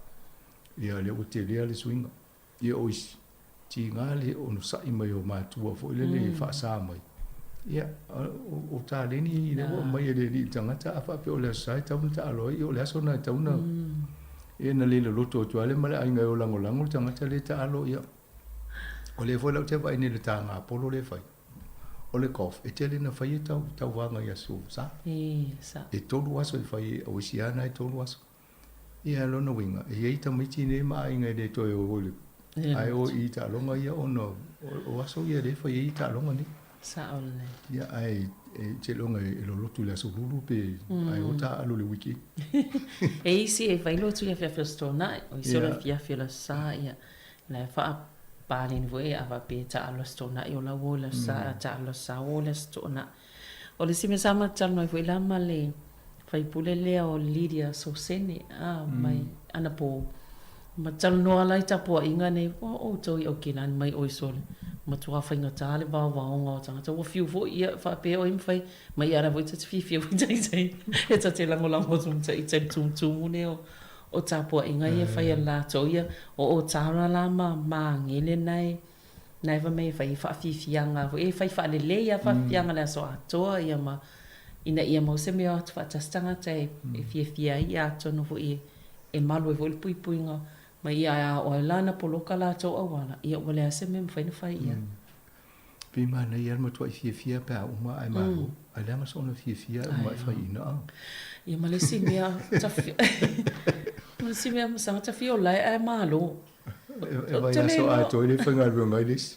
Ia lea ua telea le suiga. Ia o isi, tiga le onosai mai o matua foi lele e faasa mai. Ia, o taleni lea ua aumai e le alii i le tagata, a faapea o le Aso Sa e tatau ona taalo ai, ia o le aso lena e tatau ona Ia na le loloto atu lava lea ma le aiga e o lagolago le tagata lea taalo ia. O lea foi la ou te vaai nei i le tāgapolo lea e fai. O le golf, e tele ina fai e tau, tauvaga i aso sa. E, sa. E tolu aso e fai e, o isi lava na e tolu aso. Ia, lona uiga, e i ai tamaiti nei ma aiga e le toe o i le, ae o i taaloga ia ona o aso ia lea e fai ai taaloga nei. Sao lelei. Ia, ae e te iloga e lolotu i le aso lulu pe ae o taaalo i le weekend. E isi e fai lotu i afiafi o se tona'i, o isi o le afiafi o le aso Sa, ia, la e faapaleni foi e ava pe taalo le aso tona'i o la ua o i le aso Sa, a taalo le aso Sa ua o i le aso tona'i. O le isi mea sa matou talanoa ai foi la ma le faipule lea o Lydia Sosene, a, mai anapo, Ma talanoa la i tapuaiga nei, ua outou i Aukilani mai oi sole, matua faigata le vaovaoga o tagata, ua fiu foi ia faapea oi mafai mai ia la foi ta te fiafia foi taitai e ta te lagolago atu ma taitai le tumutumu nei o tapuaiga ia fai a latou ia o o Tara la ma Magele nae nae fai mai e fai faafiafiaga foi e fai faalelei lava faafiafiaga le aso atoa ia ma ina ia mau se mea o atu faatasi tagata e fiafia ai ia atonu foi e malu ai foi le puipuiga mai ia a o ai la na poloka latou auala, ia ua leai se mea e mafai ona fai i ai. Pei manaia le matuai fiafia pe a uma ae malo, ae leaga soona fiafia ae uma ae faiina a. Ia ma le isi mea, ma le isi mea masalo ta fia ola ae malo. E vaiaso atoa ai le faigaluega ai le isi.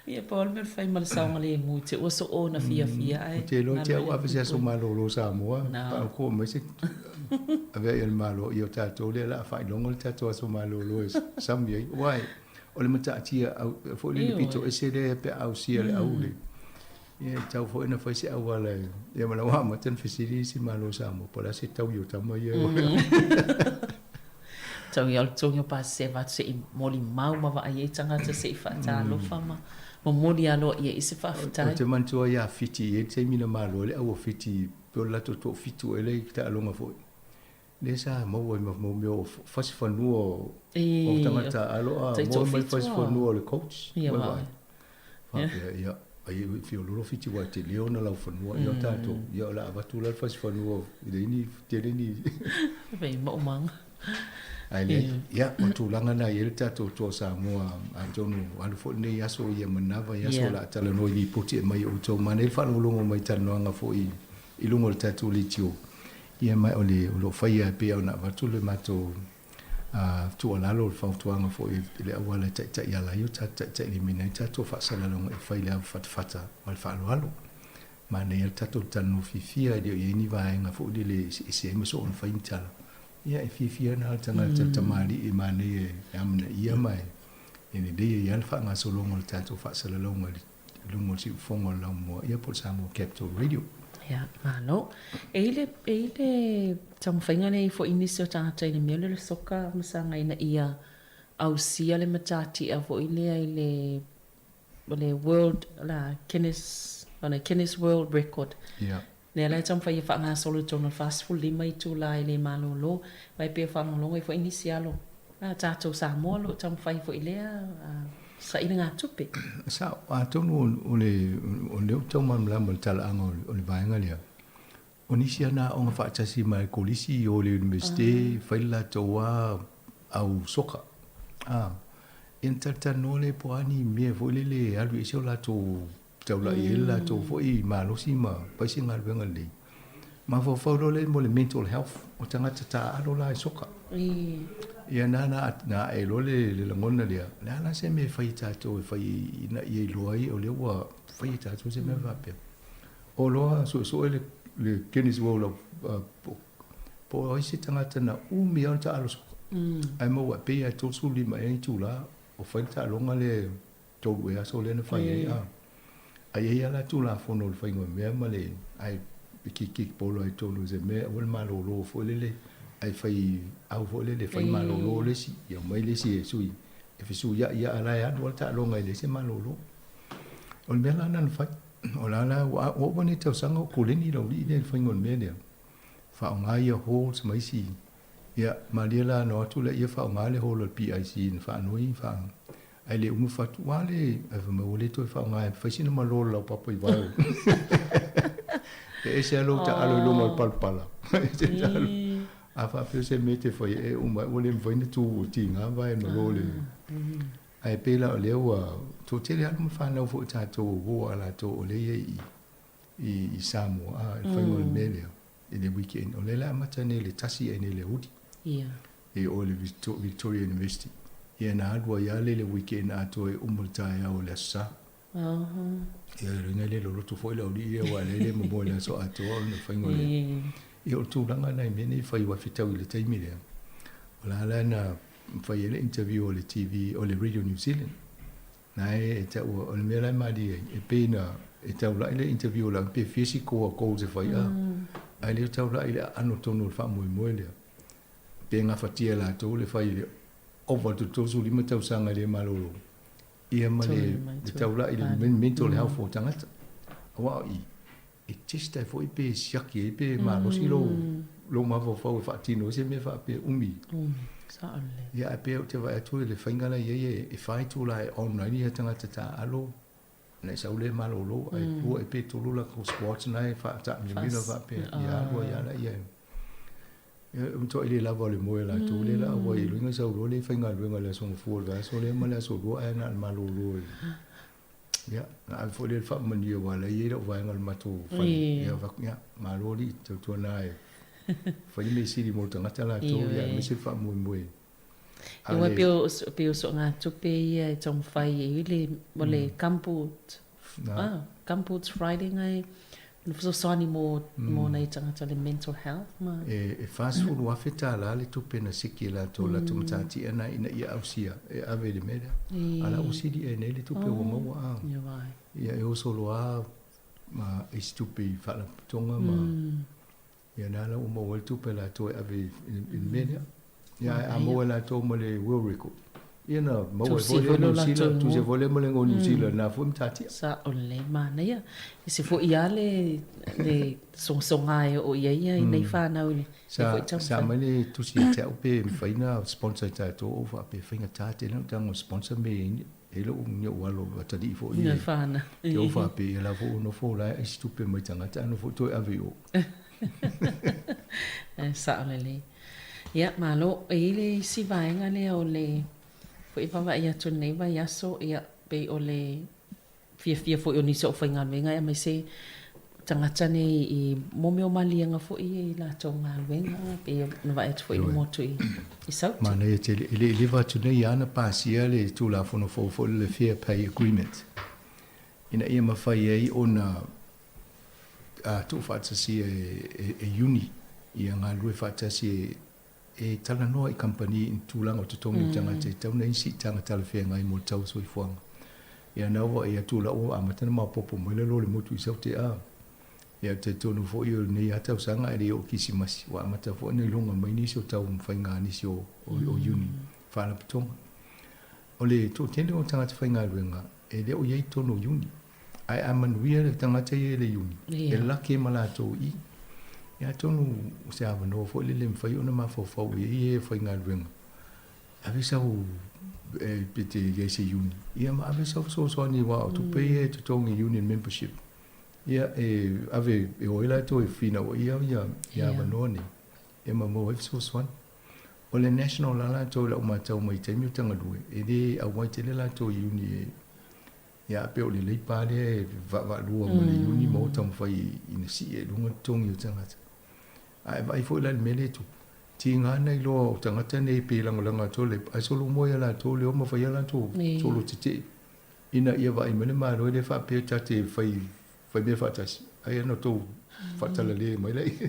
Ia pau le mea fai ma le saogalemu i te ua soona fiafia ae. Ou te iloa te au ave se aso malolo Samoa paaukoa mai se avea ia le Malo ia o tatou lea la faailoga le tatou aso malolo e sami ai wai o le mataatia au foi le pito ese lea pe ausia le au le ia e tau foi na fai se auala ia ma lau amata na fesili isi Malo Samoa po o le a se taui o tama ia. Tau ia o le totogi o pasese e avatu se'i molimau ma vaai ai tagata se'i faatalofa ma momoli aloaia i se faafetai. Ou te manatua ia Fiti i ai le taimi na malo ai le au o Fiti pei o le latou toafitu ea lea i taaloga foi. Lea sa maua ai ma mea o fasi fanua o tagata alo a maua mai fasi fanua o le coach. Ia vaai. Faapea ia ai e fiololo Fiti aua e tele ona laufanua ia o tatou ia o le a avatu la le fasi fanua e leai ni tele ni Fai maumaga. Ae leai, ia o tulaga na e i ai le tatou Toa Samoa atonu alu foi lenei aso ia manava i aso o le a talanoa i lipoti e aumai e outou. Manaia le faalogologo mai i talanoaga foi i luga o le tatou leitio. Ia ma o le o lo o faia e pei ona avatu le matou tuualalo, le fautuaga foi i le auala e taitai ala ai o tatou taitailimaina ai tatou faasalalauga e fai i le avafatafata ma le faaaloalo. Manaia le tatou talanoa fiafia e le o i ai ni vaega foi lele e eseese ai ma soona fai ni tala. Ia e fiafia ana le tagata le tamalii e manaia e amanaia ma e lelei ai lava le faagasologa o le tatou faasalalauga i le i luga o le siufofoga o le Laumua, ia po o le Samoa Capital Radio. Ia, malo. E i le, e i le taumafaiga lea i foi nisi o tagata i le mea lea o le soka masaga ina ia ausia le matatia foi lea i le, o le World, la Guinness, o le Guinness World Record. Ia. Lea la e taumafai e faagasolo i totonu o le 45 itula e le malolo, aua e pei e faalogologo ai foi nisi alo a tatou Samoa o lo o taumafai foi i lea sailigatupe. Sao, atonu o le o lea ou te tau malamalama i le talaaga o le vaega lea, o nisi lava na aoga faatasi mai le kolisi i o i le Iunivesite, fai le latou lava au soka. A, ia ona talatalanoa lea po o a ni mea foi lele e alu i ai si o latou taulai ai le latou foi malosi ma fai se galuega lelei. Mafaufau loa lea mo le mental health o tagata taaalo la e soka. Ia na na na ae loa le, le lagona lea, o le a la se mea e fai e tatou e fai ina ia iloa ai o lea ua fai e tatou se mea faapea. O loa suesue le, le Guinness World of Book, po o ai se tagata na umi lava ona taaalo soka. Ae maua e pei lava e 35 ea itula o fai le taaloga lea tolu ea aso lea na fai ai a. Ae i ai lava la Tulafono o le faiga o mea ma le ae kikik polo ai tonu i se mea aua le malolo foi lele ae fai au foi lele fai malolo le isi ia omai le isi e sui e fesuiai ia a la e alu lava le taaloga e leai se malolo. O le mea la lena na fai o la la ua ova nei tausaga o koleni le aualii lea i le faiga o le mea lea faaaoga ia halls ma isi Ia, malie la na o atu laia faaaoga le hall o le PIC na faanoi faa ae le uma fatu ua le ae fai mai ua le toe faaaoga e fai sina malo o le laupapa i vae o e ese lava lou taalo i luma o le palapala. E te taalo. A faapea se mea e te faia e uma ua le mafai ona tu ua tiga vae e malo le ae pei la o lea ua toatele alo ma fanau foi tatou o uo a latou o lea e i ai i Samoa a i le faiga o le mea lea. I le weekend, o lea le amata nei le tasi ae nei le aoauli. Ia. I o le Victoria University. Ia na alu ai lava lea i le weekend atoa e uma le taeao o le Aso Sa. Ia o lona le loloto foi le aualii ia aua o lea e le momoe i le aso atoa ona faiga o le. Ia o le tulaga lena i mea nei e fai aua e fetau i le taimi lea. O la la na fai ai le interview a le TV, o le Radio New Zealand. Na e taua, o le mea la e malie ai, e pei na e taulai le interview o lau pe fia sikoa goals e fai a, ae le o taulai i le aano tonu o le faamoemoe lea. Pe gafatia e latou le fai i le ova atu i le 35 tausaga e le malolo, ia ma le taulai i le mental health o tagata. Aua o i, e test ai foi pe siaki ai pe malosi lou lou mafaufau e faatino ai se mea faapea umi. Umi, sao lelei. Ia ae pei ou te vaai atu i le faiga la e i ai e fa itula e on ai ia tagata taaalo ona e sau lea e malolo ae lua ea pe tolu latou squads na e faataamilomilo faapea ia alu ai lava laia e matuai le lava o le moe a latou lea la auai ai loa sau loa lea e faigaluega i le aso Gafua o le vaiaso lea ma le aso Lua ae na o le malolo i Ia, na ave foi lea i le faamanuia aua o la e i ai lau vaega o le matou fale. Ia, fai atu, ia, malo alii, tautuana e fai le mea sili mo le tagata latou, ia aemaise le faamoemoe. A o le. Ia, pei o soogatupe ia e taumafai ai le, o le gumboot, gumboot Friday ngai le fesoasoani mo, mo nai tagata le mental health ma. E $40,000 le tupe na siki e latou, latou matatia na ina ia ausia e ave i le mea lea. A la ua sili ea nei le tupe ua maua a. Ia e oso loa ma isi tupe i faalapotopotoga ma ia na la ua maua ai le tupe a latou e ave i le mea lea. Ia, ae a maua e latou ma le world record, ia na maua ai Tusi foi foi le lo Niu Sila, latou tusi igoa. foi lea ma le igoa o Niu Sila i lena foi matatia. Sa'o lelei, manaia. Ese foi lava le le sogasoga e oo i ai ia nei fanau i lenei Sa, foi sa taumafaiga. aumai le tusi ia te au pe mafai ona sponsor e tatou ou faapea e faigata tele ona tago sponsor me e i ai lou ni ou alo atalii foi Ia e fanau. te ou faapea ia la foi ua nofo la e ai se tupe mai tagata ae nofo toe ave i o. E sa'o lelei. Ia, malo. E i ai le isi vaega lea o le foi vaavaai atu i lenei vaiaso, ia, pei o le fiafia foi o nisi o aufaigaluega aemaise tagata nei i mo mea o maliega foi ia i latou galuega, pei ona vaai atu foi i le motu i Saute. Manaia tele, e le i leva atu nei lava na pasia le Tulafono fou foi lea le Fair Pay Agreement, ina ia mafai ai ona tuufaatasia e iuni ia galulue faatasi e talanoa i kamupani i tulaga o totogi o tagata e tatau ona i ai siitaga talafeagai mo le tau o soifuaga. Ia na ua ia tulaga ua amata ona maopoopo mai lalo o le motu i Saute a. Ia ou te talitonu foi o lenei lava tausaga ae le i oo i le Kirisimasi ua amata foi ona iloga mai nisi o tau mafaiga a nisi o iuni faalapotopotoga. O le toatele o tagata faigaluega e le o i ai i totonu o iuni. Ae a manuia le tagata ia i le iuni, e laki ai ma latou i i. Ia atonu o se avanoa foi lele e mafai ona mafaufau i ai e faigaluega, ave sau pe te i ai se iuni, ia ma ave sau fesoasoani aua o tupe ia e totogi i union membership. Ia e ave e o ai latou e finauai ia ia avanoa nei, ia ma maua ai fesoasoani. O le national la latou i lau matau mai i taimi o Tagalue, e le auai tele latou i iuni e Ia, pei o le Leipa lea e vaavaalua ma le iuni ma o taumafai ina sii ai i luga totogi o tagata. A e vaai foi la i le mea lea e tupu, tiga na iloa o tagata nei pe lagolago atu le Leipa, ae solomua ia latou le o ma fai a latou solo tetee ina ia vaai mai le Malo e le faapea ta te fai fai mea faatasi, ai ona outou faatalale mai laia.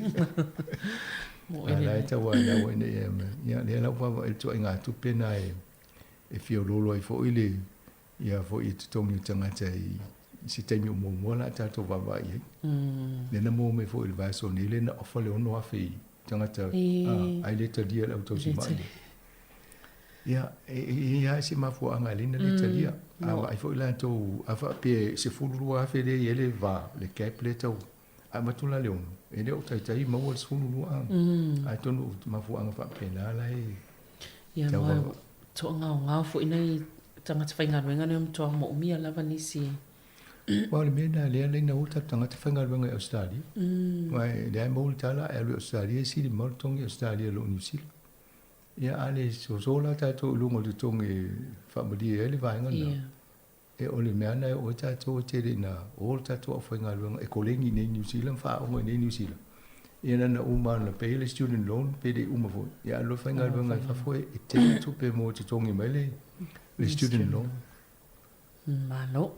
A la e tauanau ai ina ia, ia lea la ua vaavaai i le ituaiga tupe lena e fiololo ai foi le Ia foi e totogi o tagata i se taimi o muamua la tatou vaavaai i ai. Lea na maua mai foi i le vaiaso nei lea na ofa le 6,000 i tagata ai le talia le au tausima'i lea. Ia, e i ai lava si mafuaaga e ala ai ona le talia. A vaai foi latou, a faapea e 12,000 lea e i ai le va, le gap lea e tau, a avatu la le 6, e le o taitai maua le 12. Atonu o mafuaaga faapena la e Ia, ma toagaogao foi nai tagata faigaluega nei ua matua moomia lava nisi e. Aua o le mea lena lea na o tatou tagata faigaluega i Ausetalia. Aua o lea e maua le tala a e alu i Ausetalia e sili mamao le totogi i Ausetalia i lo Niu Sila. Ia a le soso la tatou i luga o le totogi e faamalie ai le vaega lena, e o le mea lena e oo ai tatou e tele ina o le tatou aufaigaluega e koleni i inei i Niu Sila ma faaaoga i inei i Niu Sila. Ia na ona uma ona pay le student loan pe le i uma foi, ia alu loa faigaluega i fafo e tele tupe mo totogi mai le student loan. Malo.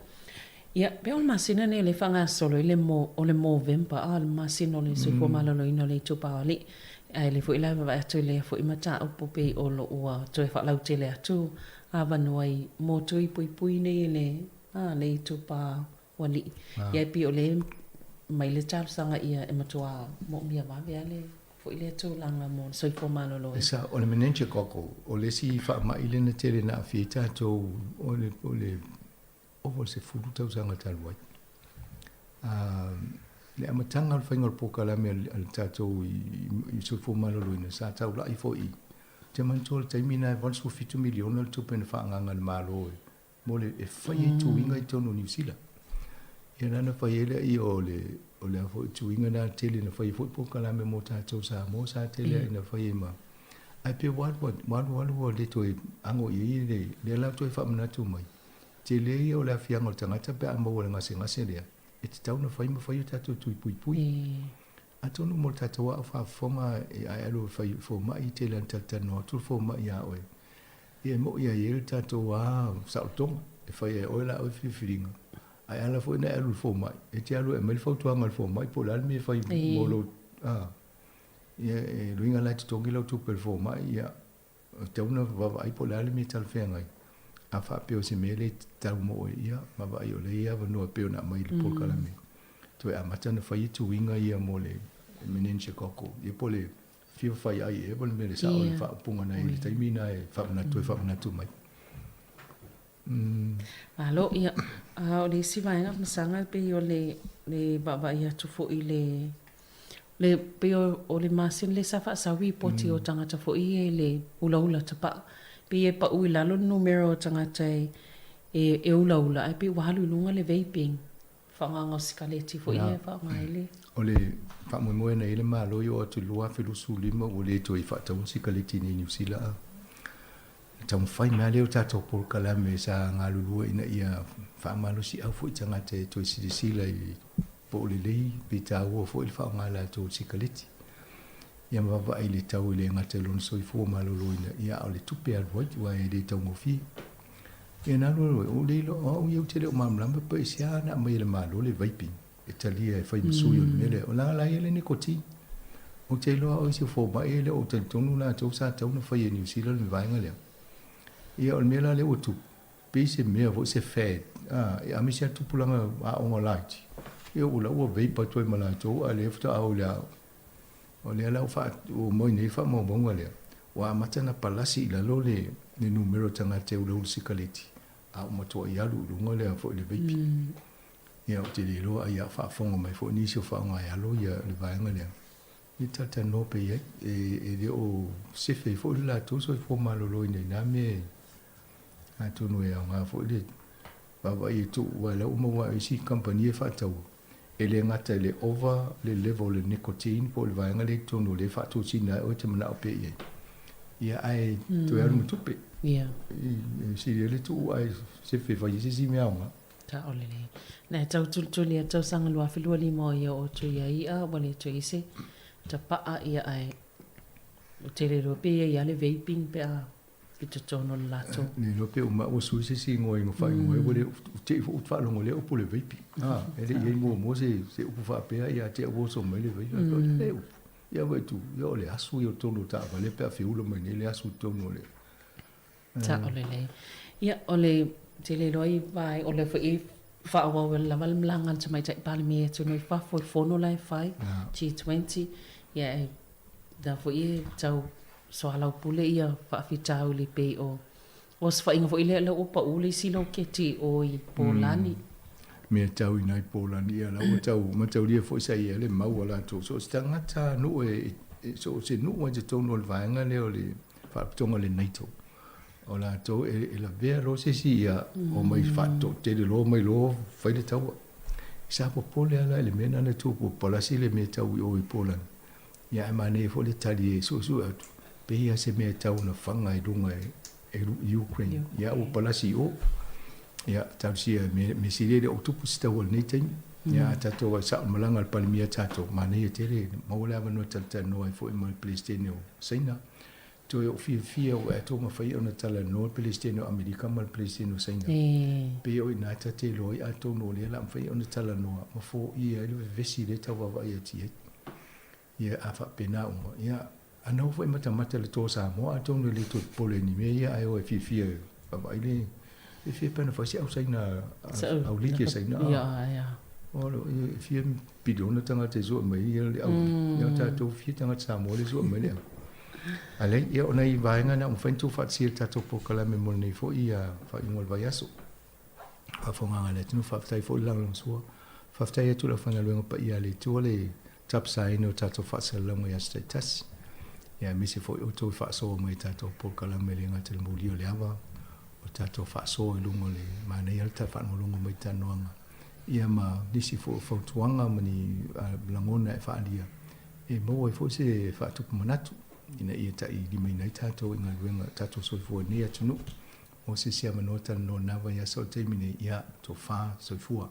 Ia, pei o le masina lenei o lea e faagasolo ai le mo, o le Movember, a, o le masina o le soifua maloloina o le itupa o alii. Ae lea foi la e vaavaai atu i lea foi mataupu pei o lo ua toe faalautele atu avanoa i mo tui puipui nei e le, a, le itupa o alii. Ia e pei o lea e mai le talosaga ia e matua moomia vave lava le foi lea tulaga mo le soifua maloloina. E sao, o le meningococcal, o le isi faamai lea na tele na aafia ai tatou o le, o le ova o le 10 tausaga talu ai. Le amataga o le faiga o le polokalame a le tatou i soifua maloloina, sa taulai foi i, ou te manatua o le taimi lena e 87 miliona le tupe na faaagaaga e le Malo e mo le e fai ai tuiga i totonu o Niu Sila. Ia la na fai ai lea o le o le a foi tuiga na tele na fai ai foi polokalame mo tatou Samoa sa tele ai na fai ai ma ae pei ua alu ua alu alu ua le toe ago i ai le lea la toe faamanatu mai tele ia o le aafiaga o le tagata pe a maua i le gasegase lea e tatau ona fai ma fai o tatou tui puipui. Atonu mo le tatou aao faafofoga e ae alu e fai fomai tele ana talatalanoa atu le fomai ia oe Ia e moʻi ai le tatou a saolotoga e fai ai e oe la oe filifiliga. Ae ala foi ona e alu i le fomai, e te alu e aumai le fautuaga a le fomai po o le a le mea e fai mo lou, a, ia e luiga la e totogi lau tupe i le fomai, ia, e tatau ona vaavaai po o le a le mea e talafeagai. A faapea o se mea le tatau mo oe, ia, vaavaai o lea e i ai avanoa e pei ona aumai i le polokalame. Toe amata ona fai tuiga ia mo le meningococcal, ia po o le. fia fai ai e le mea le sa'o le faaupuga na i le taimi na e faamanatu e faamanatu mai. Malo, ia, a o le isi vaega masaga pei o le le vaavaai atu foi le le pei o le masina lea sa faasaui i poti o tagata foi ia i le ulaula tapa'a. Pei e pa'u i lalo le numera o tagata e e ulaula ae pei ua alu i luga le vaping, faaaogaga o sikaleti foi ia e faaaoga ai le. O le faamoemoe na i ai le Malo i oo atu i le 2025 ua le toe faataua sikaleti i nei Niu Sila a taumafai mai lava lea o tatou polokalame sa galulue ina ia faamalosiau foi tagata e toe silasila i po o lelei pe taua foi le faaaoga latou o le sikaleti. Ia ma vaavaai i le tau e le gata i lona soifua maloloina, ia a o le tupe e alu ai, aua e le taugofie. Ia na alu alu ai, o le iloa, o au ia ou te le o malamalama pe aisea na aumai e le Malo le vaping e talia e fai ma sui o le mea lea. O la la e i ai le nicotine. Ou te iloa o isi fomai e le o talitonu latou sa tatau ona fai e Niu Sila le vaega lea. Ia o le mea la lea ua tupu, pei se mea foi se fad, a, e ame sia tupulaga aoga laiti, ia ua la ua vape atu ai ma latou a o lea faatoa o i le aoga. O lea la ua faa, ua maua nei le faamaumauga lea, ua amata ona palasi i lalo le, le numera o tagata e ulaula sikaleti, a ua matuai alu i luga lea foi le vaping. Ia ou te le iloa ai a faafofoga mai foi nisi o faaaoga e alo ia le vaega lea. Ia talatalanoa pea i ai. E le o sefe ai foi le latou soifua maloloina i na mea e atonu e aoga foi le vaavaai e tuu aua o la ua maua e isi kamupani e faataua e le gata i le ova le level o le nicotine po o le vaega lea i totonu o lea e faatosina ai oe e te manao pea i ai. Ia ae toe alu ma tupe. Ia. E sili ai le tuu ae sefe e fai ai se isi mea aoga. Sao lelei. Na e tau tulituli atu tausaga 2025 o ia o atu ia i'a ua le toe i se tapa'a ia ae ua tele loa pe iai a le vaping pe a i totonu o le latou. Le iloa pe uma ua sui se isi igoa i faaigoa ua le te i foi faalogo lea upu le vaping. A e le i ai muamua se se upu faapea ia te au oso mai le vaping. Le upu. Ia vai tu, ia o le asu ia o totonu o taavale pe a feula mai nei le asu i totonu o le Sao lelei. Ia, o le tele loa i vae, o le foi faaauau lava le malaga a le Tamaitai Palemia i atunuu i fafo i le fono la e fai, G20, ia e la foi e tau soalaupule ia faafitauli pei o osofaiga foi lea, lea ua pau le isi loketi i o i Polani. Mea tau i nai Polani, ia la ua tau mataulia foi sa i ai le mau a latou. So o se tagata nuu e, so o se nuu ai totonu o le vaega lea o le Faalapotopotoga o le NATO. O latou e lavea loa se isi ia omai faatoatele loa omai loa fai le taua. Sa popole lava la i le mea lena na tupu, palasi le mea tau i o i Poland. Ia ae manaia foi le tali e suesue atu, pei lava se mea e tau ona faga i luga e Ukraine. Ia ua palasi i o. Ia talosia mea sili e le o tupu se taua i lenei taimi. Ia a tatou ai sao malaga a le Palemia tatou, manaia tele maua le avanoa e talatalanoa ai foi ma le Peresetene o Saina. Toe ou fiafia ua ea tou mafai ona talanoa le Peresetene o Amerika ma le Peresetene o Saina. Pei o i ina ta te iloa ai atonu o lea la mafai ona talanoa ma foia ai le vevesi lea e tau vaavaai atu i ai. Ia a faapena uma, ia a nau foi matamata le toa Samoa atonu e le toe popole i ni mea ia ae o e fiafia e vaavaai le e fia pe ana fai se au Saina au liki a Saina. Ia ia. O lo e fia piliona tagata e sue mai ia le au ia tatou fia tagata Samoa le sue mai le au. A leai, ia o nai vaega na ua mafai ona tuufaatasia i le tatou polokalame mo lenei foi ia faaiuga o le vaiaso. Faafofogaaga a le atunuu, faafetai foi le lagolagosua. Faafetai atu i le aufaigaluega paia a le Atua le tapasaina o tatou faasalalauga i aso taitasi. Ia aemaise foi outou i faasoa mai i tatou polokalame e le gata i le molia o le ava, o tatou faasoa i luga o le manaia le tala faalogologo mai i talanoaga, ia ma nisi foi o fautuaga ma ni lagona e faaalia e maua ai foi se faatupu manatu ina ia tailimaina ai tatou i galuega tatou soifua i lenei atunuu. Mo se isi avanoa talanoa na vaiaso o le taimi nei, ia, tofa, soifua.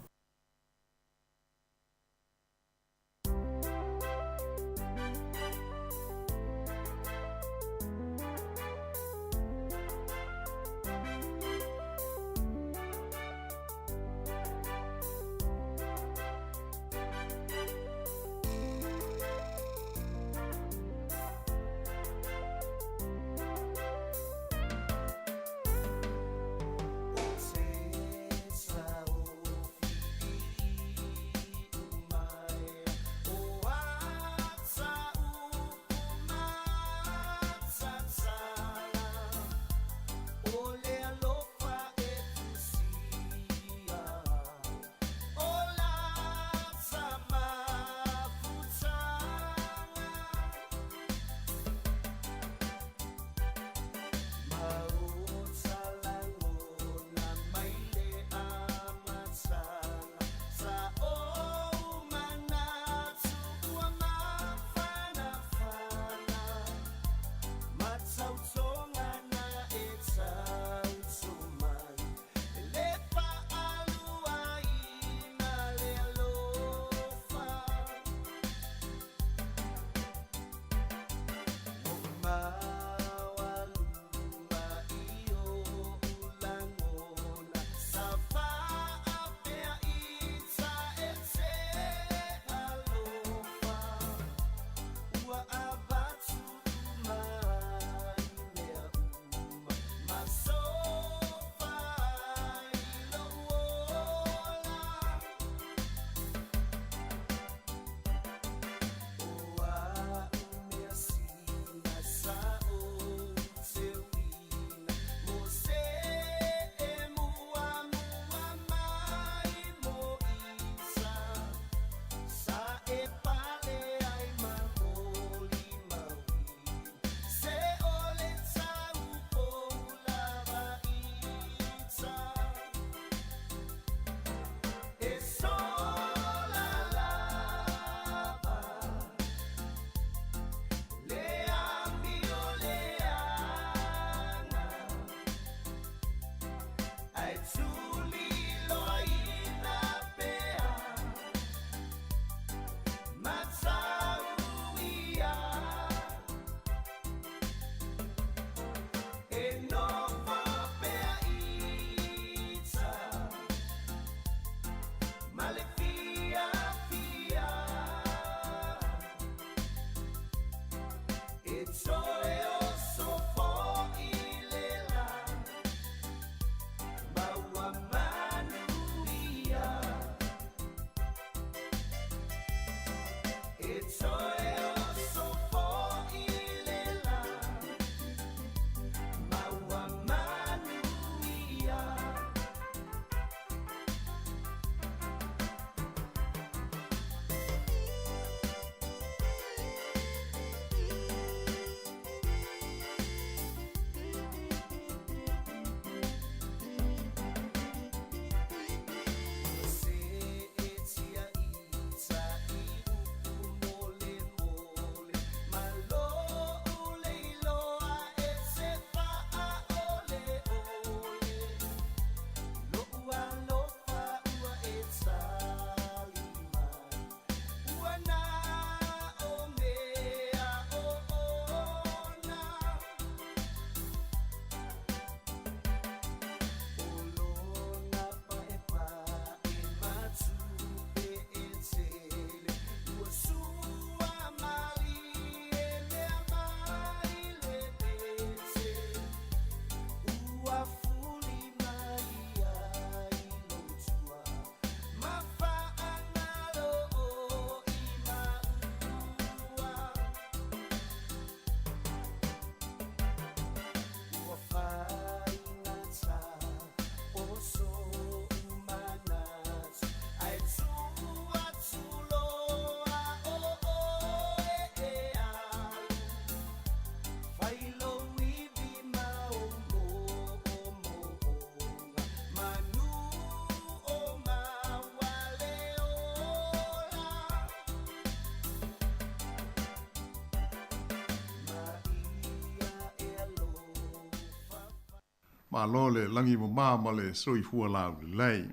Malo le lagi mamā ma le soifua laulelei.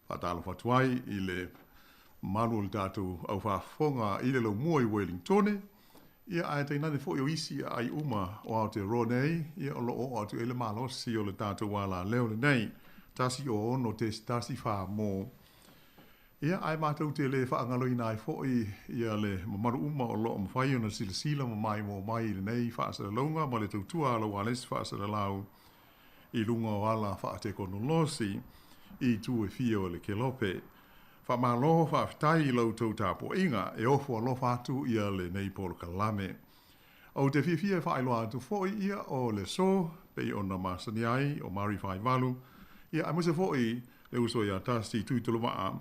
Faatalofa atu ai i le mamalu o le tatou au faafofoga i le laumua i Wellingtone, ia ae tainane foi o isi aai uma o Aotearoa nei, ia o lo o oo atu i ai le malosi o le tatou alaleo lenei, 106.14 mo. Ia ae matou te le faagaloina ai foi ia le mamalu uma o lo o mafai ona silasila ma maimoa mai i lenei faasalalauga ma le tautua a lau alesi faasalalau i luga o ala faatekonolosi i itu e fia o le kelope. Faamalo faafetai i la outou tapuaiga e ofo alofa atu ia lenei polokalame. Ou te fiafia e faailoa atu foi ia o le aso pei ona masani ai o Mari Faivalu, ia aemaise foi le uso ia Tasi Tuitolovaa,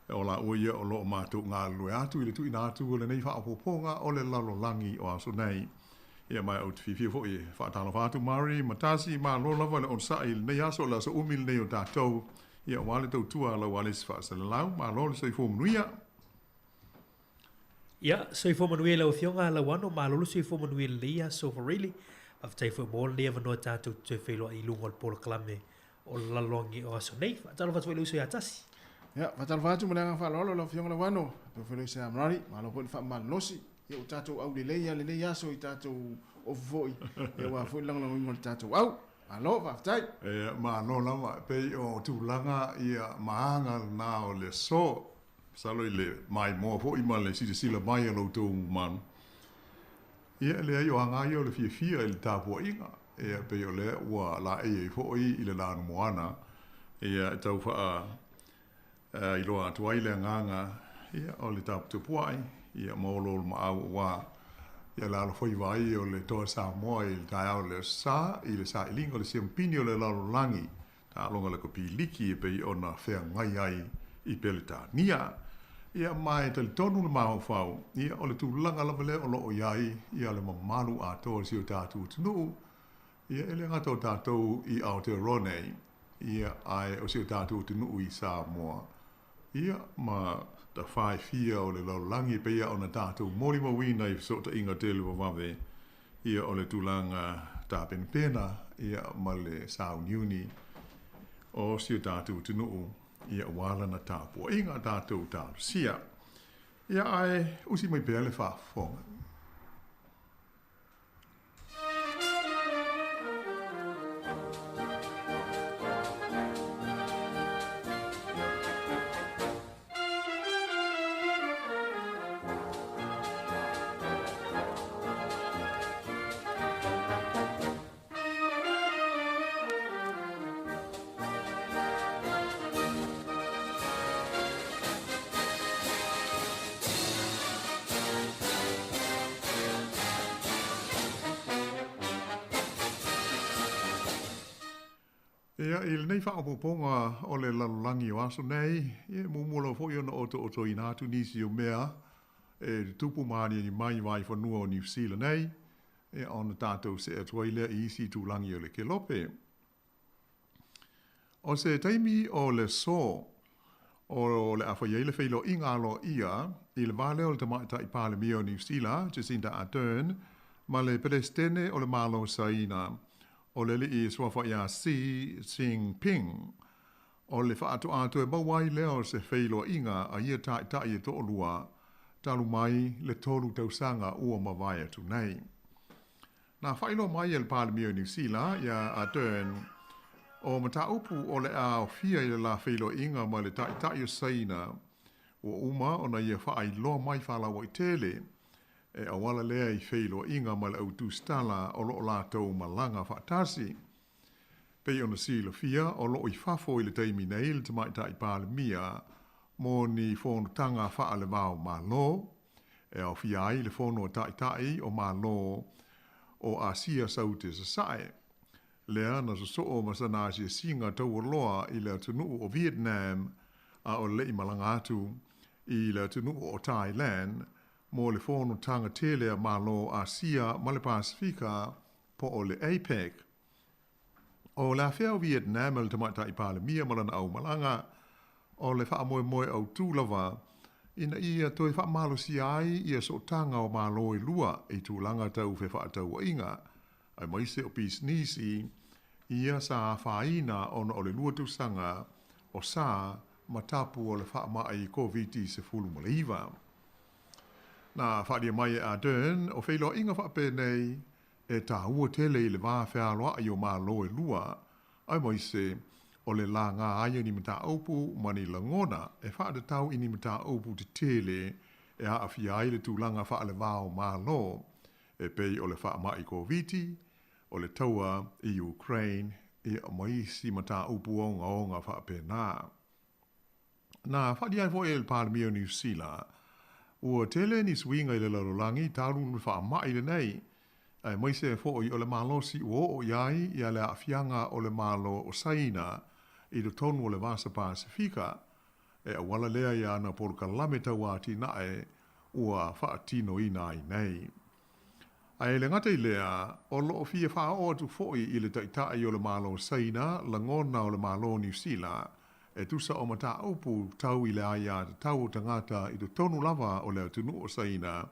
o laua ia o lo o matou galulue atu i le tuuina atu o lenei faaopoopoga o le lalolagi o aso nei. Ia ma ou te fiafia foi e faatalofa atu Mari ma Tasi, malo lava le onosai i lenei aso, o le aso umi lenei o tatou, ia aua le tautua a lau alesi faasalalau, malo le soifua manuia. Ia, soifua manuia i lau Afioga Lauano, malo le soifua manuia i lenei aso Vareilly. Faafetai foi mo lenei avanoa tatou te toe feiloai i luga o le polokalame o le lalolagi o aso nei. Faatalofa atu foi i le uso ia Tasi. Ia, faatalofa atu ma le agaga faaaloalo lau Afioga Lauano, faapea foi le uso ia Murray, malo foi le faamalolosi. Ia ua tatou aulelei lava lenei aso i tatou ofu foi, ia aua foi le lagolagoina o le tatou au. Malo, faafetai. Ia, malo lava. E pei o tulaga ia ma aga lena o le aso. Masalo i le maimoa foi ma le silasila mai a lo outou mamalu, ia e leai o aga ia o le fiafia i le tapuaiga, ia e pei o lea ua laei ai foi i le lanumoana, ia e tau faa iloa atu ai le agaga, ia o le taputapuai, ia ma oloolomaau aua ia le alofaiva ai o le Toa Samoa i le taeao o le Aso Sa i le sailiga o le siamupini o le lalolagi Taaloga le Kopiliki e pei ona feagai ai i Peretania. Ia, ma e talitonu le mafaufau, ia, o le tulaga lava lea o lo o i ai, ia, le mamalu atoa o si o tatou atunuu, ia, e le gata o tatou i Aotearoa nei, ia, ae o si o tatou atunuu i Samoa, ia, ma tafa e fia o le lalolagi e pei ona tatou molimauina i fesootaiga televavave, ia o le tulaga tapenapena ia ma le sauniuni o si o tatou atunuu ia aua lana tapuaiga tatou talosia. Ia ae usi mai pea le faafofoga. Ia, i lenei faaopoopoga o le lalolagi o aso nei, ia e muamua lava foi ona otootoina atu nisi o mea e tutupu ma aniani mai i vaifanua o Niu Sila nei, ia ona tatou see atu ai lea i isi itulagi o le kelope. O se taimi o le aso o le a fai ai le feiloaiga aloaia i le va lea o le Tamaitai Palemia o Niu Sila, Jacinda Ardern, ma le Peresetene o le Malo o Saina, o le alii suafa ia Xi Jinping. O le faatoa toe maua ai lea o se feiloaiga a ia taitai e toalua talu mai le tolu tausaga ua mavae atu nei. Na faailoa mai e le Palemia o Niu Sila ia Ardern o mataupu o le a aofia i le la feiloaiga ma le Taitai o Saina ua uma ona ia faailoa mai faalauaitele e auala lea i feiloaiga ma le au tusitala o lo o latou malaga faatasi. Pei ona silafia, o lo o i fafo i le taimi nei le Tamaitai Palemia mo ni fonotaga faale-va o Malo, e aofia ai le Fono a Taitai o Malo o Asia Saute Sasae, lea na sosoo ma sana asiasiga taualoa i le atunuu o Vietnam a o le i malaga atu i le atunuu o Thailand mo le fonotaga tele a Malo o Asia ma le Pasefika po o le APEC. O le afea o Vietnam e le Tamaitai Palemia ma lana aumalaga, o le faamoemoe autū lava ina ia toe faamalosia ai ia sootaga o Malo e lua i tulaga tau fefaatauaiga, aemaise o pisinisi, ia sa afaina ona o le 2 tausaga o sa ma tapu o le faamai Koviti-19. Na faaalia mai e Ardern, o feiloaiga faapenei e tāua tele i le va fealoai o Malo e lua, aemaise o le laga ai o ni mataupu ma ni lagona e faatatau i ni mataupu tetele e aafia ai le tulaga faaleva o Malo, e pei o le faamai Koviti, o le taua i Ukraine, ia ma isi mataupu ogaoga faapena. Na faaalia ai foi e le Palemia o Niu Sila, ua tele ni suiga i le lalolagi talu le faamai lenei, aemaise foi o le malosi ua oo i ai ia le aafiaga o le Malo o Saina i totonu o le Vasa Pasefika, e auala lea i ana polokalame tauatinae ua faatinoina ai nei. Ae le gata i lea, o lo o fia faaoo atu foi i le Taitai o le Malo o Saina lagona o le Malo o Niu Sila e tusa o mataupu tau i le aiatatau o tagata i totonu lava o le atunuu o Saina,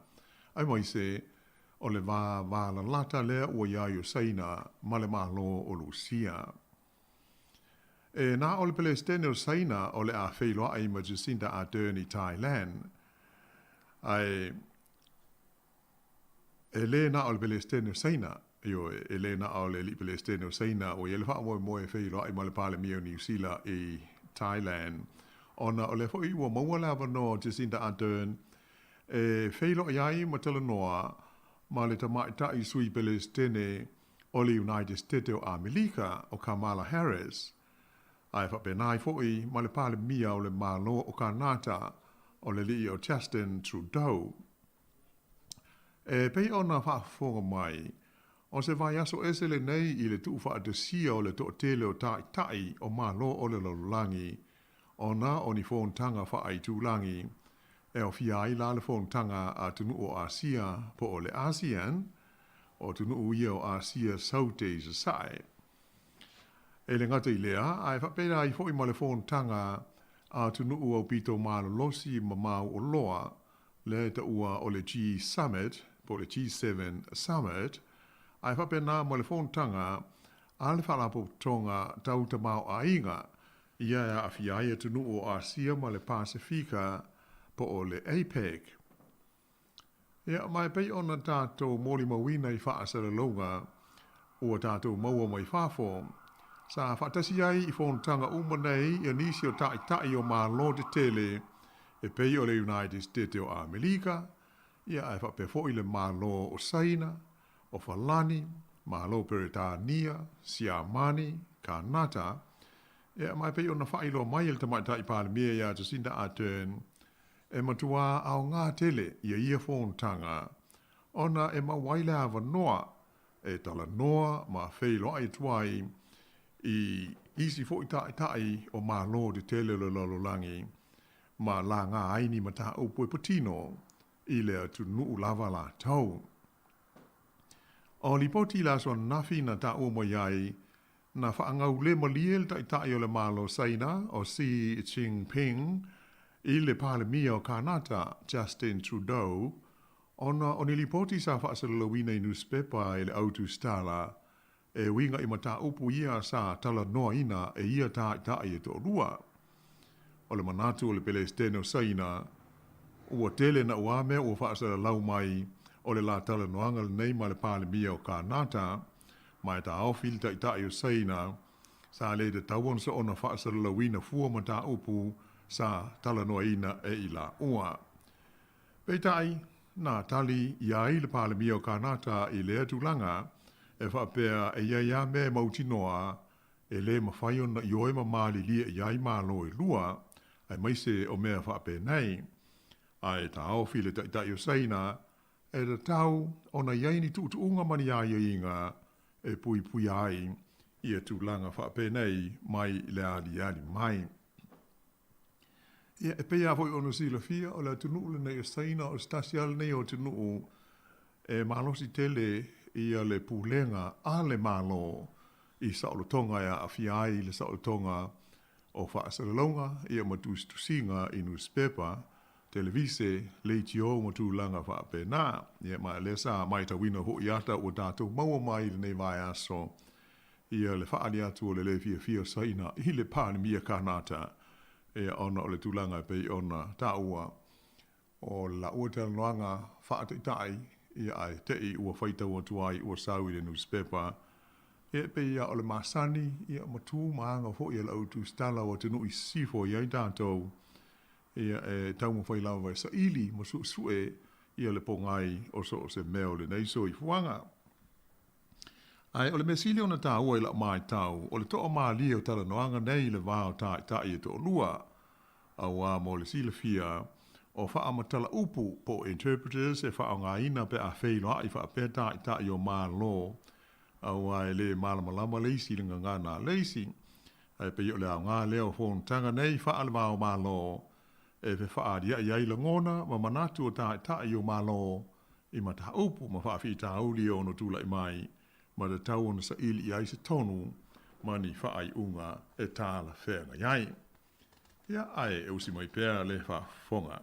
aemaise o le va valalata lea ua i ai o Saina ma le Malo o Lusia. E na o le Pelesitene o Saina o le a feiloai ma Jacinda Ardern i Thailand, ae E lē na o le Pelesitene o Saina, ioe, e lē na o le Alii Pelesitene o Saina ua i ai le faamoemoe e feiloai ma le Palemia o Niu Sila i Thailand, ona o lea foi ua maua le avanoa o Jacinda Ardern e feiloai ai ma talanoa ma le Tamaitai Sui Pelesitene o le United State o Amerika, o Kamala Harris, ae faapena ai foi ma le Palemia o le Malo o Kanata, o le Alii o Justin Trudeau. E pei ona faafofoga mai, o se vaiaso ese lenei i le tuufaatasia o le toatele o taitai o Malo o le lalolagi ona o ni fonotaga faaitulagi e aofia ai la le fonotaga a atunuu o Asia po o le ASEAN, o atunuu ia o Asia Saute i Sasae. E le gata i lea, ae faapena ai foi ma le fonotaga a atunuu aupito malolosi ma mauoloa lea e taua o le G-Summit po o le G7 Summit, ae faapena ma le fonotaga a le Faalapotopotoga Tau Tamaoaiga, ia e aafia ai atunuu o Asia ma le Pasefika po o le APEC. Ia, ma e pei ona tatou molimauina i faasalalauga ua tatou maua mai fafo, sa faatasi ai i fonotaga uma nei ia nisi o taitai o Malo tetele e pei o le United State o Amerika, ia ae faapea foi le Malo o Saina, o Falani, Malo Peretania, Siamani, Kanata, ia ma e pei ona faailoa mai e le Tamaitai Palemia ia Jacinda Ardern, e matuā aoga tele ia ia fonotaga ona e maua ai le avanoa e talanoa ma feiloai atu ai i isi foi taitai o Malo tetele o le lalolagi ma laga ai ni mataupu e patino i le atunuu lava latou. O lipoti i le aso ananafi na taua mai ai, na faagaule malie le Taitai o le Malo o Saina o Xi Jinping i le Palemia o Kanata, Justin Trudeau, ona o ni lipoti sa faasalalauina i nusipepa e le autusitala e uiga i mataupu ia sa talanoaina e ia taitai e toalua. O le manatu o le Pelesitene o Saina, ua tele naua mea ua faasalalau mai o le la talanoaga lenei ma le Palemia o Kanata, ma e taofi le Taitai o Saina, sa le tatau ona soona faasalalauina fua mataupu sa talanoaina e i laua. Peitai, na tali i ai le Palemia o Kanata i lea tulaga, e faapea e i ai lava mea e mautinoa e le mafai ona ioe ma malilie i ai Malo e lua, aemaise o mea faapenei. Ae taofi le Taitai o Saina, e tatau ona i ai ni tuutuuga ma ni aiaiga e puipuia ai ia tulaga faapenei mai le aliali mai. Ia, e pei lava foi ona silafia, o le atunuu lenei o Saina, o se tasi lava lenei o atunuu e malosi tele ia le pulega a le Malo i saolotoga e aafia ai le saolotoga o faasalalauga ia ma tusitusiga i nusipepa, televise, leitio ma tulaga faapena. Ia, ma o lea sa matauina foi ata ua tatou maua mai i lenei vaiaso. Ia le faaali atu o le lē fiafia o Saina i le Palemia Kanata, ia ona o le tulaga e pei ona taua o le laua talanoaga faataitai, ia ae te i ua faitau atu ai ua sau i le nusipepa. Ia e pei lava o le masani, ia ma tu ma aga foi a le au tusitala o atunuu i sisifo i ai tatou, ia e taumafai lava e saili ma suesue ia le pogai o so o se mea o lenei soifuaga. Ae o le mea sili ona taua i lau maitau, o le toamalie o talanoaga nei i le va o taitai e toalua. Auā mo le silafia, o faamatala-upu po o interpreters e faaaogaina pe a feiloai faapea taitai o Malo, auā e le malamalama le isi i le gagana a le isi. Ae pei o le aoga lea o fonotaga nei faale-va o Malo e fefaalia'i ai lagona ma manatu o taitai o Malo i mataupu ma faafitauli e ono tulai mai ma tatau ona saili i ai se tonu ma ni faaiuga e talafeagai ai. Ia, ae e usi mai pea le faafofoga.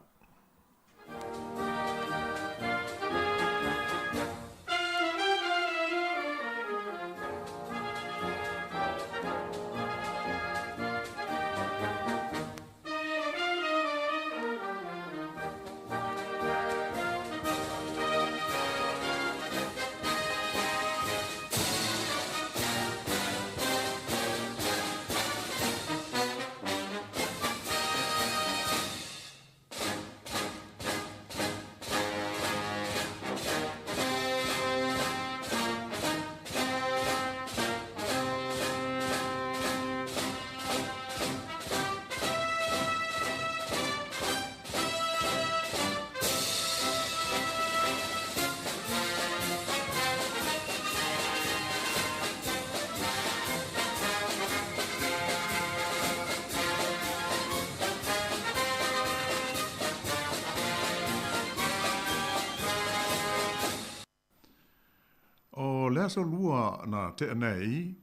O le aso lua na tea nei,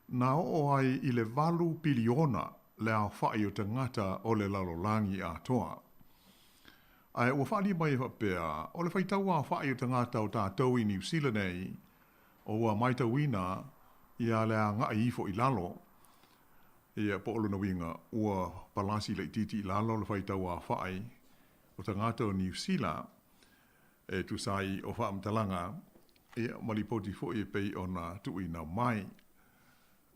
na oo ai i le 8 piliona le aofa'i o tagata o le lalolagi atoa. Ae ua faaalia mai e faapea, o le faitau aofa'i o tagata o tatou i Niu Sila nei, o ua maitauina ia le aga'i ifo i lalo, ia po o lona uiga ua palasi laitiiti i lalo le faitau aofa'i o tagata o Niu Sila e tusa ai o faamatalaga ia ma lipoti foi e pei ona tuuina mai.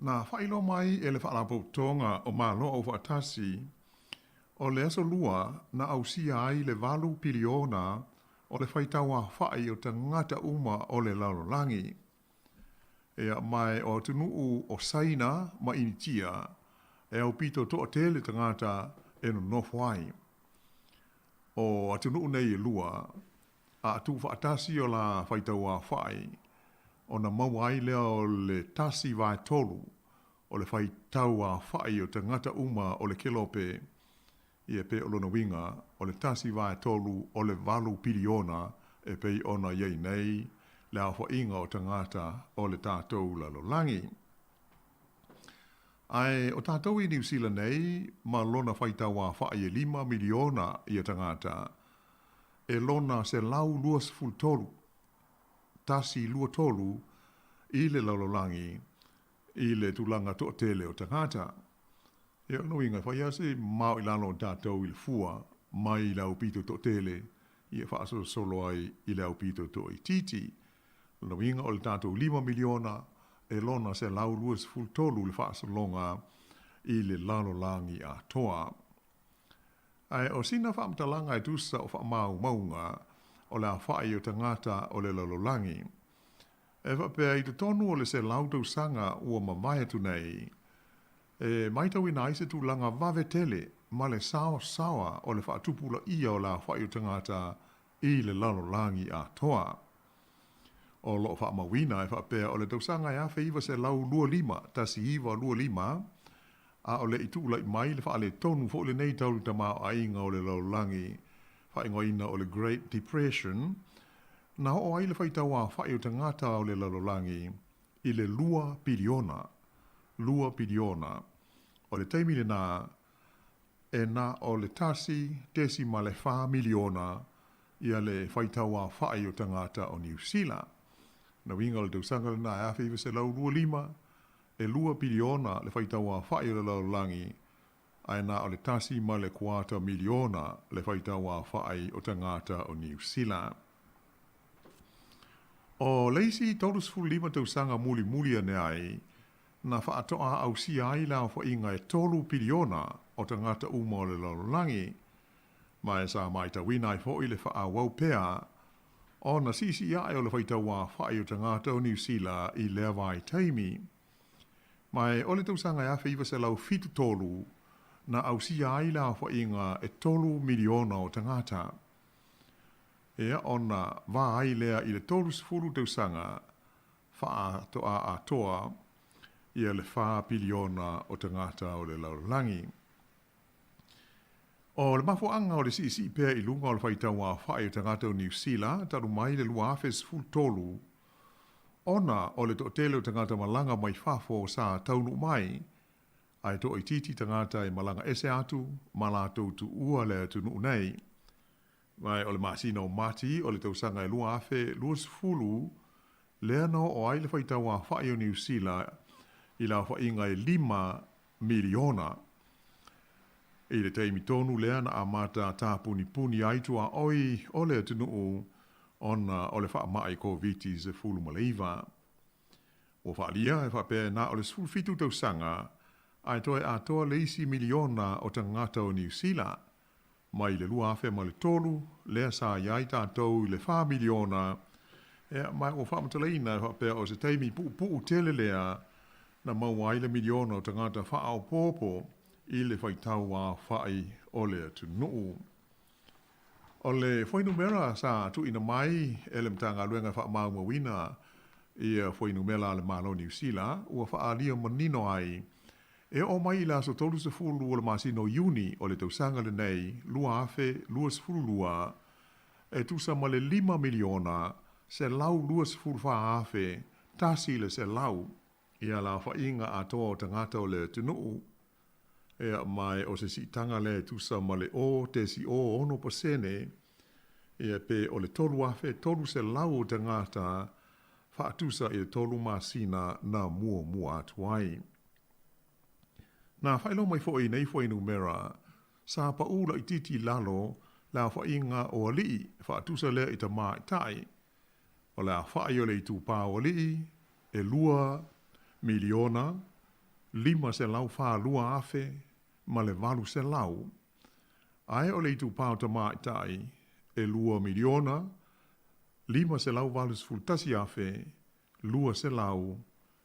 Na faailoa mai e le Faalapotopotoga o Malo Aufaatasi, o le aso lua na ausia ai le 8 piliona o le faitau aofa'i o tagata uma o le lalolagi. Ia, ma o atunuu o Saina ma Initia e aupito toatele tagata e nonofo ai. O atunuu nei e lua, a tuufaatasi o la faitau aofa'i, ona maua ai lea o le 1/3 o le faitau aofa'i o tagata uma o le kelope, ia pe o lona uiga o le 1/3 o le 8 piliona e pei ona i ai nei le aofa'iga o tagata o le tatou lalolagi. Ae o tatou i Niu Sila nei ma lona faitau aofa'i e 5 miliona ia tagata, e lona 123, 123 i le lalolagi i le tulaga toatele o tagata. Ia, o lona uiga e fai lava si mamao i lalo o tatou i le fua mai le aupito toatele ia faasolosolo ai i le aupito toaitiiti. O lona uiga o le tatou 5 miliona e lona 123 le faasologa i le lalolagi atoa. Ae o sina faamatalaga e tusa o faamaumauga o le aofa'i o tagata o le lalolagi. E faapea i totonu o le 100 tausaga ua mavae atu nei, e maitauina ai se tulaga vave tele ma le saosaoa o le faatupulaia o le aofa'i o tagata i le lalolagi atoa. O loo faamauina e faapea o le tausaga e 1925, 1925, a o le'i tu'ula'i mai le faaletonu fo'i lenei tau le tamaoaiga o le lalolagi faaigoaina o le Great Depression, na oo ai le faitau aofa'i o tagata o le lalolagi i le 2 piliona, 2 piliona. O le taimi lenā e na o le 1.4 miliona ia le faitau aofa'i o tagata o Niu Sila. Na uiga o le tausaga lenā e 1925. e 2 piliona le faitauaofa'i o le lalolagi, ae na o le 1.25 miliona le faitauaofa'i o tagata o Niu Sila. O le isi 35 tausaga mulimuli ane ai, na faatoa ausia ai le aofaiga e 3 piliona o tagata uma o le lalolagi, ma e sa matauina ai foi le faaauau pea ona siisii ae o le faitauaofa'i o tagata o Niu Sila i lea vaitaimi. Ma e o le tausaga e 1973 na ausia ai le aofaiga e 3 miliona o tagata. Ia, ona vā ai lea i le 30 tausaga faatoa atoa ia le 4 piliona o tagata o le lalolagi. O le mafuaaga o le siisii pea i luga o le faitauaofa'i o tagata o Niu Sila talu mai le 2013, ona o le toatele o tagata malaga mai fafo sa taunuu mai, ae toaitiiti tagata e malaga ese atu ma latou tuua le atunuu nei. Ma o le masina o Mati o le tausaga e 2020 lea na oo ai le faitauaofa'i o Niu Sila i le aofaiga e 5 miliona. I le taimi tonu lea na amata tapunipuni ai tuaoi o le atunuu ona o le faamai Koviti-19. Ua faaalia e faapea na o le 17 tausaga ae toe atoa le isi miliona o tagata o Niu Sila mai le 2003 lea sa i ai tatou i le 4 miliona, ea, ma ua faamatalaina e faapea o se taimi puupuu tele lea na maua ai le miliona o tagata faaopoopo i le faitauaofa'i o le atunuu. O le fuainumera sa tuuina mai e le Matagaluega e faamaumauina ia fuainumera a le Malo o Niu Sila ua faaalia manino ai e oo mai i le aso 30 o le masina o Iuni o le tausaga lenei 2022, e tusa ma le 5 miliona 124 afe 100 ia le aofaiga atoa o tagata o le atunuu. Ea, ma o se siitaga lea e tusa ma le 0.06%, ia pe o le 3,300 o tagata faatusa i le 3 masina na muamua atu ai. Na faailoa mai foi nei fuainumera sa paʻū laitiiti i lalo le aofaiga o alii faatusa lea i tamaitai. O le aofa'i o le itupā o alii e 2 miliona 542 afe ma le 800, ae o le itupā o tamaitai e 2 miliona 581 afe 200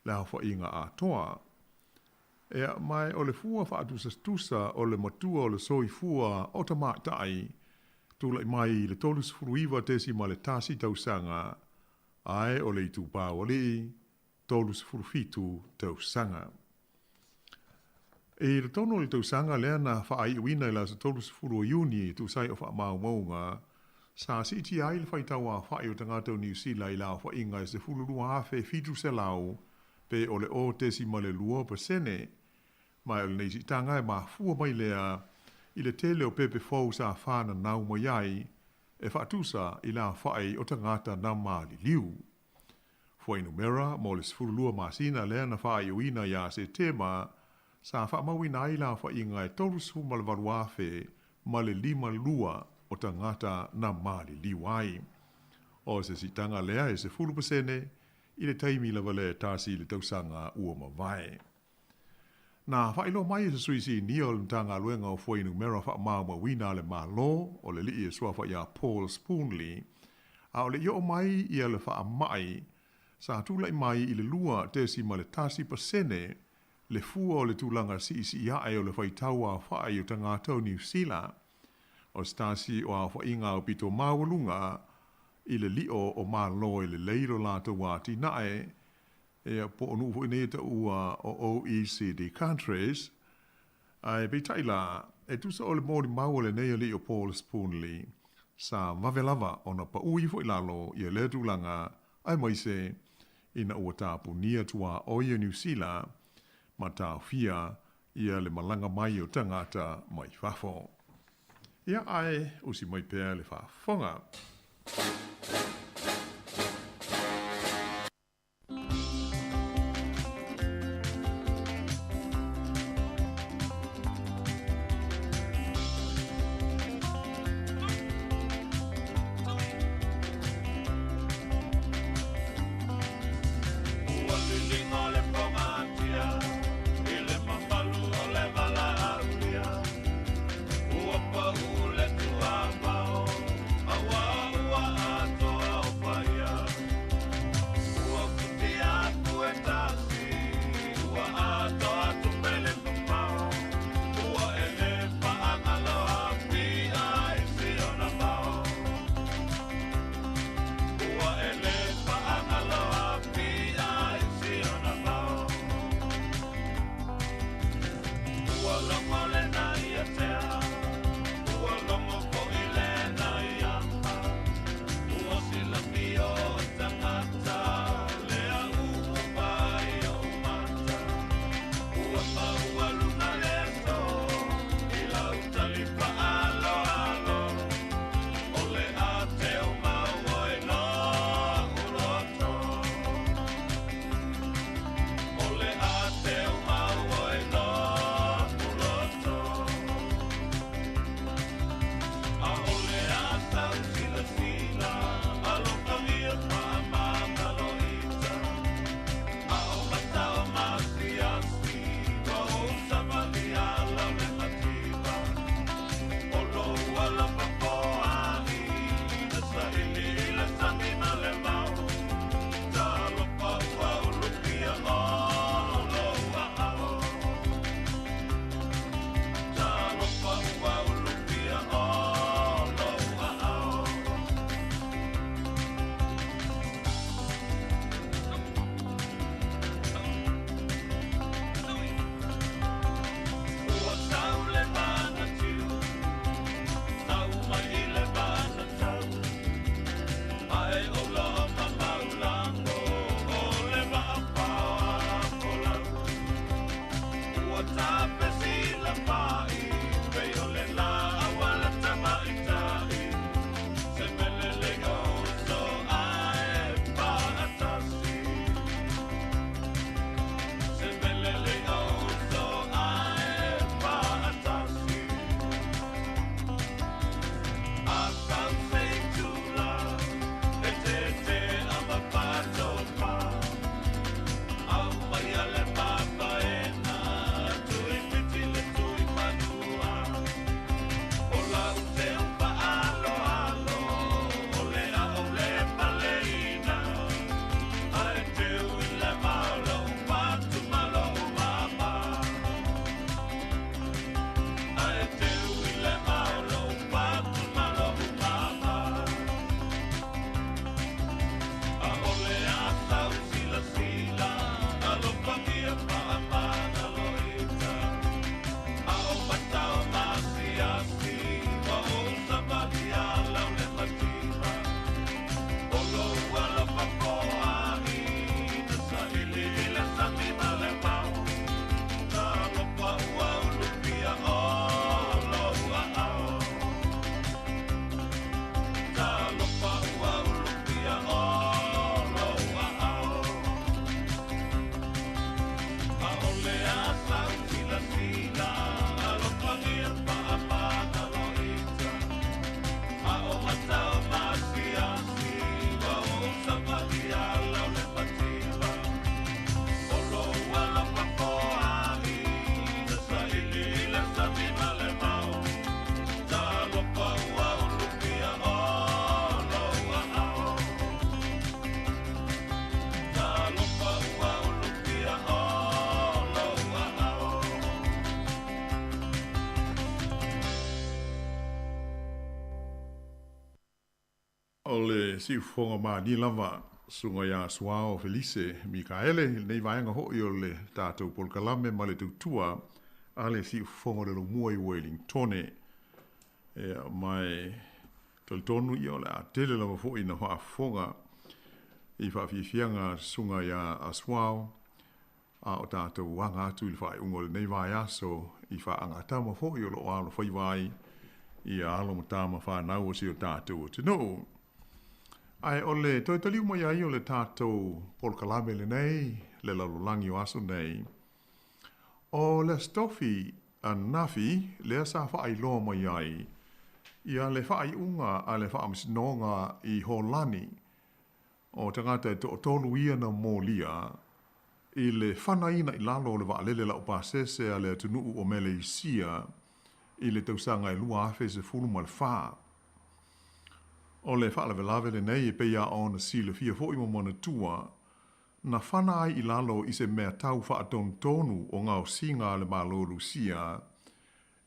le aofaiga atoa. Ea, ma o le fua faatusatusa o le matua o le soifua o tamaitai tula'i mai i le 39.1 tausaga, ae o le itupā o alii 37 tausaga. I totonu o le tausaga lea na faaiuina i le aso 30 o Iuni e tusa ai o faamaumauga, sa siitia ai le faitauaofa'i o tagata o Niu Sila i le aofaiga e 12,700 pe o le 0.2%. Ma o lenei siitaga e mafua mai lea i le tele o pepe fou sa fananau mai ai e faatusa i le aofa'i o tagata na maliliu. Fuainumera mo le 12 masina lea na faaiuina ia Setema sa faamauina ai le aofaiga e 38 afe ma le 52 o tagata na maliliu ai. O se siitaga lea e 10% i le taimi lava lea e 1 i le tausaga ua mavae. Na faailoa mai e se sui sinia o le Matagaluega o Fuainumera Faamaumauina a le Malo, o le alii e suafa ia Paul Spoonley, a o le i oo mai ia le faamai, sa tula'i mai i le 2.1% le fua o le tulaga siisii ae o le faitauaofa'i o tagata o Niu Sila. O se tasi o aofaiga aupito maualuga i le lio o Malo e lelei lo latou atinae, ia po o nuu foi nei e taua o OECD countries, ae peitai la, e tusa o le molimau a lenei alii o Paul Spoonley, sa vave lava ona paʻū ifo i lalo ia lea tulaga, aemaise ina ua tapunia tuaoi o Niu Sila ma taofia ia le malaga mai o tagata mai fafo. Ia, ae usi mai pea le faafofoga. O le siufofoga mani lava susuga ia Suao Felise Mikaele i lenei vaega hoʻi o le tatou polokalame ma le tautua a le siufofoga o le Lomua i Welingtone. Ia, ma e talitonu ia o le a tele lava foi na faafofoga i faafiafiaga a susuga ia Asuao a o tatou aga atu i le faaiuga o lenei vaiaso i faagatama foi o lo o alofaiva ai ia alo ma tama fanau o si o tatou atunuu. Ae o le toe taliu mai ai o le tatou polokalame lenei, le lalolagi o aso nei, o le Aso Tofi ananafi lea sa faailoa mai ai ia le faaiuga a le Faamasinoga i Holani O tagata e toatolu ia na molia i le fanaina i lalo o le vaalele laupasese a le atunuu o Meleisia i le tausaga e 2014. O le faalavelave lenei e pei a ona silafia foi ma manatua, na fana ai i lalo i se mea tau faatonutonu o gaosiga a le Malo o Lusia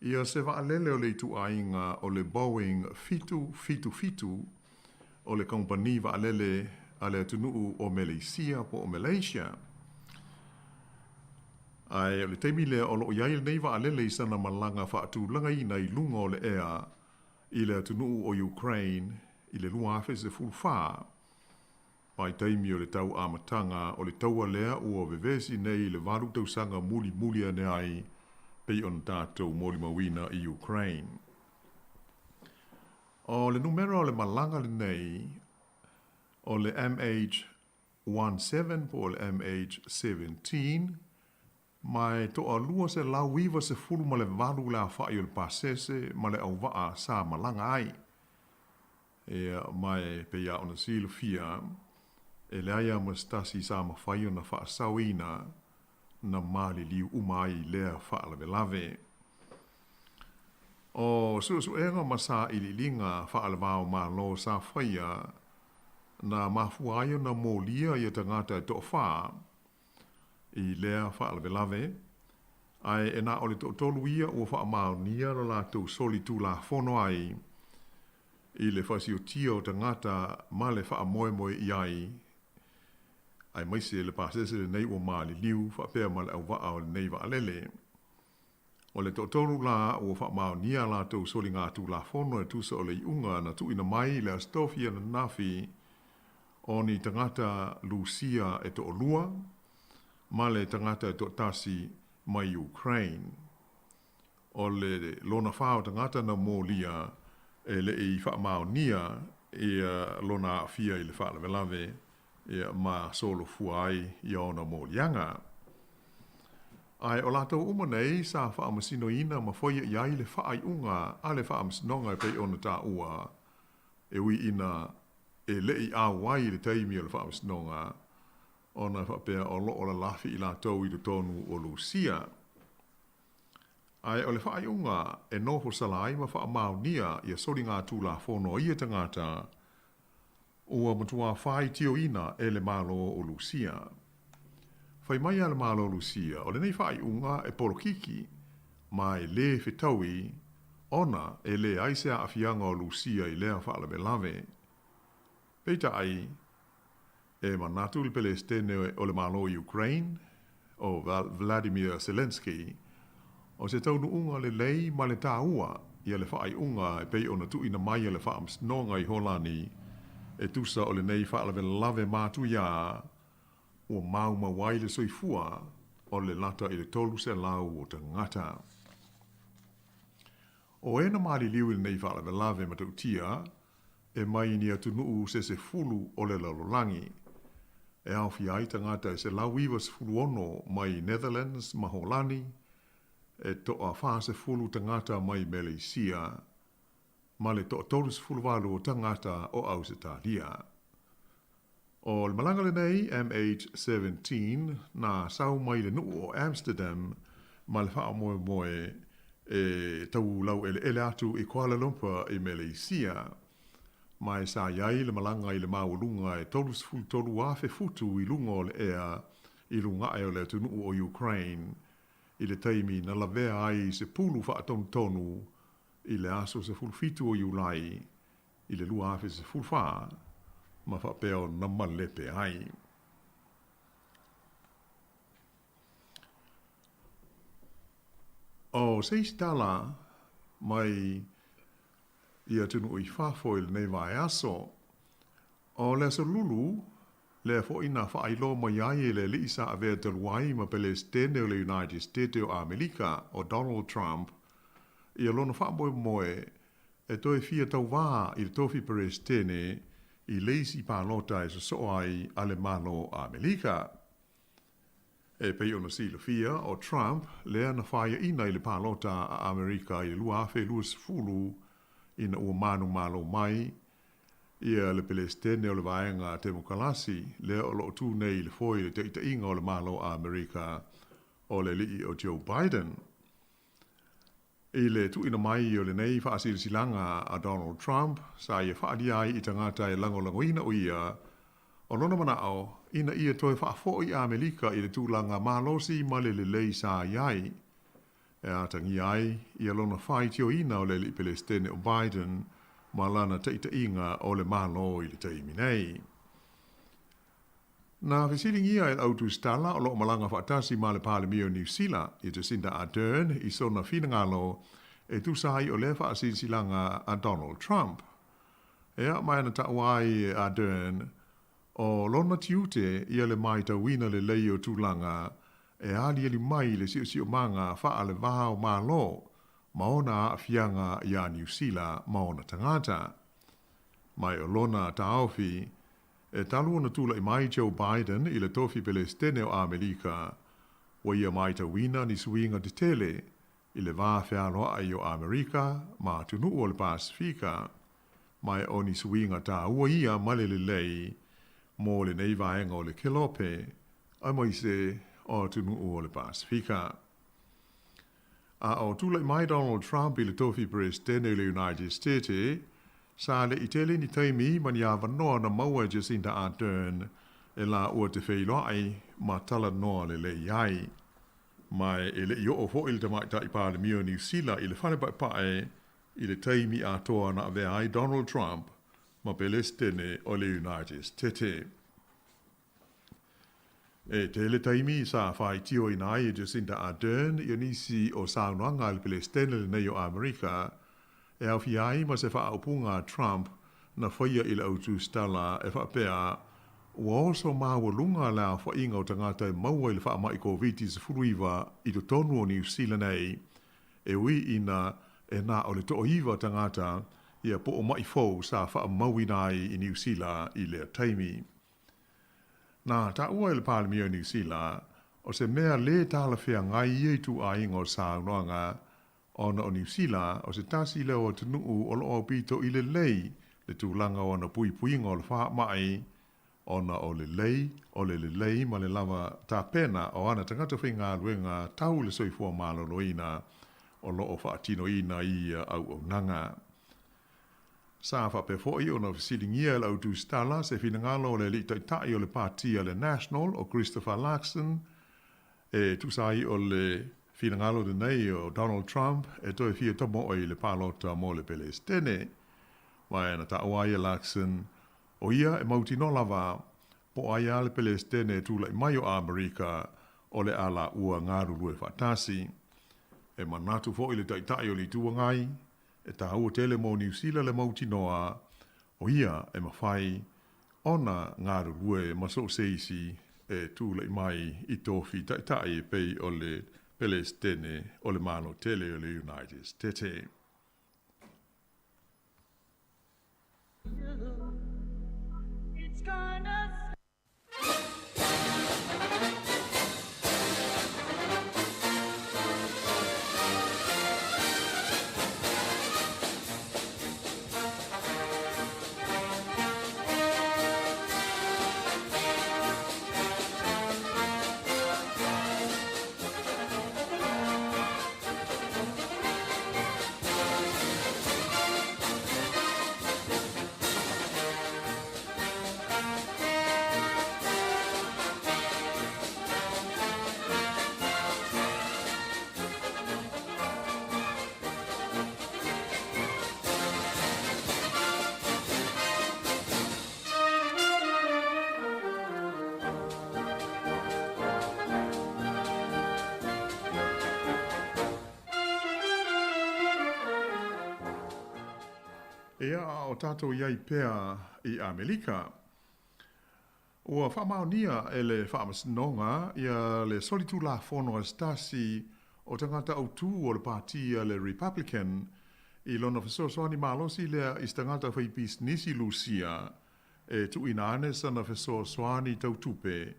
Ia se vaalele o le ituaiga o le Boeing 777 o le kamupani vaalele a le atunuu o Meleisia po o Malaysia. Ae o le taimi lea o lo o i ai lenei vaalele i sana malaga faatulagaina i luga o le ea i le atunuu o Ukraine i le 2014. Vaitaimi o le tau amataga o le taua lea ua vevesi nei i le valu tausaga mulimuli ane ai pei ona tatou molimauina i Ukraine. O le numera o le malaga lenei o le MH17 po o le MH17 ma e toa 298 le afa'i o le pasese ma le auvaa sa malaga ai. Ia, ma e pei a ona silafia, e leai a ma se tasi sa mafai ona faasaoina na maliliu uma ai i lea faalavelave. O suesuega ma sailiiliga faale-va-o-Malo sa faia na mafua ai ona molia ia tagata e toafā i lea faalavelave, ae e na o le toatolu ia ua faamaonia lo latou soli tulafono ai i le fasiotia o tagata ma le faamoemoe i ai, aemaise le pasese lenei ua maliliu faapea ma le auvaa o lenei vaalele. O le toatolu la ua faamaonia a latou soligatulafono e tusa o le iuga na tuuina mai i le Aso Tofi ananafi o ni tagata Lusia e toalua ma le tagata e toatasi mai Ukraine. O le lona whā o tagata na mōlia e le i whaamaonia ia lona aafia i le faalavelave ia ma solofua ai ia ona moliaga. Ae o latou uma nei sa faamasinoina ma faia i ai le faaiuga a le faamasinoga e pei ona taua, e ui ina e le i auai i le taimi o le faamasinoga, ona e faapea o lo o lalafi i latou i totonu o Lusia. Ae o le faaiuga e nofo sala ai ma faamaonia ia soligatulafono a ia tagata, ua matuā faitioina e le Malo o Lusia. Fai mai a le Malo o Lusia, o lenei faaiuga e polokiki, ma e lē fetaui, ona e leai se aafiaga o Lusia i lea faalavelave. Peitai, e manatu le Pelesitene o le Malo o Ukraine, o Vladimir Zelenskyy, o se taunuuga lelei ma le tāua ia le faaiuga e pei ona tuuina mai e le Faamasinoga i Holani e tusa o lenei faalavelave matuiā ua maumau ai le soifua o le lata i le 300 o tagata. O e na maliliu i lenei faalavelave matautia e mai i ni atunuu se sefulu o le lalolagi, e aofia ai tagata e 196 mai Netherlands ma Holani, e toa 40 tagata mai Meleisia, ma le toa 38 o tagata o Ausetalia. O le malaga lenei MH17 na sau mai le nuu o Amsterdam ma le faamoemoe e tau laueleele atu i Kuala Lumpur i Meleisia. Ma e sa i ai le malaga i le maualuga e 33,000 futu i luga o le ea i luga ae o le atunuu o Ukraine i le taimi na lavea ai i se pulu faatonutonu i le aso 17 o Iulai i le 2014 ma faapea ona malepe ai. O se isi tala mai i atunuu i fafo i lenei vaiaso, o le aso Lulu lea foi na faailoa mai ai e le alii sa avea talu ai ma Pelesitene o le United States o Amerika o Donald Trump ia lona faamoemoe e toe fia tauvā i le tofi Peresetene i le isi palota e sosoo ai a le Malo o Amerika. E pei ona silafia, o Trump lea na faiaina i le palota a Amerika i le 2020 ina ua manumalo mai ia le Peresetene o le Vaega Temokalasi lea o lo o tū nei i le foe i le taitaiga o le Malo a Amerika o le alii o Joe Biden. I le tuuina mai o lenei faasilasilaga a Donald Trump, sa ia faaalia ai i tagata e lagolagoina o ia, o lona manao ina ia toe faafoi Amerika i le tulaga malosi ma le lelei sa i ai, e atagia ai ia lona faitioina o le alii Pelesitene o Biden ma lana taitaiga o le Malo i le taimi nei. Na fesiligia e le au tusitala o lo o malaga faatasi ma le Palemia o Niu Sila, ia Jacinda Ardern, i sona finagalo e tusa ai o lea faasilasilaga a Donald Trump. Ea ma na taua ai e Ardern, o lona tiute ia le maitauina lelei o tulaga e aliali mai i le siosiomaga faale-va o Malo ma ona aafiaga iā Niu Sila ma ona tagata. Mai o lona taofi, e talu ona tulai mai Joe Biden i le tofi Pelesitene o Amerika, ua ia maitauina ni suiga tetele i le va fealoai o Amerika ma atunuu o le Pasefika, ma e o ni suiga tāua ia ma le lelei mo lenei vaega o le Kelope aemaise o atunuu o le Pasefika. A o tulai mai Donald Trump i le tofi Peresetene o le United States, sa le i tele ni taimi ma ni avanoa na maua e Jacinda Ardern e laua te feiloai ma talanoa lelei ai. Ma e le i oo foi le tamaitai Palemia o Niu Sila i le fale paepae i le taimi atoa na avea ai Donald Trump ma Pelesitene o le United States. E tele taimi sa faitioina ai e Jacinda Ardern ia nisi o saunoaga a le Pelesitene lenei o Amerika e aofia ai ma se faaupuga a Trump na faia i le au tusitala e faapea Ua oso maualuga le aofaiga o tagata e maua i le faamai Koviti-19 i totonu o Niu Sila nei, e ui ina e na o le toaiva tagata ia po o maʻi fou sa faamauina ai i Niu Sila i lea taimi. Na taua e le Palemia o Niu Sila, o se mea lē talafeagai ia ituaiga o saunoaga ona o Niu Sila o se tasi lea o atunuu o lo o aupito i lelei le tulaga o ana puipuiga o le faamai ona o lelei o le lelei ma le lava tapena o ana tagata faigaluega tau i le soifua maloloina o lo o faatinoina i ia auaunaga. Sa faapea foi ona fesiligia e le au tusitala se finagalo o le alii taitai o le Pati a le National o Christopher Luxon e tusa ai o le finagalo lenei o Donald Trump e toe fia tamoe i le palota mo le Pelesitene. Ma na taua ai e Luxon o ia e mautinoa lava po o ai lava le Pelesitene e tulai mai o Amerika o le a laua galulue faatasi. E manatu foi le Taitai o le Itu Agai, e taua tele mo Niu Sila le mautinoa o ia e mafai ona galulue ma so o se isi e tulai mai i tofi taitai e pei o le Pelesitene o le Malo tele o le United Stete. Ea a o tatou i ai pea i Amelika. Ua faamaonia e le Faamasinoga ia le solitulafono a se tasi o tagata autū o le Pati a le Republican i lona fesoasoani malosi lea i se tagata faipisinisi Lusia e tuuina ane sana fesoasoani tau tupe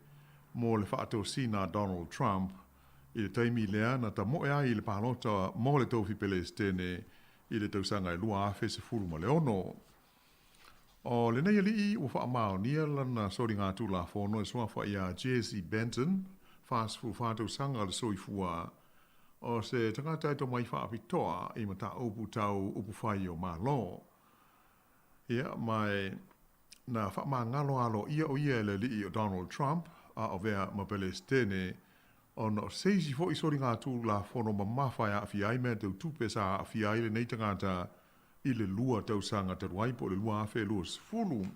mo le faatosina a Donald Trump i le taimi lea na tamoe ai i le palota mo le tofi Pelesitene i le tausaga e 2016. O lenei alii ua faamaonia lana soligatulafono e suafa iā Jesse Benton, 44 tausaga le soifua, o se tagata e tomai faapitoa i mataupu tau upufai o Malo. Ia, ma e na faamagalo aloaia o ia e le alii o Donald Trump a o vea ma Pelesitene ona o se isi foi soligatulafono mamafa e aafia ai mea tau tupe sa aafia ai lenei tagata i le lua tausaga talu ai po o le 2020.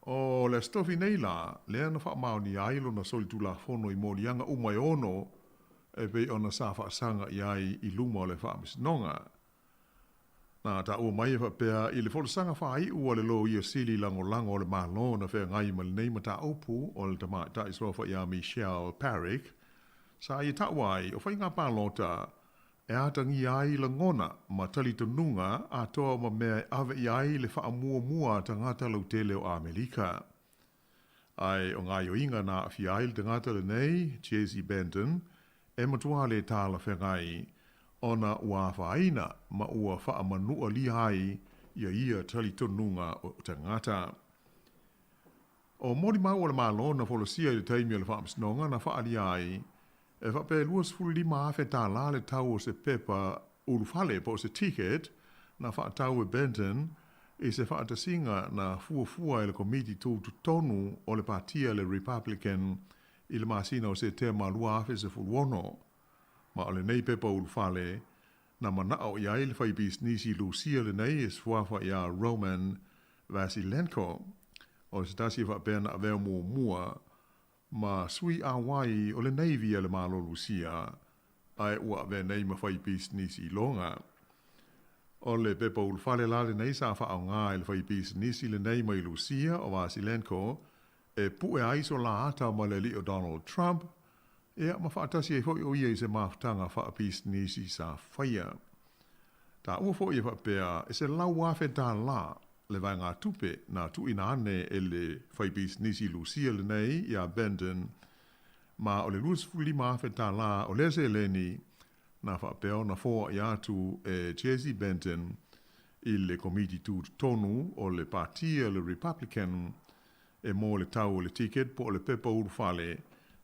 O le Aso Tofi nei la, lea na faamaonia ai lona solitulafono i moliaga uma e ono e pei ona sa faasaga i ai i luma o le Faamasinoga. Na taua mai e faapea i le folasaga faaiu a le Loia Sili Lagolago o le Malo na feagai ma lenei mataupu o le tamaitai suafa ia Michelle Parrick, sa ia taua ai o faiga palota e atagia ai lagona ma talitonuga atoa ma mea e ave i ai le faamuamua a tagata lautele o Amerika. Ae o gaoioiga na aafia ai le tagata lenei, Jesse Benton, e matua lē talafeagai ona ua afaina ma ua faamanualia ai ia ia talitonuga o tagata. O molimau a le Malo na folasia i le taimi o le faamasinoga na faaalia ai e faapea e 25 afe tālā le tau o se pepa ulufale po o se ticket na faatau e Benton i se faatasiga na fuafua e le Komiti Tutotonu o le Patia le Republican i le masina o Setema 2016. Ma o lenei pepa ulufale na manao i ai le faipisinisi Lusia lenei e suafa iā Roman Vasilenko o se tasi e faapea na avea muamua ma sui auai o le Navy a le Malo Lusia ae ua avea nei ma faipisinisi iloga. O le pepa ulufale la lenei sa faaaoga e le faipisinisi lenei mai Lusia o Vasilenko e pue ai so la ata ma le alii o Donald Trump, ia ma faatasi ai foi o ia i se mafutaga faapisinisi sa faia. Taua foi e faapea e $100,000 le vaegatupe na tuuina ane e le faipisinisi Lusia lenei iā Benton, ma o le $25,000 o lea seleni na faapea ona foai atu e Chezzi Benton i le Komiti Tutotonu o le Pati a le Republican e mo le tau o le ticket po o le pepa ulufale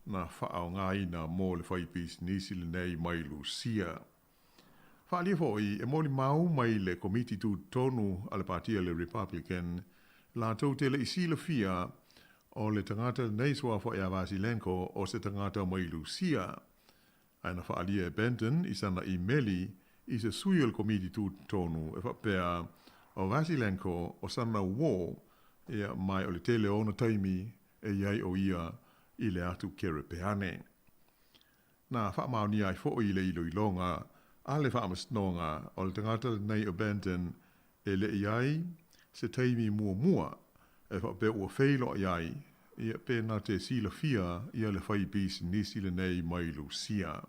na faaaogaina mo le faipisinisi lenei mai Lusia. Faaalia foi e molimau mai le Komiti Tutotonu a le Pati a le Republican latou te le i silafia o le tagata lenei suafa ia Vasilenko o se tagata mai Lusia. Ae na faaalia e Benton i sana imeli i se sui o le Komiti Tutotonu e faapea o Vasilenko o sana uō ia mai o le tele o ona taimi e i ai o ia i le atu Kerepeane. Na faamaonia ai foi i le iloiloga a le Faamasinoga o le tagata lenei o Benton e le i ai se taimi muamua e faapea ua feiloai ai ia pe na te silafia ia le faipisinisi lenei mai Lusia.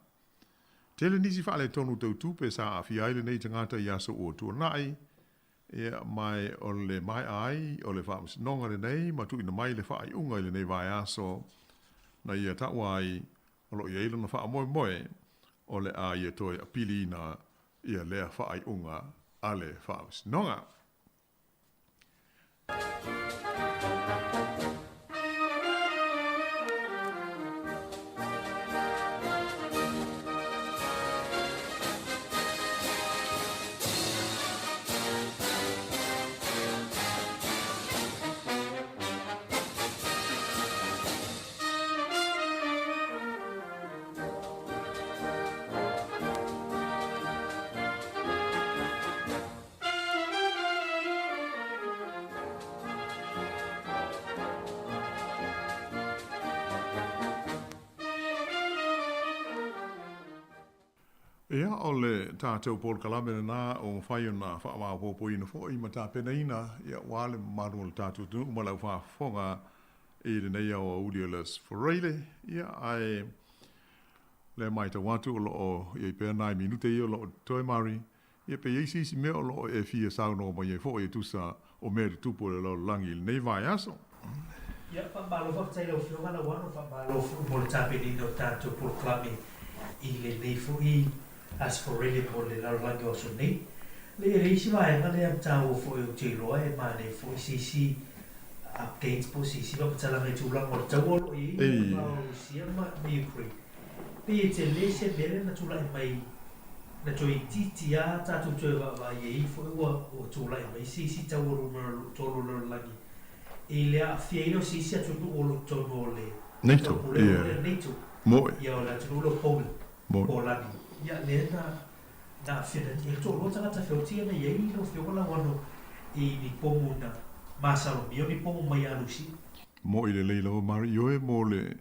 Tele nisi faaletonu tau tupe sa aafia ai lenei tagata i aso ua tuanai, ia mae o le maea ai o le faamasinoga lenei ma tuuina mai le faaiuga i lenei vaiaso na ia taua ai o lo o i ai lona faamoemoe o le a ia toe apiliina ia lea faaiuga a le Faamasinoga. Ia, o le tatou polokalame lena ua mafai ona faamaopoopoina foi ma tapenaina, ia, aua le mamalu o le tatou atunuu ma le aufaafofoga i lenei aoauli o le Aso Faraile, ia, ae lea matau atu o lo o i ai pea nai minute ia o lo o totoe Mari, ia pe i ai se isi mea o lo o e fia saunoa mai ai foi e tusa o mea tutupu o le lalolagi i lenei vaiaso. Ia, faamalo faafetai i lau Afioga Lauano, faamalo foi mo le tapenina o tatou polokalame i lenei foi Aso Faraile mo le lalolagi o aso nei. Le i le isi vaega lea taua foi ou te iloa e manaia foi se isi updates po o se isi faamatalaga i tulaga o le taua o lo o i ai i le va o Rusia ma Ukraine. Pei e tele se mea lea na tulai mai na toe itiiti lava tatou toe vaavaai i ai foi ua tulai mai se isi taua lona tolu o le lalolagi i le aafia ai lea o se isi atunuu o lo o i totonu o le NATO, Taupulega foi lea NATO, ia o le atunuu lea o Poland. Polani. Ia, lea na, na aafia e le toalua tagata feoti na i ai lau Afioga Lauano i ni pomu na masalomia o ni pomu mai ia Lusia. Moʻi lelei lava Mari Ioe mo le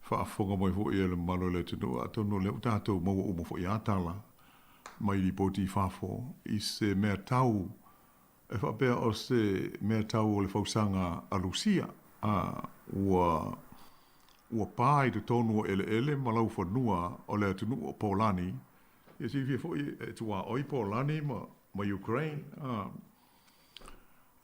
faafofoga mai foi a le mamalu o le atunuu, atonu o lea ua tatou maua uma foi a tala mai lipoti i fafo i se mea tau e faapea o se mea tau o le fausaga a Lusia, a ua ua pa i totonu o eleele ma laufanua o le atunuu o Polani, ia silafia foi e tuaoi Polani ma ma Ukraine, a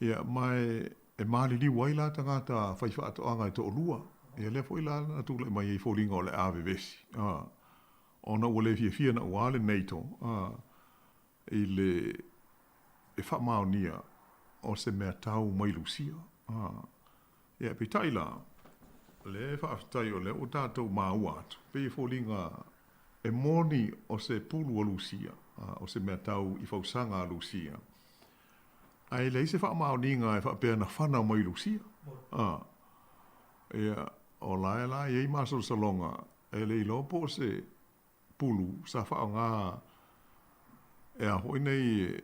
ia ma e e maliliu ai la tagata faifaatoaga e toalua, ia lea foi la na tulai mai ai foliga o le a vevesi, a ona ua le fiafia naua le NATO, a i le e faamaonia o se mea tau mai Lusia. Ia, peitai la, lea e faafetai o lea ua tatou maua atu, pei e foliga e moni o se pulu a Lusia, o se mea tau i fausaga a Lusia, ae leai se faamaoniga e faapea na fana mai Lusia. Ia, o la e la e i ai masalosaloga e le iloa po o se pulu sa faaaoga e a foi nei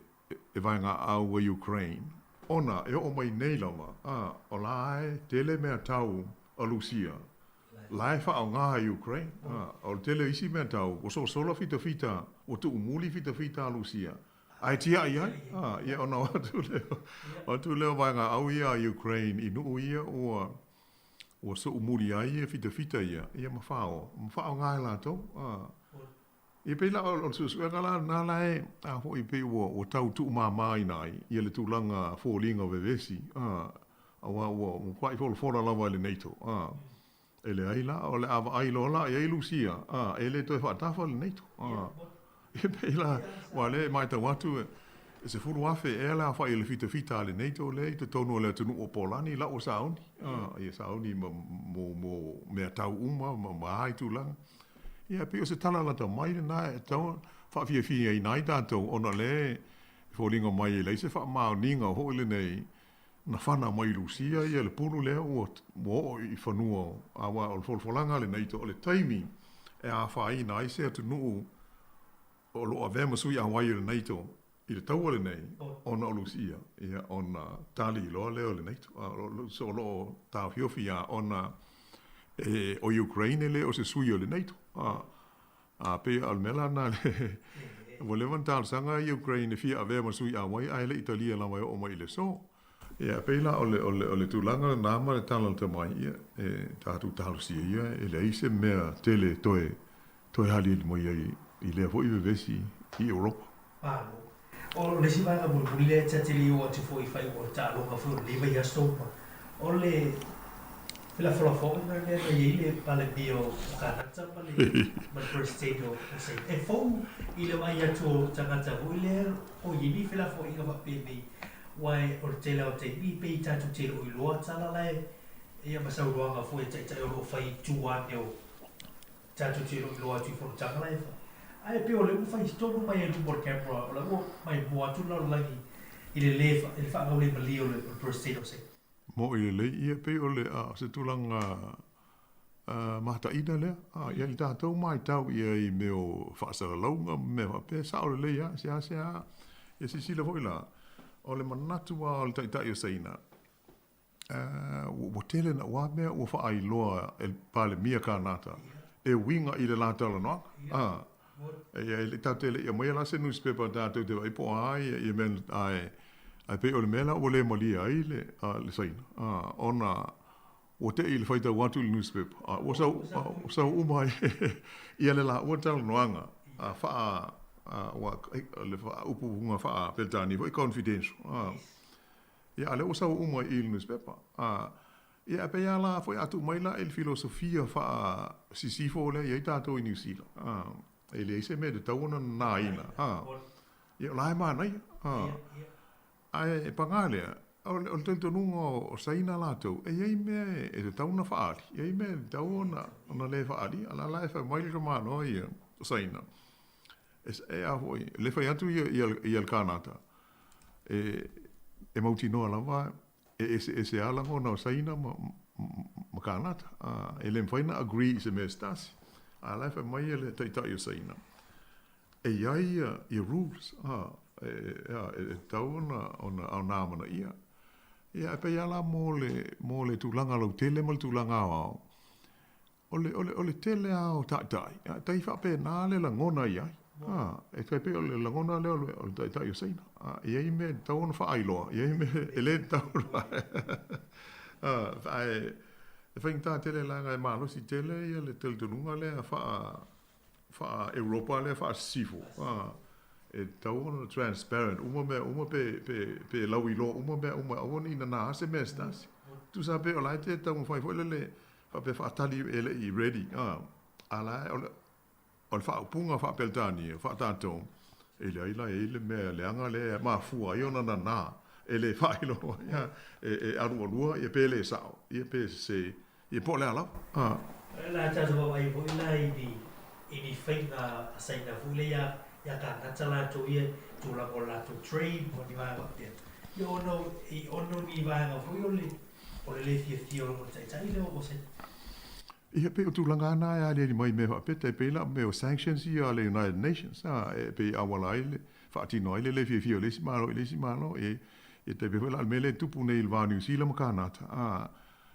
e vaegaau a Ukraine ona e oo mai nei lava a o la e tele mea tau a Lusia la e faaaoga e Ukraine a o le tele o isi mea tau ua sosola fitafita ua tuumuli fitafita a Lusia. Ae tiaʻi ai, a, ia ona o atu lea, o atu lea o vaega au ia a Ukraine i nuʻu ia ua, ua soʻumuli ai ia fitafita ia, ia ma fāoa, ma faaaoga e latou, a. Ia pei la o le suesuega la lena la e, a foi pei ua, ua tau tuumāmāina ai ia le tulaga foliga vevesi, a, auā ua, ua matuai folafola lava e le NATO, a. E leai la, o le a vaai loa la i ai Lusia, a, e le toe faatafa le NATO. A, e pei la, ua lea e matau atu, e 10,000 ea le aofai o le fitafita a le NATO lea i totonu o le atunuu o Polani, la ua sauni, a, ia sauni ma, mo, mo mea tau uma ma, ma a i tulaga. Ia, e pei o se tala lata mai lena e tatau ona faafiafiaina ai tatou, ona o lea e foliga mai e leai se faamaoniga foi lenei na fana mai i Lusia ia le pulu lea ua oo i fanua o, aua o le folafolaga a le NATO o le taimi e afaina ai se atunuu o lo o avea ma sui auai o le NATO i le taua lenei ona o Lusia, ia ona tali loa lea o le NATO. A o lo o taofiofi lava ona e, o Ukraine e le o se sui o le NATO. A, A pei o le mea la lena le ua leva ona talosaga Ukraine e fia avea ma sui auai ae le i talia lava e oo mai i le aso. Ia, pei la o le, o le, o le tulaga lena ma le tala lata mai, ia, e tatou talosia ia e leai se mea tele toe, toe aliali mai ai i lea foi vevesi i Europa. Malo. O le isi vaega mulimuli lea e ta te le i oo atu foi i faaiuga o le taaloga foi o lenei vaiaso ma o le felafolafoaiga lea na i ai le Palemia o Kanata ma le ma le Peresetene o Saina. E fou i le vaai atu o tagata foi lea o i ai ni felafoaiga faapenei aua o le tele lava o taimi pei tatou te le o iloa tala la e ia ma saunoaga foi a taitai o lo o fai i tua ane o Tatou te iloiloa atu i fonotaga la e fai. Ae pei o lea ua fai tonu mai ai i luma o le camera, o la ua maimoa atu le lalolagi i le le i le faagaulemalie o le President o Saina. Moʻi lelei ia pei o le a se tulaga mataina lea a ia i tatou matau i ai i mea o faasalalauga ma mea faapea, sao lelei lava seasea. Ia silasila foi la, o le manatu lava o le Taitai o Saina, Ua tele naʻu mea ua faailoa e le Palemia Kanata e uiga i le la talanoaga. Ia, e le tatou te le i aumaia la se nusipepa tatou te vaai po o a ia mea ae ae pei o le mea la ua le malie ai le le Saina ona ua teʻi i le faitau atu i le nusipepa a ua sau ua sau uma ai ia le laua talanoaga faa ua le faaupuga faa-Peretania foi confidential. Ia, a o lea ua sau uma i le nusipepa. A, ia, e pei lava la foi a tuu mai la i le filosofia faa-Sisifo lea e i ai tatou i Niu Sila, a, e leai se mea e tatau ona nanaina, a, ia, o la e manaia, a. Ae paga lea, o le, o le talitonuga o Saina latou, e i ai mea e tatau ona faaali, e i ai mea e tatau ona, ona le faaalia. A o la la e fai mai le tamaloa ia o Saina, e, e a foi, le fai atu ia, ia, ia le Kanata, E, e mautinoa lava e eseese lava lagona o Saina ma, ma Kanata. A, e le mafai ona agree i se mea se tasi. A o la e fai mai le Taitai o Saina, e i ai ia, ia rules, a, e, e, a, e tatau ona, ona, ona amanaia. Ia, e pei lava la mo le, mo le tulaga lautele ma le tulaga aoao, O le, o le, o le tele lava o taitai, a tai faapena le lagona i ai. A, e tai pei o le lagona lea o le, o le taitai o Saina. A, e i ai mea e tatau ona faailoa, e i ai mea e le tatau ona A, ae e faigata tele leaga e malosi tele ia le talitonuga lea faa, faa-Europa lea faa-sisifo. A, e tatau ona transparent uma mea uma pe, pe, pe lauiloa uma mea uma, aua ne i nanā se mea se tasi. Tusa pei o la e te taumafai foi lele Faapea faatali e le i ready a, a la o le, o le faaupuga faa-Peretania, faa-tatou, e leai la e i ai le mea leaga lea e mafua ai ona nanā, e le faailoa ai, a, e, e alualua ia pe le sao, ia pe sese, ia po o le a lava, a. O le a tatou vaavaai foi la i ni, i ni faiga a Saina foi lea ia, ia Kanata latou ia i tulaga o le latou trade ma ni vaega faapea. Ia ono, i ono ni vaega foi o le, O le le fiafia o le taitai lea o Saina. Ia pei o tulaga lava na e aliali mai i mea faapea, tai pei la o mea o sanctions ia a le United Nations, a, e pei e auala ai le, faatino ai le le fiafia o le isi Malo i le isi Malo, e, e tai pei foi la o le mea lea e tupu nei i le va o Niu Sila ma Kanata, a,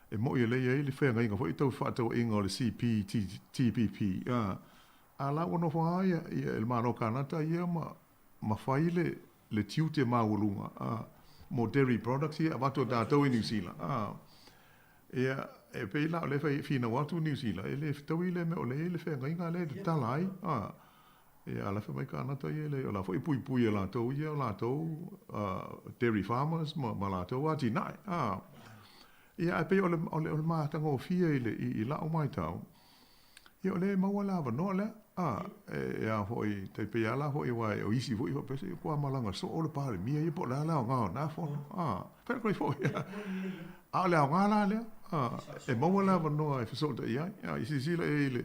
e moni o lea e i ai le feagaiga foi tau fefaatauaiga o le CPTPP, a, a la ua nofo lava ia, ia le Malo o Kanata ia ma, ma fai le. le tiute maualuga, a, mo dairy products ia e avatu e tatou i Niu Sila, a. Ia, e pei la o lea e fai, finau atu Niu Sila, e le fetaui lea mea o lea e i ai le feagaiga lea e tatala ai, a. Ia, a la e fai mai kānata ia, e leai, o la foi e puipui e latou ia o latou dairy farmers ma, ma latou atinae, a. Ia, ae pei o le, o le, o le matagofie i le, i, i la'u maitau, Ia o lea e maua le avanoa lea, a, e a foi, tai pei lava la foi aua o isi foi faapea se ua malaga soo le Palemia ia po o le a le aoga o na fono, a, fai atu ai foi, a o le aoga la lea, a, e maua le avanoa e fesootai ai. A, i silasila i ai i le,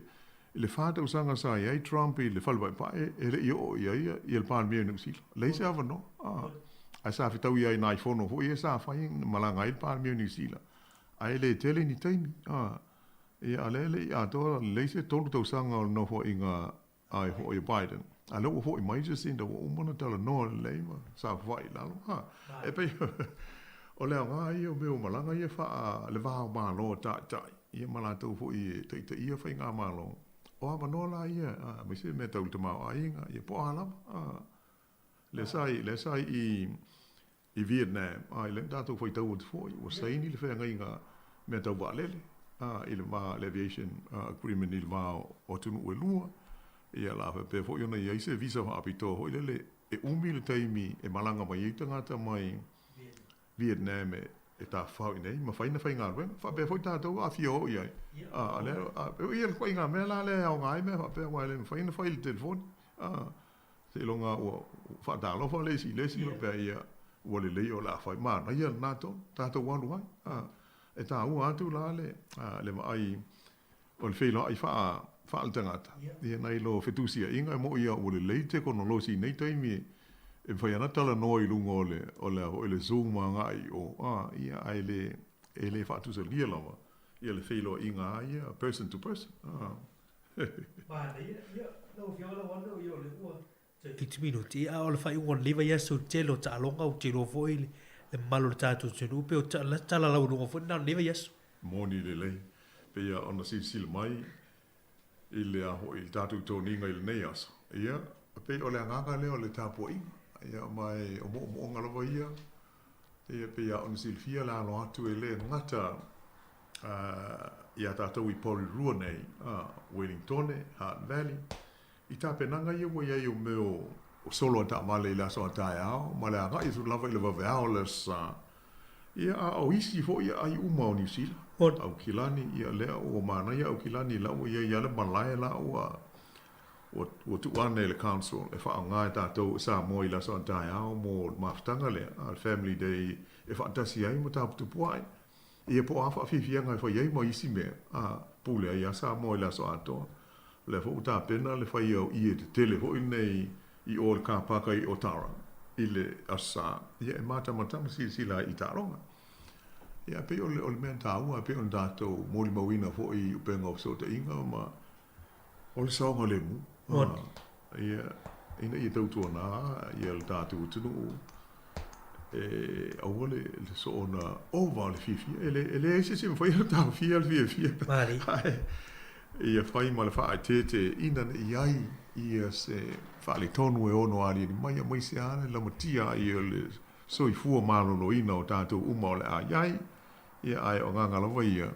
i le 4 tausaga sa i ai Trump i le Fale Paepae, e le i oo i ai ia le Palemia o Niu Sila, leai se avanoa, a, ae sa fetaui ai i nai fono foi ia sa fai na malaga ai le Palemia o Niu Sila, ae le tele ni taimi, a. Ia, a lea e le i atoa lelei se 3 tausaga o le nofoaiga a e foi a Biden, a lea ua foi mai Jacinda ua uma ona talanoa lelei ma saofafai i lalo. Ha, e pei o le aoga ia o mea o malaga ia faa le va o Malo taitai, ia ma latou foi e taitaia faigamalo. O avanoa la ia, aemaise mea tau le tamaoaiga, ia po o a lava. Ha, lea sa i, lea sa i i Vietnam, a i lea na tatou faitau atu foi, ua saini le feagaiga mea tau vaalele, a, i le va, le aviation agreement i le va o atunuu e lua, ia la faapea foi ona i ai se visa faapitoa foi lele e umi le taimi e malaga mai ai tagata mai Vietnam e tafafao i inei, mafai ona faigaluega. Faapea foi tatou a fia o i ai, a, lea, a, ia le ituaiga mea la lea e aoga ai mea faapea, aua e le mafai ona fai i le telefoni, a. Seiloga ua faatalofa le isi i le isi faapea ia ua lelei o le a fai. Manaia lena tonu, tatou alu ai. E taua atu la le, le vaai o le feiloai faa, faaletagata, ia nai lo fetusiaiga e mo'i ua lelei tekonolosi i nei taimi e mafai ana talanoa i luga o le, o le a foi le Zoom agai i o, ia ae le, e le faatusalia lava ia le feiloaiga lava ia person to person. Manaia, ia, lau Afioga Lauano, ia o lea ua toe 7 minute, ia, a o le faaiuga o lenei vaiaso i le tele o taaloga, ou te iloa foi le mamalu o le tatou atunuu, pei o tala lauiloga foi lena o lenei vaiaso. Moni lelei, pei ona silasila mai i le a foi i le tatou toniga i lenei aso, ia, pei o le agaga lea o le tapuaiga, ia, ma o moomooga lava ia, ia, pei ona silafia le alo atu e le gata iā tatou i Porirua nei, Wellingtone, Hutt Valley, i tapenaga ia ua i ai o mea o solo a taavale i le aso a taeao ma le agai atu lava i le vaveao o le Aso Sa. Ia, a o isi foi aai uma o Niu Sila, Aukilani, ia lea ua manaia Aukilani la ua i ai lava le malae la ua ua tuu ane e le council e faaaoga e tatou e Samoa i le aso a taeao mo le mafutaga lea, le Family Day e faatasi ai ma taputupua'i. Ia po o a faafiafiaga e fai ai ma isi mea, a pule ai lava Samoa i le aso atoa. O lea foi ua tapena le faia o ie tetele foi lenei i o i le car park i Otara i le Aso Sa, ia e matamatama silasila ai i le taaloga. Ia e pei o le, o le mea taua e pei ona tatou molimauina foi i upega o fesootaiga ma O le saogalemu, ia, ina ia tautuana ia le tatou atunuu e aua le soona ova o le fiafia. E le, e leai se isi e mafai ona taofia le fiafia. Ae ia fai ma le faaeteete ina ne i ai ia se faaletonu e ono aliali mai, aemaise lava le lamatia ai o le soifua maloloina o tatou uma o le a i ai. Ia, ae o agaga lava ia,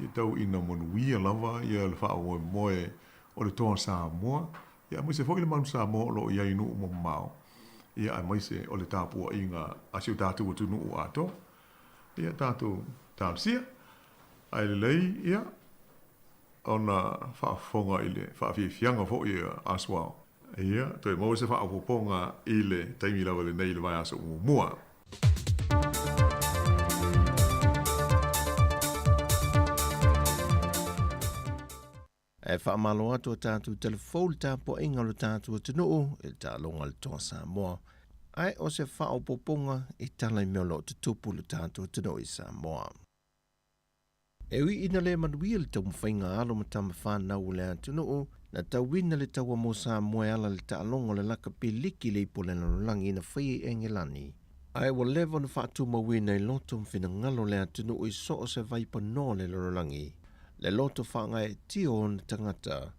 Ia tau ina manuia lava ia le faamoemoe o le Toa Samoa, ia aemaise foi le Manu Samoa o lo o i ai i nuu mamao, ia aemaise o le tapuaiga a si o tatou atunuu atoa. Ia tatou talosia, ae lelei ia ona faafofoga i le faafiafiaga foi a Asuao. Ia, toe maua se faaopoopoga i le taimi lava lenei i le vaiaso muamua. E faamalo atu a tatou tala fou i le tapuaiga o le tatou atunuu i le taaloga a le Toa Samoa. Ae o se faaopoopoga i tala i mea o lo o tutupu i le tatou atunuu i Samoa. E ui ina le manuia le taumafaiga a alo ma tama fanau o le atunuu, na tauina le taua mo Samoa e ala i le taaloga o le lakapi liki i le ipu o le lalolagi na faia i Engelani. Ae ua leva ona faatumauina i loto ma finagalo o le atunuu i so o se vaipanoa o le lalolagi, le loto faagaeetia o ona tagata,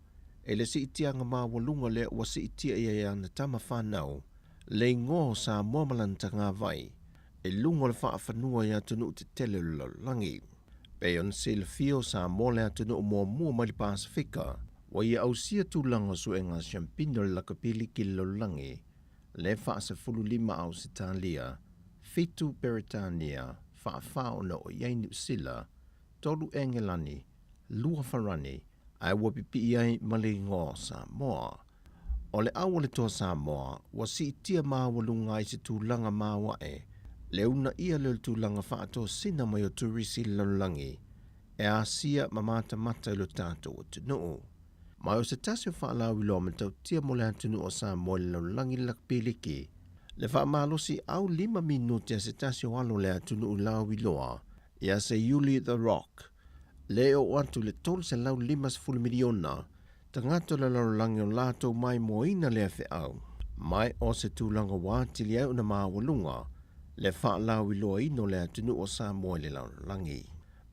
i le siitiaga maualuga lea ua siitia i ai ana tama fanau. le igoa o Samoa ma lana tagavai i luga o le faafanua i atunuu tetele o le lalolagi. Pei ona silafia o Samoa le atunuu muamua mai le Pasefika ua ia ausia tulaga o suega a siampina o le lakapiliki i le lalolagi, le 45 Ausetalia, 7 Peretania, faafa ona oo i ai Niu Sila, 3 Engelani, 2 Farani, ae ua pipii ai ma le igoa o Samoa. O le au a le Toa Samoa, ua siitia maualuga ai se tulaga maoae, le uunaia lea o le tulaga faatosina mai o turisi i le lalolagi e asia ma matamata i lo tatou atunuu. Ma o se tasi o faalauiloa matautia mo le atunuu o Samoa i le lalolagi le lakapiliki, le faamalosiau 5 minute a se tasi o alo o le atunuu lauiloa ia Seiuli The Rock, le oo atu i le 350 miliona tagata o le lalolagi o latou maimoaina lea feau, ma o se tulaga ua atili ai ona maualuga le faalauiloaina o le atunuu o Samoa i le lalolagi.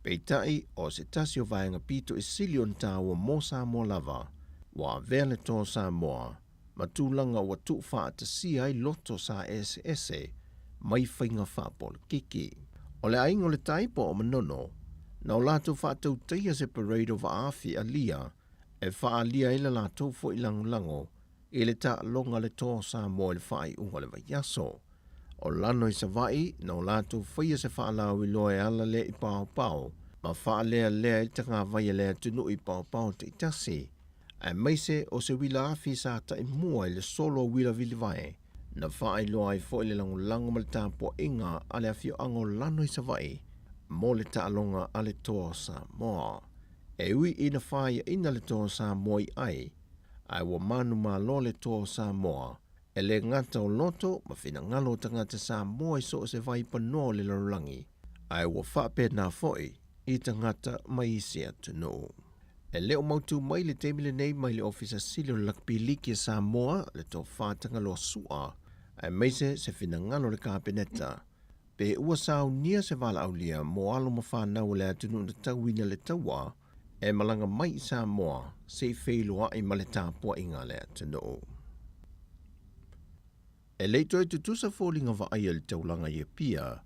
Peitai, o se tasi o vaega pito i sili ona taua mo Samoa lava, ua avea le Toa o Samoa ma tulaga ua tuufaatasia ai loto sa eseese mai faiga faapolokiki. O le aiga o le Tai po o Manono, na o latou faatautaia se parade o vaafi alia e faaalia ai le latou foi lagolago i le taaloga a le Toa o Samoa i le faaiuga o le vaiaso. O Lano i Savaii, na o latou faia se faalauiloa e ala lea i paopao ma faalealea ai le tagavai a le atunuu i paopao taitasi, aemaise o se uila afi sa taimua i le solo a uila vilivae, na faailoa ai foi le lagolago ma le tapuaiga a le afioaga o Lano i Savaii mo le taaloga a le Toa o Samoa. E ui ina faiaina le Toa o Samoa i ai, ae ua manumalo le Toa o Samoa e le gata o loto ma finagalo o tagata Samoa i so o se vaipanoa o le lalolagi, ae ua faapena foi i tagata mai isi atunuu. E le o mautū mai le taimi lenei mai le Ofisa Sili o le Lakapi Liki a Samoa, le Tofa Tagaloa Su'a, aemaise se finagalo o le Kapeneta, pe ua saunia se valaaulia mo alo ma fanau o le atunuu na tauina le taua e malaga mai i Samoa se i feiloai ma le tapuaiga a le atunuu. E le i toe tutusa foliga vaaia i le taulaga i Apia,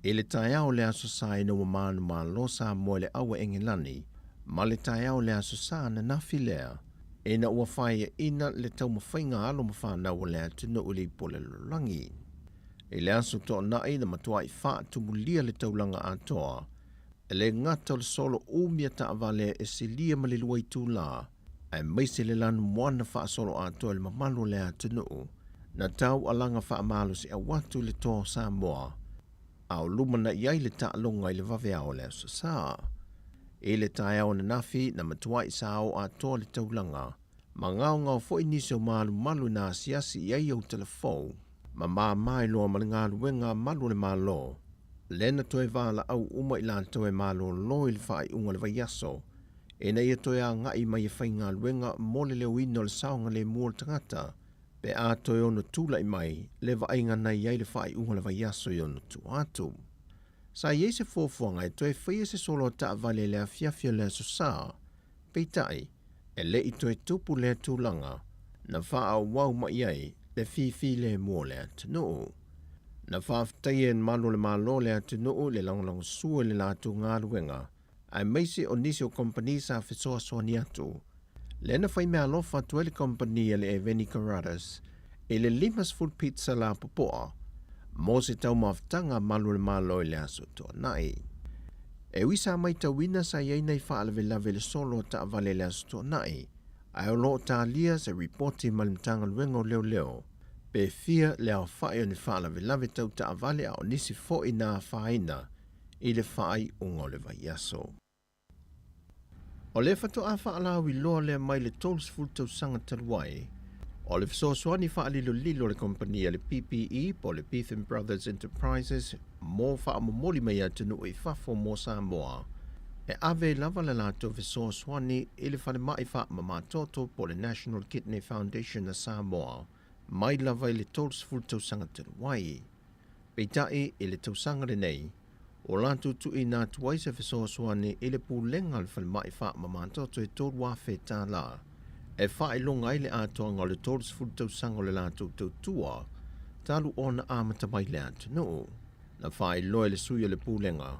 i le taeao o le Aso Sa ina ua manumalo Samoa i le aua Engelani, ma le taeao o le Aso Sa ananafi lea, ina ua faiaina le taumafaiga a alo ma fanau o le atunuu i le ipu o le lalolagi. I le aso Toonai na matuai faatumulia le taulaga atoa, e le gata o le solo umia taavale e silia ma le 2 itulā, aemaise le lanumoana faasolo atoa i le mamalu o le atunuu, na taualaga faamalosiau atu i le Toa o Samoa, a o lumanai ai le taaloga i le vaveao o le Aso Sa. I le taeao ananafi, na matuai sao atoa le taulaga, ma gaogao foi nisi o malumalu na asiasi i ai autala fou, ma māmā i loa ma le galuega a malu o le Malo, lea na toe valaau uma i latou e malōlō i le faaiuga o le vaiaso, ina ia toe agai mai e faigaluega mo le leoina o le saogalemu o le tagata, pe a toe ono tulai mai le vaaiga na i ai le faaiuga o le vaiaso i ona tua atu. Sa i ai se fuafuaga e toe faia se solo a taavale i le afiafi o le Aso Sa, peitai, e le i toe tupu lea tulaga, na faaauau mai ai le fifilemu o le atunuu. Na faafetaia e malu o le Malo le atunuu i le lagolagosua i le latou galuega, aemaise o nisi o kamupani sa fesoasoani atu. Lea na fai meaalofa atu ai le kamupani a le Eveni Carruthers i le 50 pizza lapopoa mo se taumafataga a malu o le Malo i le Aso Toonai. E ui sa matauina sa i ai nai faalavelave i le solo a taavale i le Aso Toonai, ae o lo o talia se ripoti mai le Matagaluega o Leoleo pe fia le aofai o ni faalavelave tau taavale a o nisi foi na afaina i le faaiuga o le vaiaso. O le faatoa faalauiloa lea mai le 30 tausaga talu ai, o le fesoasoani faalilolilo a le kamupani a le PPE po o le Beetham Brothers Enterprises mo faamomoli mai atunuu i fafo mo Samoa, e ave ai lava le latou fesoasoani i le falemai faamamatoto po o le National Kidney Foundation a Samoa mai lava i le 30 tausaga talu ai. Peitai i le tausaga lenei, ua latou tuuina atu ai se fesoasoani i le pulega a le falemai faamamatoto e $3,000 e faailoga ai le atoaga o le 30 tausaga o le latou tautua. talu ona amata mai i le atunuu. Na faailoa e le sui o le Pulega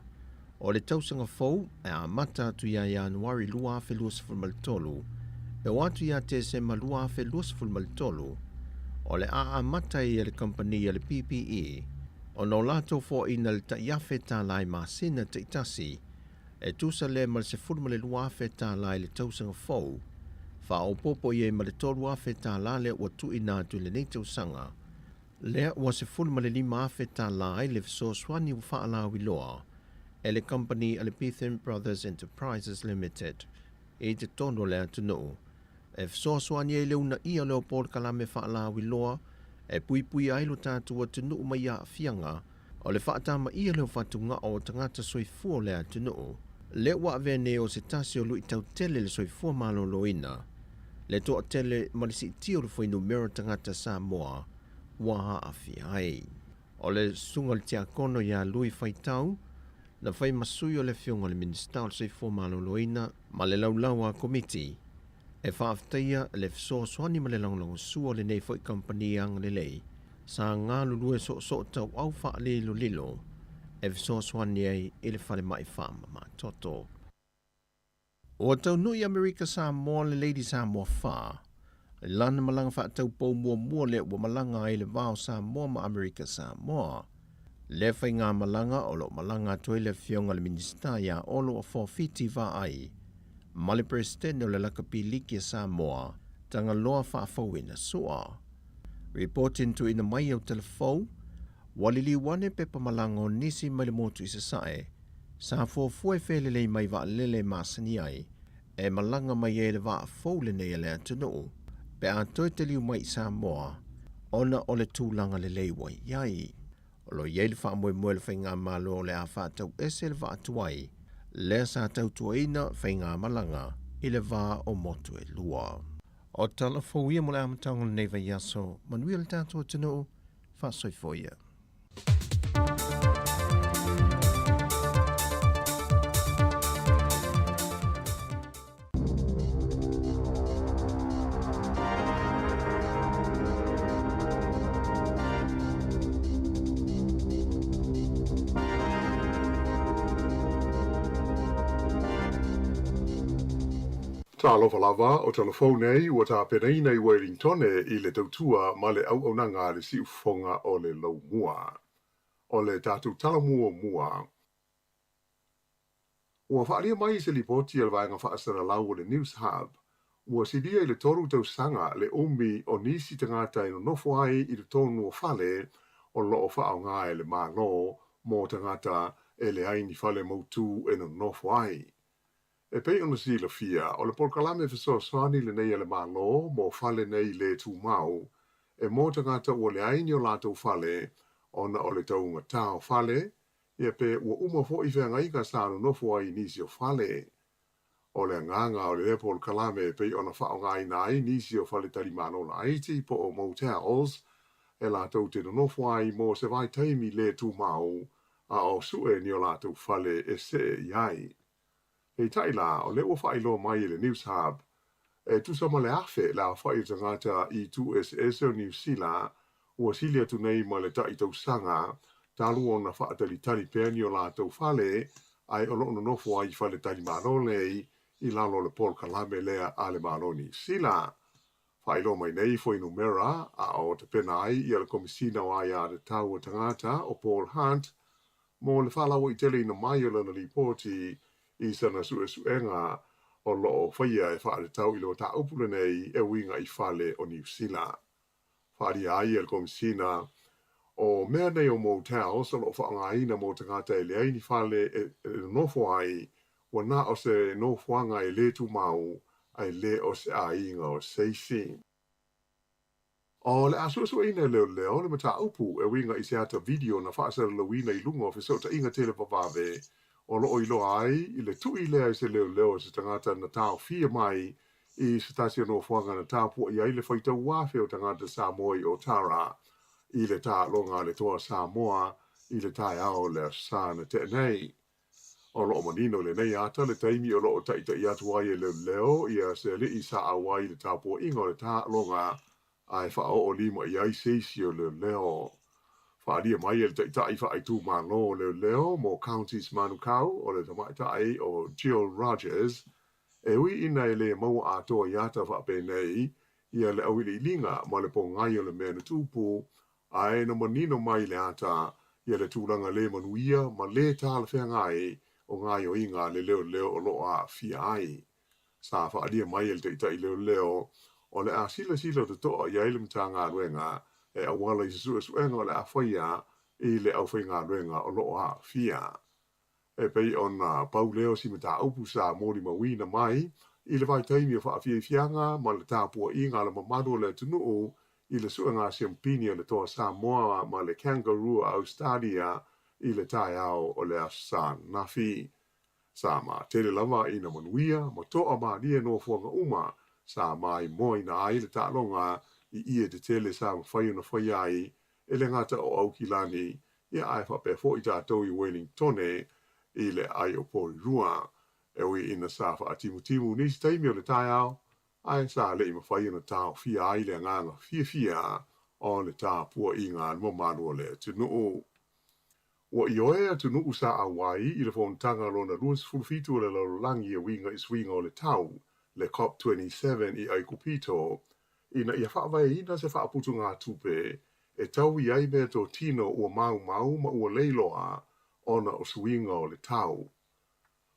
o le tausaga fou e amata atu ia Ianuari 2023 e oo atu ia Tesema 2023, o le a amata ai e le kamupani a le PPE ona o latou foaiina le tai $1,000 i masina taitasi e tusa lea ma le $12,000 i le tausaga fou, faaopoopo i ai ma le $3,000 lea ua tuuina atu i lenei tausaga, lea ua $15,000 ai le fesoasoani ua faalauiloa e le kamupani a le Beetham Brothers Enterprises Limited i totonu o le atunuu e fesoasoani ai i le uunaia o lea polokalame faalauiloa e puipuia ai lo tatou atunuu mai aafiaga o le faatamaia lea o fatugao o tagata soifua o le atunuu. Lea ua avea nei o se tasi o luitau tele i le soifua maloloina, le toatele ma le siitia o le fuainumera o tagata Samoa ua aafia ai. O le susuga o le Tiakono ia Lui Faitau, na fai ma sui o le Afioga i le Minisita o le Soifua Maloloina ma le Laulau a Komiti, e faafetaia le fesoasoani ma le lagolagosua o lenei foi kamupani agalelei sa galulue soosoo tauau faalilolilo e fesoasoani ai i le falemai faamamatoto. Ua taunuu i Amerika Samoa le Lady Samoa 4, i lana malaga faataupou muamua lea ua malaga ai i le va o Samoa ma Amerika Samoa. Lea faigamalaga o lo o malaga atu ai le Afioga i le Minisita ia Olo Afoa Fiti Vaai ma le Peresetene o le Lakapi Liki a Samoa, Tagaloa Faafouina Sua. Ripoti na tuuina mai e Utalafou, ua liliu ane pepa malaga o nisi mai le motu i Sasae, sa fuafua e felelei mai vaalele e masani ai, e malaga mai ai le vaa fou lenei a le atunuu, pe a toe taliu mai i Samoa, ona o le tulaga lelei ua i ai. O lo o i ai le faamoemoe o le Faigamalo o le a faatauese le vaa tuai lea sa tautuaina faigamalaga i le va o motu e lua. O tala fou ia mo le amataga o lenei vaiaso. Manuia le tatou atunuu, faasoifua ia. Talofa lava, o tala fou nei ua tapenaina i Uelintone i le tautua ma le auaunaga a le siufofoga o le Laumua. O le tatou tala muamua, Ua faaalia mai i se lipoti a le vaega faasalalau o le Newshub, ua silia i le 3 tausaga le umi o nisi tagata e nonofo ai i totonu o fale o lo o faaaoga e le Malo mo tagata e leai ni fale mautu e nonofo ai. E pei ona silafia, o le polokalame fesoasoani lenei a le Malo mo fale nei le tumau e mo tagata ua leai ni o latou fale ona o le taugata o fale, ia pe ua uma foi feagaiga sa nonofo ai i nisi o fale. O le agaga o lea polokalame e pei ona faaaogaina ai nisi o faletalimalo laiti po o motels e latou te nonofo ai mo se vaitaimi le tumau a o sue ni o latou fale e see i ai. Peitai la, o lea ua faailoa mai e le News Hub, e tusa ma le 1,000 le aofai o tagata i itu eseese o Niu Sila ua sili atu nei ma le tai tausaga talu ona faatalitali pea ni o latou fale ae o lo o nonofo ai i faletalimalo nei i lalo o le polokalame lea a le Malo Niu Sila. Faailoa mai nei fuainumera a o tapena ai ia le Komisina o Aia Tatau a Tagata o Paul Hunt mo le faalauaiteleina mai o lana lipoti i sana suesuega o lo o faia e faatatau i le mataupu lenei e uiga i fale o Niu Sila. Faaalia ai e le Komisina o mea nei o motels o lo o faaaogaina mo tagata e leai ni fale e nonofo ai, ua na o se nofoaga e le tumau ae le o se aiga o se isi. O le a suesueina e leoleo le mataupu e uiga i se ata video na faasalalauina i luga o fesootaiga televavave o lo o iloa ai i le tui lea e se leoleo o se tagata na taofia mai i se tasi o nofoaga na tapuai ai le faitau afe o tagata Samoa i Otara i le taaloga a le Toa Samoa i le taeao o le Aso Sa na tea nei. O lo o manino i lenei ata le taimi o lo o taʻitaʻi atu ai e leoleo ia se alii sa auai i le tapuaiga o le taaloga ae faaoo lima i ai se isi o leoleo. Faaalia mai e le Taitai Faaitumalo o Leoleo mo Counties Manukau o le tamaitai o Jill Rogers, e ui ina e lē maua atoa i ata faapenei ia le auiliiliga ma le pogai o le mea na tupu, ae na manino mai le ata ia le tulaga lē manuia ma lē talafeagai o gaoioiga a le leoleo o lo o aafia ai. Sa faaalia mai e le Taitai Leoleo o le a silasila totoa i ai le Matagaluega e auala i se suesuega o le a faia i le aufaigaluega o lo o aafia. E pei ona pau lea o si mataupu sa molimauina mai i le vaitaimi o faafiafiaga ma le tapuaiga a le mamalu o le atunuu i le suega siampini a le Toa Samoa ma le Kangaroo a Ausetalia i le taeao o le Aso Sa ananafi. Sa matele lava ina manuia ma toa malie nofoaga uma sa maimoaina ai le taaloga i ie tetele sa mafai ona faia ai e le gata o Aukilani ia ae faapea foi tatou i Welingtone i le aai o Porirua. E ui ina sa faatimutimu nisi taimi o le taeao, ae sa le i mafai ona taofia ai le agaga fiafia o le tapuaiga a le mamalu o le atunuu. Ua ioe atunuu sa auai i le fonotaga lona 27 o le lalolagi e uiga i suiga o le tau, le COP27 i Aikupito, ina ia faavaeina se faaputugatupe e taui ai meatotino ua maumau ma ua leiloa ona o suiga o le tau.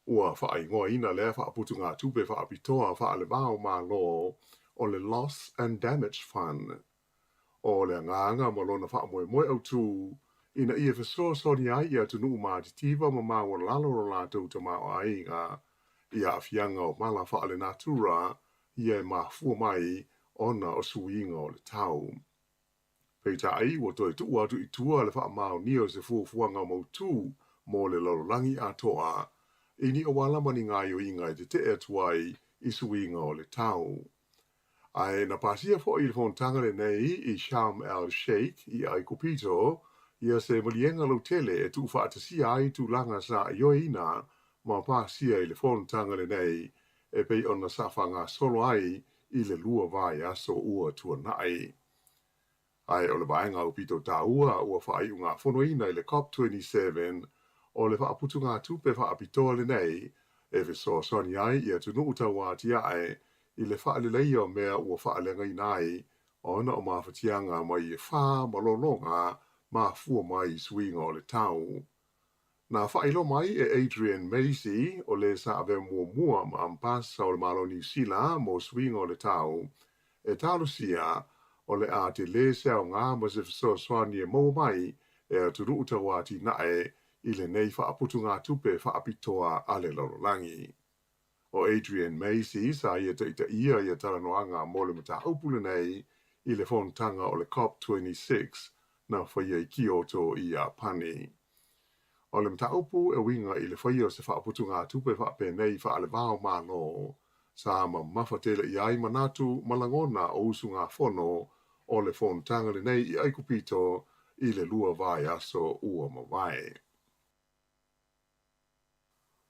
Ua faaigoaina lea faaputugatupe faapitoa faale-va-o-Malo o le Loss and Damage Fund. O le agaga ma lona faamoemoe autū ina ia fesoasoani ai i atunuu matitiva ma maualalo lo latou tamaoaiga i aafiaga o mala faalenatura ia e mafua mai ona o suiga o le tau. Peitai, ua toe tuu atu i tua le faamaonia o se fuafuaga mautū mo le lalolagi atoa i ni auala ma ni gaoioiga e tetee atu ai i suiga o le tau. Ae na pasia foi i le fonotaga lenei i Sharm el Sheikh i Aikupito ia se maliega lautele e tuufaatasia ai tulaga sa ioeina ma pasia i le fonotaga lenei e pei ona sa faagasolo ai i le 2 vaiaso ua tuanai. Ae o le vaega aupito taua ua faaiugafonoina i le COP27 o le faaputugatupe faapitoa lenei e fesoasoani ai i atunuu tauatiae i le faaleleia o mea ua faaleagaina ai ona o mafatiaga mai i fa ma lologa mafua mai i suiga o le tau. Na faailoa mai e Adrian Macy, o le sa avea muamua ma Ambasa o le Malo o Niu Sila mo suiga o le tau, e talosia o le a telē se aogā ma se fesoasoani e maua mai e atunuu tauatinae i lenei faaputugatupe faapitoa a le lalolagi. O Adrian Macy sa ia taitaia ia talanoaga mo le mataupu lenei i le fonotaga o le COP26 na faia i Kyoto i Iapani. O le mataupu e uiga i le faia o se faaputugatupe faapenei faale-va-o-Malo sa mamafa tele i ai manatu ma lagona o usugafono o le fonotaga lenei i Aikupito i le 2 vaiaso ua mavae.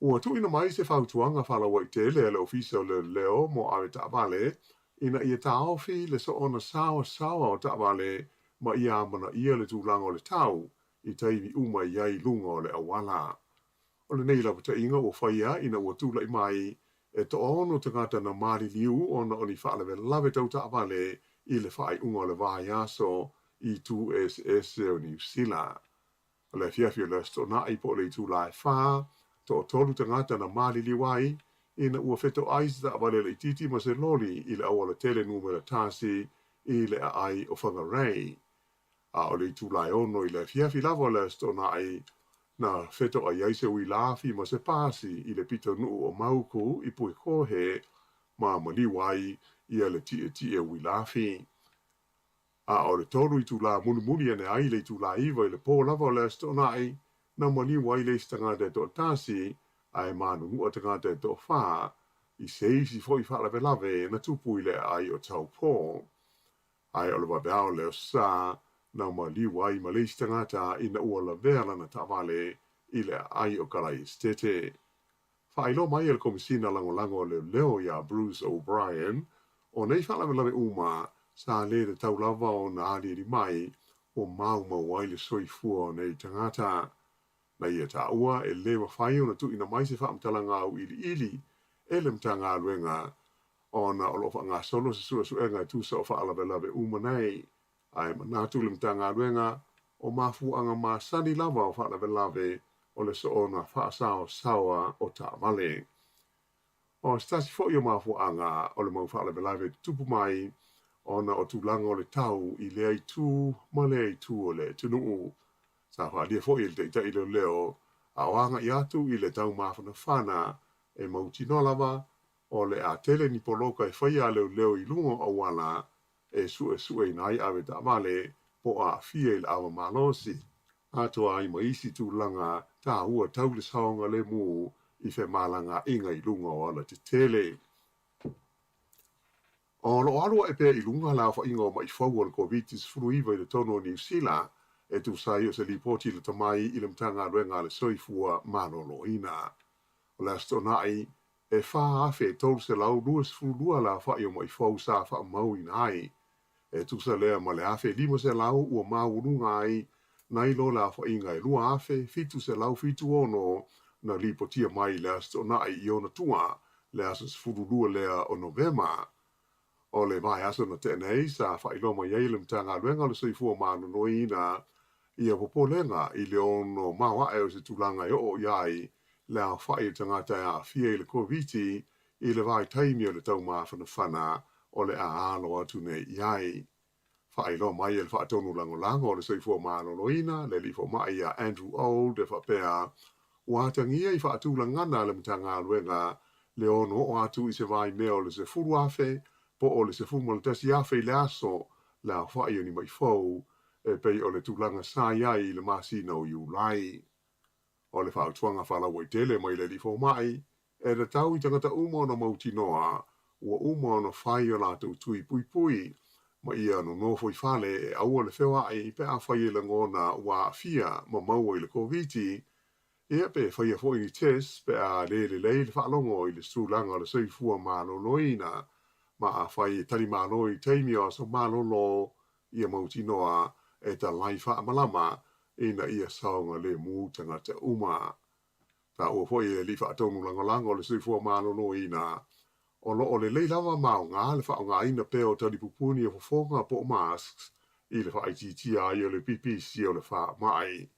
Ua tuuina mai se fautuaga faalauaitele a le Ofisa o Leoleo mo Avetaavale ina ia taofi le soona saoasaoa o taavale ma ia amanaia le tulaga o le tau i taimi uma i ai i luga o le auala. O lenei lapataiga ua faia ina ua tulai mai e 6 tagata na maliliu ona o ni faalavelave tau taavale i le faaiuga o le vaiaso i itu eseese o Niu Sila. O le afiafi o le Aso Toonai po o le itula e 4, 3 tagata na maliliu ai ina ua fetoai se taavale laitiiti ma se loli i le aualatele numera 1 i le aai o Whangarei. A o le itula e 6 i le afiafi lava o le Aso Toonai, na fetoai ai se uila afi ma se pasi i le pitonuu o Mauku i Pukekohe ma maliu ai ia le tietie uila afi. A o le 3 itula mulimuli ane ai le itula 9 i le pō lava o le Aso Toonai, na maliu ai le isi tagata e 1, ae manunua tagata e 4, i se isi foi faalavelave na tupu i le aai o Taupō. Ae o le vaveao o le Aso Sa, na maliu ai ma le isi tagata ina ua lavea lana taavale i le aai o Kalaesetete. Faailoa mai e le Komisina Lagolago o Leoleo iā Bruce O'Brien, o nei faalavelave uma sa le tatau lava ona aliali mai ua maumau ai le soifua o nei tagata. Na ia taua e lē mafai ona tuuina mai se faamatalaga auiliili e le Matagaluega ona o lo o faagasolo se suesuega e tusa o faalavelave uma nei, ae manatu le Matagaluega o mafuaaga masani lava o faalavelave o le soona faasaosaoa o taavale. O se tasi foi o mafuaaga o le mau faalavelave e tutupu mai ona o tulaga o le tau i lea itu ma lea itu o le atunuu. Sa faaalia foi e le Taitai Leoleo a o agai atu i le tau mafanafana e mautinoa lava o le a tele ni poloka e faia a leoleo i luga o auala e suesueina ai avetaavale po o aafia i le ava malosi, atoa ai ma isi tulaga taua tau le saogalemu i femalagaaiga i luga o alatetele. O lo o alu ae pea i luga le aofaiga o maʻi fou o le Koviti-19 i totonu o Niu Sila, e tusa ai o se lipoti lata mai i le Matagaluega a le Soifua Maloloina. O le Aso Toonai, e 4,322 le aofai o maʻi fou sa faamauina ai. E tusa lea ma le 1,500 ua maualuga ai nai lo le aofaiga e 2,776 na lipotia mai i le Aso Toonai i ona tua, le aso 12 lea o Novema. O le vaiaso na tea nei sa faailoa mai ai e le Matagaluega o le Soifua Maloloina ia popolega i le ono maoae o se tulaga e oo i ai le aofai o tagata e aafia i le Koviti i le vaitaimi o le tau mafanafana o le a alo atu nei i ai. Faailoa mai e le Faatonu Lagolago o le Soifua Maloloina, le Alii Fomai ia Andrew Old e faapea, ua atagia i faatulagana a le Matagaluega le ono oo atu i se vaimea o le 10,000 po o le 11,000 i le aso le aofai o ni maʻi fou e pei o le tulaga sa i ai i le masina o Iulai. O le fautuaga faalauaitele mai le Alii Fomai, e tatau i tagata uma ona mautinoa ua uma ona fai o latou tui puipui ma ia nonofo i fale e aua le feoai pe afai e lagona ua aafia ma maua i le Koviti, ia pe faia foi ni test pe a le lelei le faalogo i le tulaga o le soifua maloloina ma afai e talimalo i taimi o aso malolo ia mautinoa e talai faamalama ina ia saogalemu tagata uma. Taua foi e le Alii Faatonu Lagolago o le Soifua Maloloina, o lo o lelei lava ma aoga le faaaogaina pea o talipupuni o fofoga po o masks i le faaitiitia ai o le pipisi o le faamai.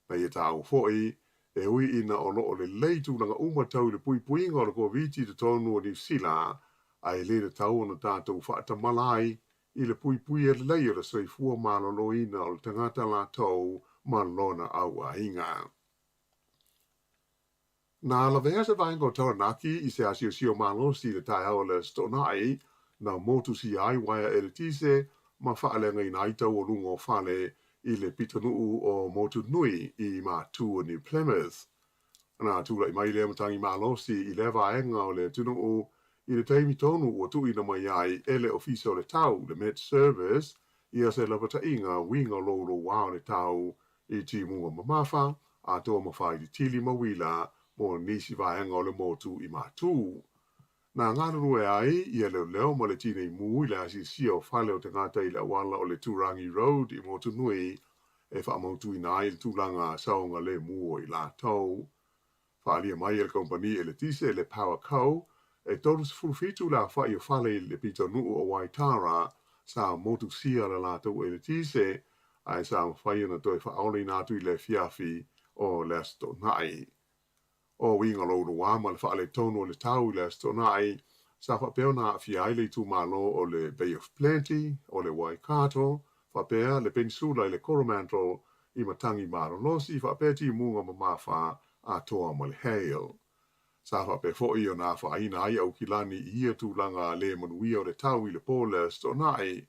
Na ia taua foi, e ui ina o lo o lelei tulaga uma tau i le puipuiga o le Koviti i totonu o Niu Sila, ae le tatau ona tatou faatamala ai i le puipuia lelei o le soifua maloloina o le tagata latou ma lona auaiga. Na lavea se vaega o Taranaki i se asiosio malosi i le taeao o le Aso Toonai, na motusia ai uaea eletise ma faaleagaina ai tau o luga o fale i le pitonuu o Motunui i Matu o New Plymouth. Na tulai mai lea matagi malosi i lea vaega o le atunuu i le taimi tonu ua tuuina mai ai e le Ofisa o le Tau, le Met Service, ia se lapataiga uiga loulouā o le tau i timuga mamafa, atoa ma faailitili ma uila mo nisi vaega o le motu i Matu. Na galulue ai ia leoleo ma le tinei mu i le asiasia o fale o tagata i le auala o le Turangi Road i Motunui e faamautuina ai le tulaga saogalemu o i latou. Faaalia mai e le kamupani eletise le Powerco, e 37 le aofai o fale i le pitonuu o Waitara sa motusia le latou eletise, ae sa mafai ona toe faaolaina atu i le afiafi o le Aso Toonai. O uiga louloua ma le faaletonu o le tau i le Aso Toonai, sa faapea ona aafia ai le itumalo o le Bay of Plenty, o le Waikato, faapea le Penisula i le Coromandel i matagi malolosi faapea timuga mamafa atoa ma le hail. Sa faapea foi ona afaina ai Aukilani i ia tulaga le manuia o le tau i le po o le Aso Toonai,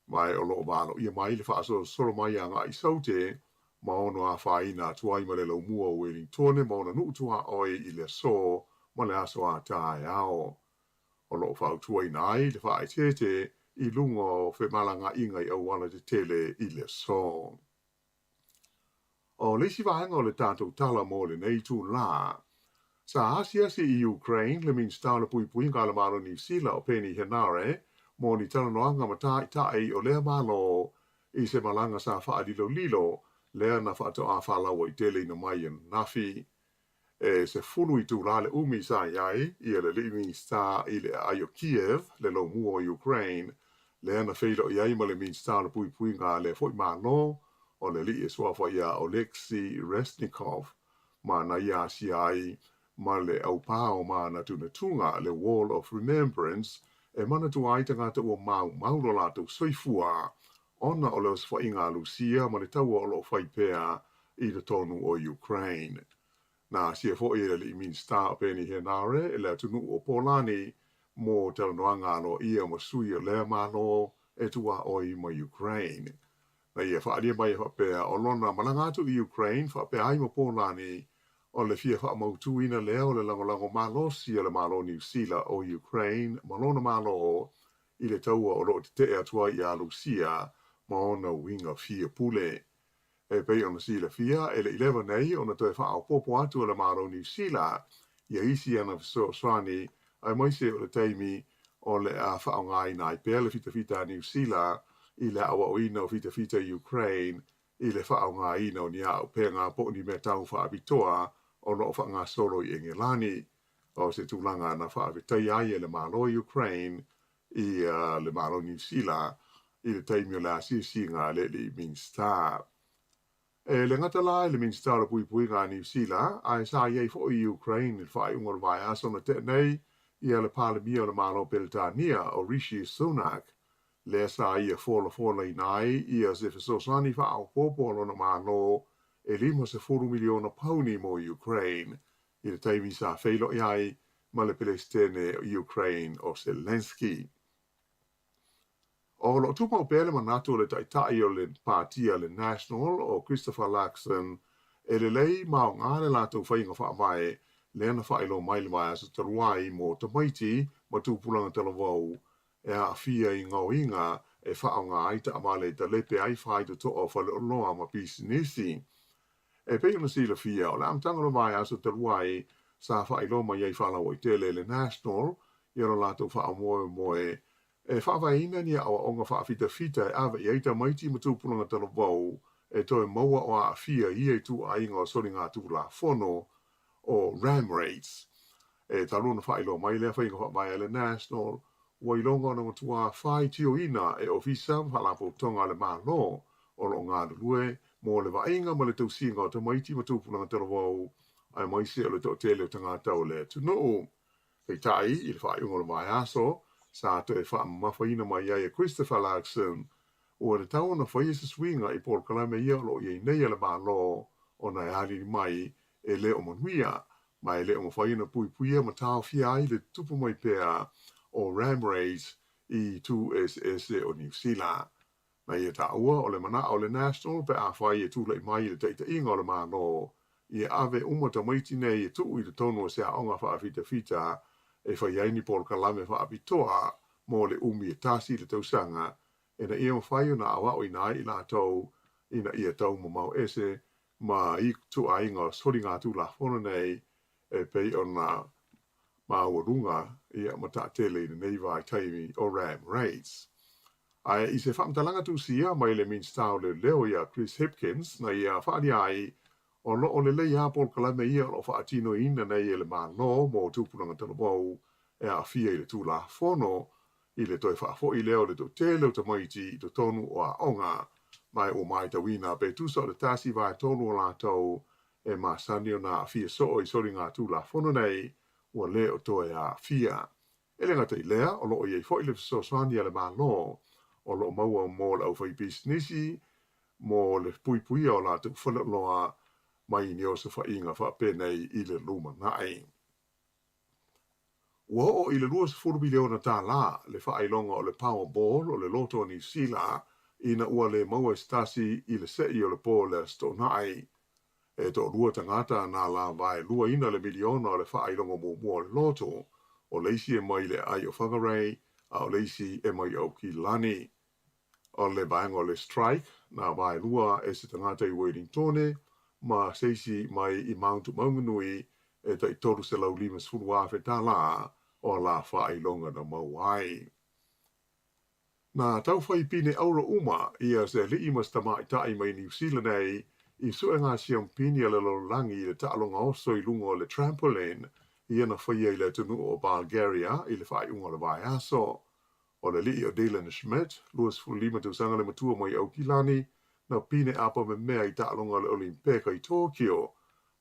ma e o lo o valoia mai le faasolosolo mai agai i Saute ma ono afaina atu ai ma le laumua o Uelintone ma ona nuu tuaoi i le aso ma le aso a taeao. O lo o fautuaina ai le faaeteete i luga o femalagaaiga i auala tetele i le aso. O le isi vaega o le tatou tala mo lenei itulā, sa asiasi i Ukraine le Minisita o le Puipuiga a le Malo o Niu Sila o Peeni Henare mo ni talanoaga ma tāʻitaʻi o lea Malo i se malaga sa faalilolilo lea na faatoā faalauaiteleina mai ananafi. E 10 itulā le umi sa i ai ia le alii Minisita i le aai o Kiev, le lomua o Ukraine, lea na feiloai ai ma le Minisita o le Puipuiga a lea foi Malo, o le alii e suafa ia Oleksiy Reznikov, ma na ia asia ai ma le aupā o Mānatunatuga, le Wall of Remembrance, e manatua ai tagata ua maumau lo latou soifua ona o le osofaiga a Lusia ma le taua o lo o fai pea i totonu o Ukraine. Na asia foi e le alii Minisita o Peeni Henare i le atunuu o Polani mo talanoaga aloaia ma sui o lea Malo e tuaoi ma Ukraine. Na ia faaalia mai e faapea o lona malaga atu i Ukraine faapea ai ma Polani o le fia faamautuina lea o le lagolago malosi a le Malo o Niu Sila o Ukraine ma lona Malo i le taua o lo o tetee atu ai iā Lusia ma ona uiga fia pule. E pei ona silafia, e le i leva nei ona toe faaopoopo atu e le Malo o Niu Sila ia isi ana fesoasoani aemaise o le taimi o le a faaaogaina ai pea le fitafita a Niu Sila i le aoaoina o fitafita i Ukraine i le faaaogaina o ni auupega po o ni mea tau faapitoa o lo o faagasolo i Engelani. O se tulaga na faafetaia ai e le Malo o Ukraine i le Malo o Niu Sila i le taimi o le asiasiga a le alii Minisita. E le gata la i le Minisita o le Puipuiga a Niu Sila, ae sa i ai foi i Ukraine i le faaiuga o le vaiaso na tea nei ia le Palemia o le Malo o Peretania o Rishi Sunak, lea sa ia folafolaina ai ia se fesoasoani faaopoopo a lona Malo e 50 miliona pauni mo Ukraine i le taimi sa feiloai ai ma le Peresetene o Ukraine o Zelenskyy. O lo o tumau pea le manatu o le Taitai o le Pātia le National o Christopher Luxon e lelei ma aoga le latou faiga faavae lea na faailoa mai le vaiaso talu ai mo tamaiti ma tupulaga talavou e aafia i gaoiga e faaaoga ai taavale e talepe ai faitotoa o faleoloa ma pisinisi. E pei ona silafia, o le amataga o le vaiaso talu ai sa faailoa mai ai faalauaitele e le National ia lo latou faamoemoe e faavaeina ni aoaoga faafitafita e ave i ai tamaiti ma tupulaga talavou e toe maua o aafia i ia ituaiga o soligatulafono o ram raids. E talu ona faailoa mai lea faiga faavae a le National, ua iloga ona matuā faitioina e Ofisa ma Faalapotopotoga a le Malo o lo o galulue mo le vaaiga ma le tausiga o tamaiti ma tupulaga talavou aemaise o le toatele o tagata o le atunuu. Peitai, i le faaiuga o le vaiaso, sa toe faamamafaina mai ai e Christopher Luxon, ua tatau ona faia se suiga i polokalame ia o lo o i ai nei a le Malo ona e alili mai e le o manuia, ma e le o mafai ona puipuia ma taofia ai le tutupu mai pea o ram raids i itu eseese o Niu Sila. Na ia taua, o le manaʻo o le National pe afai e tulai mai i le taitaiga o le Malo, ia ave uma tamaiti nei e tuu i totonu o se aoga faafitafita e fai ai ni polokalame faapitoa mo le umi e tasi i le tausaga ina ia mafai ona aoaoina ai i latou ina ia taumamao ese ma ituaiga o soligatulafono nei e pei ona maualuga ia ma taatele i lenei vaitaimi o ram raids. Ae i se faamatalaga tusia mai le Minisita o Leoleo ia Chris Hipkins na ia faaalia ai o lo o lelei lava polokalame ia o lo o faatinoina nei e le Malo mo tupulaga talavou e aafia i le Tulafono i le toe faafoi lea o le toatele o tamaiti i totonu o aoga ma e ua matauina pe tusa o le 1/3 o latou e masani ona aafia soo i soligatulafono nei ua le o toe aafia. E le gata i lea, o lo o i ai foi le fesoasoani a le Malo o lo o maua mo le aufaipisinisi mo le puipuia o latou faleoloa mai ni osofaiga faapenei i le lumanai. Ua oo i le 20 miliona tālā le faailoga o le Powerball o le Loto o Niu Sila ina ua le maua e se tasi i le se'i o le pō o le Aso Toonai. E toalua tagata na la vaeluaina le miliona o le faailoga muamua o le Loto, o le isi e mai le aai o Whangarei a o le isi e mai Aukilani. O le vaega o le Strike, na vaelua e se tagata i Wellingtone ma se isi mai i Mount Maunganui e tai $350,000 o la faailoga na maua ai. Na taufai pine auro uma ia se ali'i ma se tamaitai mai Niu Sila nei i suega siampini a le lalolagi i le taaloga oso i luga o le trampoline ia na faia i le atunuu o Bulgaria i le faaiuga o le vaiaso. O le ali'i o Dylan Schmidt, 25 tausaga le matua mai Aukilani, na pine apa memea i taaloga o le Olimpeka i Tokyo,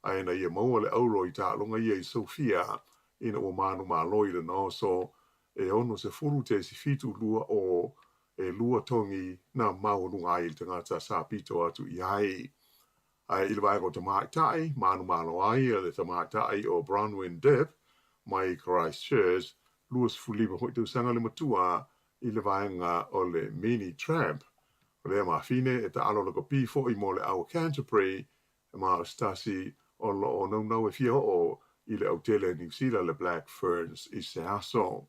ae na ia maua le auro i taaloga ia i Sofia ina ua manumalo i lona oso e 60.72 e lua togi na maualuga ai le tagata sa pito atu i ai. Ae i le vaega o tamaitai, manumalo ai le tamaitai o Bronwyn Dipp mai Christchurch, 25 foi tausaga le matua i le vaega o le Mini Tramp. O lea mafine e taalo lakapi foi mo le au Canterbury ma o se tasi o lo o naunau e fia oo i le autele Niu Sila le Black Ferns i se aso.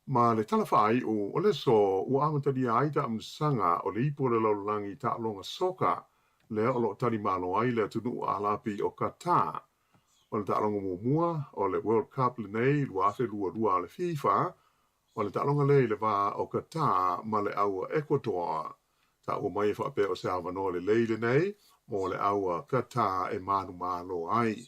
Ma le tala faaiu, o le aso ua amatalia ai taamilosaga o le ipu o le lalolagi taaloga soka lea o lo o talimalo ai le atunuu Alapi o Qatar. O le taaloga muamua o le World Cup lenei 2022 a le FIFA, o le taaloga lea i le va o Qatar ma le au a Ecuador. Taua mai e faapea o se avanoa lelei lenei mo le au a Qatar e manumalo ai.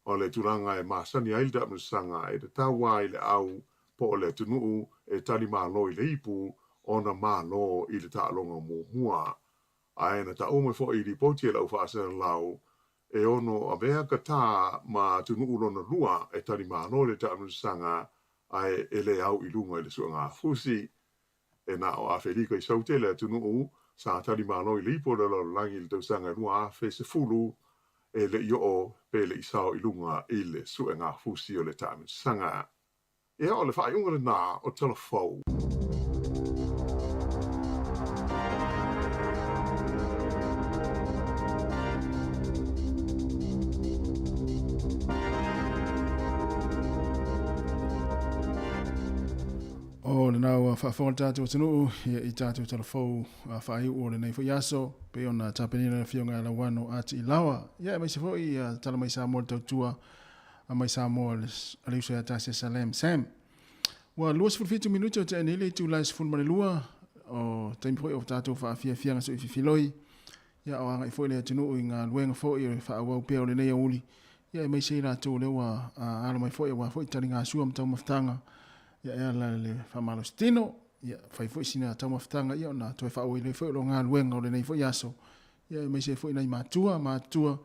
O le tulaga e masani ai le taamilosaga e tatau ai le au po o le atunuu e talimalo i le ipu ona malo i le taaloga muamua. Ae na taua mai foi i lipoti a le au faasalalau e ono avea Qatar ma atunuu lona lua e talimalo i le taamilosaga ae e le au i luga i le suegafusi. E na o Afelika i Saute le atunuu sa talimalo i le ipu o le lalolagi i le tausaga e 2010 e le i oo pe le i sao i luga i le suegafusi o le taamilosaga. Ia, o le faaiuga lenā o Tala Fou. O lena ua faafofoga le tatou atunuu ia i tatou tala fou faaiu o lenei foi aso pei ona tapenaina le afioga ia Lauano Ati Ilaoa ia aemaise foi ia tala mai Samoa le tautua a mai Samoa a le uso ia Tasia Salem Sam. Ua 27 minute o tea nei le itula e 12 o taimi foi o tatou faafiafiaga soififiloi ia o agai foi le atunuu i galuega foi o le faaauau pea o lenei aoauli ia aemaise i latou lea ua alo mai foi aua foi taligasua ma taumafataga ia e ala i le faamalositino ia fai foi sina taumafataga ia ona toe faaauau ai foi o lo galuega o lenei foi aso ia aemaise foi nai matua matua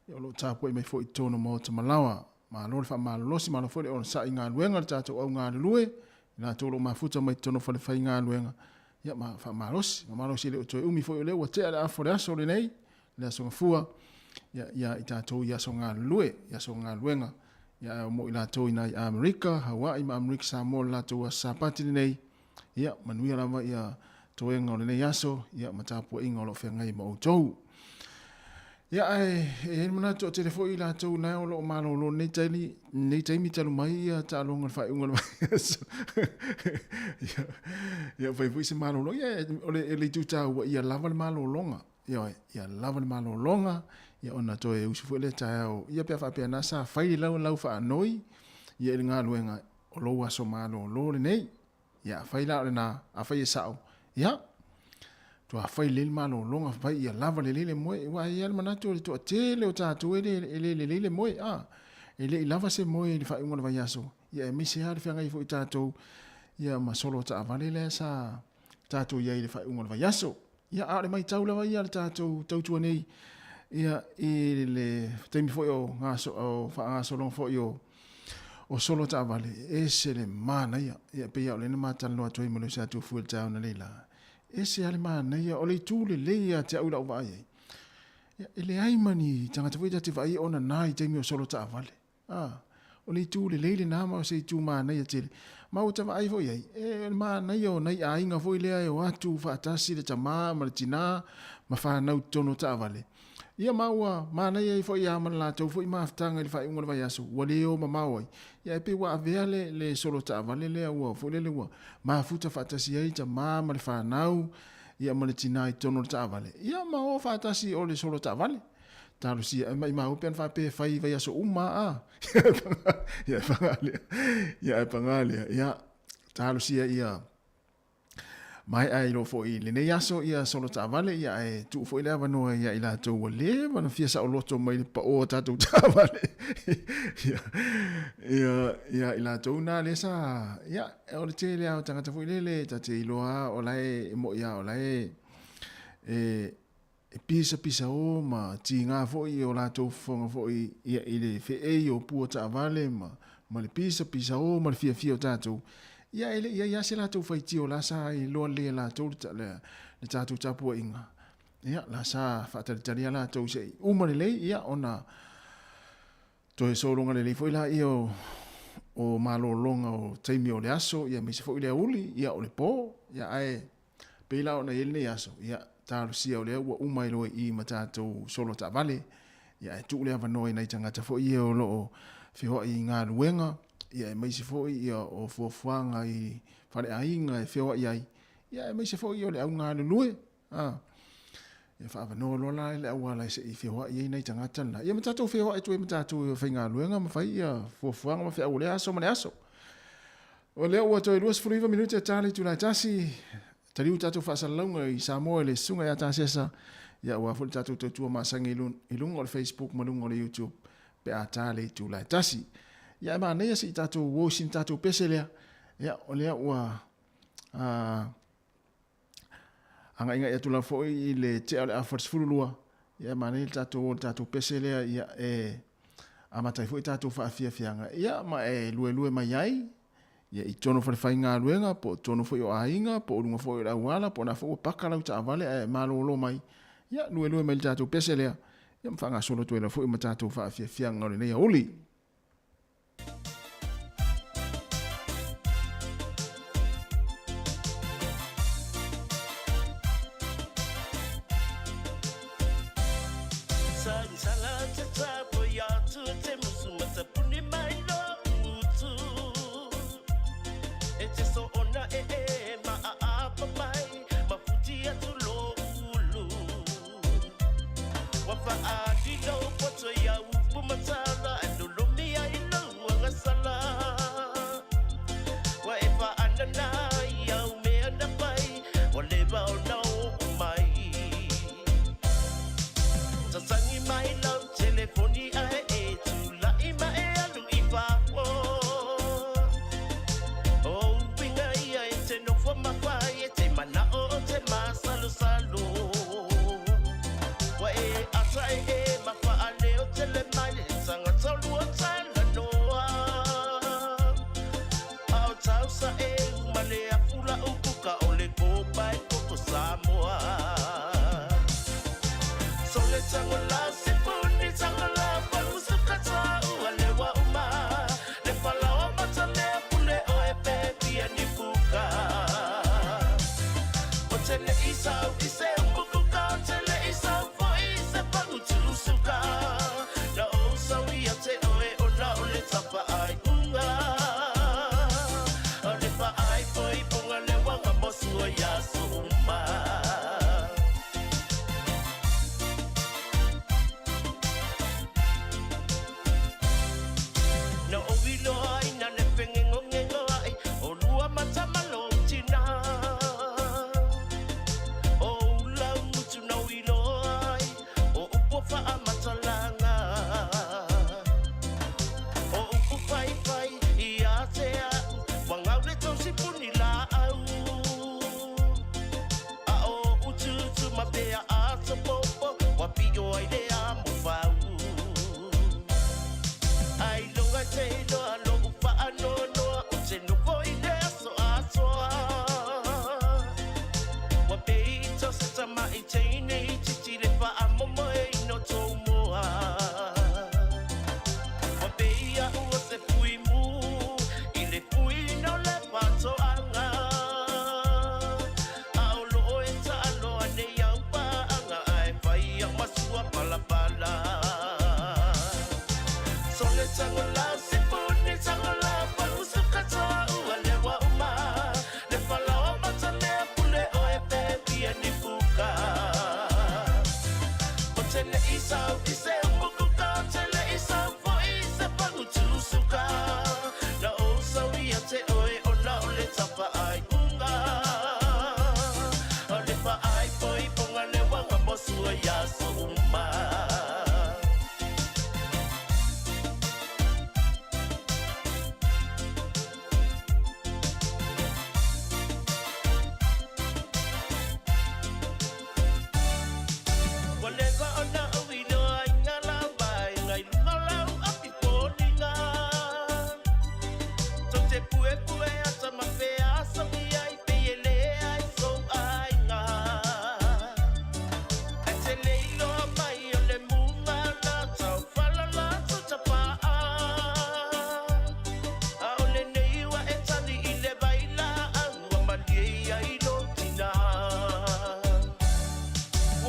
ia o lo o tapuai mai foi i totonu o maota malaoa. Malo le faamalolosi, malo foi le onosai i galuega le tatou au galulue, i latou o lo o mafuta mai totonu o falefaigaluega, ia ma faamalosi, faamalosi e le o toe umi foi o lea ua tea le afa o le aso lenei, le aso Gafua, ia, ia i tatou i aso galulue, i aso galuega, ia ae mo i latou i nai Amerika, Hawaii ma Amerika Samoa le latou aso Sapati lenei, ia manuia lava ia toega o lenei aso, ia ma tapuaiga o lo o feagai ma outou. Ia ae e i ai le manatu o tele foi i latou la o lo o malolo nei taimi, nei taimi talu mai ia taaloga le faaiuga o le vaiaso. ia, ia fai foi se malolo. Ia o le, le itu taua ia lava le malologa. Ia, ia lava le malologa, ia ona toe usu foi lea taeao. Ia pe a faapea na sa fai le lau, lau faanoi, ia i le galuega o lou aso malolo lenei. Ia, afai la o lena, afai e sao, ia, toa fai lelei le malologa, fai ia lava lelei le moe, aua e i ai le manatu o le toatele o tatou e le, e le lelei le moe, a, e le i lava se moe i le faaiuga o le vaiaso, ia aemaise lava le feagai foi tatou, ia ma solo taavale lea sa tatou i ai i le faaiuga o le vaiaso. Ia, a o le matau lava ia a le tatou tautua nei, ia, i le taimi foi o, gaso, o faagasologa foi o, o solo taavale, e ese le manaia. Ia, pei lava o lea na ma talanoa atu ai ma le uso ia Tuafua i le taeao analeila. E ese lava le manaia, o le itu lelei ia te au i lau vaai ai. Ia, e leai ma ni tagata foi ta te vaai o nana i taimi o solo taavale. A, o le itu lelei lena ma o se itu manaia tele. Ma ua ta vaai foi i ai, e, o le manaia o nai aiga foi lea e o atu faatasi le tamā ma le tinā ma fanau i totonu o taavale. Ia ma ua manaia ai foi lava ma le latou foi mafutaga i le faaiuga o le vaiaso, ua le o mamao ai. Ia ae pei ua avea le, le solo taavale lea ua foi lele ua mafuta faatasi ai tamā ma le fanau, ia ma le tinā i totonu o le taavale. Ia ma o faatasi o le solo taavale. Talosia e maimau pe ana faapea e fai i vaiaso uma a. Ia e paga lea. Ia e paga lea. Ia talosia ia. Mae'a ai loa foi i lenei aso ia solo taavale ia ae tuu foi le avanoa ia i latou ua leva ona fia saoloto mai le paoa o tatou taavale ia ia ia i latou na lea sa ia o le tele lava o tagata foi lele ta te iloa lava o la e mo'i lava o la e e e pisapisao ma tiga foi o latou fofoga foi ia i le feei o pua taavale ma ma le pisapisao ma le fiafia o tatou, ia e le i i ai lava se latou faitio la sa iloa lelei e latou le le tatou tapuaiga, ia la sa faatalitali lava latou se i uma lelei ia ona toe sologa lelei foi laia o o malologa o taimi o le aso ia aemaise foi le aoauli ia o le po, ia ae Pei la ona i ai lenei aso, ia, talosia o lea ua uma ai loa i i ma tatou solo taavale, ia ae tuu le avanoa i nai tagata foi ia o lo o feoai i galuega, ia aemaise foi ia o fuafuaga i faleaiga e feoai ai, ia aemaise foi o le au galulue, a. Ia faaavanoa loa la le auala se i feoai ai nai tagata na. Ia ma tatou feoai atu ai ma tatou i faigaluega ma fai ia fuafuaga ma feau o lea aso ma le aso. O lea ua toe 29 minute e ta le itula e tasi, taliu tatou faasalalauga i Samoa i le Susuga ia Tasesa, ia aua foi le tatou tautua masani i luga o le Facebook ma luga o le YouTube pe a ta le itula e tasi. Ia e manaia se i tatou uo i sina tatou pese lea, ia o lea ua agaigai atu lava foi i le tea o le afa 12, ia e manaia le tatou o le tatou pese lea, ia e amata ai foi tatou faafiafiaga, ia ma e luelue mai ai, ia i totonu o falefaigaluega, po o totonu foi o aiga, po o luga foi o le auala, po o na foi ua paka lau taavale ae malolo mai, ia luelue mai i le tatou pese lea, ia ma faagasolo atu ai lava foi ma tatou faafiafiaga o lenei aoauli.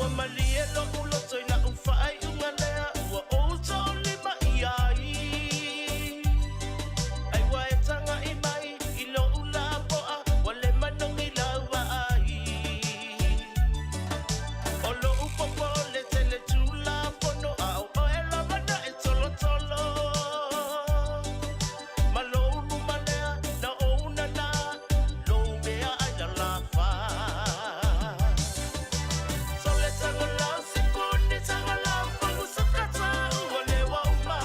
Ua malie loʻu loto i laʻu faaiuga lea ua ou toʻolima ʻia ai. Ai ua e tagaʻi mai i loʻu lapoʻa ua le manogi lau vaai. O loʻu popo ʻole tele tulafono a ʻo ʻoe lava naʻe tolotolo. Ma lou luma lea na ou nana lou mea ʻai lalafa. Sole tagolau sipuni tagolau pagusuka ua lewa uma.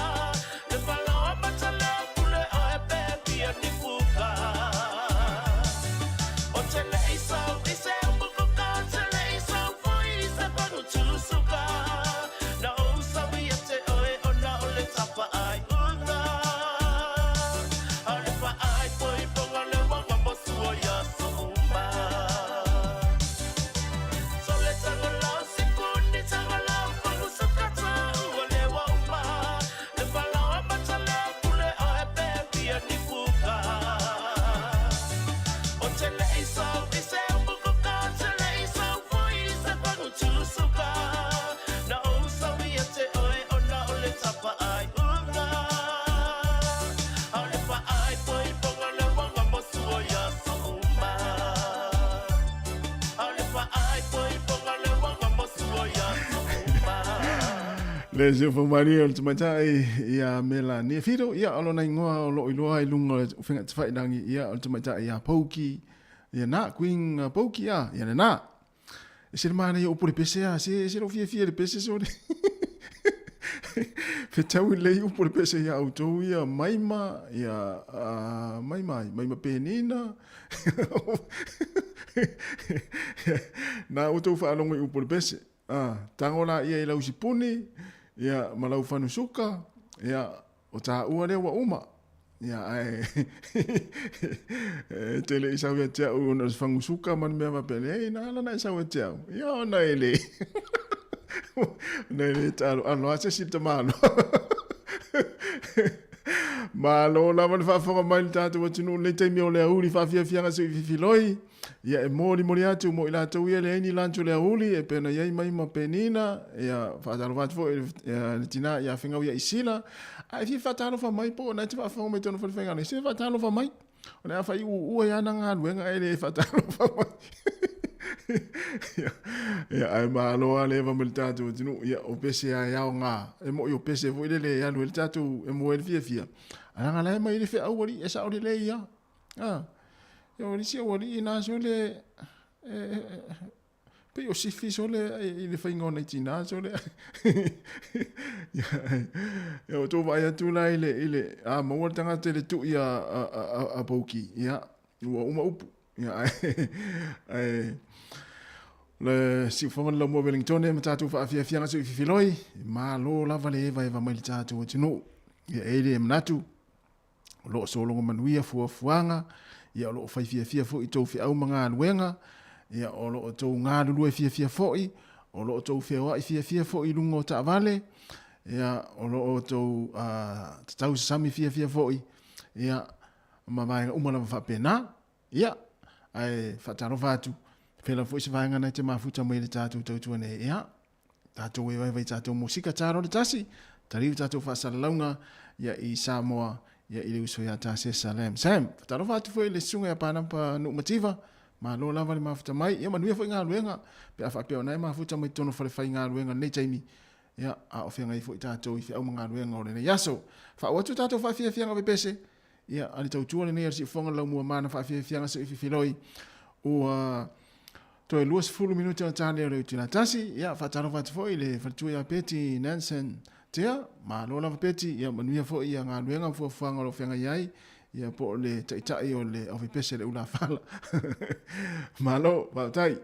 Le palaoa matalea pule oe pepia ni puka. O tele isau i se umukuka, tele isau foi i se pagutusuka. Na ou sawi e te oe o na o le tapa ai uka. A le pa ai poi ponga le wanga mosua ya souma. Sole tagolau sipuni tagolau pagusuka ua lewa uma. Le palaoa matalea pule oe pepia ni puka. O tele isau i se umukuka, tele isau foi i se pagutusuka. Na ou sawi e te oe o na o le tapa ai uka. A le pa ai poi ponga le wanga mosua ya souma. A le pa ai poi ponga le wanga mosua ya souma. Le siufa malie o le tamaitai ia Melania Whiro, ia o lona ingoa o loo iloa i luga o le upega tafailangi, ia o le tamaitai ia Pouki, ia na, Queen Pouki a, ia lena. E se le manaia o upu le pese a, se, se lou fiafia i le pese sole. Fetau lelei upu o le pese ia outou ia Maima, ia Maima ai, Maima Penina. Na outou faalogo i upu o le pese. A, tago laia i lau sipuni, ia, ma lau fanusuka, ia, o taua lea ua uma. Ia, ae, e te le i sau ia te au ona o se fagusuka ma le mea faapea, leai, na ala ona e sau ia te au. Ia, ona e le, ona e le taaloalo lava se isi le tamaloa. Malo lava le faafofoga mai i le tatou atunuu i lenei taimi o le aoauli faafiafiaga se i fifiloi. Ia e molimoli atu mo i latou ia e leai ni lunch o le aoauli e pei ona i ai mai ma Penina, ia faatalofa atu foi i le tina ia Fegau ia Isila. A e fia faatalofa mai po o na e te faafofoga mai tonu falefaigaluega, se faatalofa mai. O le a faiuuua i ana galuega ae le faatalofa mai. Ia, ae malo lava le eva mai le tatou atunuu. Ia, o pese lava e aoga. E moni o pese foi lele e alu ai le tatou, e maua ai le fiafia. Ae leaga la e aumai ai le feau alii, e sao lelei lava. A, ia o le isi aualii na sole, e, pei o sifi sole i le faiga o nai tina sole. Ia o tou vaai atu la i le, i le, a maua le tagata i le tui a, a, a, a Pouki, ia, ua uma upu. Ia, ae, ae, le siufoga le laumua Wellingtone ma tatou faafiafiaga se i fifiloi, malo lava le evaeva mai le tatou atunuu. Ia e le manatu, o lo o sologa manuia fuafuaga, ia o lo o fai fiafia foi i tou feau ma galuega, ia o lo o tou galulue fiafia foi, o lo o tou feoai fiafia foi i luga o taavale, ia o lo o tou tatau sasami fiafia foi, ia ma vaega uma lava faapena. Ia, ae faatalofa atu, pēlā foi se vaega na e te mafuta mai i le tatou tautua nei, ia, tatou e vaivai tatou musika talo le tasi, taliu tatou faasalalauga, ia, i Samoa, ia, i le uso ia Tasesa Lam. Sam, faatalofa atu foi i le susuga ia Panapa Nuumativa, malo lava le mafuta mai, ia manuia foi galuega, pe a faapea o na e mafuta mai totonu o fale faigaluega i lenei taimi, ia, a o feagai foi tatou i feau ma galuega o lenei aso. Faauu atu tatou faafiafiaga pepese, Ia, a le tautua lenei a le siufofoga le laumua ma ana faafiafiaga se i fifiloi, ua toe 20 minute ona ta lea o le utila tasi. Ia, faatalofa atu foi i le faletua ia Peti Nansen Tea, malo lava Peti, ia manuia foi ia galuega ma fuafuaga o lo o feagai ai, ia po o le taitai o le aufaipese le ulafala. Malo, faafetai.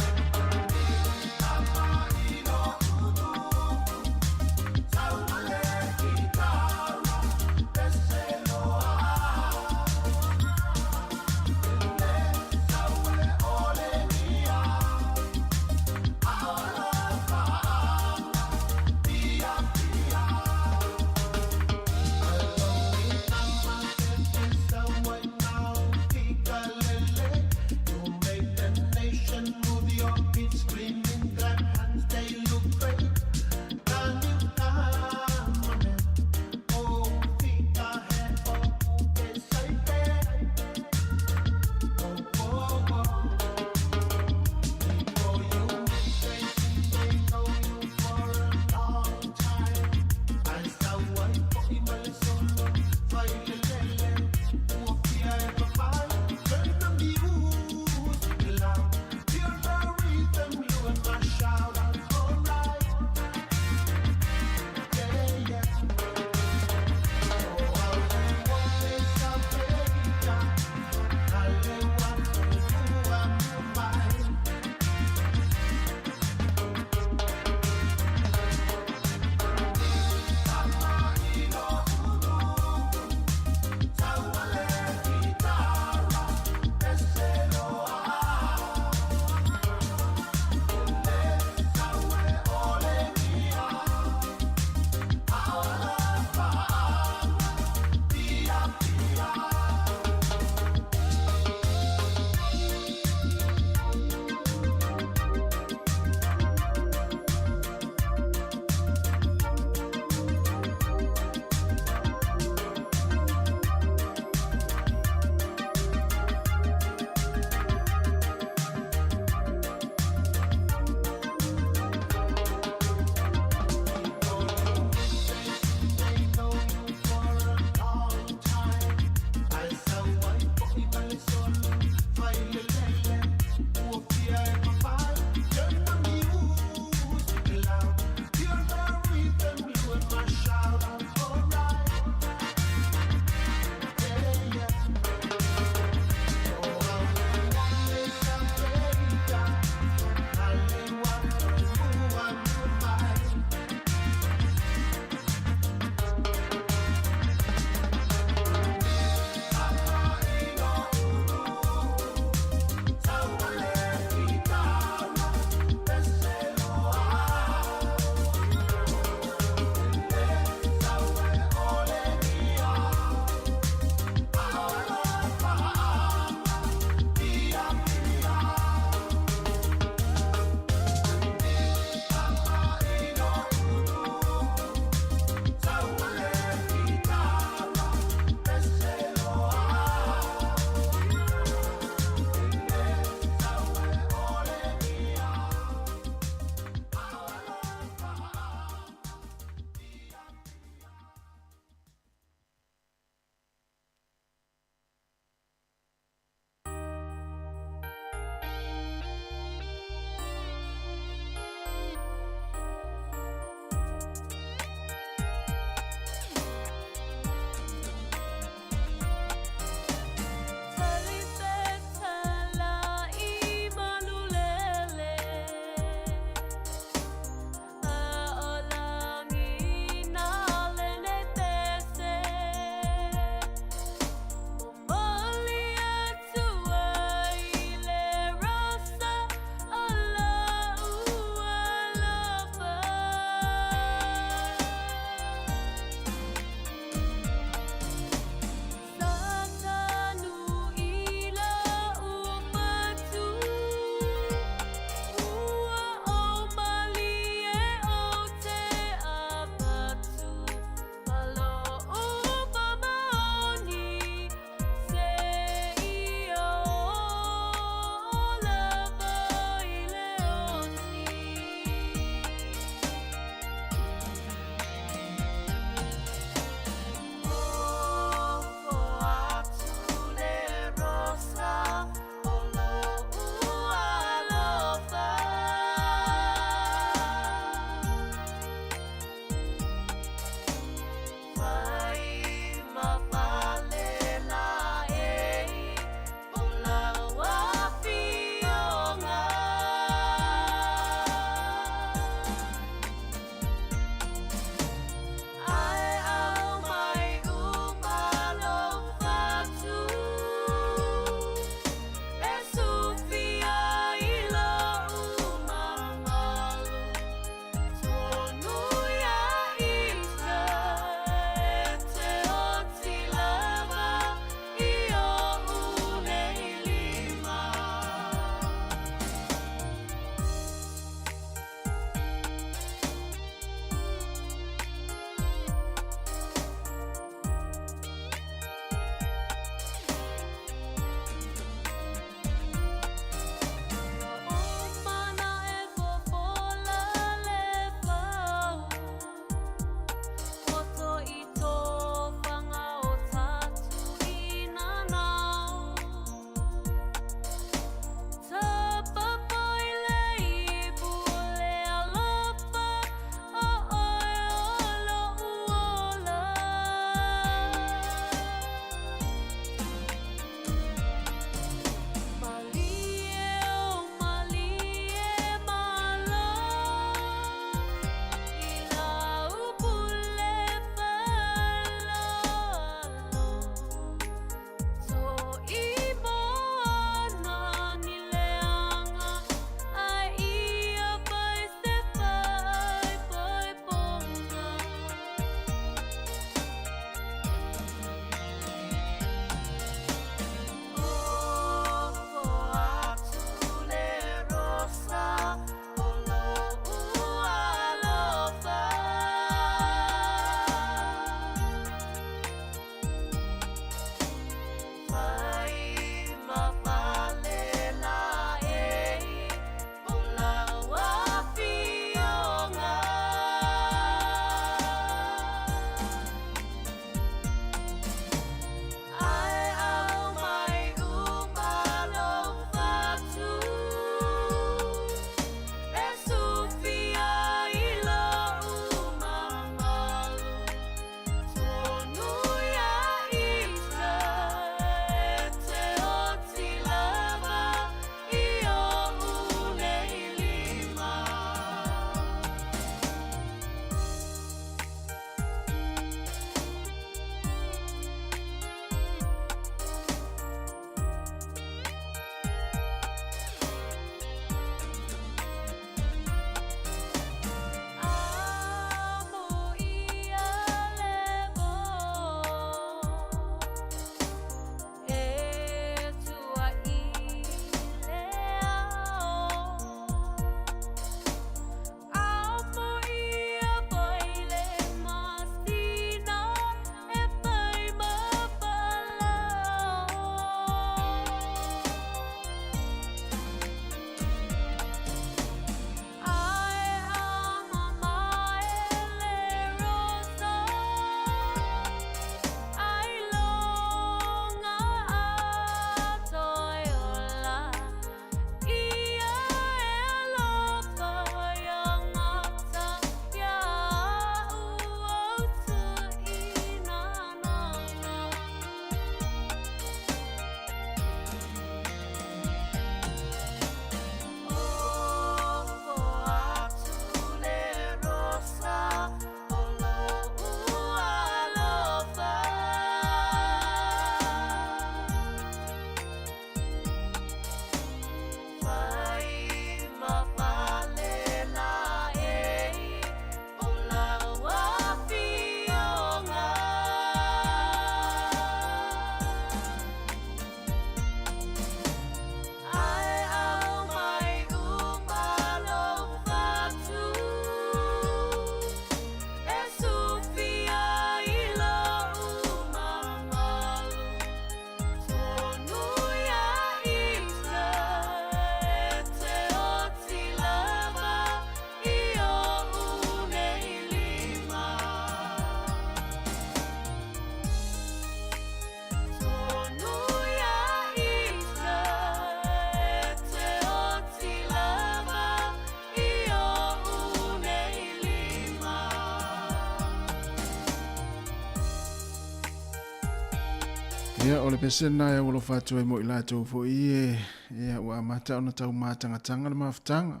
Ia, o le pese lena e aualofa atu ai mo i latou foi e, ia, ua amata ona tau mātangatanga le mafutaga.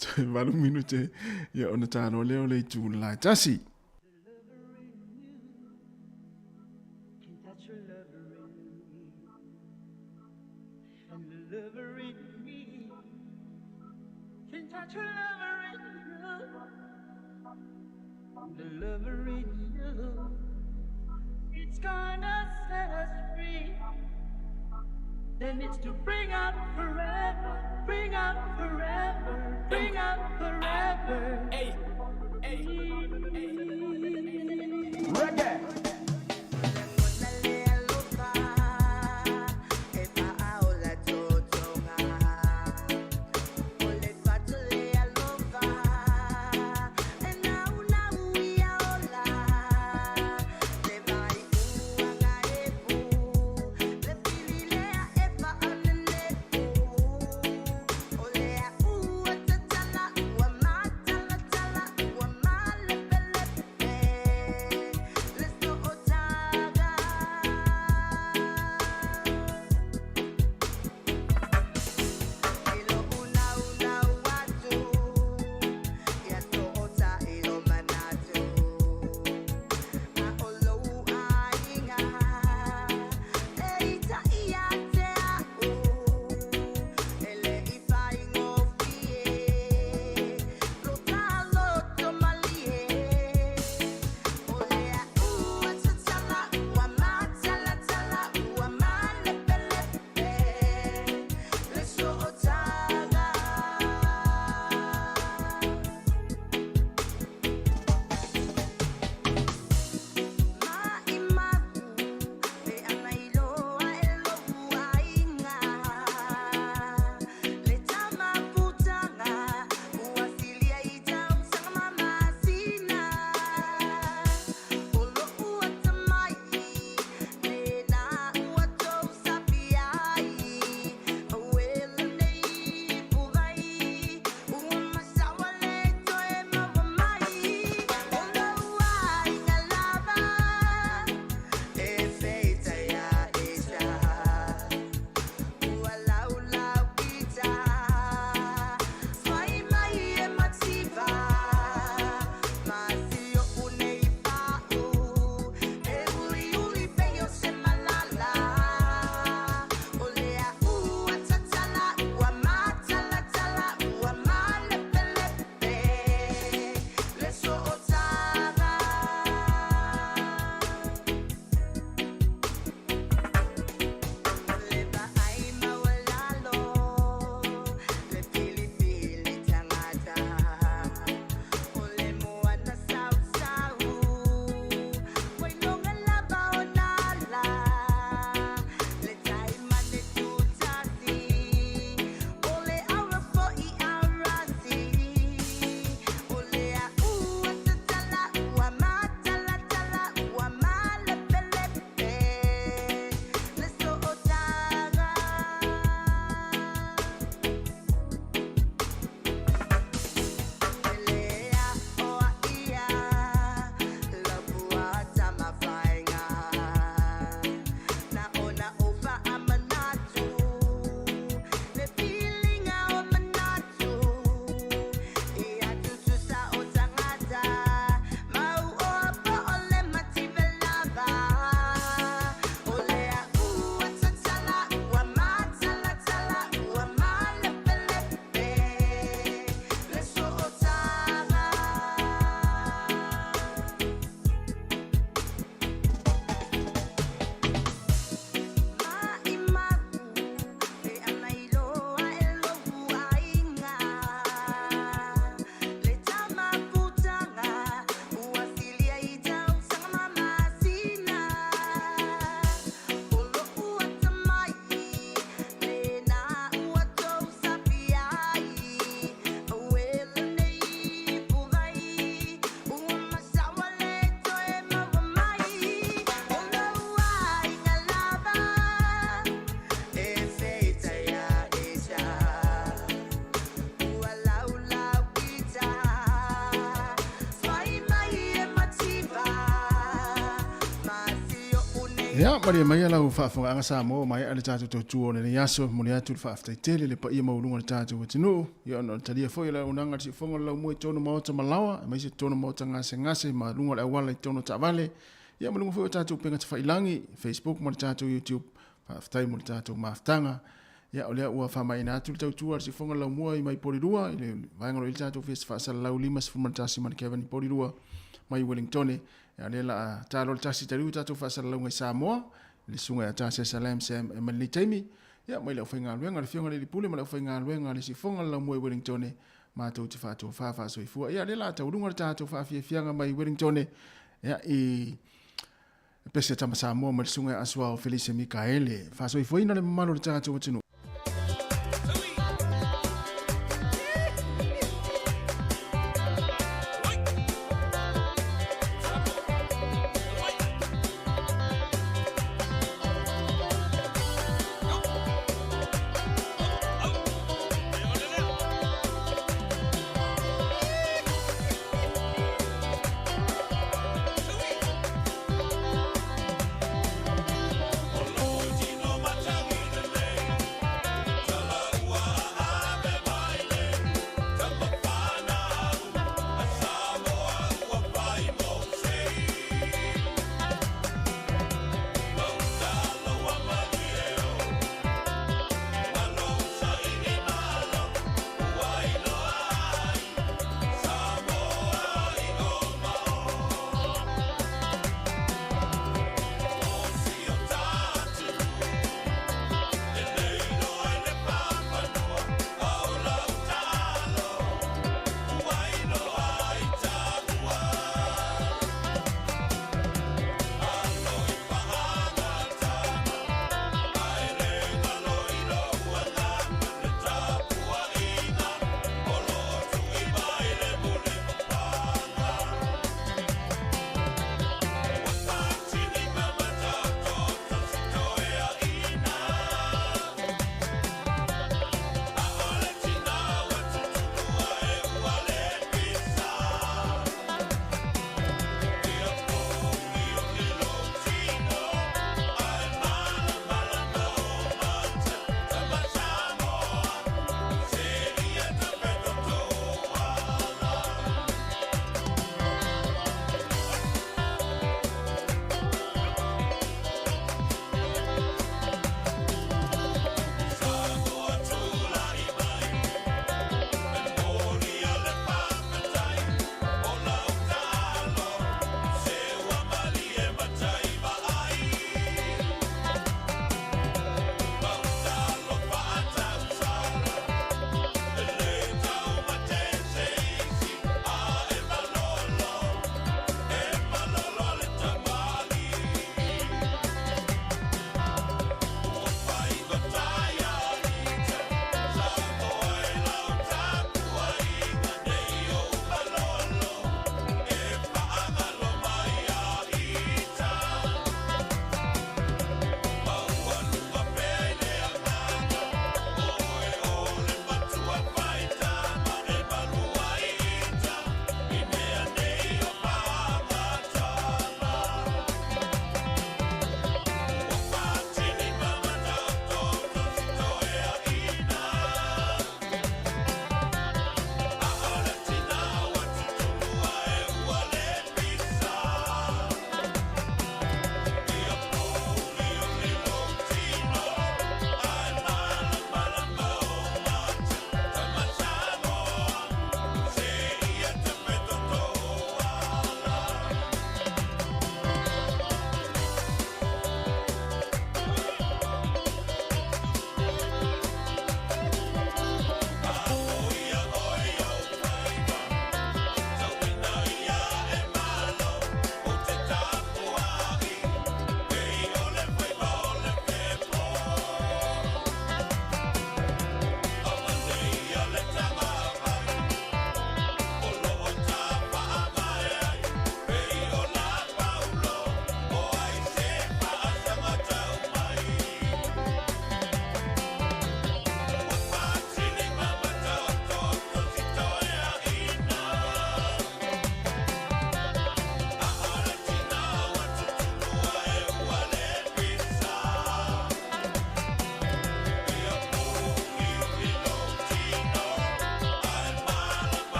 Toe 8 minute, ia, ona taloa lea o le itu le laetasi. The lover in you, it's gonna set us free. Then it's to bring out forever, bring out forever, bring out forever. Hey, hey, hey. Reggae. Ia, malie maia lau faafofogaaga Samoa ua maea le tatou tautua o lenei aso. E momoli atu le faafetai tele i le paia maualuga o le tatou atunuu, ia ona o le talia foi o le auaunaga a le siufofoga o le laumua i totonu o maota ma laoa, aemaise totonu o maota gasegase ma luga o le auala i totonu o taavale, ia ma luga foi o tatou upega tafailagi, Facebook ma le tatou YouTube. Faafetai mo le tatou mafutaga. Ia, o lea ua faamaeaina atu le tautua a le siufofoga o le laumua i mai Polilua, i le vaega o lo o i ai le tatou Fiesta Faasalalau 51 ma le Kevin i Polilua mai Wellingtone. Ia, o lea la a ta loa le tasi taliu tatou faasalalauga i Samoa, i le susuga ia Tasesa Lam Sam e mai lenei taimi, ia, mai le aufaigaluega a le Afioga i le Alii Pule ma le aufaigaluega a le Siufofoga o le Laumua i Wellingtone, matou te faatofa faasoifua. Ia, o lea la a taualuga le tatou faafiafiaga mai Wellingtone, ia, i pese a Tama Samoa mai le susuga ia Asuao Felise Mikaele. Faasoifuaina le mamalu o le tatou atunuu.